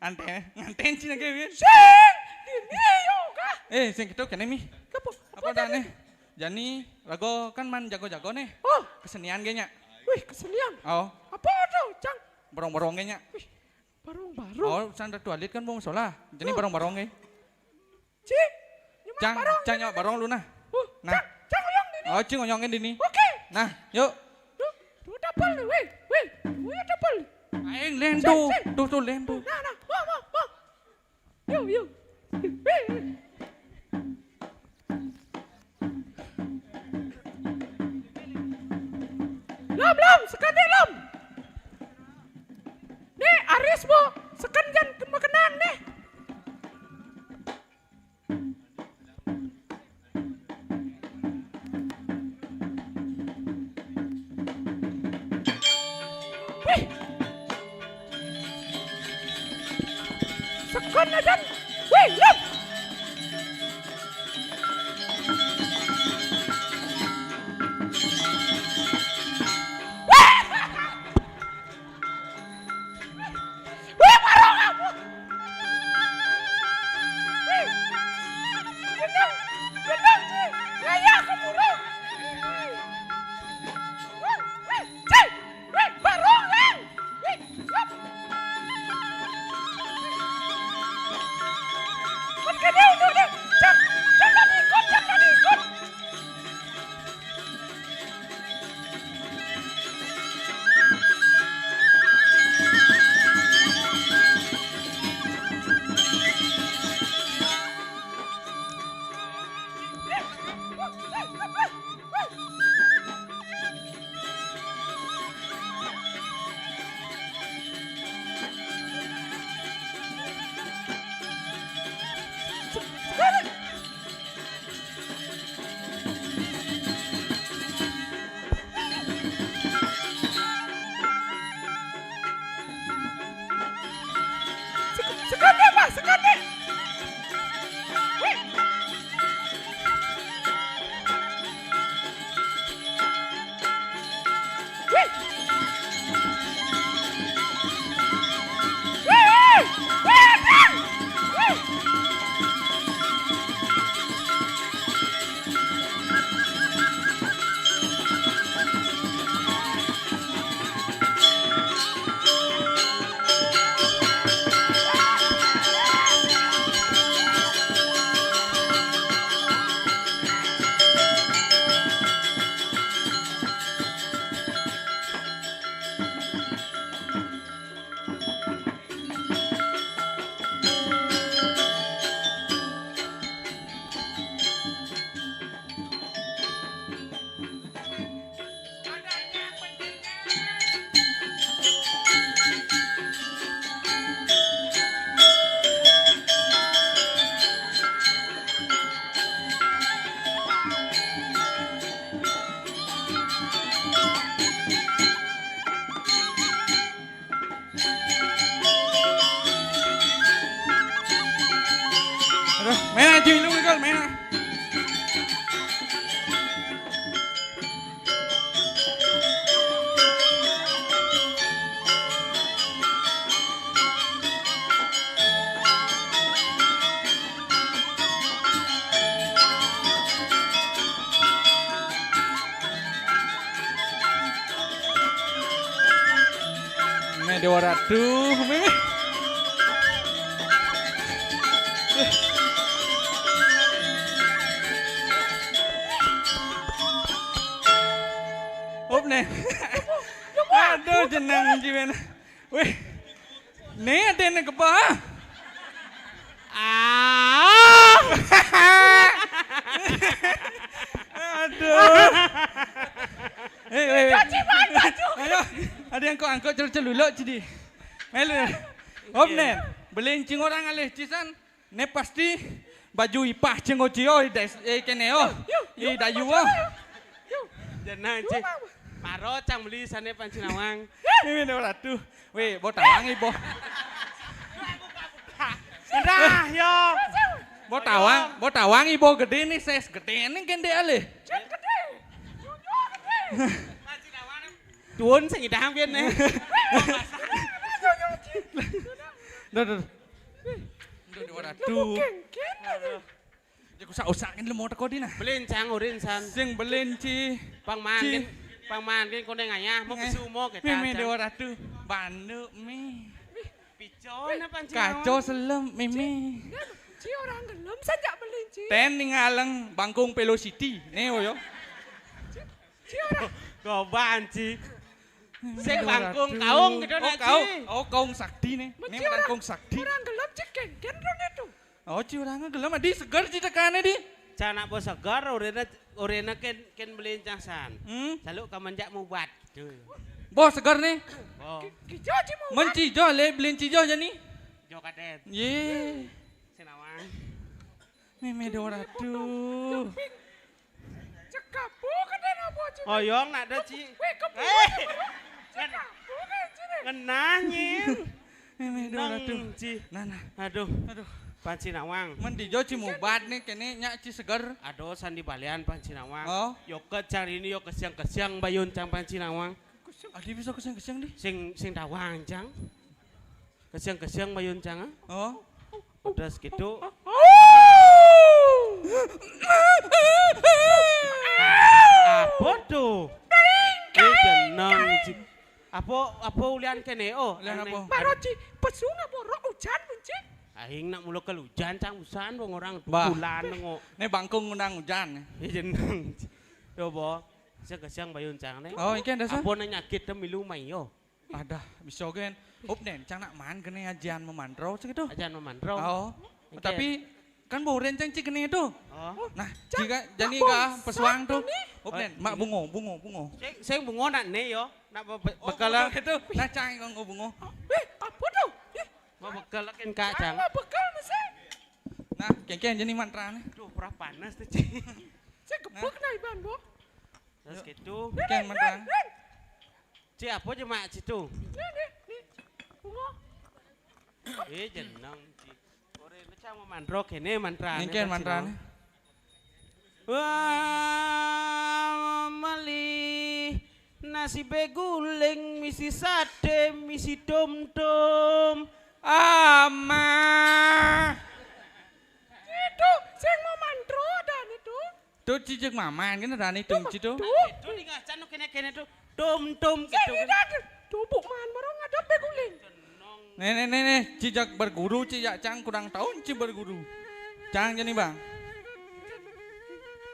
Anté, ngantén Ci nagé, Win. Sing, dini yo kah? Eh, sing kéto kéné, Mi. Apa? Apa dah né? Jani, rago kan man jago-jago né. Oh. Kesenian gé nya. Wih, kesenian. Oh. Apa to, cang? Barong-barong gé nya. Wih, barong-barong. Oh, san Ratu Alit kan mau solah. Jani barong-barong gé. Ci, nyemak barong. Cang, nyemak barong lu nah. Uh, nah. Cang, cang oyong dini. Oh, Ci oyong dini. Oké. Nah, yuk. Duh, duh dapel nih, wéh, wéh. Wéh dapel. Aing lendo. Sing, sing. Tuh, tuh lendo. Nah, nah, mau, mau, mau. Yuk, yuk. Wéh, wéh. Lom, lom, sekén lom. Nih, aris mo, sekén jan makenan nih. Wih. Sekén aja. Wih, yuk. Wih. Wih, barong aku. Wih. Gendong, gendong, Ci. Ngayah keburu. Déwa Ratu, Mémé. Hop, Nén. Aduh, jeneng jiwén. Wéh. Né, adéné kepa. Ah. Aduh. Hei, hei, hei. Ayo, ada yang kok angkut celul-celuluk jadi. Melu. Hop, Nén. Beli encing orang alih cisan. Né pasti baju ipah cing oci, oh, i des-, eh, kéné, oh. I dayu, oh. Jeneng, Ci. Paro cang beli sané Panji Nawang. Ini Déwa Ratu. Wéh, bo tawang ibo. Dah, yo. Bo tawang, bo tawang ibo gedé né, ses gedé né gendé alih. Tuun sing idang pian né. Duh, duh. Duh, Déwa Ratu. Aduh. Ya, ku sak-usak kan lemo teko dina. Belincang urin san. Sing belinci. Pang mangan, pang mangan koné ngayah, mau pesu mau kita. Mémé Déwa Ratu. Banduk, mi. Pico, napa, Ci Nawang? Kaco selem, Mémé. Ci orang gelem saja belinci. Tén ningaleng bangkung Velocity. Né, oh, yo. Ci orang. Goban, Ci. Sing bangkung kaung gitu, nak, Ci. Oh, kaung sakti né. Né bangkung sakti. Orang gelem, Ci, kénkén roné tuh. Oh, Ci, orang gelem, di seger, Ci, tekané, di. Cang nak bo seger, uréné, uréné kén, kén belincang san. Hmm? Selalu ka menjak mubat. Tuh. Bo seger né. Oh. Ki-, kijo, Ci, mubat. Men cijo, lé, belin cijo jani. Jo kadét. Yé. Sinawang. Mémé Déwa Ratu. Cekapu kadén apa, Ci? Oyong nak ada, Ci. Wéh, kepu. Cekapu kan, Ci, né. Ngenah, nyin. Mémé Déwa Ratu. Nang, Ci. Nah, nah. Aduh. Aduh. Panji Nawang. Men dijo, Ci, mubat né, kéné nyak, Ci, seger. Aduh, sandi balian Panji Nawang. Oh. Yo ké cang ini yo kesiang-kesiang bayun cang Panji Nawang. Adi bisa kesiang-kesiang, di? Sing, sing tawang, cang. Kesiang-kesiang bayun cang, ah? Oh. Pedas gitu. Apa tuh? Eh, jeneng, Ci. Apa, apa ulian kéné, oh? Ulian apa? Maro, Ci, pesu ngapa rok ujan, Ci? Aing nak mula kel ujan, cang usan, wong orang bulan ngo. Né bangkung ngundang ujan. Eh, jeneng, Ci. Yo, bo. Kesiang-kesiang bayun cang né. Oh, iki ada, sa? Apa nang nyakit tem milu mai, yo? Adah, bisa gén. Up, Nén, cang nak man kéné ajian memantro, cik itu. Ajian memantro. Oh. Oké. Tapi, kan bo urin cang cik kéné itu. Oh. Nah, jika jani ka pesuang tuh. Up, Nén, mak bungo, bungo, bungo. Sing, sing bungo nak né yo. Nak be-, be-, oh, bekel lah. Bungo gitu. Nah, cang kok bungo. Eh, apa tuh? Eh. Mau bekel lah kén ka, cang. Mau bekel mesti. Nah, kénkén jani mantrané. Duh, pura panas tuh, Ci. Cek gebek nah, Iban, bo. Terus gitu. Kén mantrané. Ci, apa aja, Mak, Ci, tuh? Nih, nih, nih. Bunga. Eh, jeneng, Ci. Ora ini cang memantro kéné mantrané. Niki mantrané. Wah, meli nasi beguling, misi sate, misi dom-dom. Ama. Itu sing memantro dan itu. Tuh, Ci, jek maman, kan ada nih, tuh, Ci, tuh. Tuh, di ngacan, tuh, kéné-kéné, tuh. Tum, tum, gitu, kan. Tuh, Bu, man, baru ngadep, be, guling. Nih, nih, nih, nih, Ci, jak berguru, Ci, jak cang kurang tahun, Ci, berguru. Cang, jadi, Bang.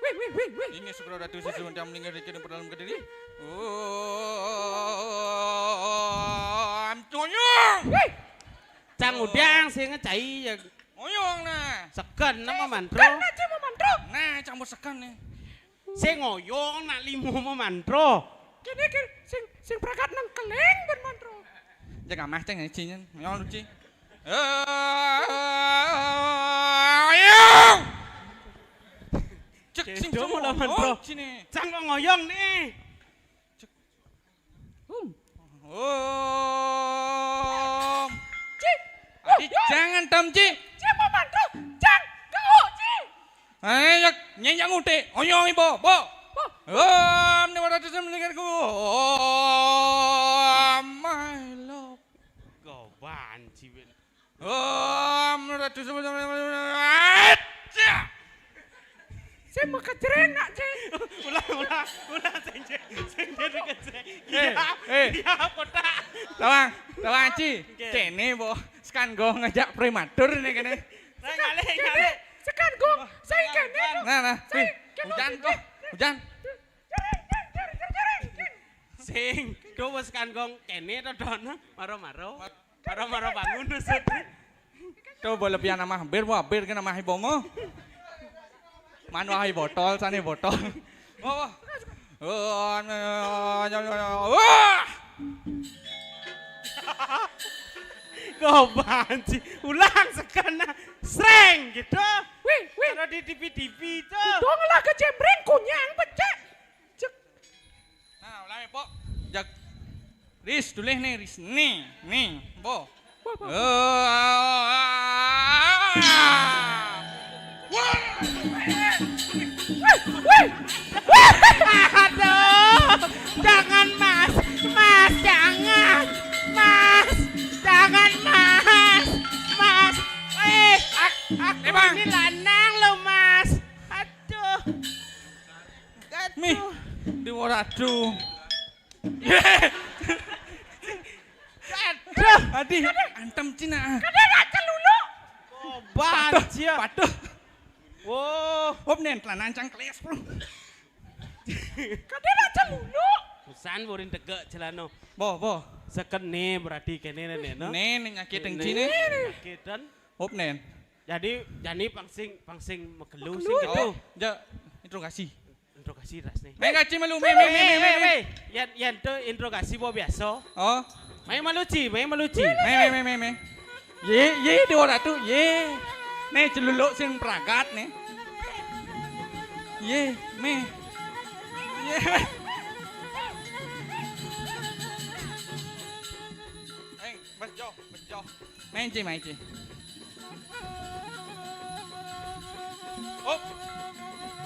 Wih, wih, wih, wih. Ini segera datu sesuatu yang melingkar di kiri, dalam kediri. Oh, amconya. Wih. Cang udang, sing ngecai, ya. Ngoyong nah. Segen apa mantro? Segen aja mau mantro. Nah, campur segen nih. Sing ngoyong nak limo mau mantro. Kene kene sing sing pragat nang keling ben mantro. Cek amah ceng cinyen. Ngoyong luci. Eh, ayo. Cek sing cuma mantro. Cang kok ngoyong nih. Hum. Om. Ci. Adi, jangan tam, Ci. Ci, apa mantu? Cang, kau, Ci. Eh, yak, nyenyak ngutik. Oyong, ibu, bu. Om, ini wadah tusuk melingkarku. Om, my love. Kau banci, Ben. Om, ratu sama-sama. Aca! Sing mau kejreng nak, Ci. Ulang, ulang, ulang, sing, sing, sing, sing, sing. Eh, iya, eh. Iya, kotak. Tawang, tawang, Ci. Nggih. Kene, Mbok. Sekan go ngejak prematur nih kene. Nah, ngalih, ngalih. Sekan go, saya kene. Nah, nah. Saya kene. Hujan, kok. Hujan. Sing, do wis kan gong kene to, Don? Maro-maro. Maro-maro bangun, maksud. Coba lebih anak mah, bir, wah, bir kena mah bongo. Manu ahi botol, sane botol. Wah, wah. Oh, anu, anu, anu, anu, wah! Kok banci? Ulang sekena. Sreng gitu. Wih, wih. Kalau di T V T V itu. Dong lah kecembreng kunyang pecah. Cek. Nah, ulangi, Pok. Jak. Ris, tulis nih, Ris. Nih, nih, Bo. Bo, bo, bo. Eh, ah, ah, ah. Wah. Wih, wih. Aduh, jangan, Mas. Mas, jangan. Mas, jangan, Mas. Mas. Eh, ak-, aku Emang. Ini lanang loh, Mas. Aduh. Mih, Aduh. Dewa Ratu. Aduh. Adi, antem cina. Kadang nak celuluk. Oh, patuh, banci ya. Patuh. Wow. Hop, nen, celana ancang keles, bro. Kadang nak celuluk. Busan burin tegak celana. Bo, bo. Sekene berarti kene, nen, no? Nen, nyakit Kene. Cine. Nyakitan. Hop, nen. Jadi, jani pangsing, pangsing megelu sing Megelu. Gitu. Oh, ja, interogasi. Interogasi ras nih. Meh kaci melu, meh, meh, meh, meh, meh, meh. Yen, yen to interogasi bo biasa. Oh. Meh maluci, meh maluci. Meh, meh, meh, meh, meh. Ye, ye, Dewa Ratu, ye. Nih, celuluk sing pragat nih. Ye, meh. Ye, meh. Eh, Mas Jo, Mas Jo. Main, Ci, main, Ci. Oh.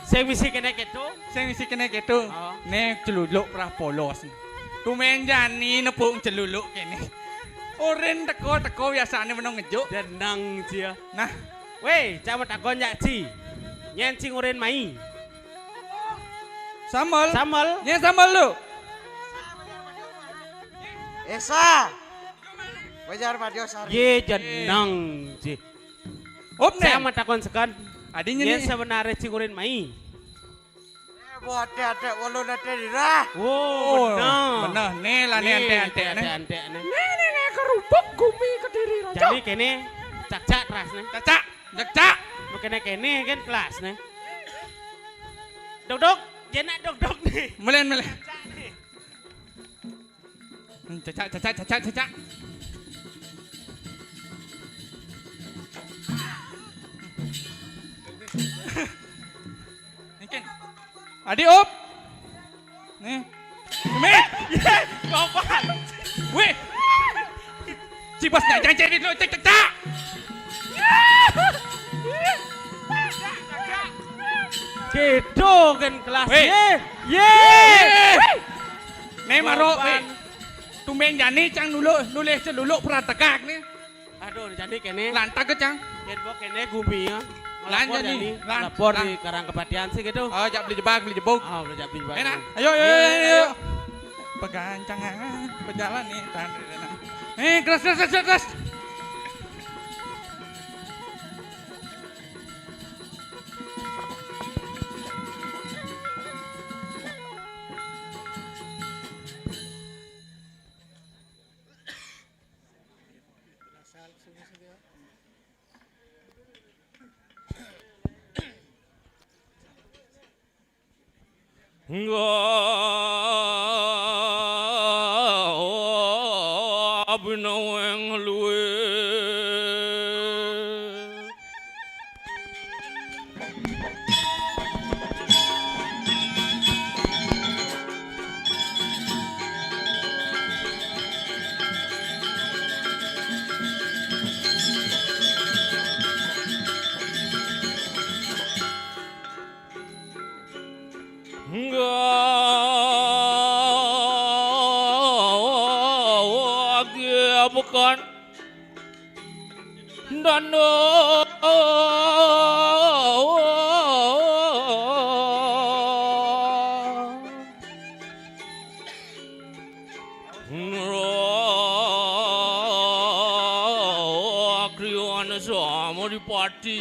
Sing misi kene keto. Sing misi kene keto. Oh. Nek celuluk prah polos. Tumen jani nepuk celuluk kene. Orin teko-teko biasane menung ngejuk. Denang, Ci ya. Nah. Weh, cak takon yak, Ci. Nyen sing orin mai. Sambel. Sambel. Nyen sambel lu. Esa. Bajar Madya Sari. Ye jeneng, Ci. Hop, saya nen. Mau takon sekan. Adinya yen nih. Sebenarnya sing orin mai. Eh, buat adik-adik, walau nanti dirah. Oh, oh, bener. Bener. Nih lah, nih, nih, antek-antek, nih. Antek-antek, nih. Nih, nih, nih, kerupuk gumi Kediri Raja. Jadi kene, cak-cak teras, nih. Cak-cak. Cak-cak. Lu kene-kene kan kelas, nih. Dok-dok, jenak dok-dok, nih. Melen, melen. Cak-cak, nih. Hmm, cak-cak, cak-cak, cak-cak, cak-cak. Mungkin. Adi, up. Nih. Meh. Ye, gopan. Weh. Cibas nyajang cari dulu, cek, cek, cak. Gitu kan kelas. Weh. Ye. Ye. Ye. Nih, maro, gopan. Weh. Tumben jani cang dulu, nulis celuluk prategak nih. Aduh, jadi kene. Lantak ke, Cang? Yen kok kene gumi ya. Lan ngelapor jadi, ya, nih. Lan, ngelapor lan. Di Karang Kepatihan sih gitu. Oh, jak beli jebak, beli jebuk. Oh, udah jak beli jebak. Enak. Ayo, ayo, ayo, ayo, ayo. Ayo. Pegancangan, pejalan nih, tahan dulu, nah. Eh, keras, keras, keras, keras. Ngabinaweng luwe. Nggih, bukan. Dan Adipati.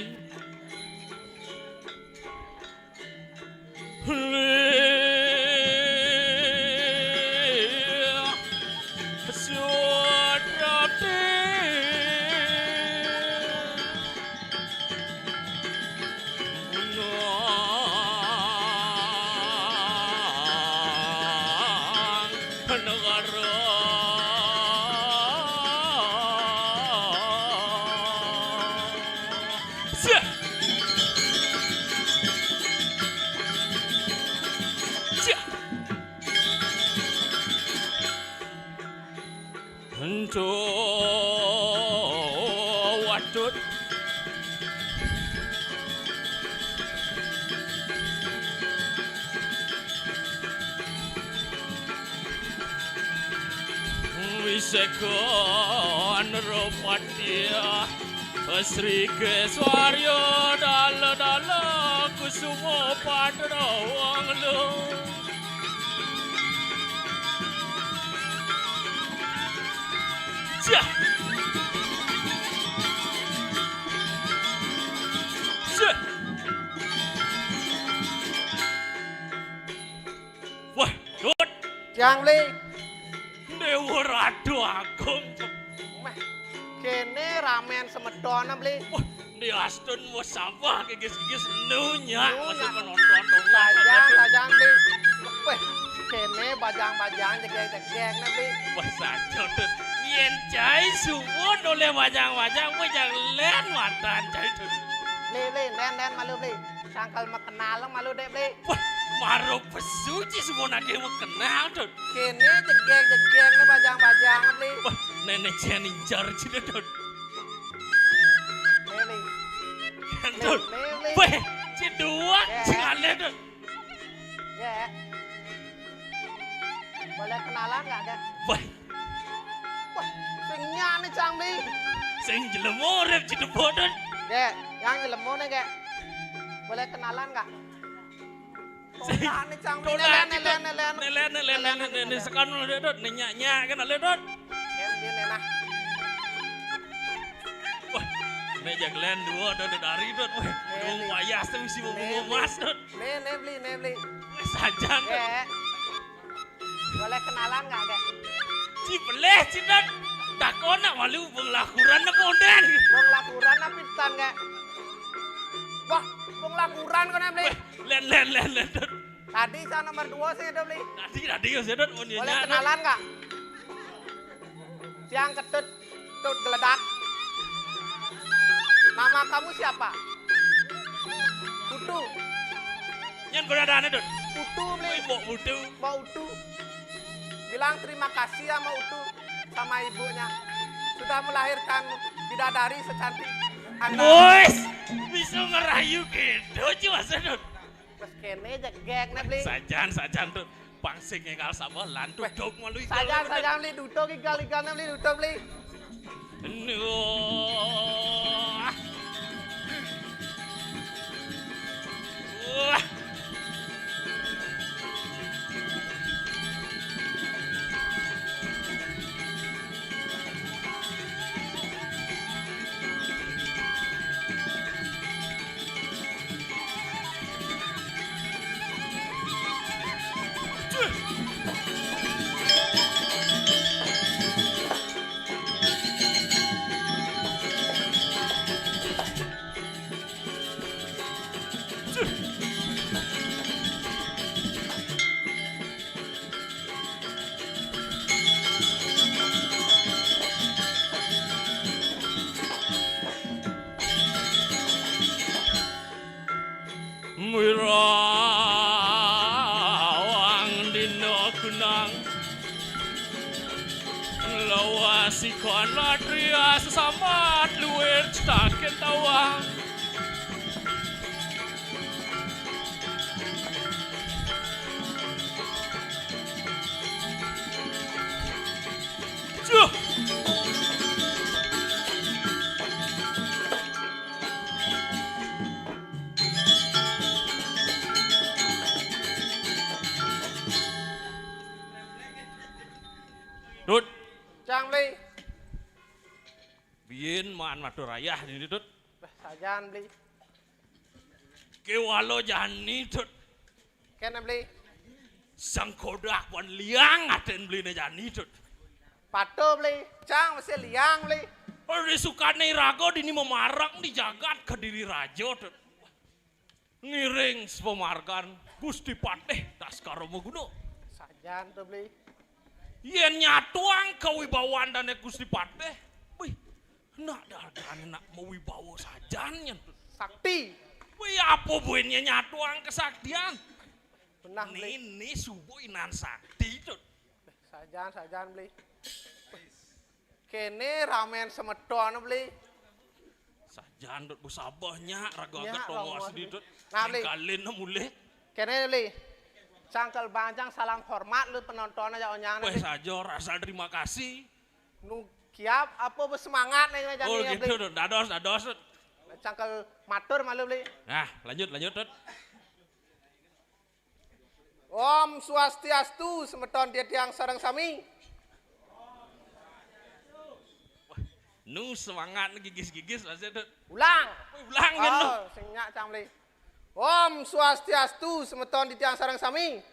Ento wadut. Wiseka Nrapati. Sri Keswarya dala dala kusuma padra wanglu. Jah. Jah. Wah, Dut. Tiang, Bli. Dewa Ratu Agung. Meh, kene ramen semeton, Bli. Wah, diastun wis sabah kegis-kegis nunya. Nunya. Masih penonton dong. Sajang, sajang, Bli. Weh, kene bajang-bajang jegeg-jegeg, nah, Bli. Wah, saja, Dut. Yen cai suwun oleh bajang-bajang, weh, jang len matan cai, Dut. Bli, Bli, len, len malu, Bli. Sangkal makenal malu dek, Bli. Wah, maro pesu ci semua nagih makenal, Dut. Kene jegeg-jegeg ne bajang-bajang, Bli. Wah, nenek jan incar ci, Dut. Nih, Bli. Dut. Nih, Bli. Weh, ci dua, ya. Ci ngalih, Dut. Ya. Boleh kenalan nggak, Dek? Wah. Wah, sing nyak nih, Cang, Bli. Sing jelema urip ci depok, Dut. Dek, yang jelema nih, Dek. Boleh kenalan nggak? Tolak nih, Cang. Tolak, nelen, nelen, nelen. Nelen, nelen, nelen, nelen. Sekan lu, Dut. Nih, nyak, nyak, kan, lu, Dut. Yang dia nih, nah. Wah, meja gelen dua, Dut, dari, Dut. Wah, nih, dong nih. Wayah, tuh, isi bunga emas, Dut. Nih, nih, Bli, nih, Bli. Wah, sajan, Dut. Ya. Boleh kenalan nggak, Dek? Ci beleh, ci, Dut. Takon nak malu, bung lakuran apa onden? Bung lakuran apa pitan, Dek? Wah, bung lakuran kau, Bli. Wah, len, len, len, len, Dut. Tadi saya nomor dua sih, Dek, Bli. Tadi, tadi, ya, Dut, mau nanya, Dut. Boleh kenalan nggak? Siang Ketut, Tut Geledak. Nama kamu siapa? Putu. Nyen beradane, Dut. Putu, Bli. Wih, Mbok Putu. Mbok Utu. Bilang terima kasih sama Utu, sama ibunya. Sudah melahirkan bidadari secantik Anda. Wes, bisa ngerayu gitu, Ci, Mas Dut. Terus kene jegeg ne, Bli. Sajan, sajan, Dut. Pang sing enggal sabelan, Dut. Weh, duduk malu igal, sajan, Dut. Sajan, Bli, duduk igal-igal ne, Bli, duduk, Bli. Aduh. Wah. Mirawang dina kunang, lawas ikon latria sesambat luwir cetakin tawang. Cuh. Dut. Cang, Bli. Biyen maan matur ayah niki, Dut. Sajan beli. Kewala jani, Dut. Kene beli. Sang kodak wan liang aten beli ne jani, Dut. Pato beli. Cang masih liang beli. Ri sukane raga dini mamarang di jagat Kediri Raja, Dut. Ngiring sepamargan Gusti Patih Daskara Maguna. Sajan to beli. Yen nyatuang kawibawan dane Gusti Patih, wih, nak dadane nak mawibawa sajan nyen. Sakti. Wih, apa buinnya nyatuang kesaktian? Benah beli. Nini subuh inan sakti, Dut. Sajan, sajan beli. Kene ramen semeton beli. Sajan, Dut, bu sabah nyak raga. Nyak, aget tongos raga di, Dut. Nah, beli. Tinggalin mulih. Kene beli. Cangkel banjang salam hormat lu penonton aja onyang. Weh, beli. Saja rasa terima kasih. Nu kiap apa bersemangat nih jani. Oh, gitu, beli. Dut. Dados, dados, Dut. Cangkel matur malu beli. Nah, lanjut, lanjut, Dut. Om Swastiastu, semeton titiang sareng sami. Wah, nu semangat gigis-gigis masih, Dut. Ulang. Wih, ulang kan, Dut? Oh, sing nyak cang beli. Om Swastiastu, semeton titiang sareng sami.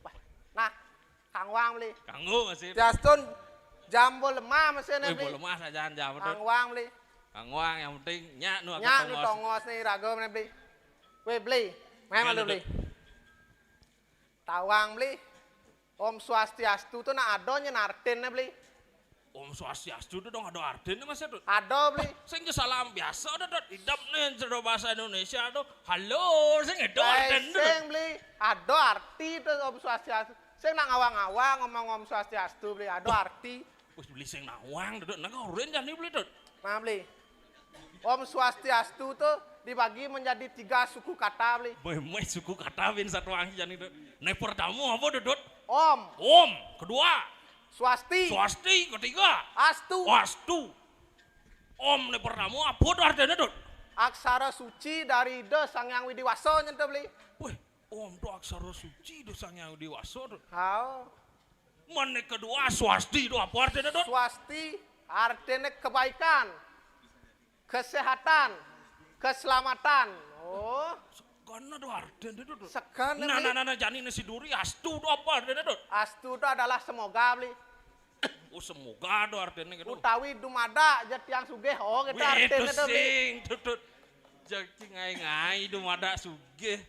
Wah, nah, kanggo beli. Kanggo masih, Dut. Diastun jam bo lemah masih, wih, beli. Bo lemah sajan jam, Dut. Kanggo beli. Kanggo, yang penting nyak nu, nyak nu tongos. Tongos nih raga mana beli. Weh beli. Memang lu beli. Tawang beli. Om Swastiastu tuh nak ada nyen artine beli. Om Swastiastu tuh dong ada artine masih, Dut. Ada beli. Sing ke salam biasa, Dut, Dut. Idap nih jero bahasa Indonesia tuh. Halo, sing itu artine, Dut. Sing beli. Ada arti tuh Om Swastiastu. Sing nak ngawang-ngawang ngomong Om Swastiastu beli. Ada arti. Wis beli sing nawang, Dut. Nah, kau ren jani beli, Dut. Nah, beli. Om Swastiastu tuh dibagi menjadi tiga suku kata, beli. Boy, meh suku kata bin satu angki jani, Dut. Nah, pertama apa, Dut? Om. Om. Kedua. Swasti. Swasti. Ketiga. Astu. Astu. Om ne pertama apa tuh artinya, Dut? Aksara suci dari Ida Sang Hyang Widi Wasa nyen to, beli. Weh, Om tuh aksara suci Ida Sang Hyang Widi Wasa, Dut. Hao. Mane kedua, swasti itu apa artinya, Dut? Swasti artinya kebaikan, kesehatan, keselamatan. Oh. Segan ada artinya, Dut. Segan, nah, beli. Nah, nah, nah, jani ne si duri, astu itu apa artinya, Dut? Astu itu adalah semoga, beli. Oh, semoga ada artinya gitu. Utawi dumada jatiang sugih, oh, gitu. Wih, artinya itu tuh, beli. Sing, Dut, Dut. Jati ngai-ngai dumada sugih.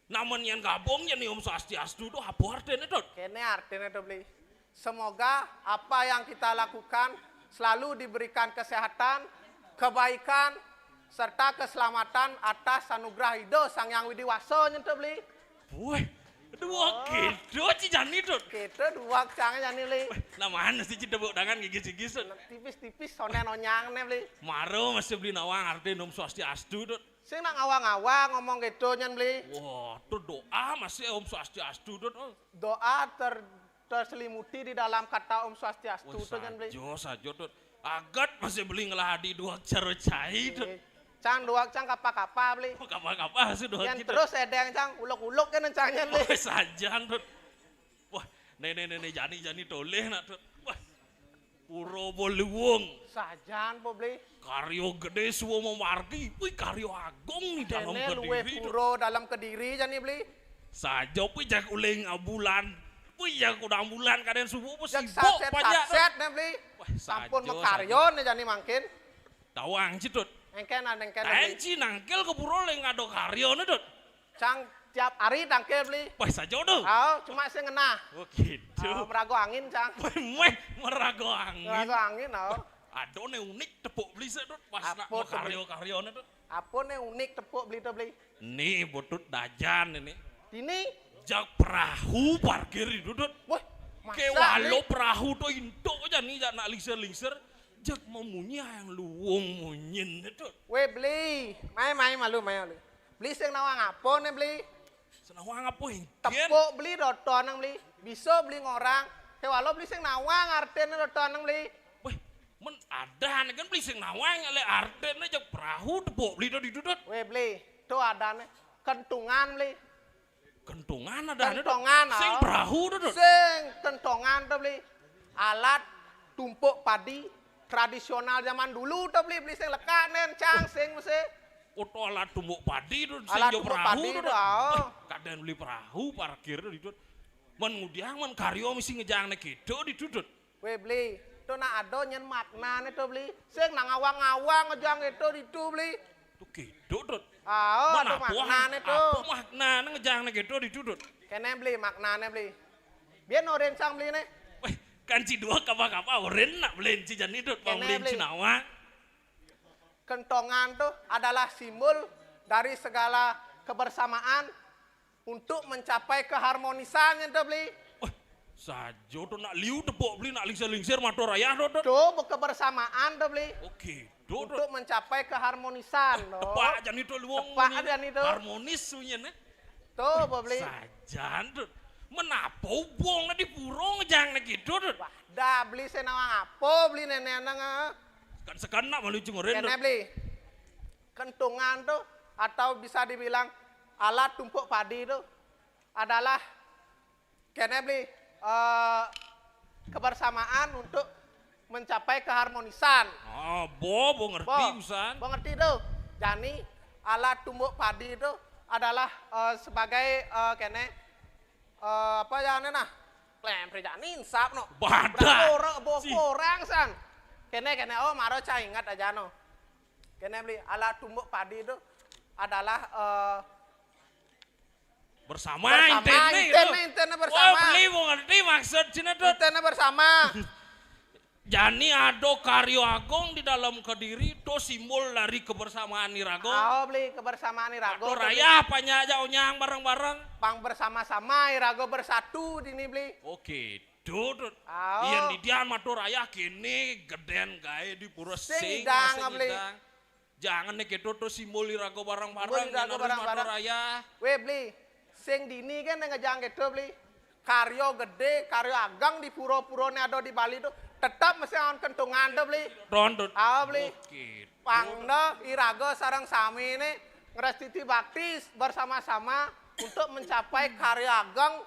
Namun yang gabung ya nih Om Swastiastu tuh apa artinya, Dut? Kene artinya tuh, beli. Semoga apa yang kita lakukan selalu diberikan kesehatan, kebaikan, serta keselamatan atas anugerah Ida Sang Hyang Widi Wasa nyen to, beli. Weh, dua gitu ci jani, Dut. Gitu dua cang jani, beli. Weh, nah mana sih ci tepuk tangan gigis-gigis, Dut? Tipis-tipis sonen onyang ne, beli. Maro masih beli nawang arti Om Swastiastu, Dut. Sing nak ngawang-ngawang ngomong gitu nyen, beli. Wah, tuh doa masih Om Swastiastu, Dut. Doa ter-, terselimuti di dalam kata Om Swastiastu tuh nyen, beli. Sajo, sajo, Dut. Agat masih beli ngeladi dua cara cai, Dut. Cang dua cang kapa-kapa, beli. Oh, kapa-kapa sih dua. Yang gitu. Terus edeng cang uluk-uluk kan cang nyen, beli. Oh, sajan, Dut. Wah, nih, nih, nih, nih, jani, jani toleh nak, Dut. Wah, Pura Baluwung. Sajan po, beli. Karya gede suwa mamargi. Wih, karya agung nih dalam Kediri, Dut. Pura dalam Kediri jani, beli. Saja, wih, jak uling bulan. Wih, jak uling bulan kadang subuh, wih, sibuk saset, banyak, Dut. Saset nih, beli. Wah, sampun saja, makarya saja. Nih jani mangkin. Tawang ci, Dut. Engken, ah, engken, beli. Ci nangkil ke pura leng ada karya nih, Dut. Cang tiap hari tangkil, beli. Wah, saja tuh. Oh, cuma sing ngenah. Oh, gitu. Oh, merago angin, cang. Wah, meh, merago angin. Merago angin, oh. Wah, ada nih unik tepuk beli sih, Dut. Pas nak apa tuh, beli? Karya-karyanya, Dut. Apa nih unik tepuk beli tuh, beli? Nih, butut dajan ini. Ini? Jak perahu parkir itu, Dut. Wah, masa nih? Kewalo perahu tuh intok aja nih, jak nak lingsir-lingsir. Jak memunyi yang luwung munyin, Dut. Weh, beli. Mai, mai, malu, mai, malu. Beli sing nawang apa nih, beli? Sing nawang apa, Ingkin? Tepuk beli dotonang beli. Bisa beli ngorang. Kewalo beli sing nawang artine dotonang beli. Weh, men ada nih kan beli sing nawang, le artine jak perahu tepuk beli, Dut, itu, Dut. Weh, beli. Tuh ada nih. Kentungan beli. Kentungan ada, Dut. Kentungan, sing oh. Perahu, Dut. Sing kentungan tuh beli. Alat tumpuk padi. tradisional zaman dulu to, Bli, Bli, sing lekak nen, cang, sing mesti. Oto alat tumbuk padi to, sing alat jo tumbuk perahu padi to, to, to. Ah. Weh, kadén beli perahu, parkir to, Dut. Men ngudiang, men karyo mesti ngejang né kéto, Dut. Weh, Bli, to nak ado nyén maknané to, Bli. Sing nang awang-awang ngejang kéto ditu, Bli. To kéto, Dut. Ah, men to apo, maknané to. Apo maknané ngejang né kéto ditu, Dut? Kéné, Bli, maknané, Bli. Biar orin sang, Bli, né. Weh, kan ci duo kapa-kapa orin nak, Bli, ci jani, Dut, kéné, Bli, Bli. Ci nawang. Kentongan to adalah simbol dari segala kebersamaan untuk mencapai keharmonisan to, Bli. Wah, sajo to nak liu tepok, Bli, nak lingsir-lingsir mato rayah to, to. To, kebersamaan to, Bli. Oke, to, to. Untuk mencapai keharmonisan, to. Tepak jani to luwung. Tepak jani to. Harmonis sunyiné. To, apo, Bli? Sajan, Dut. Men apo hubungan di puro ngejang né kéto, Dut? Wah, dah, Bli, sing nawang apo, Bli, néné nang, ah? Kan sekan nak malu ci ngorin, Dut. Kéné, Bli. Kentongan to, atau bisa dibilang alat tumbuk padi to adalah, kéné, Bli, eh, kebersamaan untuk mencapai keharmonisan. Ah, bo, bo ngerti, Bo, Usan. Bo ngerti to. Jani, alat tumbuk padi to adalah, eh, sebagai, eh, kéné, eh, apo ya, né, nah? Klempré jani insap, no. Badak. Berang orang, bo orang, san. Kéné, kéné, oh, maro cang inget aja, no. Kéné, Bli, alat tumbuk padi to adalah, eh, bersama, bersama, intiné, intiné, intiné bersama. Wah, Bli, bo ngerti maksud ciné, Dut. Intiné bersama. Jani ado karyo agung di dalam Kediri, to simbol dari kebersamaan irago. Ao, Bli, kebersamaan irago. Mato rayah panjak jak onyang bareng-bareng. Pang bersama-sama irago bersatu dini, Bli. Oke. Dut, Dut. Ao. Yén didian mato rayah kéné gedén gaé di puro sing ngidang, sing Bli. Ngidang. Jangan né kéto to simbol irago bareng-bareng, simbol irago bareng-bareng. Mato rayah. Weh, Bli. Sing dini kan ngejang kéto, Bli. Karyo gedé, karyo ageng di puro-puro né ado di Bali to tetep mesti aon kentongan to, Bli. Ton, Dut. Ao, Bli. Oke. Pang né irago sareng sami né ngrestiti bakti bersama-sama untuk mencapai karyo ageng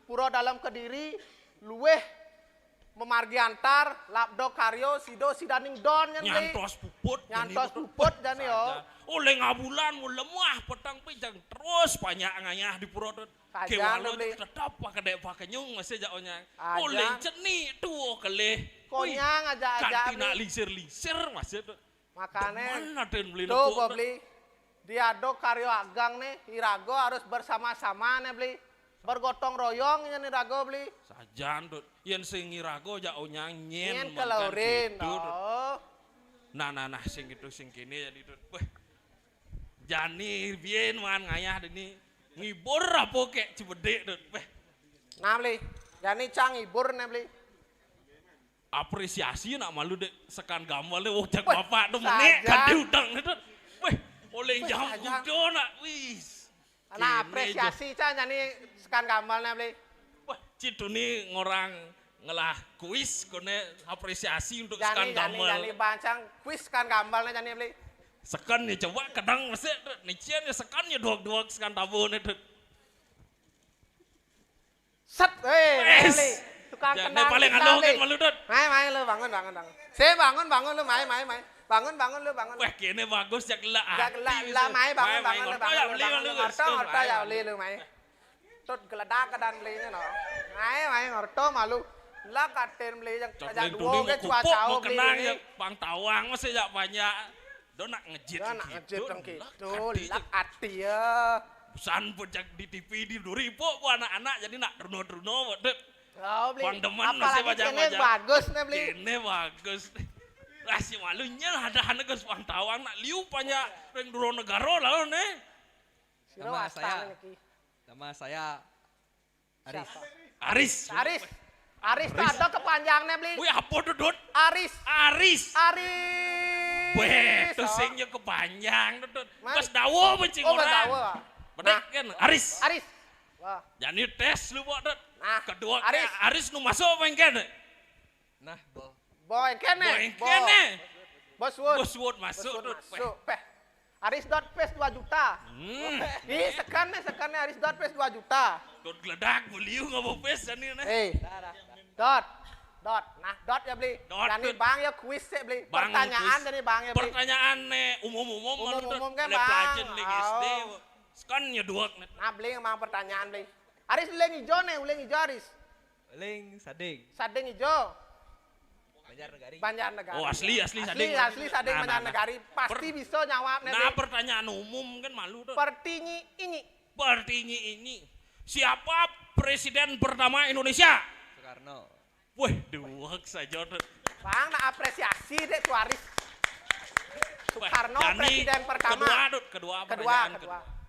Puro Dalem Kediri luwih mamargi antar, labda karya sida sidaning don nyen, Bli. Nyantos puput, nyantos puput jani, yo. Saja. Olih ngabulan, mun lemah peteng, pijeng terus panjak ngayah di pura, Dut. Saja, kéwala Bli. Tetep pakedék pakenyung masih jak onyang. Saja. Olih cenik tua kelih. Konyang aja-aja, Bli. Kanti nak lingsir-lingsir masih, Dut. Makané, demen adén Bli to, nekuk, Bli. Di ado karya ageng né, iraga harus bersama-sama né, Bli. Bergotong royong nyen iraga, Bli. Sajan, Dut. Yén sing iraga jak onyang nyén, nyén mangkan kalaurin, gitu, Dut. Oh. Nah, nah, nah, sing gitu, sing kéné jani, Dut. Wéh. Jani biyen mangan ngayah dini. Ngibur apa kék Cibedik, Dut? Wéh. Nah, Bli. Jani cang ngibur né, Bli. Apresiasi nak malu dék sekan gambel dék, wong jak bapak tu menék saja. Kan diundang tu. Wéh, olih jam kuda nak, wis. Nah, kéné apresiasi cang jani sekan gambel né, Bli. Wah, ci tuni ngorang ngelah kuis, koné apresiasi untuk sekan gambel. Jani, jani, jani bancang kuis sekan gambel né jani, Bli. Sekan né coba kedang mesik tu, né cian né sekan né duak-duak sekan tabu né tu. Set, wéh, wes. Tukang kendang paling kita, anu, Bli. Kan malu, Dut. Mai, mai, lu bangun, bangun, bangun. Sing bangun, bangun, lu, mai, mai, mai. Bangun, bangun, lu, bangun. Wah, kéné bagus, jak gelak. Jak gelak, mai, bangun, mai, bangun, lu, bangun, lu, bangun, lu, bangun, lu, ngerti, ngerti, ya, Bli, lu, mai. Tut geledak keadaan Bli né, no. Mai, mai, ngerti, malu. Lah, katin Bli, jak, jak duo, Bli, cuaca, Bli, kenang, ya, pang tawang, masih jak banyak. Do nak ngejit. Do nak ngejit, Dut, tengki. Lak ati, lak ati, ya. Busan pun jak di T V di duri, pok, pok anak-anak, jadi nak terno-terno, Dut. Oh, Bli. Pang demen, apalagi masih kéné bajang-bajang. Bagus né, Bli. Kéné bagus. Lah, si malu nyel, ada anak gus pang tawang, nak liu panjak ring duro negara lah, né. Sira. Nama saya, niki. Nama saya Aris. Siapa? Aris. Aris. Aris tu ada kepanjang né, Bli. Wih, apa tu, Dut? Aris. Aris. Aris. Wéh, tu, oh, sing nya kepanjang tu, Dut. Mas. Bas dawa apa, cing, oh, bas orang? Dawa. Betul, nah, kan? Aris. Aris. Wah. Jani tes lu, Pok, Dut. Nah, kedua, Aris. Aris nu masuk apa yang kene? Nah, bo. Bo, engkén né? Bo, engkén né? Bo suud. Bo suud masuk, Dut. Bo suud masuk. Péh. Aris dot pés dua juta. Hmm. Ih, sekan né, sekan né Aris dot pés dua juta. Dot geledak, beliau nggak mau pés jani né. Eh. Dot. Dot. Nah, dot ya, Bli. Dot, jani dot. Bang ya kuis sih, Bli. Bang pertanyaan kuis. Jani Bang ya, Bli. Pertanyaan nih umum-umum, umum-umum kan, Bang. Pelajaran di S D. Oh. Sekarang nyedot nih. Nah, Bli, emang pertanyaan, Bli. Aris, uling ijo nih, uling ijo, Aris. Uling sading. Sading ijo. Banjar Negari. Banjar Negari. Oh, asli, asli, asli sading. Asli sading. Nah, Banjar Negari. Pasti bisa nyawab nih, Bli. Nah, pertanyaan umum kan malu tuh. Pertinyi ini. Pertinyi ini. Siapa presiden pertama Indonesia? Soekarno. Weh, duwek saja, Dut. Bang, nah apresiasi dek Tuaris. Soekarno presiden pertama. Kedua, Dut, kedua. Kedua, pertanyaan kedua. Kedua.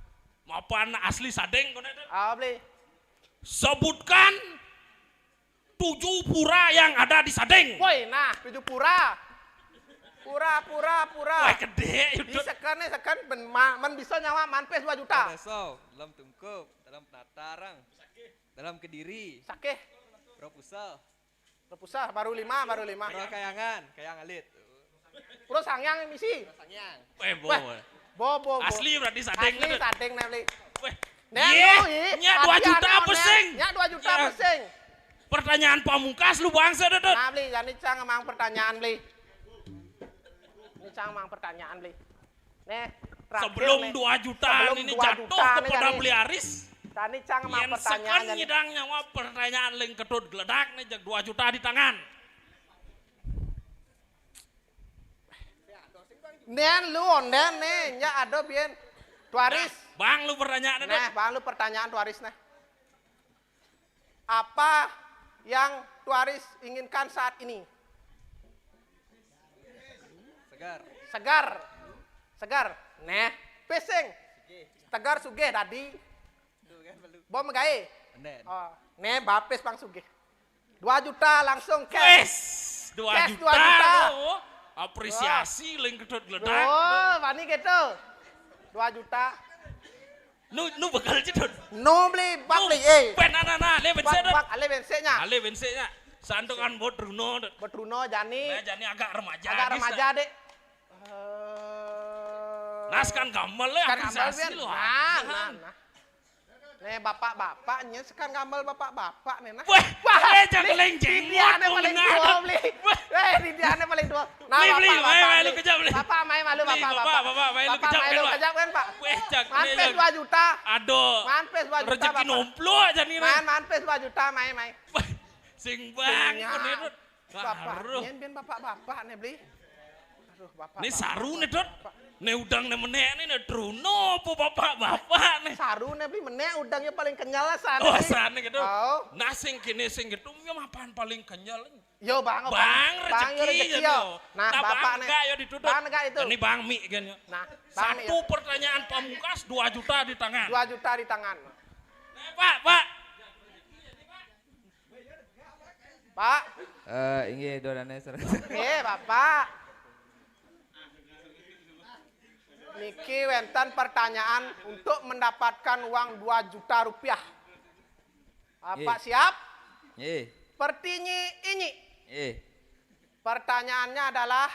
Mapan asli sading, kono, Dut. Ah, Bli. Sebutkan tujuh pura yang ada di Sading. Woi, nah, tujuh pura. Pura, pura, pura. Wah, gede, Dut. Di sekan nih, sekan, men, men bisa nyawab, man pes dua juta. Dalam Tungkup, dalam Penatarang, dalam Kediri. Sakeh. Proposal. Repusah, baru lima, baru lima. Pura Kayangan, Kayang Alit. Pura Sangyang misi. Pura Sangyang. Weh, bo. Weh, bo, bo, bo. Asli berarti sading. Asli sading nih, Bli. Weh. Nih, nya dua juta pesing. Nya dua juta pesing. Pertanyaan pamungkas lu bangsa, Dut. Nah, Bli, jani cang emang pertanyaan, Bli. Ini cang emang pertanyaan, Bli. Nih, terakhir. Sebelum nih, dua juta sebelum ini dua juta jatuh kepada Bli Aris. Tani cang emang pertanyaan. Yen sekan nyidang nyawab pertanyaan ling ketut geledak nih, jag dua juta di tangan. Nen lu onden nih, nya ada bien. Tuaris. Nah, Bang, lu pertanyaan, Dut. Nah, Bang, lu pertanyaan Tuaris, nah. Apa yang Tuaris inginkan saat ini? Segar. Segar. Segar. Neh, pesing. Sugih. Tegar sugih tadi. Tuh kan, perlu. Bom gae. Bener. Oh, neh, bapes Bang Sugih. Dua juta langsung cash. Wes, dua juta. Cash dua juta. Lo. Apresiasi, ling ketut geledak. Oh, wani gitu. Dua juta. Nu, nu begal cedot. Nu Bli, bak Bli, eh. Pen anak-anak, le bensek, Dut. Bak, bak, ale benseknya. Ale benseknya. Santukan bot Runo, Dut. Bot Runo, jani. Nah, jani agak remaja. Agak remaja, Dek. Eh, nah, sekan gamel, le, kan gamel, apresiasi lo. Nah, nah, nah. Nih, bapak-bapak, nih, sekan gamel bapak-bapak, nih, nah. Wah, wah, eh, jangan lenjeng. Dia paling tua, Bli. Eh, dia paling tua. Nah, Bli, Bli, bapak, mai, bapak, mai lu Bli. Kejap, Bli. Bapak, mai malu, Bli, bapak, bapak, bapak. Bapak, mai lu kejap, kan, Pak? Weh, cak, man pes dua juta. Aduh. Man pes dua juta, rezeki Bapak. Nomplok aja nih, man, man pes dua juta, mai, mai. Wah, sing bang, sing, ya. Bapak, nyen ben bapak-bapak nih, Bli. Aduh, bapak, ini bapak, saru nih, Dot. Bapak. Nih udang nih menek nih, nih Truno apa bapak-bapak nih? Saru nih, Bli, menek udangnya paling kenyal lah sana. Oh, sana gitu. Oh. Nah, sing kini, sing gitu, ya mapan paling kenyal. Yo, Bang, Bang, Bang, yo, rezeki, rezeki, ya, yo. Nah, nah, Bapak Bang, nih. Enggak, yo, ditutup. Bang, enggak itu. Ini Bang Mi, kan, yo. Nah, Bang Mi, satu pertanyaan pamungkas, dua juta di tangan. Dua juta di tangan. Nah, Pak, Pak. Pak. Eh, inggih, Donane, saudara. Oke, Bapak. Niki wenten pertanyaan untuk mendapatkan uang dua juta rupiah. Bapak siap? Nggih. Pertinyi inyi. Nggih. Pertanyaannya adalah,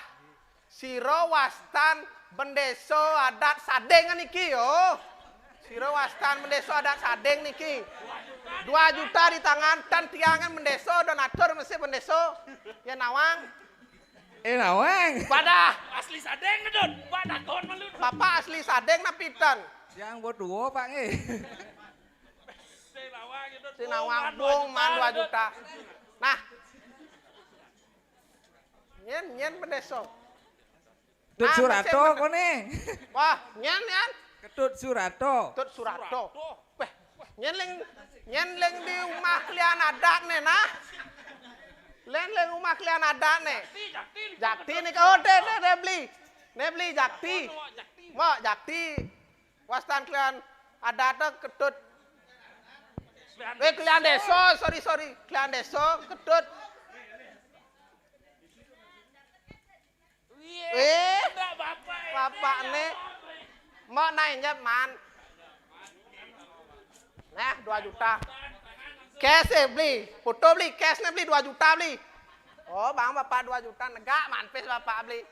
sira wastan bendesa adat Sading niki, yo? Sira wastan bendesa adat Sading niki. Dua juta di tangan, ten tiang kan bendesa, donatur mesti bendesa. Ya nawang. Eh, nawang. Padah. Asli Sading, Dut. Pak, takon malu, Dut. Bapak asli Sading napa ten? Tiang bot dua, Pak, nggih. Si nawang, Dut. Si nawang, bung, man dua juta. Nah. Nyen, nyen bendesa. Tut Surato kono. Wah, nyen, nyen. Ketut Surato. Tut Surato. Weh, nyen ling, nyen ling di rumah klian adat nih, nah. Len ling rumah klian adat nih. Jakti nih, oh, deh, deh, deh, Bli. Nih, Bli, jakti. Mau jakti. Wastan klian adat tuh ketut. Eh, klian desa, sorry, sorry. Klian desa, ketut. Eh, bapak nih. Mau naik, man. Nah, dua juta. Cash, eh, Bli. Foto, Bli. Cash nih, Bli, dua juta, Bli. Oh, Bang, bapak dua juta. Negak, man pes bapak, Bli.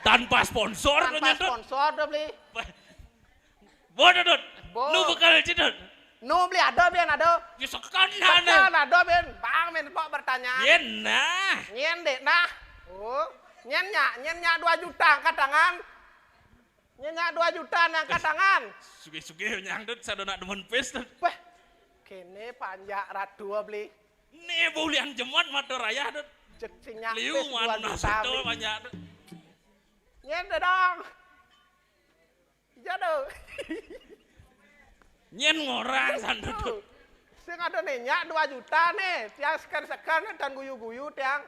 Tanpa sponsor, tanpa sponsor tuh, Bli. Bodoh, Dut. Lu bekal aja, Dut. Nu beli ada, bin ada. Ya, sekan, sekan ada, bin. Bang, bin pok bertanya. Bin nah. Nyen dek nah. Oh, nyen nyak, nyen nyak dua juta angkat tangan. Nyen nyak dua juta angkat tangan. Sugih-sugih nyang dut, sada nak demen pis dut. Wah, kene panjak ratu beli. Ni bulian jemat mata raya dut. Cek sinyak liu pis dua juta beli. Panjak dut. Nyen dong. Iya dong. Nyen ngorang sandut. Sing ada nenyak dua juta nih, tiang sekan-sekan dan guyu-guyu tiang.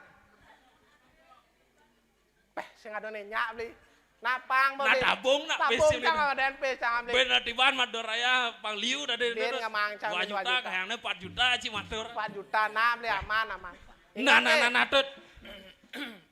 Peh, sing ada nenyak beli. Napang beli. Nah, tabung nak pis beli. Tabung cang ada pis cang beli. Ben tiban Madura ya pang liu tadi. Ben ngamang cang dua juta. Dua juta, kayaknya empat juta ci matur. Empat juta nah beli aman aman. Nah, nah, nah, nah, tut.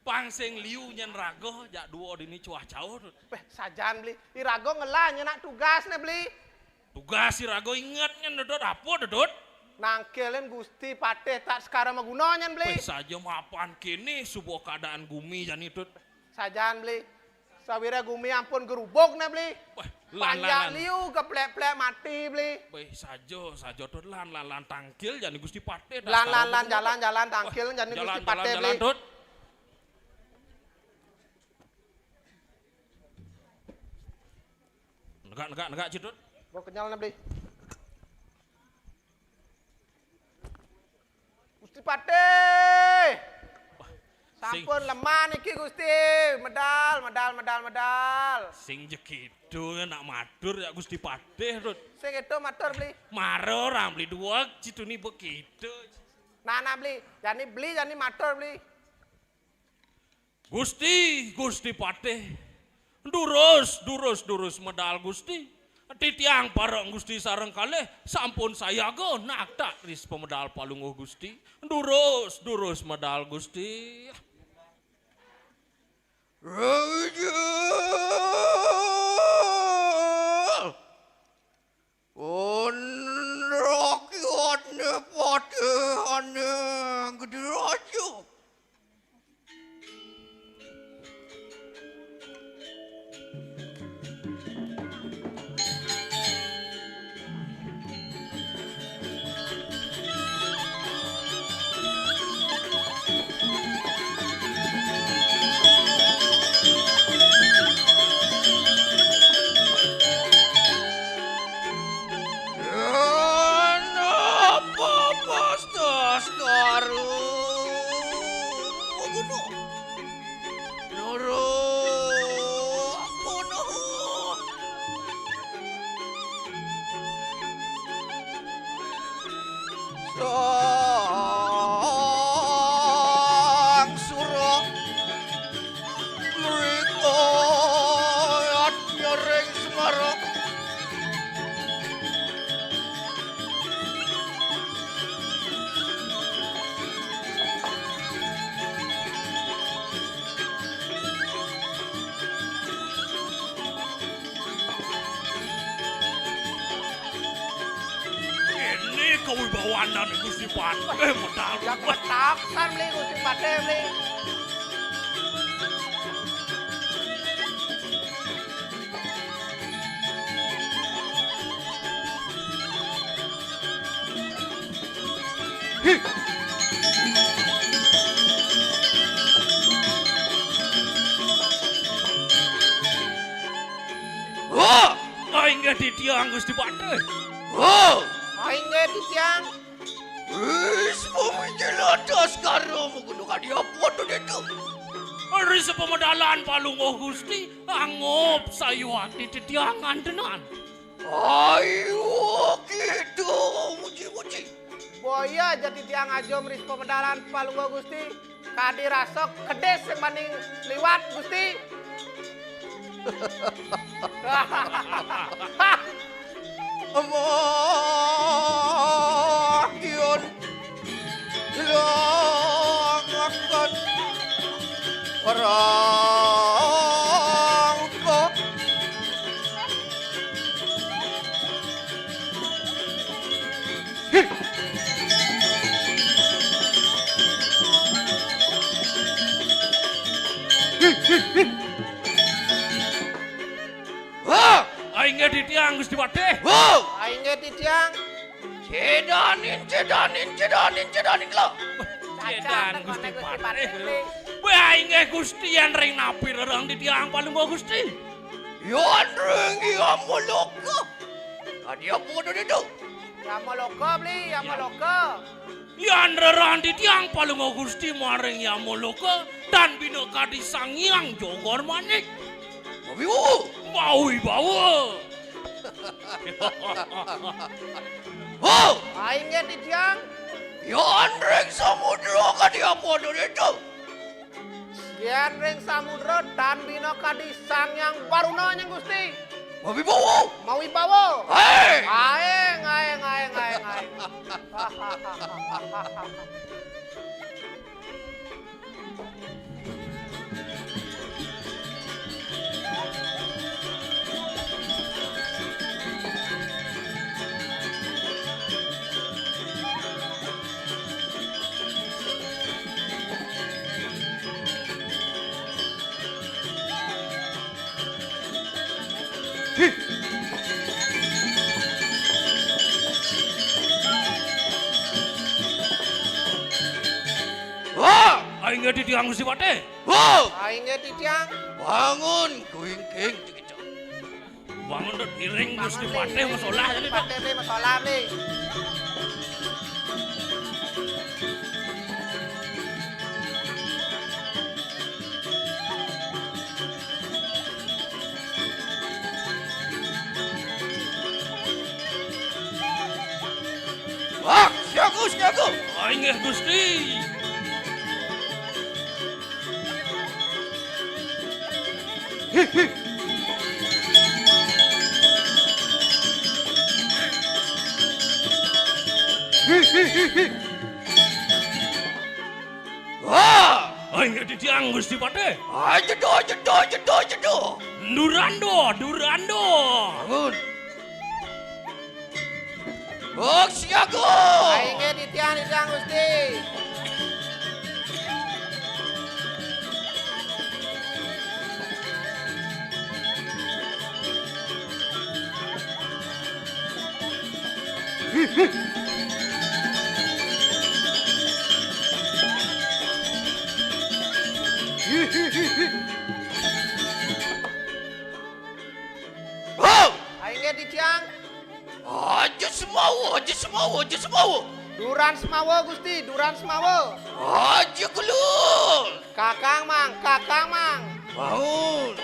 Pang sing liu nyen raga jak dua dini cuah cauh, tut. Peh, sajan beli. Iraga ngelah nyen nak tugas ne beli. Tugas iraga inget nyen, Dodot, apa, Dodot? Nangkilin Gusti Patih tak sekara maguna nyen beli. Weh, saja mapan kene suba keadaan gumi jani, Dot. Sajan beli. Sawira gumi ampun gerubuk ne beli. Weh, lan, panjak lan, lan. Liu keplek-plek mati beli. Weh, saja, saja, Dot, lan, lan, lan tangkil jani Gusti Patih tak sekara maguna. Lan, lan, lan, jalan, jalan tangkil jani Gusti Patih beli. Weh, jalan, jalan, jalan, Dot. Negak, negak, negak, Cidut. Bawa kenyal, Nabli. Gusti Patih. Wah, sampun sing lemah niki, Gusti. Medal, medal, medal, medal. Sing jekitu nak matur ya Gusti Patih, Dut. Sing itu matur, Bli. Mara orang beli dua, cituni begitu. Nah, nah, Bli. Jani Bli, jani matur, Bli. Gusti, Gusti Patih. Durus, durus, durus medal Gusti. Titiang para Gusti sareng kalih sampun sayaga naktak ris pemedal palungguh Gusti. Durus, durus medal Gusti. Raja. Pun rakyatne patihane Gedé Raja. Napa pastas karo gunung? Nurut gunung. Sang Surah mriko yatnya ring Semarang. Ini kewibawanan Gusti Patih, eh, medal. Ya, kuat tapan, Bli, Gusti Patih, Bli. Wah! Inggih titiang Gusti Patih. Wah! Inggih titiang. Wis pemikiran das karo menggunung kadi apa to, Dedo? Ris pemedalan palungguh Gusti, anggap sayuwakti titiang ngantenan. Ayo, gitu, muji-muji. Boya jati tiang aja mris pemedalan palungguh Gusti. Kadi rasa kedis sing maning liwat, Gusti. Mangkion langaken rangka. Wah! Inggih titiang, Gusti Patih. Wah! Inggih titiang. Cedanin, cedanin, cedanin, cedanin lah. Cedan Gusti Patih. Wah, inggih Gusti, yen ring napi rerang titiang Palungguh Gusti? Yen ring Yamaloka. Kadi apa to ditu? Yamaloka, Bli, Yamaloka. Yan rerang titiang Palungguh Gusti maring Yamaloka, tan bina kadi Sang Hyang Jogor Manik. Mawibawa. Mawibawa. Ho! Aing ge titiang. Yan ring samudra kadi apa to ditu? Yen ring samudra tan bina kadi Sang Hyang Baruna nyang Gusti. Mawibawa. Mawibawa. Hei. Aeng, aeng, aeng, aeng, aeng. Wah! Aing ge titiang Gusti Patih. Wah! Aing ge titiang. Bangun, kuingking, cekicok. Bangun, Dut, iring Gusti Patih masolah, Patih, Bli, masolah, Bli. Wah, siaku, siaku. Oh, inggih, Gusti. Hi, hi. Hi, hi, hi, hi. Wah! Ayo, titiang, Gusti Patih. Ah, jedo, jedo, jedo, jedo. Durando, durando. Bangun. Bok siaga. Ayo, titiang, titiang, Gusti. Ho! Ayo, titiang. Aja semawa, aja semawa, aja semawa. Duran semawa, Gusti, duran semawa. Aja keluar. Kakang, Mang, kakang, Mang. Bangun.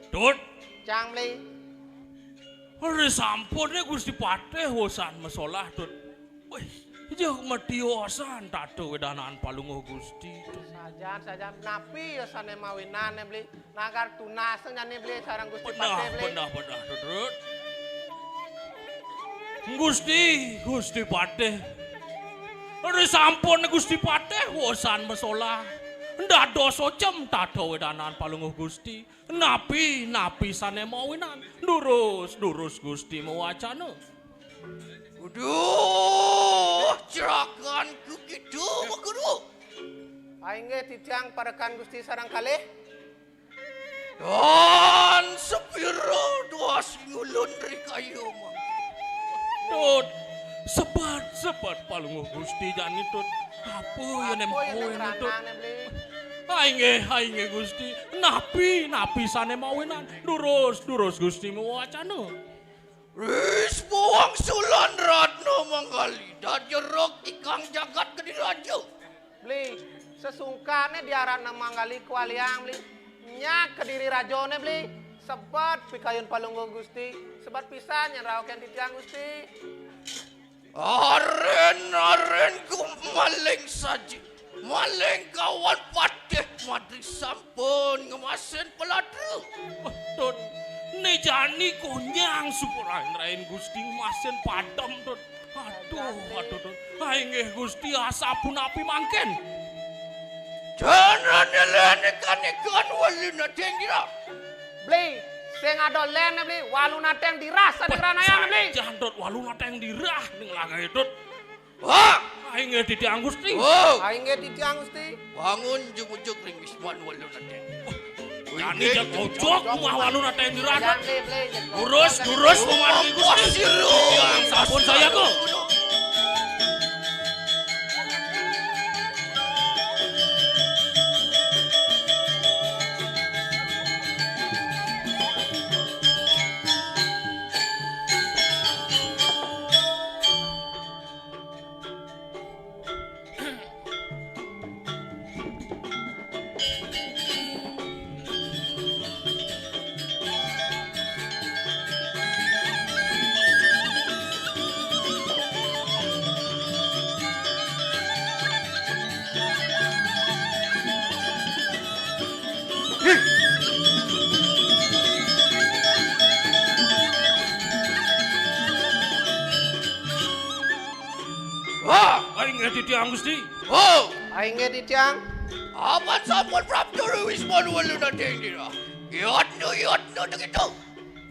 Tut. Cang, Bli. Ri sampun ya Gusti Patih wusan masolah, Tut. Wih, ija matiosan tata wedanan Palungguh Gusti, Tut. Sajan, sajan. Napi ya sane mawinan ya, Bli? Nagar tunas jani, Bli, sareng Gusti Patih, Bli. Bedah, bedah, bedah, Tut, Tut. Gusti, Gusti Patih. Ri sampun Gusti Patih wusan masolah. Dados ocem tata wedanan Palungguh Gusti. Napi, napi sane mawinan? Durus, durus Gusti mawacana. Aduh, cerakanku gitu, Guru. Ainggih titiang parekan Gusti sareng kalih. Dan sepira duas ngulun rikaya mangkin. Tut, sebet, sebet Palungguh Gusti jani, Tut. Apa ya nem kowe ne, Tut? Ainggih, ainggih Gusti. Napi, napi sane mawinan? Durus, durus Gusti mawacana. Ris buang sulan ratna manggali, dajeruk ikang jagat Kediri Raja. Beli, sesungkane diaran manggali kualiang, Beli. Nyak Kediri Rajane, Beli. Sebet pikayun Palungguh Gusti, sebet pisan nyen rauken titiang Gusti. Aren, aren ku maling saji. Maling kawan patih madri sampun ngemasin pelatru. Wah, Dut. Ne jani konyang suku rain-rain Gusti ngemasin padem, Dut. Aduh, aduh, Dut. Ainggih Gusti, asapunapi mangkin? Janane lene kanikan waluna dengira. Beli, sing ada lene, Beli, waluna teng dirah sane ranayane, Beli. Sajan, Dut, waluna teng dirah ning langai, Dut. Wah! Ainggih titiang Gusti. Oh. Ainggih titiang Gusti. Bangun jumujug ring wisman waluna teng. Jani jak ojok umah waluna teng dirah, Dut. Lurus, lurus, umah Gusti. Titiang sampun sayaga. Wah, ainggih titiang Gusti. Oh, ainggih titiang. Apan sampun prapta ring wisman waluna teng dirah. Yatna, yatna begitu.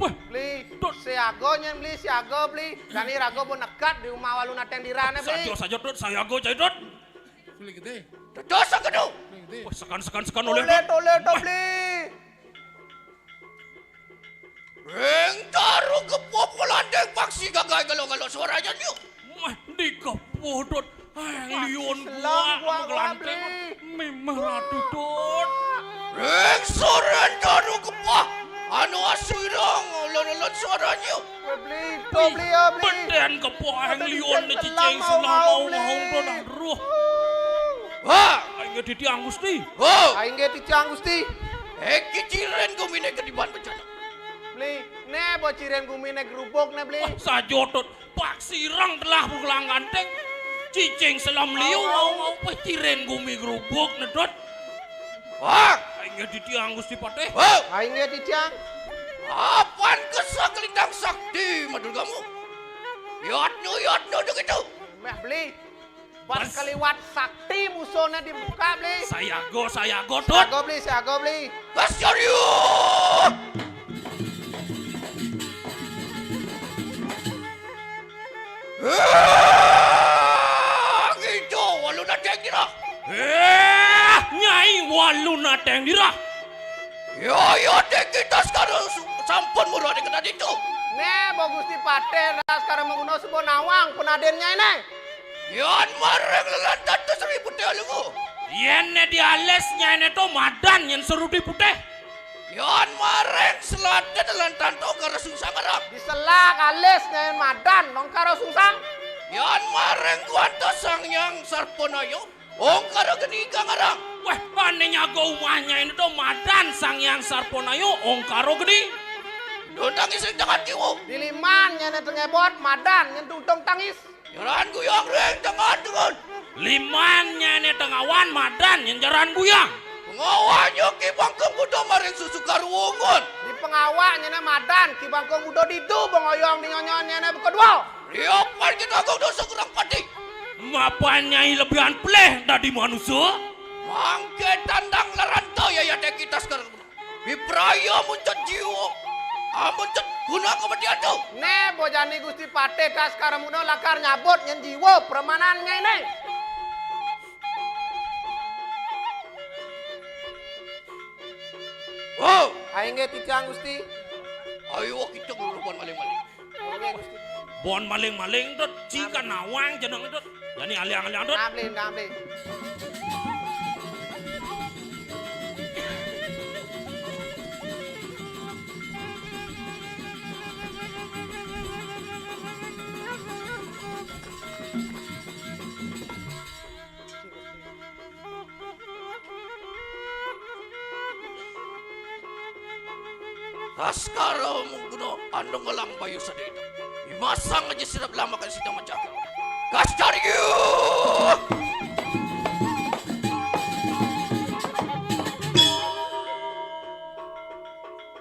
Wah, Beli, siaga nyen, Beli, siaga, Beli. Jani raga pun nekat di umah waluna teng dirahne, Beli. Saja, saja, Dut, sayaga, jai, Dut. Suling gedé. Dados sakeno. Suling gedé. Wah, sekan, sekan, sekan, oleh, Dut. Tole, tole, to, Beli. Ring taru kepuh pelanding paksi gagah galo-galo suaranya nyu. Meh, dikepuh, Dut. Eng liun selam, guak, guak, guak, Beli. Mimah ratu, Dut. Ring soran taru kepuh. Anu asirang, ulun-ulun suaranya. Weh, Beli, to, Beli, ya, Beli. Beden kepuh eng liun ne cicing selam mau, mau, Dut. Aduh. Wah. Ainggih titiang Gusti. Wah. Ainggih titiang Gusti. Iki ciren gumine kediban bencana. Beli, ne bo ciren gumine gerubuk ne, Beli. Wah, saja, Dut. Pak sirang telah pukulang ganteng. Cicing selam liu, au, au, au, peh ciren gumi gerubuk ne, Dut. Wah. Ainggih titiang Gusti Patih. Wah. Ainggih titiang. Apan kesak lintang sakti madurgamu. Yatna, yatna begitu. Meh, Beli. Pas kaliwat sakti musuhne dibuka, Beli. Sayaga, sayaga, Dut. Sayaga, Beli, sayaga, Beli. Gas jariu. Eh, ngijo waluna teng dirah. Eh, Nyai waluna teng dirah. Ya, ya, dek kita sekarang su-, sampun murah di kena ditu. Ne, bo Gusti Patih, sekarang mengguno suba nawang penaden nyai ne. Yan mareng lelantan tu Sri Putih Alugu. Yen ne dialis nyai ne to madan yen serudi putih. Yan mareng selatan lelantan to karo sungsang arang. Diselak alis nyai madan nongkaro sungsang. Yan mareng kuanto Sang Hyang Sarpanaya. Ongkara geni kang arang. Weh, ane nyaga umah nyai ne to madan Sang Hyang Sarpanaya ongkara geni. Dundang ising jangan kiwu. Diliman nyai ne tengebot madan nyen tuntung tangis. Jaran guyang ring tengah tengen. Liman nyai ne tengawan madan nyen jaran guyang. Pengawanya Ki Bangkung Buda maring susu karuwungun. Di pengawak nyai ne madan Ki Bangkung Buda ditu bengoyong di nyonyon nyai ne bekedua. Riapan kita agung dosa kurang pati. Mapan nyai lebihan pelih dadi manusa. Mangke tan Kita sekarang. Bipraya muncut jiwa. Amun cet guna kematian tu. Né, bojani Gusti Patih Taskara Muda lakar nyabut nyén jiwa premanannya ini. Wow. Ai inggih titiang, Gusti. Ayo kita ngurus maling-maling. Nggih, Gusti. Bon maling-maling, Dut. Cika nawang jeneng, Dut. Jani aliang-aliang, Dut. Nggih, nggih. Taskara mungguna andung ngelam bayu sadéna. Imasang aja sirep lamakan sida majaga. Kascarya!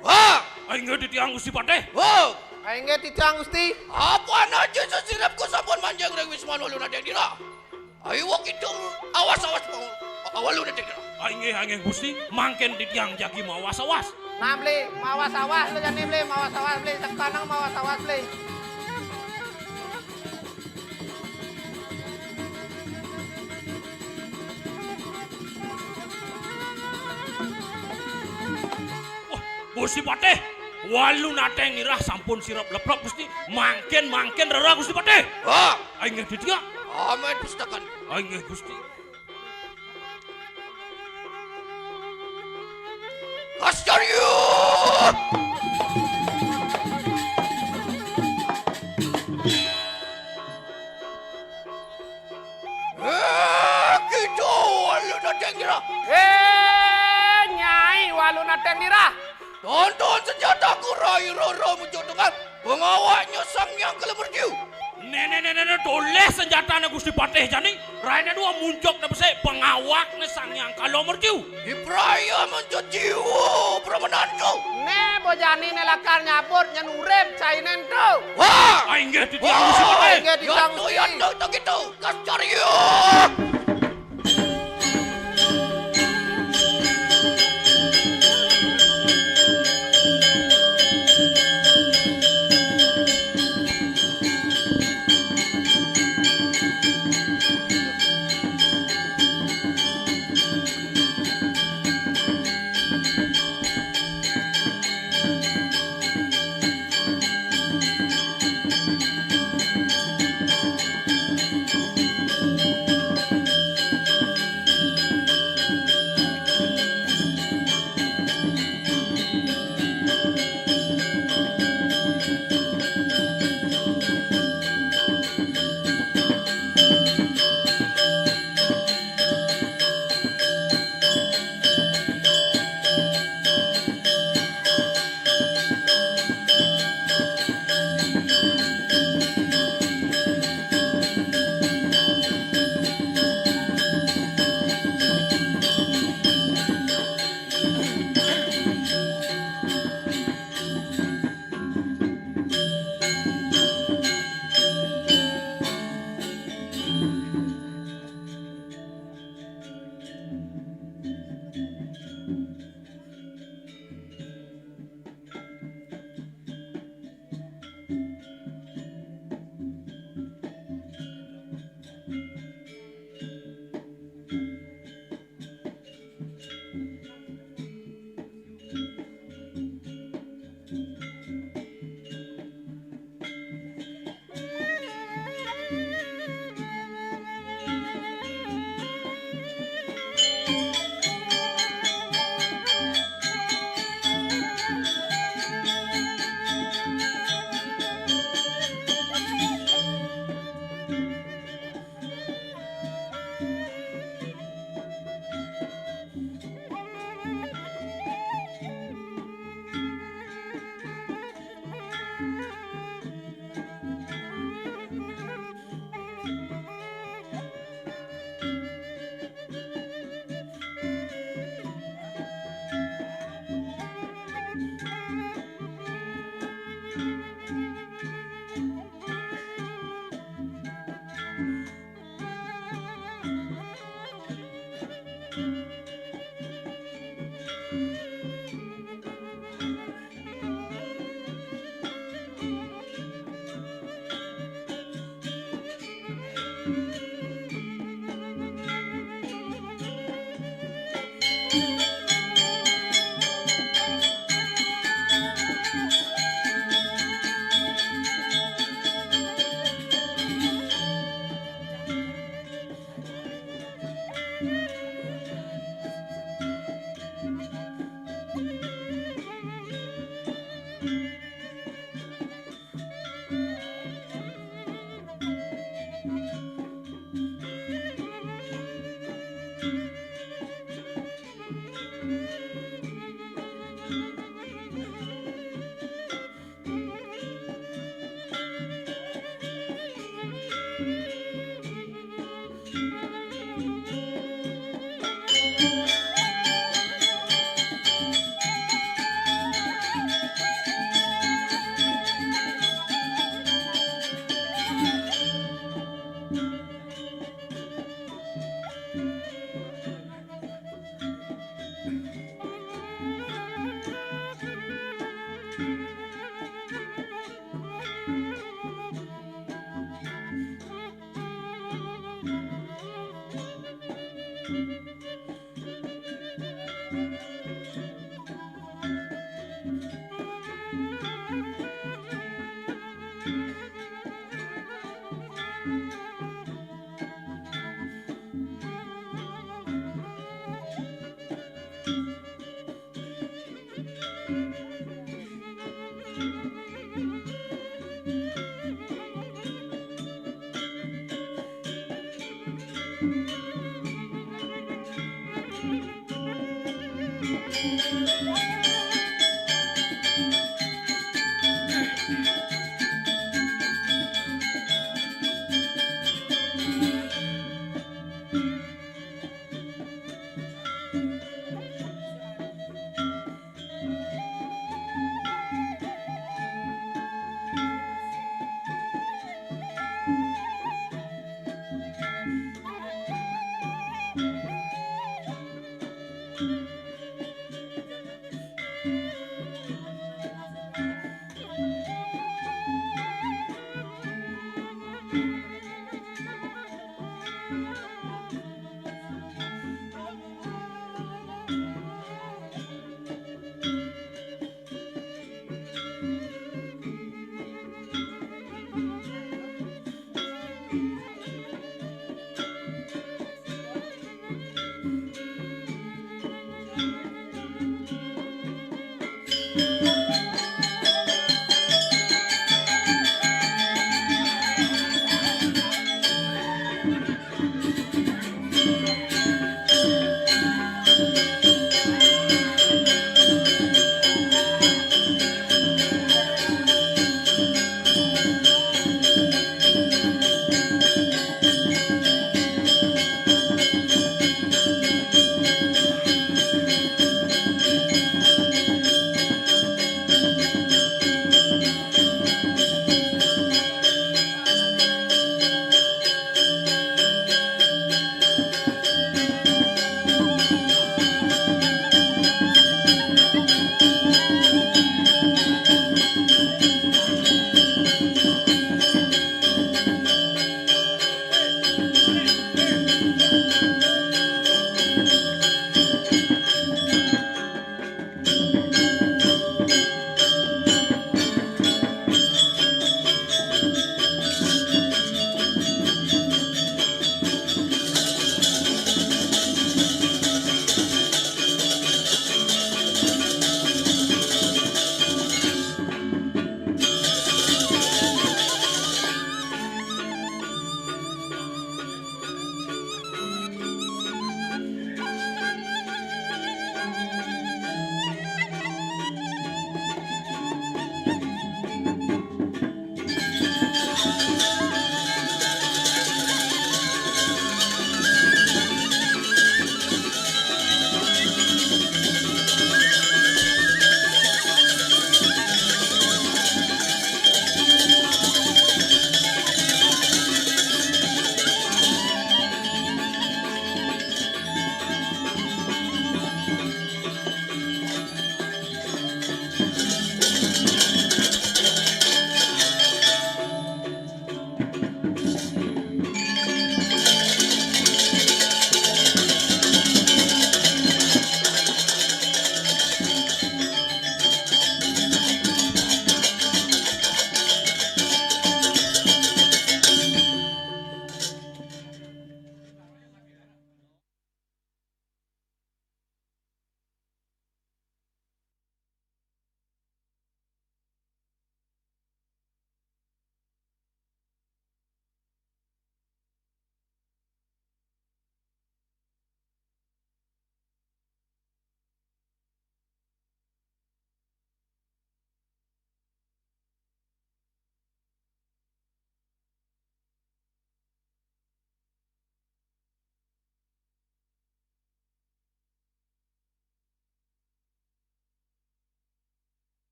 Wah! Ai inggih titiang Gusti Patih. Wah! Ai inggih titiang Gusti. Apa aja sesirepku sampun manjing ring wisman ulun adék dira. Ayo kidung, awas-awas pang. Awalu nanti kira. Ah, inggih, inggih, Gusti. Mangkin titiang jagi mawas-awas. Nah, Bli, mawas-awas lu jani, Bli, mawas-awas, Bli. Sekanang mawas-awas, Bli. Wah, Gusti Patih, walu nateng nirah sampun sirep leprep, Gusti. Mangkin, mangkin rereh, Gusti Patih. Wah. Ai inggih titiang. Amin pustakan. Ai inggih Gusti. Kascarya. Eh, kita walu nateng nirah. Eh, Nyai walu nateng nirah. Tuntun senjataku rai roro muncul dengan pengawaknya Sang Hyang Kala Mertiu. Nenek, nenek, nenek, toleh senjatane Gusti Patih jani. Raine dua muncuk da besik pengawakne Sang Hyang Kala Mertiu. Dipraya muncul jiwa premenanku. Ne bojani ne lakar nyabut nyen urip cainen tu. Wah! Ah, inggih titiang Gusti Patih. Inggih titiang Gusti. Yatu, yatu, gitu. Kascarya.